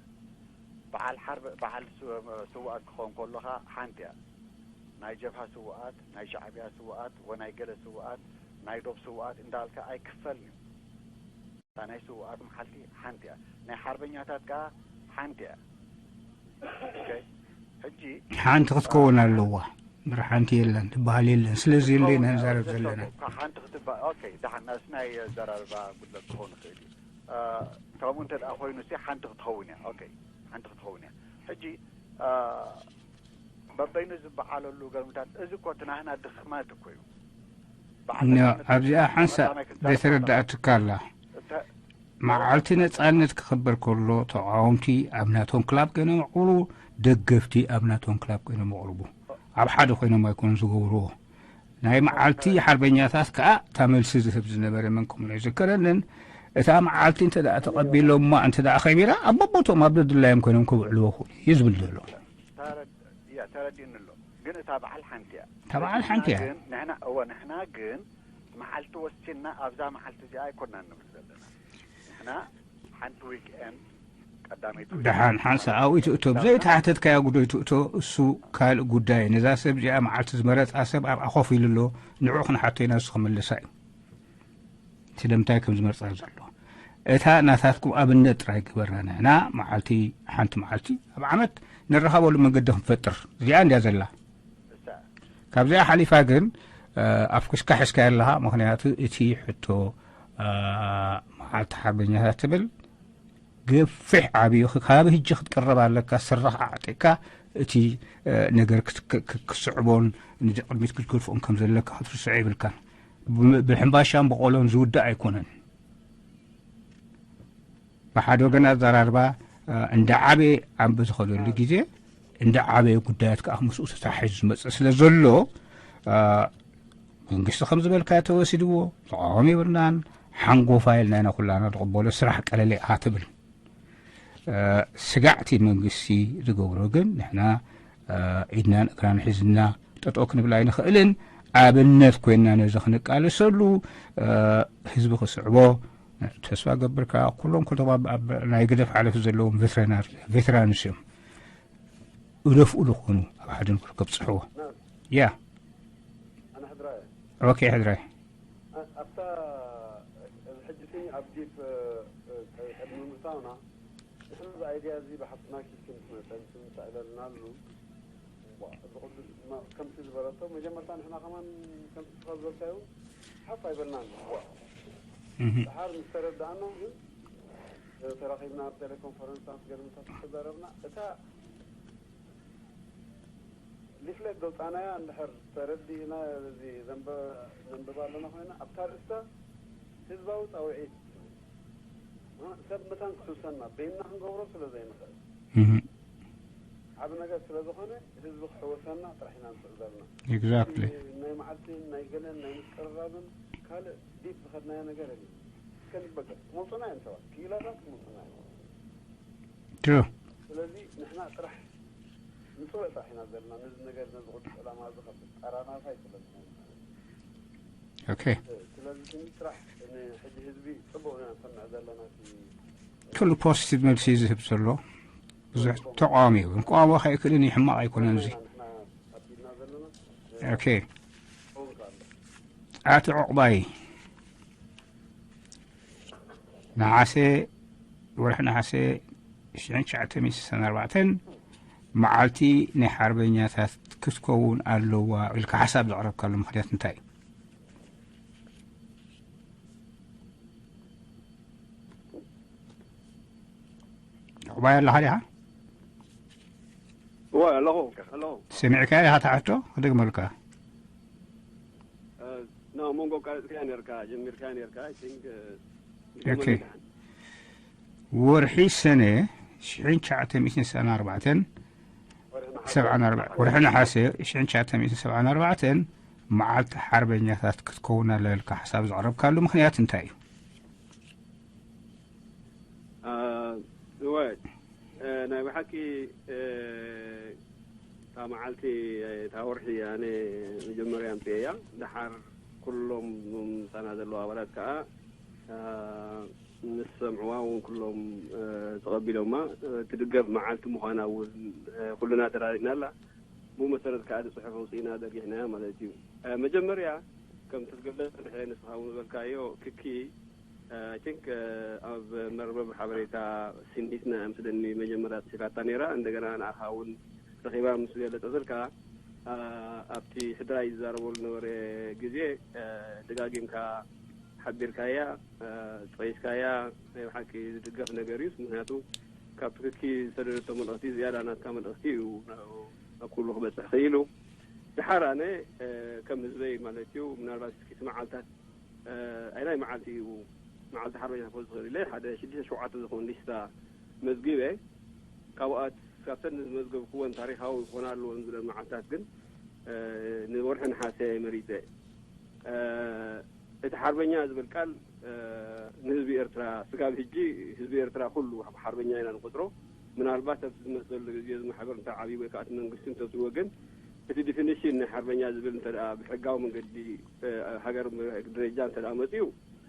በዓል ሓርብ-፣ በዓል ስ-፣ ስውኣት ክኸውን ከሎ ኸኣ ሓንቲ እያ። ናይ ጀብሃ ስውኣት፣ ናይ ሻዕብያ ስውኣት፣ ወናይ ገለ ስውኣት፣ ናይ ዶብ ስውኣት እንዳልካ ኣይክፈልን እዩ። እታ ናይ ስውኣት መዓልቲ ሓንቲ እያ። ናይ ሓርበኛታት ከኣ ሓንቲ እያ። ኦኬ። ሕጂ ሓንቲ ክትከውን ኣለዋ። እምበር ሓንቲ የለን ትበሃል የለን። ስለዚ የለ ኢና ንዛረብ ዘለና። ሓንቲ ክትበሃል፣ ኦኬ፣ ደሓን፣ ናስ ናይ ኣዘራርባ ጉድለት ክኸውን ይኽእል እዩ። እ፣ ከምኡ እንተ ደኣ ኮይኑ ሲ ሓንቲ ክትኸውን እያ። ኦኬ፣ ሓንቲ ክትኸውን እያ። ሕጂ፣ እ፣ በበይኑ ዝበዓለሉ ገርምታት፣ እዚ እኮ እቲ ናህና ድኽመት እኮ እዩ። በዓል ኖ፣ ነጻነት ኣብዚኣ ሓንሳእ መታመክን ዘይተረዳእትካ ኣላ። እተ-፣ መዓልቲ ነጻነት ክኽበር ከሎ ተቃወምቲ ኣብ ናቶም ክላብ ኮይኖም የቕርቡ፣ ደገፍቲ ኣብ ናቶም ክላብ ኮይኖም የቕርቡ። ኣብ ሓደ ኮይኖም ኣይኮኑን ዝገብርዎ። ናይ መዓልቲ ሓርበኛታት ከኣ እታ መልሲ ዝህብ ዝነበረ መን ከም ይዝከረንን፣ እታ መዓልቲ እንተ ደኣ ተቐቢሎማ እንተ ደኣ ከቢራ፣ ኣብ በቦቶም ኣብ ደድላዮም ኮይኖም ከብዕልዎ ይኽእሉ እዩ ዝብል ዘሎ። ተረድ-፣ እያ፣ ተረዲእኒ ኣሎ። ግን እታ በዓል ሓንቲ እያ። እታ በዓል ሓንቲ እያ። ግን ንሕና፣ እወ፣ ንሕና ግን መዓልቲ ወሲንና ኣብዛ መዓልቲ እዚኣ ኣይኮናን ንብል ዘለና። ንሕና ሓንቲ ዊክኤንድ ቀዳመይቲ ዊክኤንድ ደሓን ሓንሳእ ኣብኡ ይትእቶ። ብዘይተሓተትካዮ ጉዳይ ትእቶ፣ እሱ ካልእ ጉዳይ። ነዛ ሰብ እዚኣ መዓልቲ ዝመረጻ ሰብ ኣብኣ ኮፍ ኢሉ ኣሎ። ንዕኡ ክንሓቶ ኢና፣ እሱ ክምልሳ እዩ። ስለምንታይ ከም ዝመርጻ ዘሎ። እታ ናታትኩም ኣብነት ጥራይ ግበራ። ንሕና መዓልቲ፣ ሓንቲ መዓልቲ ኣብ ዓመት ንራኸበሉ መንገዲ ክንፈጥር። እዚኣ እንድያ ዘላ። ካብዚኣ ሓሊፋ ግን፣ እ፣ ኣፍኩስካ ሒዝካዮ ኣለኻ። ምኽንያቱ እቲ ሕቶ፣ እ፣ መዓልቲ ሓርበኛታት ትብል ገፊሕ ዓብዩ፣ ካብ ህጂ ክትቅረብ ኣለካ። ስረኻ ኣዕጢቕካ እቲ፣ እ፣ ነገር ክት-፣ ክ-፣ ክ-፣ ክትስዕቦን ንቅድሚት ክትገድፍኦን ከም ዘለካ ክትርስዖ የብልካን። ብ-፣ ብሕምባሻን ብቆሎን ዝውዳእ ኣይኮነን። ብሓደ ወገን ኣዘራርባ፣ እ፣ እንዳ ዓበየ ኣብ ዝኸደሉ ግዜ፣ እንዳ ዓበየ ጉዳያት ከኣ ምስኡ ተታሒዙ ዝመጽእ ስለ ዘሎ፣ እ፣ መንግስቲ ከም ዝበልካዮ ተወሲድዎ፣ ተቃዋሚ የብልናን፣ ሓንጎፋ ኢልና ኢና ኩላና ንቕበሎ፣ ስራሕ ቀለል ኢኻ ትብል። እ፣ ስጋዕቲ መንግስቲ ዝገብሮ ግን ንሕና፣ እ፣ ኢድናን እግራን ሒዝና ጠጠው ክንብል ኣይንኽእልን። ኣብነት ኮይንና ነዚ ክንቃለሰሉ፣ እ፣ ህዝቢ ክስዕቦ ተስፋ ገብር። ከኣ ኩሎም ኩሎም ኣብ፣ ኣብ ናይ ግደፍ ሓለፊ ዘለዎም ቬትራናር-፣ ቬትራንስ እዮም። እደፍኡ ዝኾኑ ኣብ ሓደ ንክብጽሕዎ። ያ። ኣነ ሕድራይ። ኦኬ፣ ሕድራይ። ኣ-፣ ኣብታ፣ እዚ ሕጂ ስኒ ኣብ ዲፕ፣ እ፣ እ፣ ቅድሚ ምእታውና፣ ንሕና እዚ ኣይድያ እዚ ብሓፍትና ኪድ ክንመጸን ክንሳኢለልናሉ፣ ዋ፣ እዚ ቁዱስ፣ ማ-፣ ከምቲ ዝበለቶ፣ መጀመርታ ንሕና ከማን ከምቲ ንስኻ ዝበልካዮ ሓፍ ኣይበልናን። ዋ። እህ። ድሓር ምስ ተረዳእና ግን፣ እ፣ ተራኺብና ኣብ ቴሌኮንፈረንስ ምስ ገርምታት ተዛረብና። እታ ሊፍሌት ዘውጻናያ እንድሕር ተረዲእና፣ እዚ ዘንበ-፣ ነንብባ ኣለና ኮይና፣ ኣብታ ርእስታ ህዝባዊ ጻውዒት፣ እ፣ ሰብ መታን ክሕውሰና፣ በይንና ክንገብሮ ስለ ዘይንኽእል። እህ። ዓቢ ነገር ስለ ዝኾነ፣ ህዝቢ ክሕወሰና ጥራሕ ኢና ንጽዕር ዘለና። ኤግዛክትሊ። እቲ ናይ መዓልትን ናይ ገለን ናይ ምቅርራብን ካልእ ዲፕ ዝኸድናዮ ነገር የለን። እስከ ንበገር። ክመጹና እዮም ሰባት፣ ክኢላታት ክመጹና እዮም። ትሩ። ስለዚ ንሕና ጥራሕ ንጽውዕ ጥራሕ ኢና ዘለና፣ ነዚ ነገር፣ ነዚ ቅዱስ ዕላማ እዚ ካብ ጣራናፋይ ስለ ዝኾነ ማለት እዩ። ኦኬ። ስለዚ ስኒ ጥራሕ ንሕጂ ህዝቢ ጽቡቕ ኢና ንሰምዕ ዘለና። እቲ ኩሉ ፖዚቲቭ መልሲ እዩ ዝህብ ዘሎ። ብዙሕ ተቃዋሚ እዩ። ክቃወሞ ከይክእልን እዩ፣ ሕማቕ ኣይኮነን እዚ። ንሕና ኣቢልና ዘለና ኦኬ። ሆን ካለ ኣቲ ዑቕባይ፣ ነሓሰ፣ ወርሒ ነሓሰ ሽሕን ትሽዓተ ሚእቲ ስሳን ኣርባዕተን መዓልቲ ናይ ሓርበኛታት ክትከውን ኣለዋ ኢልካ ሓሳብ ዘቕረብካሉ ምኽንያት እንታይ እዩ? ዑቕባይ ኣለኻ ዲኻ? እወ፣ ኣለኹ፣ ኣለኹ። ሰሚዕካያ ዲኻ እታ ሕቶ? ክደግመልካ። እ፣ ና፣ መንጎ ኣቃሪጽካያ ነርካ፣ ጀሚርካያ ነርካ፣ I think፣ እ፣ ኦኬ። ድገመልና። ወርሒ ሰነ ሽሕን ትሽዓተ ሚእትን ሰብዓን ኣርባዕተን፣ ወርሒ ነሓሰ። ሰብዓን ኣርባዕተን፣ ወርሒ ነሓሰ ሽሕን ትሽዓተ ሚእትን ሰብዓን ኣርባዕተን መዓልቲ ሓርበኛታት ክትከውን ኣለ ኢልካ ሓሳብ ዘቕረብካሉ ምኽንያት እንታይ እዩ? እወ፣ ናይ ብሓቂ፣ እታ መዓልቲ፣ እታ ወርሒ ኣነ መጀመርያ ኣምፅኤያ። ደሓር ኩሎም ምሳና ዘለዉ ኣባላት ከዓ ምስ ሰምዕዋ እውን ኩሎም ተቐቢሎማ። ትድገፍ መዓልቲ ምዃና እውን ኩልና ተራዲእና ኣላ። ብኡ መሰረት ከዓ እቲ ፅሑፍ ኣውፅእና ዘርጊሕናያ ማለት እዩ። መጀመርያ ከምቲ ዝገለፅ ንስኻ እውን ዝበልካዮ ክኪ፣ I think፣ ኣብ መርበብ ሓበሬታ ሲኒትና እያ ምስለኒ መጀመርያ ፅሒፋታ ነይራ። እንደገና ንኣኻ እውን ረኺባ ምስ ገለፀትልካ፣ ኣብቲ ሕድራይ ዝዛረበሉ ነበረ ግዜ ደጋጊምካ ሓቢርካያ፣ ፀቂስካያ። ናይ ብሓቂ ዝድገፍ ነገር እዩ። ምክንያቱ ካብ ትክኪ ዝተደረቶ መልእኽቲ ዝያዳ ናትካ መልእኽቲ እዩ ናብ ኩሉ ክበፅሕ ክኢሉ። ድሓር ኣነ ከም ህዝበይ ማለት እዩ፣ ምናልባት እስኪ እቲ መዓልታት ኣይናይ መዓልቲ እዩ፣ መዓልቲ ሓርበኛ ክፈልጥ ዝኽእል ኢለ ሓደ ሽዱሽተ ሸውዓተ ዝኾን ሊስታ መዝጊበ። ካብኣት ካብተን ዝመዝገብክወን ታሪኻዊ ክኾና ኣለወን ዝብለን መዓልታት ግን ንወርሒ ነሓሰ መሪፀ። እቲ ሓርበኛ ዝብል ቃል ንህዝቢ ኤርትራ ስጋብ ሕጂ ህዝቢ ኤርትራ ኩሉ ሓርበኛ ኢና ንቆፅሮ። ምናልባት ኣብቲ ዝመፅእ ዘሎ ግዜ እዚ ማሕበር እንተ ዓብዩ ወይ ከዓ እቲ መንግስቲ እንተትዎ ግን እቲ ዲፊኒሽን ናይ ሓርበኛ ዝብል እንተ ደኣ ብሕጋዊ መንገዲ ሃገር ደረጃ እንተ ደኣ መፅኡ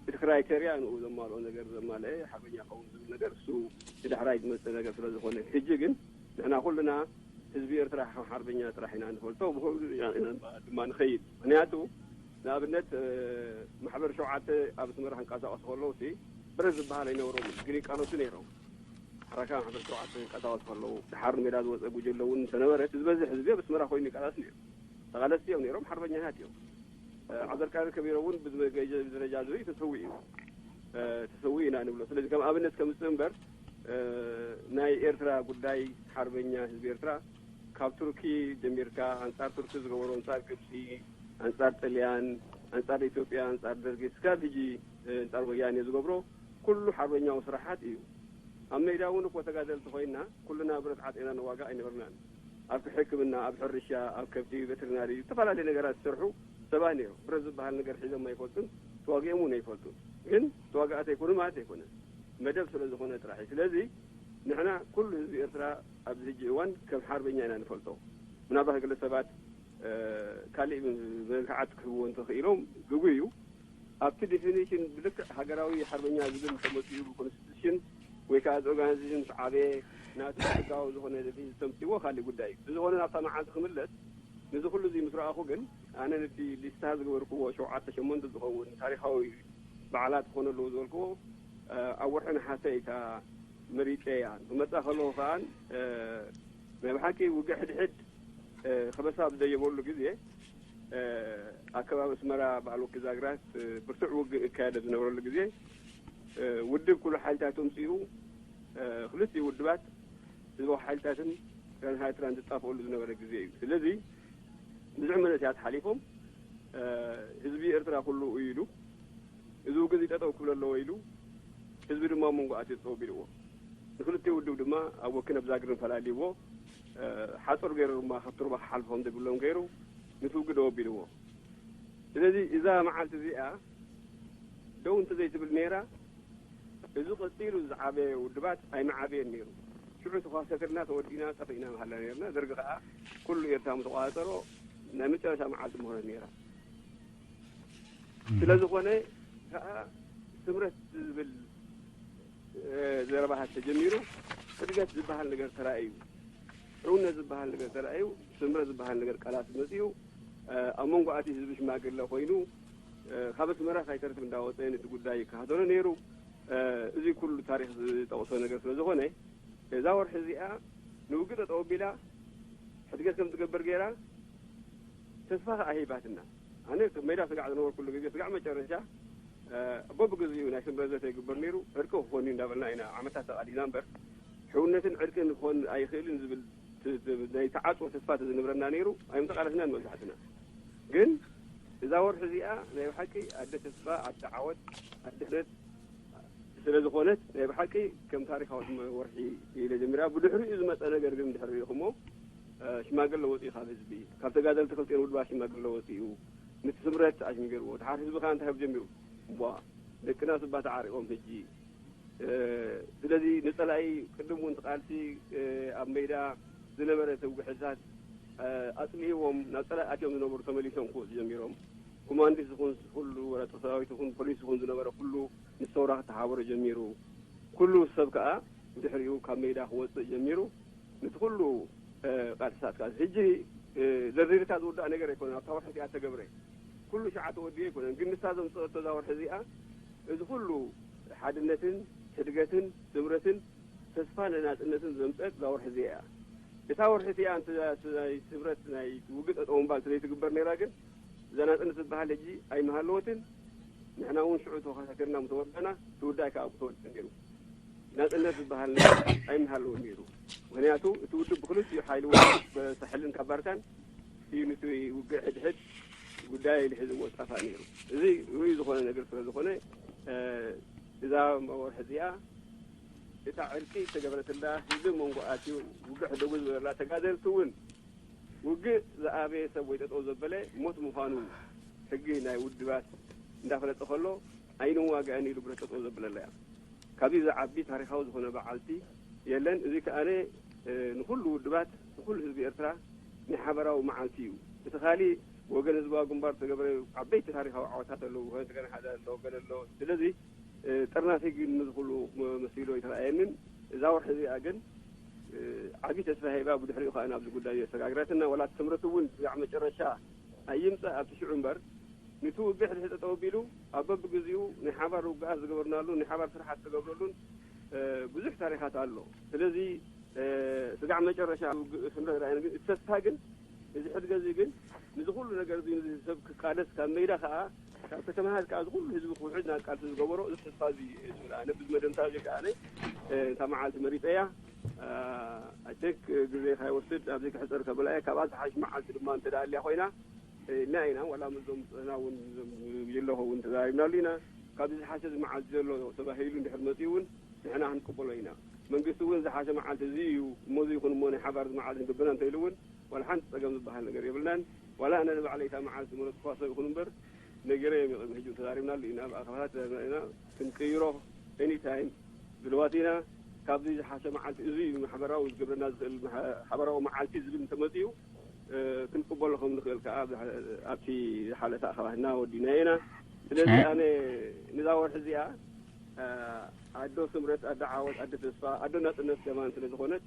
እቲ ክራይቴርያ ንኡ ዘማልኦ ነገር ዘማልአ ሓርበኛ ክኸውን ዝብል ነገር እሱ እቲ ዳሕራይ ዝመፅእ ነገር ስለ ዝኾነ ሕጂ ግን ንሕና ኩልና ህዝቢ ኤርትራ ከም ሓርበኛ ጥራሕ ኢና ንፈልጦ፣ ብኡ ድማ ንኸይድ። ምክንያቱ ንኣብነት ማሕበር ሸውዓተ ኣብ ኣስመራ ክንቀሳቀሱ ከለዉ ሲ ብረት ዝበሃል ኣይነበሮም ግን ይቃለሱ ነይሮም። ሓራካ ማሕበር ሸውዓተ ክንቀሳቀሱ ከለዉ ድሓር ንሜዳ ዝወፀ ጉጀለ እውን እንተነበረ እቲ ዝበዝሕ ህዝቢ ኣብ ኣስመራ ኮይኑ ይቃለስ ነይሩ። ተቃለስቲ እዮም ነይሮም፣ ሓርበኛታት እዮም። ዓብደልቃድር ከቢሮ እውን ብደረጃ ዝብል ተሰዊኡ እዩ። ተሰዊኡ ኢና ንብሎ። ስለዚ ከም ኣብነት ከምፅእ እምበር ናይ ኤርትራ ጉዳይ ሓርበኛ ህዝቢ ኤርትራ ካብ ቱርኪ ጀሚርካ ኣንፃር ቱርኪ ዝገበሮ ኣንፃር ግብፂ ኣንፃር ጥልያን ኣንፃር ኢትዮጵያ ኣንፃር ደርጊ ስካብ ሕጂ ኣንፃር ወያኔ ዝገብሮ ኩሉ ሓርበኛዊ ስራሓት እዩ። ኣብ ሜዳ እውን እኮ ተጋደልቲ ኮይና ኩልና ብረት ዓፂና ንዋጋ ኣይነበርናን። ኣብ ሕክምና ኣብ ሕርሻ ኣብ ከብቲ ቨትርናሪ ዝተፈላለዩ ነገራት ዝሰርሑ ሰባት ነይሮም። ብረት ዝበሃል ነገር ሒዞም ኣይፈልጡን፣ ተዋጊኦም እውን ኣይፈልጡን። ግን ተዋጋእቲ ኣይኮኑ ማለት ኣይኮነን፣ መደብ ስለ ዝኾነ ጥራሕ እዩ። ስለዚ ንሕና ኩሉ ህዝቢ ኤርትራ ኣብዚ ሕጂ እዋን ከም ሓርበኛ ኢና ንፈልጦ። ምናልባት ገለ ሰባት ካልእ መልክዓት ክህብዎ እንተኽኢሎም ግጉ እዩ። ኣብቲ ዲፊኒሽን ብልክዕ ሃገራዊ ሓርበኛ ዝብል እንተመፅኡ ብኮንስቲቱሽን ወይ ከዓ እዚ ኦርጋናይዜሽን ምስ ዓበየ ናቱ ሕጋዊ ዝኾነ ዲፊኒሽን ተምፅዎ ካልእ ጉዳይ እዩ። ብዝኾነ ናብታ መዓልቲ ክምለስ፣ ነዚ ኩሉ እዚ ምስ ረኣኹ ግን ኣነ ነቲ ሊስታ ዝገበርክዎ ሸውዓተ ሸሞንተ ዝኸውን ታሪኻዊ በዓላት ክኾኑ ኣለዉ ዝበልክዎ ኣብ ወርሒ ነሓሰ እታ መሪፀ እያ። ክመፃ ከለኹ ከዓ ናይ ብሓቂ ውግእ ሕድሕድ ከበሳ ኣብ ዝደየበሉ ግዜ ኣከባቢ ኣስመራ በዓል ወኪ ዛግራት ብርቱዕ ውግእ እካየደ ዝነበረሉ ግዜ ውድብ ኩሉ ሓይልታት ኣምፅኡ ክልቲኡ ውድባት ህዝባዊ ሓይልታትን ራን ኤርትራን ዝጣፍኦሉ ዝነበረ ግዜ እዩ። ስለዚ ብዙሕ መንእሰያት ሓሊፎም ህዝቢ ኤርትራ ኩሉ እዩ ኢሉ እዚ ውግእ እዚ ጠጠው ክብል ኣለዎ ኢሉ ህዝቢ ድማ ኣብ መንጎ ኣትዩ ጠጠው ኣቢልዎ። ንክልቲኡ ውድብ ድማ ኣብ ወኪን ኣብ ዛግርን ፈላልይዎ ሓፁር ገይሩ ድማ ካብ ቱርባ ክሓልፎም ዘብሎም ገይሩ ምስ ውግእ ደው ኣቢልዎ። ስለዚ እዛ መዓልቲ እዚኣ ደው እንተዘይትብል ነይራ እዚ ቀፂሉ ዝዓበየ ውድባት ኣይምዓበየን ነይሩ። ሽዑ ተኳሰክርና ተወዲና ጠፊእና ምሃልና ነርና። ደርጊ ከዓ ኩሉ ኤርትራ ምተቋፀሮ ናይ መጨረሻ መዓልቲ ምኾነት ነይራ። ስለ ዝኾነ ከዓ ስምረት ዝብል ዘረባታት ተጀሚሩ ሕድገት ዝበሃል ነገር ተራእዩ፣ ሕውነት ዝበሃል ነገር ተራእዩ፣ ስምረት ዝበሃል ነገር ቃላት መፅኡ ኣብ መንጎ ኣቲ ህዝቢ ሽማግለ ኮይኑ ካብ ኣስመራ ሳይተርፍ እንዳወፀ ነቲ ጉዳይ ይከታተሎ ነይሩ። እዚ ኩሉ ታሪክ ዝጠቕሶ ነገር ስለ ዝኾነ እዛ ወርሒ እዚኣ ንውግእ ጠጠው ኣቢላ ሕድገት ከም ትገብር ገይራ ተስፋ ከዓ ሂባትና። ኣነ ሜዳ ስጋዕ ዝነበርኩሉ ግዜ ስጋዕ መጨረሻ በብግዜኡ ናይ ስምረት ዘተ ይግበር ነይሩ። ዕርቂ ክኾን እዩ እንዳበልና ኢና ዓመታት ተቃሊና እምበር ሕውነትን ዕርቅን ክኾን ኣይኽእልን ዝብል ናይ ተዓፅዎ ተስፋ ተዝንብረና ነይሩ ኣይምተቃለስናን መብዛሕትና። ግን እዛ ወርሒ እዚኣ ናይ ብሓቂ ኣደ ተስፋ ኣደ ዓወት ኣደ ሕነት ስለ ዝኾነት ናይ ብሓቂ ከም ታሪኻዊት ወርሒ ኢለ ጀሚራ። ብድሕሪኡ ዝመጸ ነገር ግን ድሕሪ ሪኢኹሞ ሽማግለ ወፂኡ ካብ ህዝቢ፣ ካብ ተጋደልቲ ክልቲኦን ውድባት ሽማግለ ወፂኡ፣ ነቲ ስምረት ኣሽሚገርዎ። ድሓር ህዝቢ ከዓ እንታይ ጀሚሩ? እቧ ደቅና ስባ ተዓሪቖም ሕጂ። ስለዚ ንፀላኢ ቅድም እውን ቃልሲ ኣብ ሜዳ ዝነበረ ተውግሕታት ኣፅሊእዎም ናብ ፀላኢ ኣትዮም ዝነበሩ ተመሊሶም ክወፁ ጀሚሮም። ኮማንዲስ ይኹን ኩሉ ወረጠ ሰራዊት ይኹን ፖሊስ ይኹን ዝነበረ ኩሉ ምስ ሰውራ ክተሓበረ ጀሚሩ። ኩሉ ሰብ ከዓ ብድሕሪኡ ካብ ሜዳ ክወፅእ ጀሚሩ። ነቲ ኩሉ ቃልስታት ከዓ ሕጂ ዘርዚርካ ዝውዳእ ነገር ኣይኮነን። ኣብታ ወርሒ እቲኣ እተገብረ ኩሉ ሸዓ ተወዲኡ ኣይኮነን። ግን ንሳ ዘምፀአቶ እዛ ወርሒ እዚኣ እዚ ኩሉ ሓድነትን ሕድገትን ስምረትን ተስፋ ንናፅነትን ዘምፀአት እዛ ወርሒ እዚኣ እያ። እታ ወርሒ እቲኣ ናይ ስምረት ናይ ውግእ ጠጠው ምባል ስለይትግበር ነይራ ግን እዛ ናፅነት ዝበሃል ሕጂ ኣይምሃለወትን። ንሕና እውን ሽዑ ተኸታቲርና ምተወዳና ትውዳእ ከዓ ብተወድእ ነይሩ። ናፅነት ዝበሃል ነገር ኣይምሃለወን ነይሩ። ምክንያቱ እቲ ውድብ ብክልቲኡ ሓይሊ እውን ሳሕልን ካብ ባርካን እዩ ንቲ ውግእ ሕድሕድ ጉዳይ ልሕዝዎ ዝጠፋእ ነይሩ። እዚ ርኡይ ዝኾነ ነገር ስለ ዝኾነ እዛ ወርሒ እዚኣ እታ ዕርቂ ዝተገበረትላ ህዝቢ መንጎ ኣትዩ ውግእ ሕደጉ ዝበላ ተጋደልቲ እውን ውግእ ዝኣበየ ሰብ ወይ ጠጠው ዘበለ ሞት ምዃኑ ሕጊ ናይ ውድባት እንዳፈለጠ ከሎ ኣይንዋግእን ኢሉ ብረት ጠጠው ዘበለላ እያ። ካብዚ ዝዓቢ ታሪኻዊ ዝኾነ በዓልቲ የለን። እዚ ከኣነ ንኩሉ ውድባት ንኩሉ ህዝቢ ኤርትራ ናይ ሓበራዊ መዓልቲ እዩ። እቲ ካሊእ ወገን ህዝባዊ ግንባር ዝተገብረ ዓበይቲ ታሪኻዊ ዓወታት ኣለዉ። ወገን ገና ሓደ ኣሎ፣ ገለ ኣሎ። ስለዚ ጥርናፊ ግን ንዝኩሉ መሲሉ ኣይተረኣየንን። እዛ ወርሒ እዚኣ ግን ዓብዪ ተስፋ ሂባ ብድሕሪኡ ከዓ ናብዚ ጉዳይ የሰጋግረትና። ዋላ እቲ ስምረት እውን ስጋዕ መጨረሻ ኣይምፀእ ኣብቲ ሽዑ እምበር ንቲ ውግእ ሕድሕድ ጠጠው ኣቢሉ ኣብ በብግዜኡ ናይ ሓባር ውግኣት ዝገበርናሉ ናይ ሓባር ስራሓት ዝተገብረሉን ብዙሕ ታሪኻት ኣሎ። ስለዚ ስጋዕ መጨረሻ ውግእ ስምረት ረኣየን። ግን እቲ ተስፋ ግን እዚ ሕድገ እዚ ግን ንዚ ኩሉ ነገር እዚ ንዚ ሰብ ክቃለስ ካብ ሜዳ ከዓ ካብ ከተማታት ከዓ እዚ ኩሉ ህዝቢ ክውሕድ ናብ ቃልሲ ዝገበሮ እዚ ተስፋ እዚ ይብል። ኣነ ብዚ መደምታ እዚ ከዓ ኣነ እታ መዓልቲ መሪፀያ። ኣይ ቲንክ ግዜ ካይወስድ ኣብዚ ክሕፀር ከብላ እየ። ካብኣ ዝሓሽ መዓልቲ ድማ እንተ ደኣ ኣልያ ኮይና ኢልና ኢና። ዋላ ምስዞም ፅህና እውን የለኹ እውን ተዛሪብናሉ ኢና። ካብዚ ዝሓሸ እዚ መዓልቲ ዘሎ ተባሂሉ እንድሕር መፅኡ እውን ንሕና ክንቅበሎ ኢና። መንግስቲ እውን ዝሓሸ መዓልቲ እዚ እዩ እሞ እዚ ይኹን እሞ ናይ ሓባር እዚ መዓልቲ ንግብና እንተኢሉ እውን ዋላ ሓንቲ ፀገም ዝበሃል ነገር የብልናን። ዋላ ኣነ ንባዕለይ እታ መዓልቲ ዝመረፅኩዋ ሰብ ይኹን እምበር ነጊረዮም እዩ። ቅድሚ ሕጂ እውን ተዛሪብናሉ ኢና፣ ብኣኻብሓት ተዛሪብና ኢና። ክንቅይሮ ኤኒታይም ድልዋት ኢና። ካብዚ ዝሓሸ መዓልቲ እዚ እዩ ማሕበራዊ ዝገብረና ዝኽእል ማሕ-፣ ሓበራዊ መዓልቲ ዝብል እንተመፅኡ ክንቅበሎ ከም ንኽእል ከዓ ኣብቲ ዝሓለፈ ኣኻባትና ወዲና ኢና። ስለዚ ኣነ ንዛ ወርሒ እዚኣ ኣዶ ስምረት፣ ኣዶ ዓወት፣ ኣዶ ተስፋ፣ ኣዶ ናፅነት ከማን ስለ ዝኾነት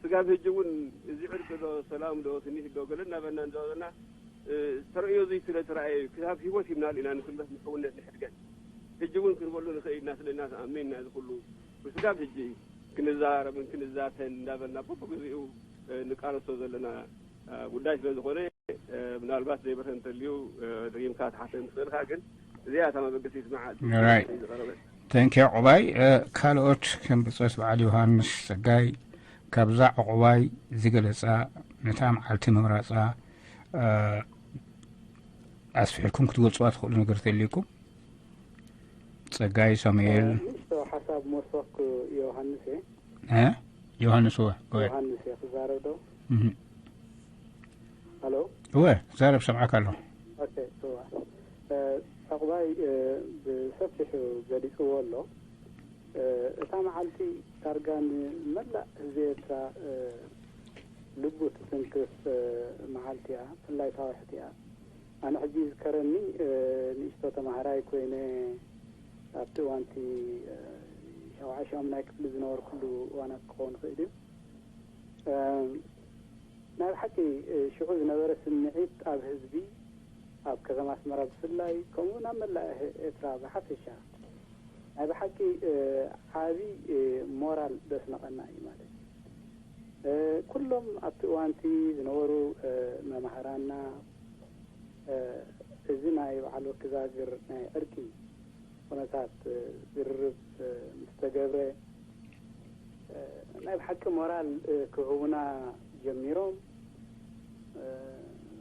ስጋብ ሕጂ እውን እዚ ዕርቂ ዶ ሰላም ዶ ትንሽ ዶ ገለ እናበልና ንዛዘና ተርእዮ እዚ ስለ ተረኣየ እዩ። ክሳብ ህይወት ሂብናሉ ኢና ንስምረት ንሕውነት ንሕድገት። ሕጂ እውን ክንበሉ ንኽእል ኢና ስለ እናተኣመንና እዚ ኩሉ ብስጋብ ሕጂ ክንዛረብን ክንዛተን እንዳበልና በብግዜኡ ንቃለሶ ዘለና ጉዳይ ስለ ዝኾነ ምናልባት ዘይበርሀ እንተልዩ ደጊምካ ትሓተን ትኽእልካ። ግን እዚኣ እታ መበገሲት መዓልቲ ዝቐረበት። ተንኪ ዕቁባይ። ካልኦት ከም ብፅት በዓል ዮሃንስ ፀጋይ ካብዛ ዕቁባይ ዝገለፃ ነታ መዓልቲ ምምራፃ ኣስፊሕኩም ክትገልፅዋ ትኽእሉ ነገር ተልይኩም? ፀጋይ ሳሙኤል። ንእሽቶ ሓሳብ መወሰኽኩ ዮሃንስ እየ። እ? ዮሃንስ እወ፣ go ahead። ዮሃንስ እየ ክዛረብ ዶ? እህ። ሃሎ? እወ፣ ዛረብ ሰምዓካ ኣለኹ። ኦኬ፣ እወ። እ፣ ዕቑባይ እ፣ ብሰፊሑ ገሊፅዎ ኣሎ። እ፣ እታ መዓልቲ ዳርጋ ንመላእ ህዝቢ ኤርትራ እ፣ ልቡ ትትንክፍ እ፣ መዓልቲ እያ፣ ብፍላይ እታ ወርሒ እቲኣ። ኣነ ሕጂ ይዝከረኒ ንእሽቶ ተማሃራይ ኮይነ ኣብቲ እዋንቲ ሻውዓይ ሻሙናይ ክፍሊ ዝነበርኩሉ እዋናት ክኸውን ይኽእል እዩ። ናይ ብሓቂ ሽዑ ዝነበረ ስምዒት ኣብ ህዝቢ ኣብ ከተማ ኣስመራ ብፍላይ ከምኡ ናብ መላእ ኤርትራ ብሓፈሻ ናይ ብሓቂ ዓቢ ሞራል ዘስነቐና እዩ ማለት እዩ። ኩሎም ኣብቲ እዋንቲ ዝነበሩ መማህራንና እዚ ናይ በዓል ወኪዛግር ናይ ዕርቂ ኩነታት ዝርርብ ምስ ተገብረ ናይ ብሓቂ ሞራል ክህቡና ጀሚሮም።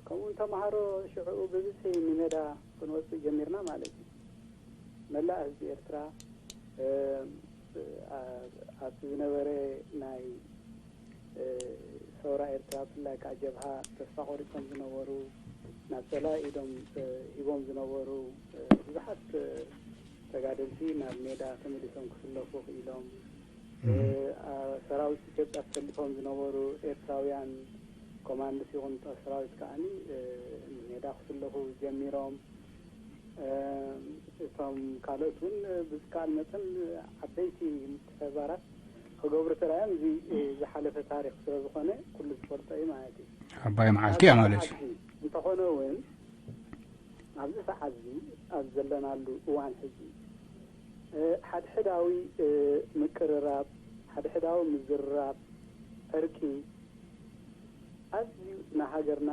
ከምኡ ተምሃሮ ሽዕኡ ብብዝሒ ንሜዳ ክንወፅእ ጀሚርና ማለት እዩ። መላእ ህዝቢ ኤርትራ ኣብቲ ዝነበረ ናይ ሰውራ ኤርትራ፣ ብፍላይ ከዓ ጀብሃ፣ ተስፋ ቆሪጾም ዝነበሩ፣ ናብ ጸላኢ ኢዶም ሂቦም ዝነበሩ ብዙሓት ተጋደልቲ ናብ ሜዳ ተመሊሶም ክስለፉ ክኢሎም። ሰራዊት ኢትዮጵያ ተሰሊፎም ዝነበሩ ኤርትራውያን ኮማንድስ ይኹን ጦር ሰራዊት ከዓኒ ሜዳ ክስለፉ ጀሚሮም። እቶም ካልኦት እውን ብዝከኣል መጠን ዓበይቲ ምትሕብባራት ክገብሩ ተራእዮም። እዚ ዝሓለፈ ታሪክ ስለ ዝኾነ ኩሉ ዝፈልጦ እዩ ማለት እዩ። ዓባይ መዓልቲ እያ ማለት እዩ። እንተኾነ እውን ኣብዚ ሰዓት እዚ ኣብ ዘለናሉ እዋን ሕዚ ሓድሕዳዊ ምቅርራብ፣ ሓድሕዳዊ ምዝርራብ፣ ዕርቂ ኣዝዩ ንሃገርና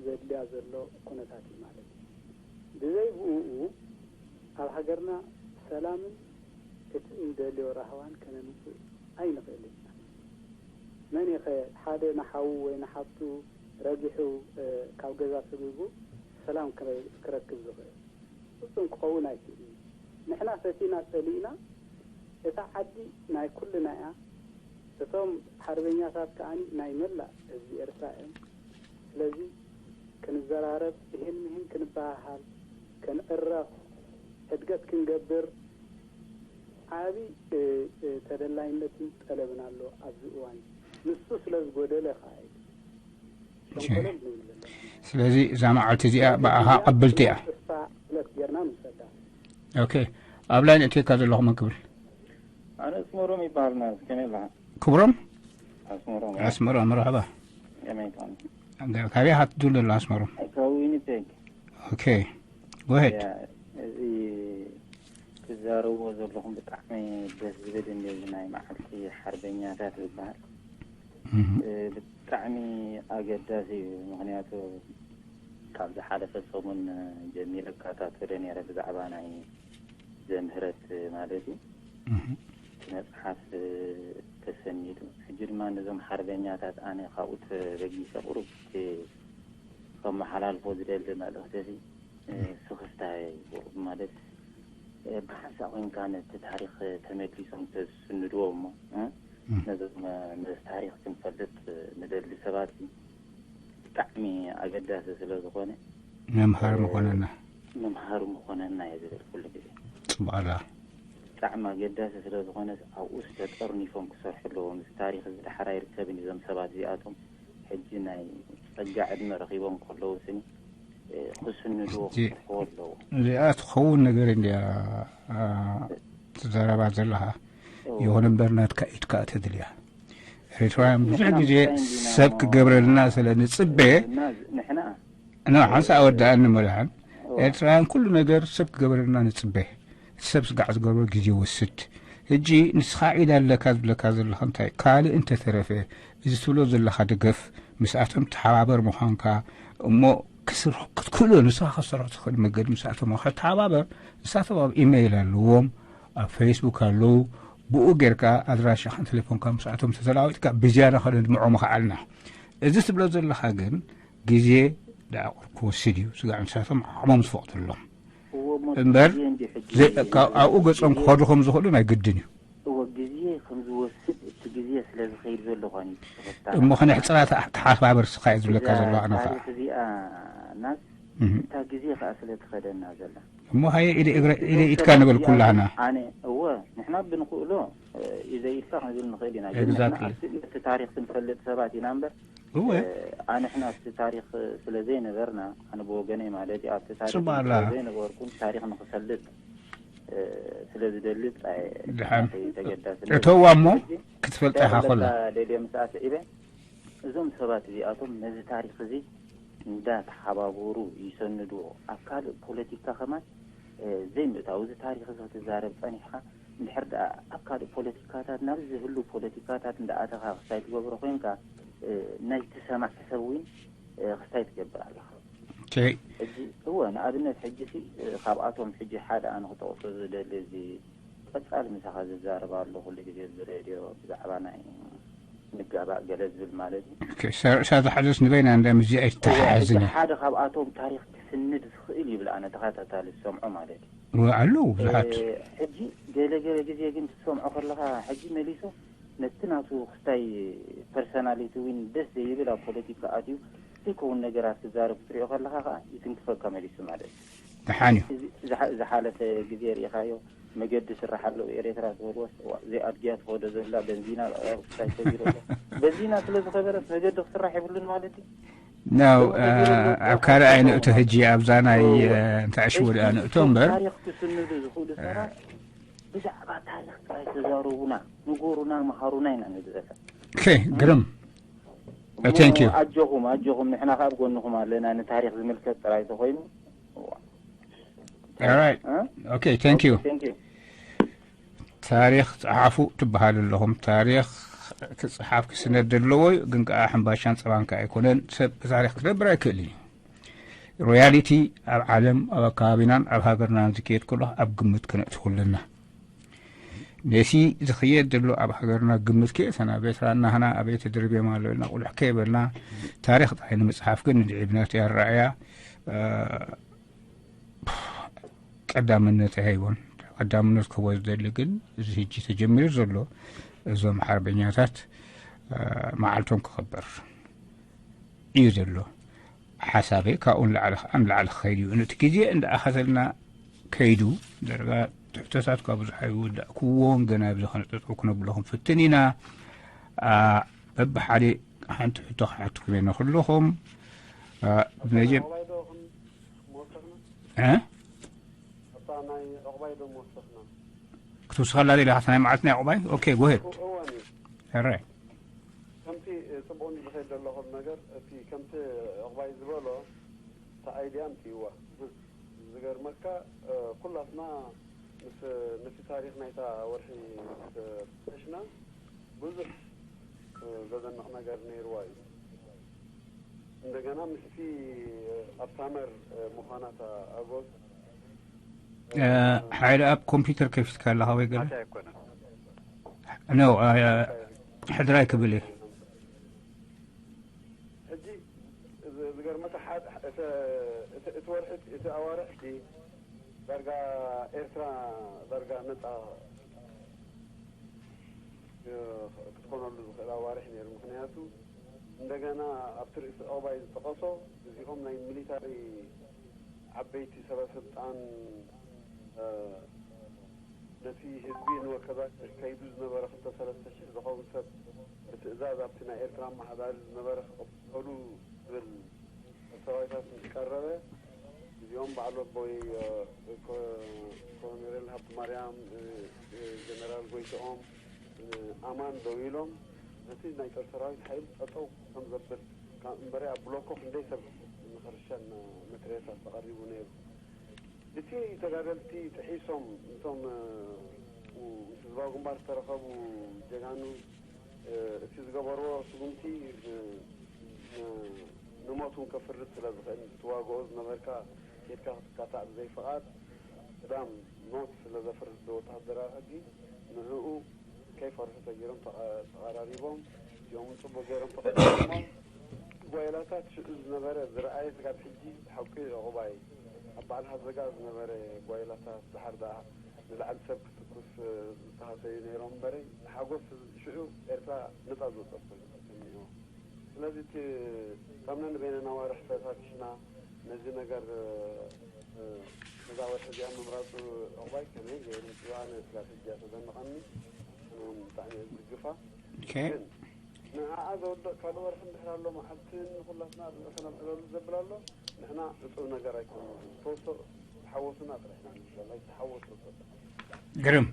ዘድልያ ዘሎ ኩነታት እዩ ማለት እዩ። ብዘይ ብኡ ኣብ ሃገርና ሰላምን እቲ እንደልዮ ራህዋን ከነምፅእ ኣይንኽእል ኢና። መን ኢኸ ሓደ ንሓዉ ወይ ንሓብቱ ረጊሑ ካብ ገዛ ሰጒጉ ሰላም ክረክብ ዝኽእል? ፍጹም ክኸውን ኣይክእልን እዩ። ንሕና ፈቲና ጸሊእና፣ እታ ዓዲ ናይ ኩልና እያ። እቶም ሓርበኛታት ከኣ ናይ መላእ ህዝቢ ኤርትራ እዮም። ስለዚ ክንዘራረብ፣ እሂን ምሂን ክንበሃሃል፣ ክንዕረቕ፣ ሕድገት ክንገብር ዓቢ ተደላይነትን ጠለብን ኣሎ ኣብዚ እዋን። ንሱ ስለ ዝጎደለ ከኣ እዩ። ስለዚ እዛ መዓልቲ እዚኣ ብኣኻ ቀብልቲ እያ። ኦኬ፣ ኣብ ላይን እትካ ዘለኹ መን ክብል? ኣነ ኣስመሮም ይበሃል። ናዝ ከመይ ኣለኻ? ክብሮም? ኣስመሮም። ኣስመሮም፣ መርሓባ። ከመይ ትኾን? ካበይ ኢኻ ትድውል ዘሎ ኣስመሮም? ካብ ዊኒፔግ። ኦኬ፣ ጎሄድ። እዚ ትዛረብዎ ዘለኹም ብጣዕሚ ደስ ዝብል እንዲ፣ እዚ ናይ መዓልቲ ሓርበኛታት ዝበሃል። ብጣዕሚ ኣገዳሲ እዩ። ምኽንያቱ ካብ ዝሓለፈ ሰሙን ጀሚረ እከታተሎ ነይረ፣ ብዛዕባ ናይ ዘምህረት ማለት እዩ። እቲ መፅሓፍ ተሰኒዱ፣ ሕጂ ድማ ነዞም ሓርበኛታት ኣነ ካብኡ ተበጊሰ ቁሩብ ከመሓላልፎ ዝደሊ መልእኽቲ እዚ ስኽፍታ እዩ። ቁሩብ ማለት ብሓንሳእ ኮይንካ ነቲ ታሪኽ ተመሊሶም ተዝስንድዎ እሞ ነዞም ነዚ ታሪኽ ክንፈልጥ ንደሊ ሰባት ብጣዕሚ ኣገዳሲ ስለ ዝኾነ መምሃሪ ምኾነና። መምሃሪ ምኾነና እየ ዝብል ኩሉ ግዜ። ጽቡቕ ኣላ። ብጣዕሚ ኣገዳሲ ስለ ዝኾነ ኣብኡ ዝተጠርኒፎም ክሰርሑ ኣለዎም። እዚ ታሪኽ እዚ ደሓር ኣይርከብን እዩ። እዞም ሰባት እዚኣቶም ሕጂ ናይ ጸጋ ዕድመ ረኺቦም ከለዉ ስኒ ክስንድዎ ክሰርሕዎ ኣለዎ። እዚኣ ትኸውን ነገር እንድያ ትዘረባ ዘለኻ። ይኹን እምበር ናትካ ኢድካ እተድልያ ኤርትራውያን ብዙሕ ግዜ ሰብ ክገብረልና ስለ ንጽበ ንሕና ኖ ሓንሳ ኣወዳእኒ መድሓን ኤርትራውያን ኩሉ ነገር ሰብ ክገብረልና ንጽበ። እቲ ሰብ ስጋዕ ዝገብሮ ግዜ ይወስድ። ሕጂ ንስኻ ዒላ ኣለካ ዝብለካ ዘለኻ እንታይ ካልእ እንተተረፈ እዚ ትብሎ ዘለኻ ደገፍ ምስኣቶም ተሓባበር ምዃንካ እሞ ክትክእሎ ንስኻ ክትሰርሖ ትኽእል መገዲ ምስኣቶም ክትሓባበር ንሳቶም ኣብ ኢመይል ኣለዎም፣ ኣብ ፌስቡክ ኣለዉ። ብኡ ጌርካ ኣድራሻኻን ቴሌፎንካ ምስኣቶም ተተለዋዊጥካ ብዝያዳ ከነድምዖ ምኽኣልና። እዚ ትብሎ ዘለኻ ግን ግዜ ደዓቑር ክወስድ እዩ። ስጋዕ ንሳቶም ዓቕሞም ዝፈቕደሎም እምበር ኣብኡ ገጾም ክኸዱ ከም ዝኽእሉ ናይ ግድን እዩ። እወ ግዜ ከም ዝወስድ እቲ ግዜ ስለ ዝኸይድ ዘሎ ኾን እዩ። እሞ ከነሕፅራ ተሓባበር ስኻ እየ ዝብለካ ዘሎ ኣነ ኸዓ። እዚኣ ናስ እታ ግዜ ኸዓ ስለ ትኸደና ዘላ እሞ ሃየ ኢደ እግረ ኢደ ኢድካ ንበል ኩላህና። ኣነ እወ ንሕና ብንኽእሎ እዩ ዘይኢድካ ክንብል ንኽእል ኢና። ግን ንሕና ኣብቲ ታሪኽ ክንፈልጥ ሰባት ኢና እምበር እወ ኣንሕና ኣብቲ ታሪኽ ስለ ዘይነበርና ኣነ ብወገነይ ማለት እዩ ኣብቲ ታሪኽ ስለ ዘይነበርኩን ታሪኽ ንኽፈልጥ ስለ ዝደሊ ድሓን እተዋ እሞ ክትፈልጣ ኢኻ ኮላ ደልዮ ምስኣ ስዒበ እዞም ሰባት እዚኣቶም ነዚ ታሪኽ እዚ እንዳተሓባበሩ ይሰንድዎ ኣብ ካልእ ፖለቲካ ከማን ዘይምእታው እዚ ታሪኽ እዚ ክትዛረብ ጸኒሕካ እንድሕር ደኣ ኣብ ካልእ ፖለቲካታት ናብ ዝህሉ ፖለቲካታት እንዳኣተኻ ክስታይ ትገብሮ ኮይንካ ናይቲ ሰማዒ ሰብ እውን ክስታይ ትገብር ኣለኻ። ሕጂ እወ ንኣብነት ሕጂ ሲ ካብኣቶም ሕጂ ሓደ ኣነ ክጠቕሶ ዝደሊ እዚ ቀጻሊ ምሳኻ ዝዛረብ ኣሎ ኩሉ ግዜ እዚ ሬድዮ ብዛዕባ ናይ ንጋባእ ገለ ዝብል ማለት እዩ። ርእሳ ዝሓዘስ ንበይና እንዳ ምዚ ኣይተሓዝነ። ሓደ ካብኣቶም ታሪኽ ክስንድ ዝኽእል ይብል ኣነ ተኸታታሊ ዝሰምዖ ማለት እዩ። ኣለዉ ብዙሓት። ሕጂ ገለ ገለ ግዜ ግን ትሰምዖ ከለኻ ሕጂ መሊሱ ነቲ ናቱ ክስታይ ፐርሰናሊቲ እውን ደስ ዘይብል ኣብ ፖለቲካ ኣትዩ ዘይከውን ነገራት ክዛረብ ክትሪኦ ከለኻ ከዓ ይትንክፈካ መሊሱ ማለት እዩ። ደሓን እዩ። እዚ ዝሓ- ዝሓለፈ ግዜ ርኢኻዮ መገዲ ስራሕ ኣለዎ ኤርትራ ዝበልዎስ እዋ፣ ዘይኣድግያ ትኸዶ ዘላ በንዚና ክስታይ ከቢሩ ኣሎ። በንዚና ስለ ዝኸበረት መገዲ ክስራሕ የብሉን ማለት እዩ። ናው ኣብ ካልኣይ ንእቶ ሕጂ ኣብዛ ናይ እንታይ ሽወ ደኣ ንእቶ እምበር። ታሪኽ ክስንዱ ዝኽእሉ ሰባት ብዛዕባ ታሪኽ ጥራይ ተዛረቡና፣ ንገሩና፣ መሃሩና ኢና ንብል ዘለና። ኦኬ፣ ግርም። Thank you። ኣጆኹም ኣጆኹም፣ ንሕና ከኣ ኣብ ጎንኹም ኣለና። ንታሪኽ ዝምልከት ጥራይ ተኾይኑ All right. Okay, thank you. ታሪኽ ጸሓፉ ትበሃሉ ኣለኹም። ታሪኽ ክጽሓፍ ክስነድ ኣለዎ እዩ፣ ግን ከኣ ሕምባሻን ጸባን ከኣ ኣይኮነን። ሰብ ብታሪኽ ክነብር ኣይክእልን እዩ። ሪያሊቲ ኣብ ዓለም፣ ኣብ ኣከባቢናን ኣብ ሃገርናን ዝከየድ ከሎ ኣብ ግምት ክነእትዎ ኣለና። ነቲ ዝኽየድ ዘሎ ኣብ ሃገርና ግምት ከየእተና፣ ቤትራና ህና ኣበይ ተደርብዮም ኣሎ ኢልና ቁልሕ ከይበልና፣ ታሪኽ ጥራይ ንምጽሓፍ ግን ንድዒብነት እያ ኣረኣእያ። ቀዳምነት ኣይህቦን። ቀዳምነት ክህቦ ዝደሊ ግን እዚ ሕጂ ተጀሚሩ ዘሎ እዞም ሓርበኛታት መዓልቶም ክኸበር እዩ ዘሎ ሓሳበይ። ካብኡ ንላዕሊ ከዓ ንላዕሊ ክኸይድ እዩ። ነቲ ግዜ እንዳኣኸተልና ከይዱ ዳርጋ ትሕቶታት ካብ ብዙሓ ይወዳእክዎም ገና ኣብዚ ከነጠጥዑ ክነብለኹም ፍትን ኢና። በብሓደ ሓንቲ ሕቶ ክሓትኩም እየ ንኩልኹም። ብመጀ- ዕቑባይ ዶ ክን- ክወሰኽና? እ? እታ ናይ ዕቑባይ ዶ ምወሰኽና? ክትውስኸላ ደሊኻ ናይ መዓልቲ ናይ ዕቑባይ? ኦኬ፣ ጎሄድ። እወን እዩ። ሕራይ። ከምቲ እ፣ ጽቡቕ ዝኸይድ ዘለኹም ነገር እቲ ከምቲ ዕቑባይ ዝበሎ እታ ኣይድያ ኣምፅእዋ። ዝገርመካ እ፣ ኩላትና ምስ ነቲ ታሪኽ ናይታ ወርሒ ምስ ፈተሽና ብዙሕ እ፣ ዘደንቕ ነገር ነይርዋ እዩ። እንደገና ምስቲ ኣብ ሳመር ምዃና እታ ኣጎስ ሓይለ ኣብ ኮምፒውተር ከፊትካ ኣለኻ ወይ ገለ ኣታ ኣይኮነን ኖ ሕድራይ ክብል እየ። ሕጂ ዝገርመካ ሓደ እቲ ወርሒ እቲ ኣዋርሕ ሕጂ ዳርጋ ኤርትራ ዳርጋ ነፃ ክትኮነሉ ዝኽእል ኣዋርሕ ነይሩ። ምክንያቱ እንደገና ኣብቲ ርእሲ ዕቑባይ ዝጠቐሶ እዚኦም ናይ ሚሊታሪ ዓበይቲ ሰበስልጣን ነቲ ህዝቢ ንወከዛ ከይዱ ዝነበረ ክልተ ሰለስተ ሽሕ ዝኸውን ሰብ ብትእዛዝ ኣብቲ ናይ ኤርትራ ኣመሓዳሪ ዝነበረ ክቕበሉ ዝብል ሰብኣይታት ምስ ቀረበ እዚኦም በዓል ኣቦይ ኮሎኔል ሃብተማርያም፣ ጀነራል ጎይትኦም፣ ኣማን ደው ኢሎም ነቲ ናይ ጦር ሰራዊት ሓይሊ ጠጠው ከም ዘብል እምበረ ኣብ ብሎኮ ክንደይ ሰብ ንኽርሸን መትረየሳት ተቐሪቡ ነይሩ። እቲ ተጋደልቲ ጥሒሶም እቶም ምስ ህዝባዊ ግንባር ዝተረኸቡ ጀጋኑ እቲ ዝገበርዎ ስጉምቲ ንሞት እውን ከፍርድ ስለ ዝኽእል ትዋግኦ ዝነበርካ ኬድካ ክትካታዕ ብዘይ ፍቓድ ቅዳም ሞት ስለ ዘፍርድ ወታደራዊ ሕጊ ንዕኡ ከይፈርሑ ተገይሮም ተቐራሪቦም እዚኦም እውን ፅቡቅ ገይሮም ተቐቢሎሞ። ጓይላታት ሽዑ ዝነበረ ዝረኣየ ስጋብ ሕጂ ሓቁ እዩ ዕቑባይ ኣብ በዓል ሃዘጋ ዝነበረ ጓይላታት ድሓር ደኣ ንላዕሊ ሰብ ክትኩስ ዝተሃሰዩ ነይሮም እምበረይ ሓጎስ ሽዑ ኤርትራ ነፃ ዝወፀት ኮይኑ ተሰሚዕዎ። ስለዚ እቲ ከምና ንበይነና ዋርሕ ፈታቲሽና ነዚ ነገር ነዛ ወርሒ እዚኣ ምምራፁ ዕቑባይ ከመይ ገይሩ ምፅዋ ነስጋት ሕጂ ተዘንቐኒ። ኣነ እውን ብጣዕሚ እየ ዝድግፋ። ኦኬ ግን ንዓኣ ዘውድቕ ካልእ ወርሒ እንድሕር ኣሎ መዓልቲ ንኩላትና ብመሰና ዕለሉ ዘብል ኣሎ። ንሕና እፁብ ነገር ኣይኮነ ዝተወሰ ተሓወሱና ጥራሕ ኢና ንብል ኣይተሓወሱ ግርም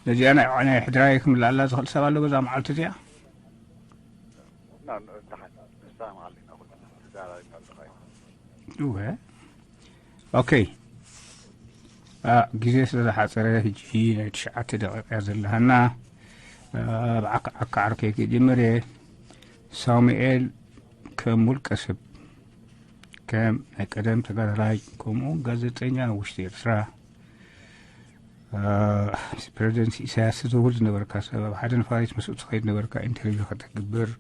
ነዚኣ ናይ ናይ ሕድራይ ክምልኣላ ዝኽእል ሰብ ኣሎ በዛ መዓልቲ እዚኣ እና ደሓን ንሳ መዓልቲ ኢና ኩልና ተዛራሪብና ኣለኻ እዩ እወ ኦኬ ግዜ ስለ ዝሓፀረ ሕጂ ናይ ትሽዓተ ደቂቃ ዘለሃና ብዓካ ዓካ ዓርከይ ክጅምር እየ ሳሙኤል ከም ውልቀ ሰብ ከም ናይ ቀደም ተጋዳላይ ከምኡ ጋዜጠኛ ውሽጢ ኤርትራ ምስ ፕረዚደንት ኢሳያስ ትዘውር ዝነበርካ ሰብ ኣብ ሓደ ነፋሪት ምስኡ ትኸይድ ነበርካ ኢንተርቪው ከተግብር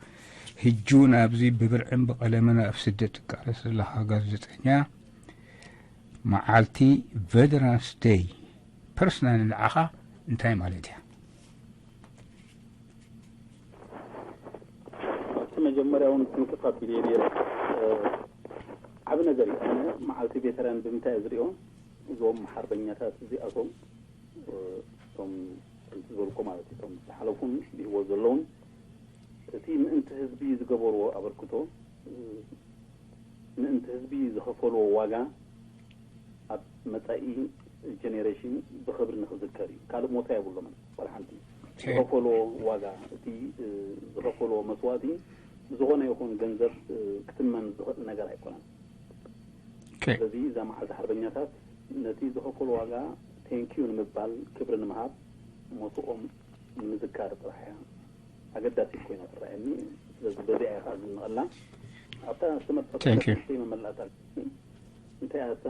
ህጂ እውን ኣብዚ ብብርዕን ብቐለምን ኣብ ስደት ትቃለስ ዘለኻ ጋዜጠኛ መዓልቲ ቨተራንስ ደይ ፐርሰናሊ ንዓኻ እንታይ ማለት እያ? ኣብቲ መጀመርያ እውን ትንክፍ ኣቢለ ነይረ። ዓብ ነገር እዩ። ኣነ መዓልቲ ቬተራን ብምንታይ እየ ዝሪኦ? እዞም ሓርበኛታት እዚኣቶም እቶም ከምቲ ዝበልኩ ማለት እዩ፣ እቶም ዝሓለፉን ብህይወት ዘለውን እቲ ምእንቲ ህዝቢ ዝገበርዎ ኣበርክቶ፣ ምእንቲ ህዝቢ ዝኸፈልዎ ዋጋ ኣብ መፃኢ ጀኔሬሽን ብኽብሪ ንኽዝከር እዩ። ካልእ ሞሳ የብሎምን። ዋላ ሓንቲ ዝኸፈልዎ ዋጋ፣ እቲ ዝኸፈልዎ መስዋእቲ ብዝኾነ ይኹን ገንዘብ ክትመን ዝኽእል ነገር ኣይኮነን። ስለዚ እዛ መዓልቲ ሓርበኛታት ነቲ ዝኸፈልዎ ዋጋ ቴንኪዩ ንምባል፣ ክብሪ ንምሃብ፣ ሞስኦም ንምዝካር ጥራሕ እያ ኣገዳሲት ኮይና ትረኣየኒ። ስለዚ በዚኣ እያ ከዓ ዝንቐላ። ኣብታ ዝተመርፀት መመላእታ እንታይ እያ እሳ?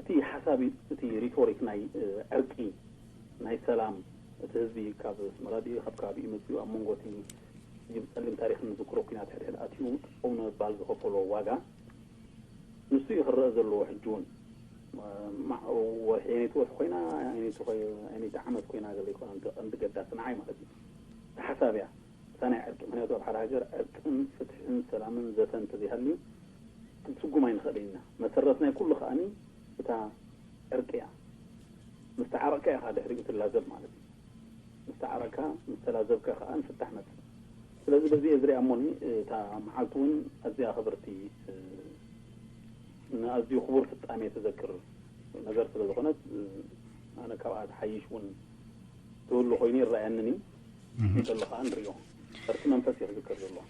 እቲ ሓሳብ፣ እቲ ሪቶሪክ ናይ ዕርቂ፣ ናይ ሰላም፣ እቲ ህዝቢ ካብ ኣስመራ ድዩ ካብ ከባቢኡ መፅኡ ኣብ መንጎ እቲ ህዝቢ ብፀሊም ታሪክ ንዝክሮ ኩናት ሕድሕድ ኣትዩ ጠጠው ንምባል ዝኸፈሎ ዋጋ ንሱ እዩ ክረአ ዘለዎ። ሕጂ እውን ወርሒ፣ ኣየነይቲ ወርሒ ኮይና፣ ኣየነይቲ ዓመት ኮይና ገለ ይኮና፣ ቀንዲ ገዳሲ ንዓይ ማለት እዩ። ተሓሳብ እያ እታ ናይ ዕርቂ። ምክንያቱ ኣብ ሓደ ሃገር ዕርቅን ፍትሕን ሰላምን ዘተን እንተዘይሃልዩ ክንስጉም ኣይንኽእልን ኢና። መሰረት ናይ ኩሉ ከዓኒ እታ ዕርቂ እያ። ምስ ተዓረቅካ ኢኻ ድሕሪኡ ትላዘብ ማለት እዩ። ምስ ተዓረቅካ፣ ምስ ተላዘብካ ከኣ ንፍታሕ መጽእ። ስለዚ በዚ እየ ዝሪኣ እሞኒ፣ እታ መዓልቲ እውን ኣዝያ ክብርቲ፣ ንኣዝዩ ክቡር ፍጻሜ ትዘክር ነገር ስለ ዝኾነት፣ ኣነ ካብኣ ዝሓይሽ እውን ትህሉ ኮይኑ ይረኣየንን እዩ። እንተሎ ከኣ ንሪኦ። በቲ መንፈስ እዩ ክዝከር ዘለዎ።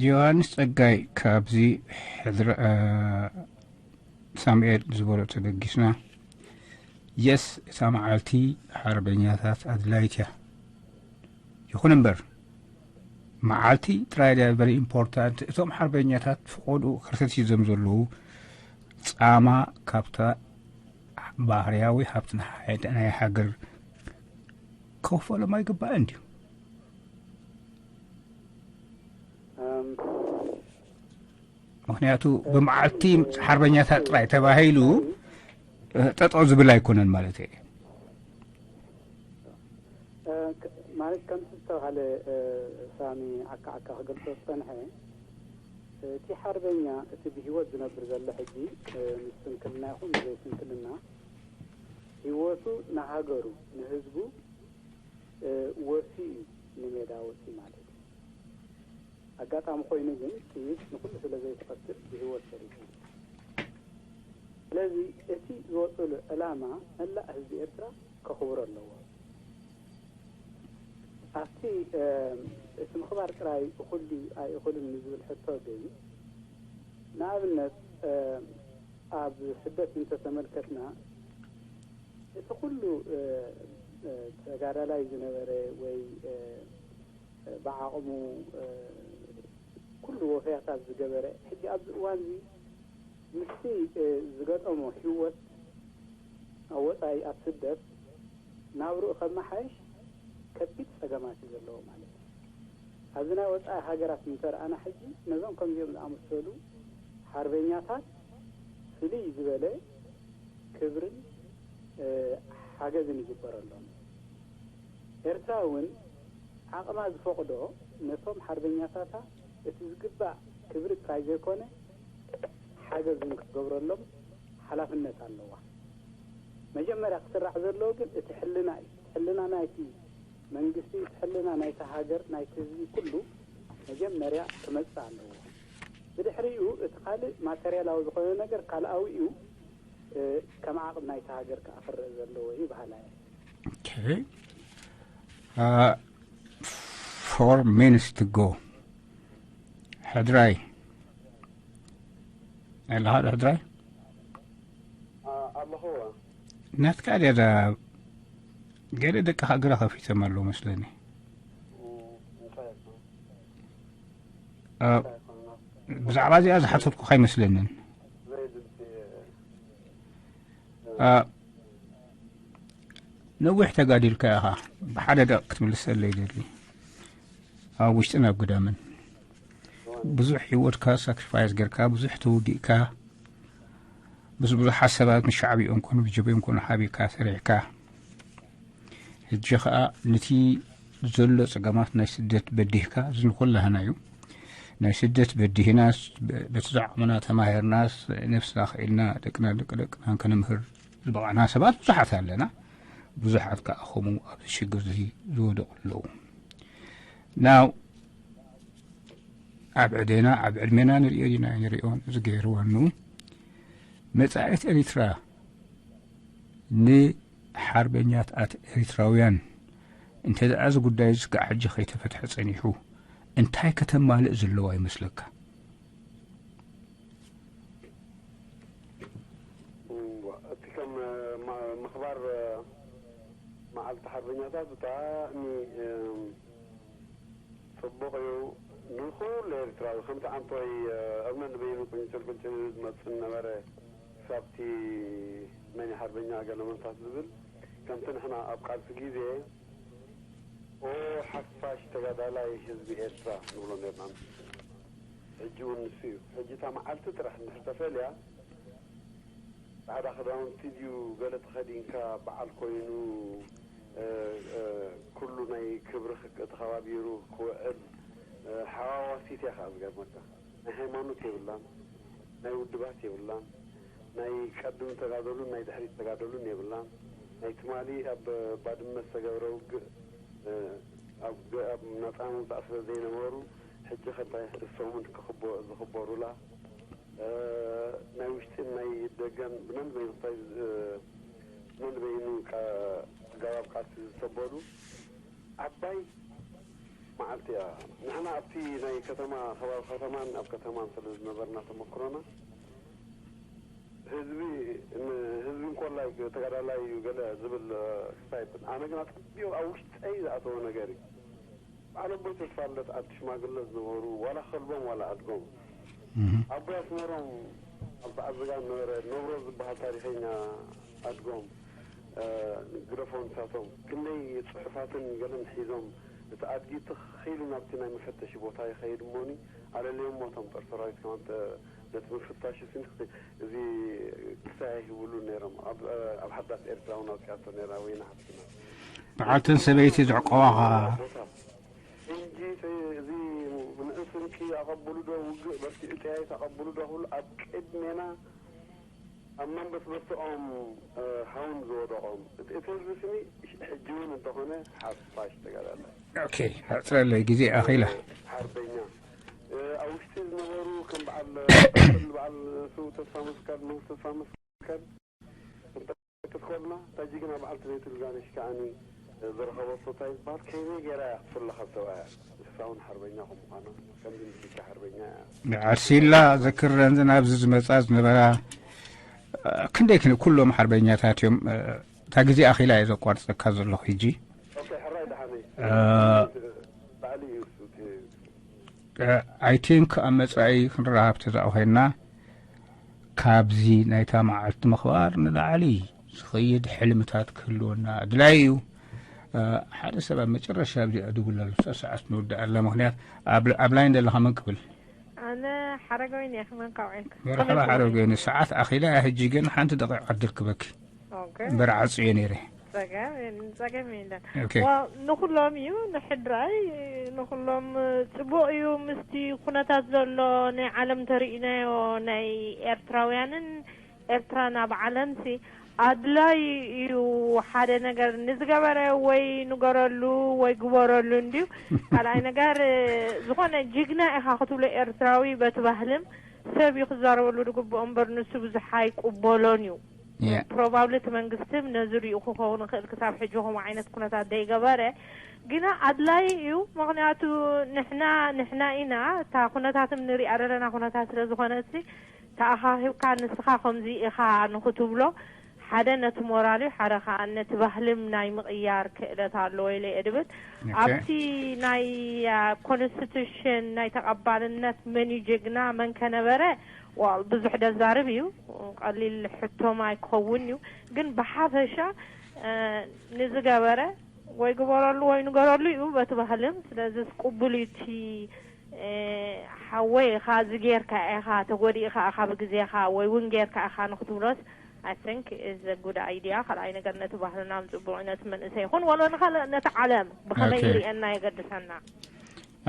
ዮሃንስ ጸጋይ ካብዚ ሕድረ ሳሙኤል ዝበሎ ተበጊስና፣ የስ፣ እታ መዓልቲ ሓርበኛታት ኣድላይት እያ። ይኹን እምበር፣ መዓልቲ ጥራይ ድያ ቨሪ ኢምፖርታንት? እቶም ሓርበኛታት ፍቆድኡ ከርተት ሒዞም ዘለዉ ጻማ ካብታ ባህርያዊ ሃብቲ ናይ ሃገር ክኸፈሎም ኣይግባእን ድዩ? ምክንያቱ ብመዓልቲ ሓርበኛታት ጥራይ ተባሂሉ ጠጠው ዝብል ኣይኮነን ማለት እየ። ማለት ከምቲ ዝተባሃለ ሳሚ ዓካ ዓካ ክገልጾ ዝጸንሐ፣ እቲ ሓርበኛ፣ እቲ ብህይወት ዝነብር ዘሎ ሕጂ፣ ምስ ስንክልና ይኹን ብዘይ ስንክልና፣ ህይወቱ ንሃገሩ ንህዝቡ ወፊዩ እዩ ንሜዳ ወፂኡ ማለት እዩ። ኣጋጣሚ ኮይኑ ግን ጥይት ንኩሉ ስለ ዘይትቐትል ብህይወት ተሪፉ። ስለዚ እቲ ዝወፀሉ ዕላማ መላእ ህዝቢ ኤርትራ ከኽብሮ ኣለዎ። ኣብቲ እቲ ምኽባር ጥራይ እኹል ድዩ ኣይእኹልን ንዝብል ሕቶ ግን፣ ንኣብነት ኣብ ስደት እንተተመልከትና፣ እቲ ኩሉ ተጋዳላይ ዝነበረ ወይ ብዓቕሙ ኩሉ ወፈያታት ዝገበረ፣ ሕጂ ኣብዚ እዋን እዚ ምስቲ ዝገጠሞ ህይወት ኣብ ወፃኢ ኣብ ስደት ናብርኡ ከመሓየሽ ከቢድ ፀገማት እዩ ዘለዎ ማለት እዩ። ኣብዚ ናይ ወፃኢ ሃገራት እንተረኣና ሕጂ ነዞም ከምዚኦም ዝኣመሰሉ ሓርበኛታት ፍልይ ዝበለ ክብርን ሓገዝን ይግበረሎም። ኤርትራ እውን ዓቕማ ዝፈቕዶ ነቶም ሓርበኛታታ እቲ ዝግባእ ክብሪ ጥራይ ዘይኮነ ሓገዝ እውን ክትገብረሎም ሓላፍነት ኣለዋ። መጀመርያ ክስራዕ ዘለዎ ግን እቲ ሕልና እዩ። እቲ ሕልና ናይቲ መንግስቲ፣ እቲ ሕልና ናይቲ ሃገር፣ ናይቲ ህዝቢ ኩሉ መጀመርያ ክመጽእ ኣለዎ። ብድሕሪኡ እቲ ካልእ ማተርያላዊ ዝኾነ ነገር ካልኣዊ እዩ። ከም ዓቕም ናይቲ ሃገር ከዓ ክረአ ዘለዎ እዩ በሃላይ እየ። Okay. Uh, four minutes to go. ሕድራይ ኣለኻ ዶ ሕድራይ? ኣለኹ። ናትካ ድያ እዛ? ገለ ደቂ ሃገራ ከፊቶም ኣለዉ መስለኒ። ብዛዕባ እዚኣ ዝሓተትኩኻ ኣይመስለንን። ነዊሕ ተጋዲልካ ኢኻ። ብሓደ ደቂ ክትምልሰለይ ይደሊ። ኣብ ውሽጥን ኣብ ግዳምን ብዙሕ ህይወትካ ሳክሪፋይስ ጌርካ፣ ብዙሕ ተወጊእካ፣ ምስ ብዙሓት ሰባት፣ ምስ ሻዕብኦም ኮኑ ብጀብኦም ኮኑ ሓቢርካ ሰሪሕካ፣ ሕጂ ኸኣ ነቲ ዘሎ ጸገማት ናይ ስደት በዲህካ፣ እዚ ንኹላህና እዩ። ናይ ስደት በዲህናስ፣ በቲ ዝዓቕምና ተማሂርናስ፣ ነብስና ኽኢልና ደቅና ደቂ ደቅና ከነምህር ዝበቓዕና ሰባት ብዙሓት ኣለና። ብዙሓት ከኣ ከምኡ ኣብዚ ሽግር እዚ ዝወደቑ ኣለዉ። ናው ኣብ ዕዴና ኣብ ዕድሜና ንሪኦ ዲና ንሪኦ ዝገይርወኑ መጻኢት ኤሪትራ ንሓርበኛታት ኤሪትራውያን እንተ ደኣ እዚ ጉዳይ እዚ ክሳዕ ሕጂ ከይተፈትሐ ጸኒሑ እንታይ ከተማልእ ዘለዋ ይመስለካ? እዋ፣ እቲ ከም ማ- ምኽባር መዓልቲ ሓርበኛታት ብጣዕሚ እም፣ ጽቡቕ እዩ። ንኹሉ ኤርትራዊ ከምቲ ዓንቶይ ኣብ ነንበይኑ ቁንጭል ቁንጭል ዝመጽእ ዝነበረ ክሳብቲ መን ሓርበኛ ገለመንታት ዝብል ከምቲ ንሕና ኣብ ቃልሲ ግዜ ኦ ሓፋሽ ተጋዳላይ ህዝቢ ኤርትራ ንብሎ ነርና። ሕጂ እውን ንሱ እዩ። ሕጂ እታ መዓልቲ ጥራሕ እንድሕር ተፈልያ ጻዕዳ ክዳውንቲ ድዩ ገለ ተኸዲንካ በዓል ኮይኑ ኩሉ ናይ ክብሪ ተኸባቢሩ ክውዕል ሓዋዋሲት እያ ከዓ ዝገርመካ። ናይ ሃይማኖት የብላን፣ ናይ ውድባት የብላን፣ ናይ ቀድም ተጋደሉን ናይ ድሕሪት ተጋደሉን የብላን። ናይ ትማሊ ኣብ ባድመ ዝተገብረ ውግእ ኣብ ናፃ ምውፃእ ስለ ዘይነበሩ ሕጂ ከንታይ እሶምን ዝኽበሩላ ናይ ውሽጥን ናይ ደገን ብነንበይኑ ክታይ ብነንበይኑ ጋባብ ቃልሲ ዝተበሉ ዓባይ መዓልቲ እያ። ንሕና ኣብቲ ናይ ከተማ ከባቢ ከተማን ኣብ ከተማን ስለ ዝነበርና ተመክሮና ህዝቢ ንህዝቢ እንኮላይ ተጋዳላይ እዩ ገለ ዝብል ክሳይብን ኣነ ግን ኣጸቢቑ ኣብ ውሽጠይ ዝኣተወ ነገር እዩ። በዓል ኣቦይ ተስፋልደት ዓዲ ሽማግለ ዝነበሩ ዋላ ከልቦም ዋላ ኣድጎም ኣቦይ ኣስመሮም ኣብ በዓል ዝጋ ነበረ ነብሮ ዝበሃል ታሪኸኛ ኣድጎም ግደፎ ንሳቶም ክንደይ ጽሑፋትን ገለን ሒዞም እቲ ኣድጊ ትኽ ኢሉ ናብቲ ናይ መፈተሺ ቦታ ይኸይድ እሞኒ ኣለልዮም ሞቶም ጦር ሰራዊት ከማን ነቲ ምፍታሽ እዚ ክሳይ ኣይህብሉን ነይሮም። ኣብ ሓዳስ ኤርትራ እውን ኣውፅኣቶ ነይራ ወይኒ ሓፍትና። በዓልትን ሰበይቲ ዝዕቆባ ኸዓ። እንጂ እዚ ንእስ እንቂ ኣቐብሉ ዶ ውግእ በርቲዑ ጠያይት ኣቐብሉ ዶ ክብሉ ኣብ ቅድሜና ኣብ መንበስበስኦም ሃውን ዝወደቖም እቲ ህዝቢ ስኒ ሕጂ እውን እንተኾነ ሓፋሽ ተጋዳላይ። ኦኬ፣ ሕፅረለይ ግዜ ኣኺላ። ሓርበኛ ኣብ ውሽጢ ዝነበሩ ከም በዓል በዓል ስው ተስፋ መስቀል፣ ንጉስ ተስፋ መስቀል ክንጠቅስ ከልና እታ ጅግና በዓልቲ ዘይትልጋነሽ ከዓኒ ዝረኸበቶ እንታይ ዝበሃል ከመይ ገይራ እያ ክትፍለ ካብ ሰብኣያ ንሳ እውን ሓርበኛ ከም ምዃና ከምዚ ንስካ ሓርበኛ እያ። ዓርሲላ ዘክረን ናብዚ ዝመፃ ዝነበራ ክንደይ ክን ኩሎም ሓርበኛታት እዮም። እታ ግዜ ኣኺላ እየ ዘቋርፀካ ዘለኹ ሕጂ። ኦኬ ሕራይ ደሓነይ እ፣ ባዕሊ እዩ እሱ እቲ I think ኣብ መጻኢ ክንረኻብ ተዛእ ኮይንና ካብዚ ናይታ መዓልቲ ምኽባር ንላዕሊ ዝኸይድ ሕልምታት ክህልወና ኣድላዪ እዩ። ሓደ ሰብ ኣብ መጨረሻ ኣብዚኣ ድውል ኣሎ፣ እሳ ሰዓት ንውድእ ኣላ፣ ምኽንያት ኣብ ኣብ ላይን ዘለኻ መን ክብል? ኣነ ሓረገወይን እየ፣ መን ካብ ዓይንካ? መርሓባ ሓረገወይን፣ ሰዓት ኣኺላ እያ፣ ሕጂ ግን ሓንቲ ደቂቕ ዕድል ክበኪ። እምበር ዓፅየ ነይረ። ጸገም የለን። ንኹሎም እዩ ንሕድራይ ንኹሎም ጽቡቕ እዩ። ምስቲ ኩነታት ዘሎ ናይ ዓለም ተርእናዮ ናይ ኤርትራውያንን ኤርትራ ናብ ዓለምሲ ኣድላይ እዩ። ሓደ ነገር ንዝገበረ ወይ ንገረሉ ወይ ግበረሉ እንድዩ። ካልኣይ ነገር ዝኾነ ጅግና ኢኻ ክትብሎ ኤርትራዊ በቲ ባህልም ሰብ እዩ ክዛረበሉ ዝግብኦ እምበር ንሱ ብዙሕ ኣይቅበሎን እዩ። ፕሮባብሊ እቲ መንግስቲ ነዚ ሪኡ ክኸውን ይኽእል ክሳብ ሕጂ ከምኡ ዓይነት ኩነታት ዘይገበረ ግና ኣድላይ እዩ። ምክንያቱ ንሕና ንሕና ኢና እታ ኩነታትም ንሪኣ ዘለና ኩነታት ስለ ዝኾነሲ ተኣኻኺብካ ንስኻ ከምዚ ኢኻ ንክትብሎ ሓደ ነቲ ሞራል እዩ፣ ሓደ ከዓ ነቲ ባህልም ናይ ምቕያር ክእለት ኣለዎ ኢለ እየ ድብል። ኣብቲ ናይ ኮንስቲቱሽን ናይ ተቐባልነት መን እዩ ጅግና መን ከነበረ ዋው ብዙሕ ደዛርብ እዩ፣ ቀሊል ሕቶም ኣይክኸውን እዩ። ግን ብሓፈሻ ንዝገበረ ወይ ግበረሉ ወይ ንገረሉ እዩ በቲ ባህልም። ስለዚ ቅቡል እዩ እቲ ሓወይ ኢኻ፣ እዚ ጌርካ ኢኻ፣ ተጎዲእካ ኢኻ ብግዜኻ፣ ወይ እውን ጌርካ ኢኻ ንክትብሎስ፣ I think is a good idea። ካልኣይ ነገር፣ ነቲ ባህልና ምጽቡቕ፣ ነቲ መንእሰይ ይኹን ወሎ ንኻልእ፣ ነቲ ዓለም ብኸመይ ይርእየና የገድሰና።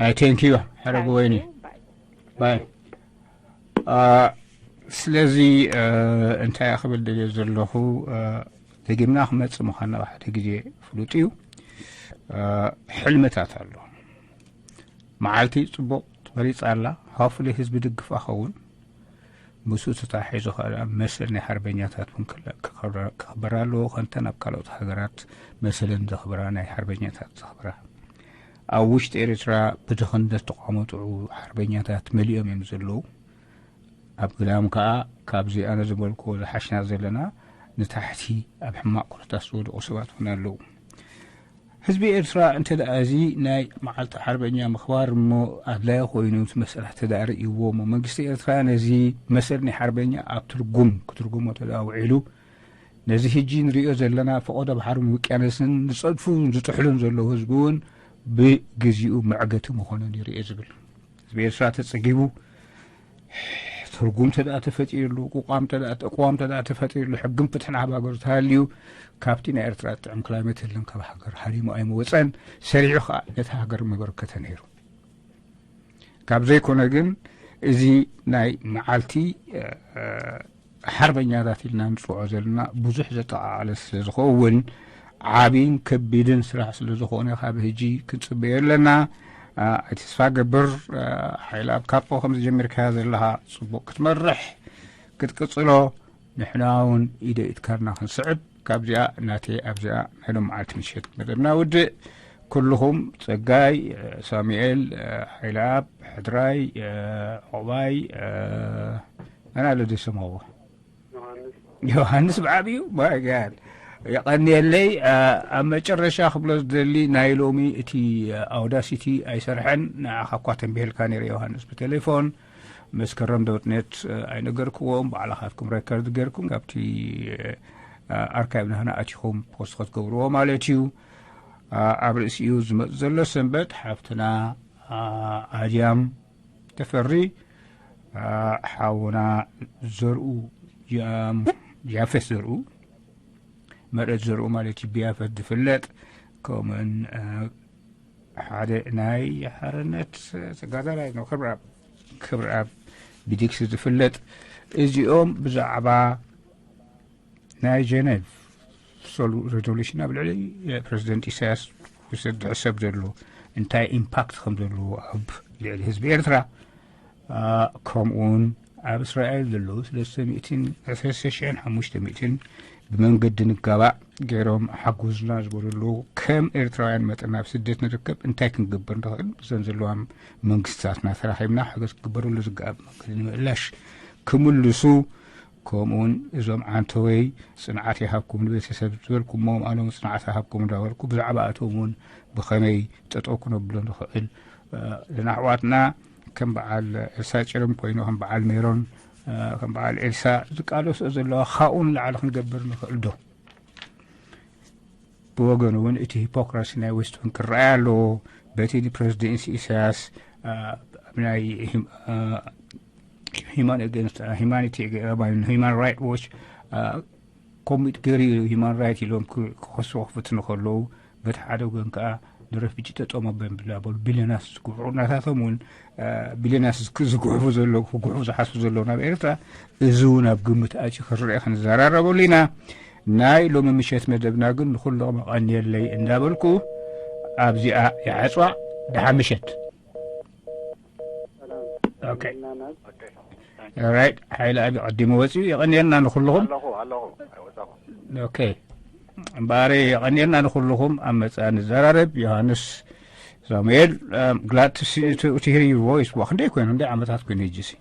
I thank you። ሕረግ ወይኒ ባይ። ስለዚ እንታይ ክብል ደልየ ዘለኹ፣ ደጊምና ክመጽእ ምዃንና ብሓደ ግዜ ፍሉጥ እዩ። ሕልምታት ኣሎ። መዓልቲ ጽቡቕ ተመሪጻ ኣላ። ሃፉሊ ህዝቢ ድግፋ ኸውን። ምስኡ ተታሒዙ ከኣ መሰል ናይ ሓርበኛታት እውን ክኽበር ኣለዎ። ከንተን ኣብ ካልኦት ሃገራት መሰለን ዘኽብራ፣ ናይ ሓርበኛታት ዘኽብራ፣ ኣብ ውሽጢ ኤርትራ ብድኽነት ተቋመጥዑ ሓርበኛታት መሊኦም እዮም ዘለዉ። ኣብ ግዳም ከኣ ካብዚ ኣነ ዝበልክዎ ዝሓሽና ዘለና ንታሕቲ ኣብ ሕማቕ ኩነታት ዝወደቑ ሰባት እውን ኣለዉ። ህዝቢ ኤርትራ እንተ ደኣ እዚ ናይ መዓልቲ ሓርበኛ ምኽባር እሞ ኣድላዪ ኮይኑ እቲ መሰል እንተ ደኣ ርእይዎ እሞ መንግስቲ ኤርትራ ነዚ መሰል ናይ ሓርበኛ ኣብ ትርጉም ክትርጉሞ እንተ ደኣ ውዒሉ ነዚ ሕጂ ንርእዮ ዘለና ፈቐዶ ባሕርን ውቅያኖስን ዝጸድፉን ዝጥሕሉን ዘለዉ ህዝቢ እውን ብግዚኡ መዕገቲ ምኾነ ነይሩ እየ ዝብል። ህዝቢ ኤርትራ ተጸጊቡ ትርጉም ተደኣ ተፈጢርሉ፣ ቁቋም ተደኣ ተቋም ተደኣ ተፈጢርሉ፣ ሕግን ፍትሕን ኣብ ሃገሩ ተሃልዩ ካብቲ ናይ ኤርትራ ጥዕም ክላይመት ህልን ካብ ሃገር ሃሪሙ ኣይመወጸን። ሰሪዑ ከኣ ነቲ ሃገር መበርከተ ነይሩ። ካብ ዘይኮነ ግን እዚ ናይ መዓልቲ ሓርበኛታት ኢልና ንፅውዖ ዘለና ብዙሕ ዘጠቓዓለ ስለ ዝኸውን ዓብይን ከቢድን ስራሕ ስለ ዝኾነ ካብ ህጂ ክንፅበዮ ኣለና። ኣይተስፋ ገብር ሓይለ ኣብ ካፖ ከም ዝጀሚርካያ ዘለኻ ፅቡቅ ክትመርሕ ክትቅፅሎ ንሕና እውን ኢደ ኢድካርና ክንስዕብ ካብዚኣ እናተ ኣብዚኣ ናይ ሎም መዓልቲ ምሸት መደብና ውድእ። ኩልኹም ፀጋይ ሳሙኤል ሓይለኣብ ሕድራይ ዑቕባይ ኣና ለደሰማዎ ዮሃንስ ብዓብዩ ማጋድ የቐንየለይ። ኣብ መጨረሻ ክብሎ ዝደሊ ናይ ሎሚ እቲ ኣውዳሲቲ ኣይሰርሐን። ንዓኻ እኳ ተንቢህልካ ነይረ ዮሃንስ ብቴሌፎን መስከረም ዶትኔት ኣይነገርክዎም። ባዕልኻትኩም ሬከርድ ገርኩም ካብቲ ኣርካይቭ ናህና ኣቲኹም ፖስት ክትገብርዎ ማለት እዩ። ኣብ ርእሲኡ ዝመፅ ዘሎ ሰንበት ሓፍትና ኣድያም ተፈሪ ሓውና ዘርኡ ያፈት ዘርኡ መርት ዘርኡ ማለት እዩ ብያፈት ዝፍለጥ ከምኡን ሓደ ናይ ሓርነት ተጋዳላይ ነው ክብርኣብ ክብርኣብ ብዲክሲ ዝፍለጥ እዚኦም ብዛዕባ ናይ ጀነቭ ሶሉ ሬዞሉሽን ኣብ ልዕሊ ፕረዚደንት ኢሳያስ ዝሰድሕ ሰብ ዘሎ እንታይ ኢምፓክት ከም ዘለዎ ኣብ ልዕሊ ህዝቢ ኤርትራ ከምኡውን ኣብ እስራኤል ዘለዉ ሰለስተ ሚእትን ዕስራ ሸሕን ሓሙሽተ ሚእትን ብመንገዲ ንጋባእ ገይሮም ሓጉዝና ዝበሉ ኣለዉ። ከም ኤርትራውያን መጠን ኣብ ስደት ንርከብ እንታይ ክንገብር ንኽእል? ብዘን ዘለዋ መንግስታትና ተራኺብና ሓገዝ ክግበረሉ ዝገኣብ መንገዲ ንምእላሽ ክምልሱ ከምኡውን እዞም ዓንተወይ ጽንዓት ይሃብኩም ንቤተሰብ ዝበልኩሞም ኣነ እውን ጽንዓት ይሃብኩም እንዳበልኩ ብዛዕባ እቶም እውን ብኸመይ ጠጠው ክነብሎ ንኽእል ንኣሕዋትና ከም በዓል ኤልሳ ጭርም ኮይኑ ከም በዓል ሜሮን ከም በዓል ኤልሳ ዝቃለሶ ዘለዋ ካብኡ ንላዕሊ ክንገብር ንኽእል ዶ? ብወገኑ እውን እቲ ሂፖክራሲ ናይ ዌስት እውን ክረኣይ ኣለዎ። በቲ ንፕረዚደንት ኢሳያስ ናይ ሂማን ራይት ዎች ኮሚት ገይሩ ሂማን ራይት ኢሎም ክኸስዎ ክፍትኑ ከለዉ በቲ ሓደ ወገን ከዓ ንረፊጂ ጠጠው መበል ብላ በሉ ቢልዮናት ዝጉብዑ ናታቶም እውን ቢልዮናት ዝጉሕፉ ዘለዉ ክጉሕፉ ዝሓስቡ ዘለዉ ናብ ኤርትራ እዚ እውን ኣብ ግምት ኣትዩ ክንርአ ክንዘራረበሉ ኢና። ናይ ሎሚ ምሸት መደብና ግን ንኹሎም ኣቐንየለይ እንዳበልኩ ኣብዚኣ ይዓፅዋ። ደሓን ምሸት። ኦኬ ራይት ሓይለ ኣብ ቀዲሙ ወፂኡ የቐንየልና ንኩልኹም። ኦኬ እምበኣረ የቐንየልና ንኩልኹም። ኣብ መፅኣ ንዘራረብ። ዮሃንስ ሳሙኤል glad to see to hear your voice። ዋ ክንደይ ኮይኑ እንደ ዓመታት ኮይኑ ሕጂ ሲ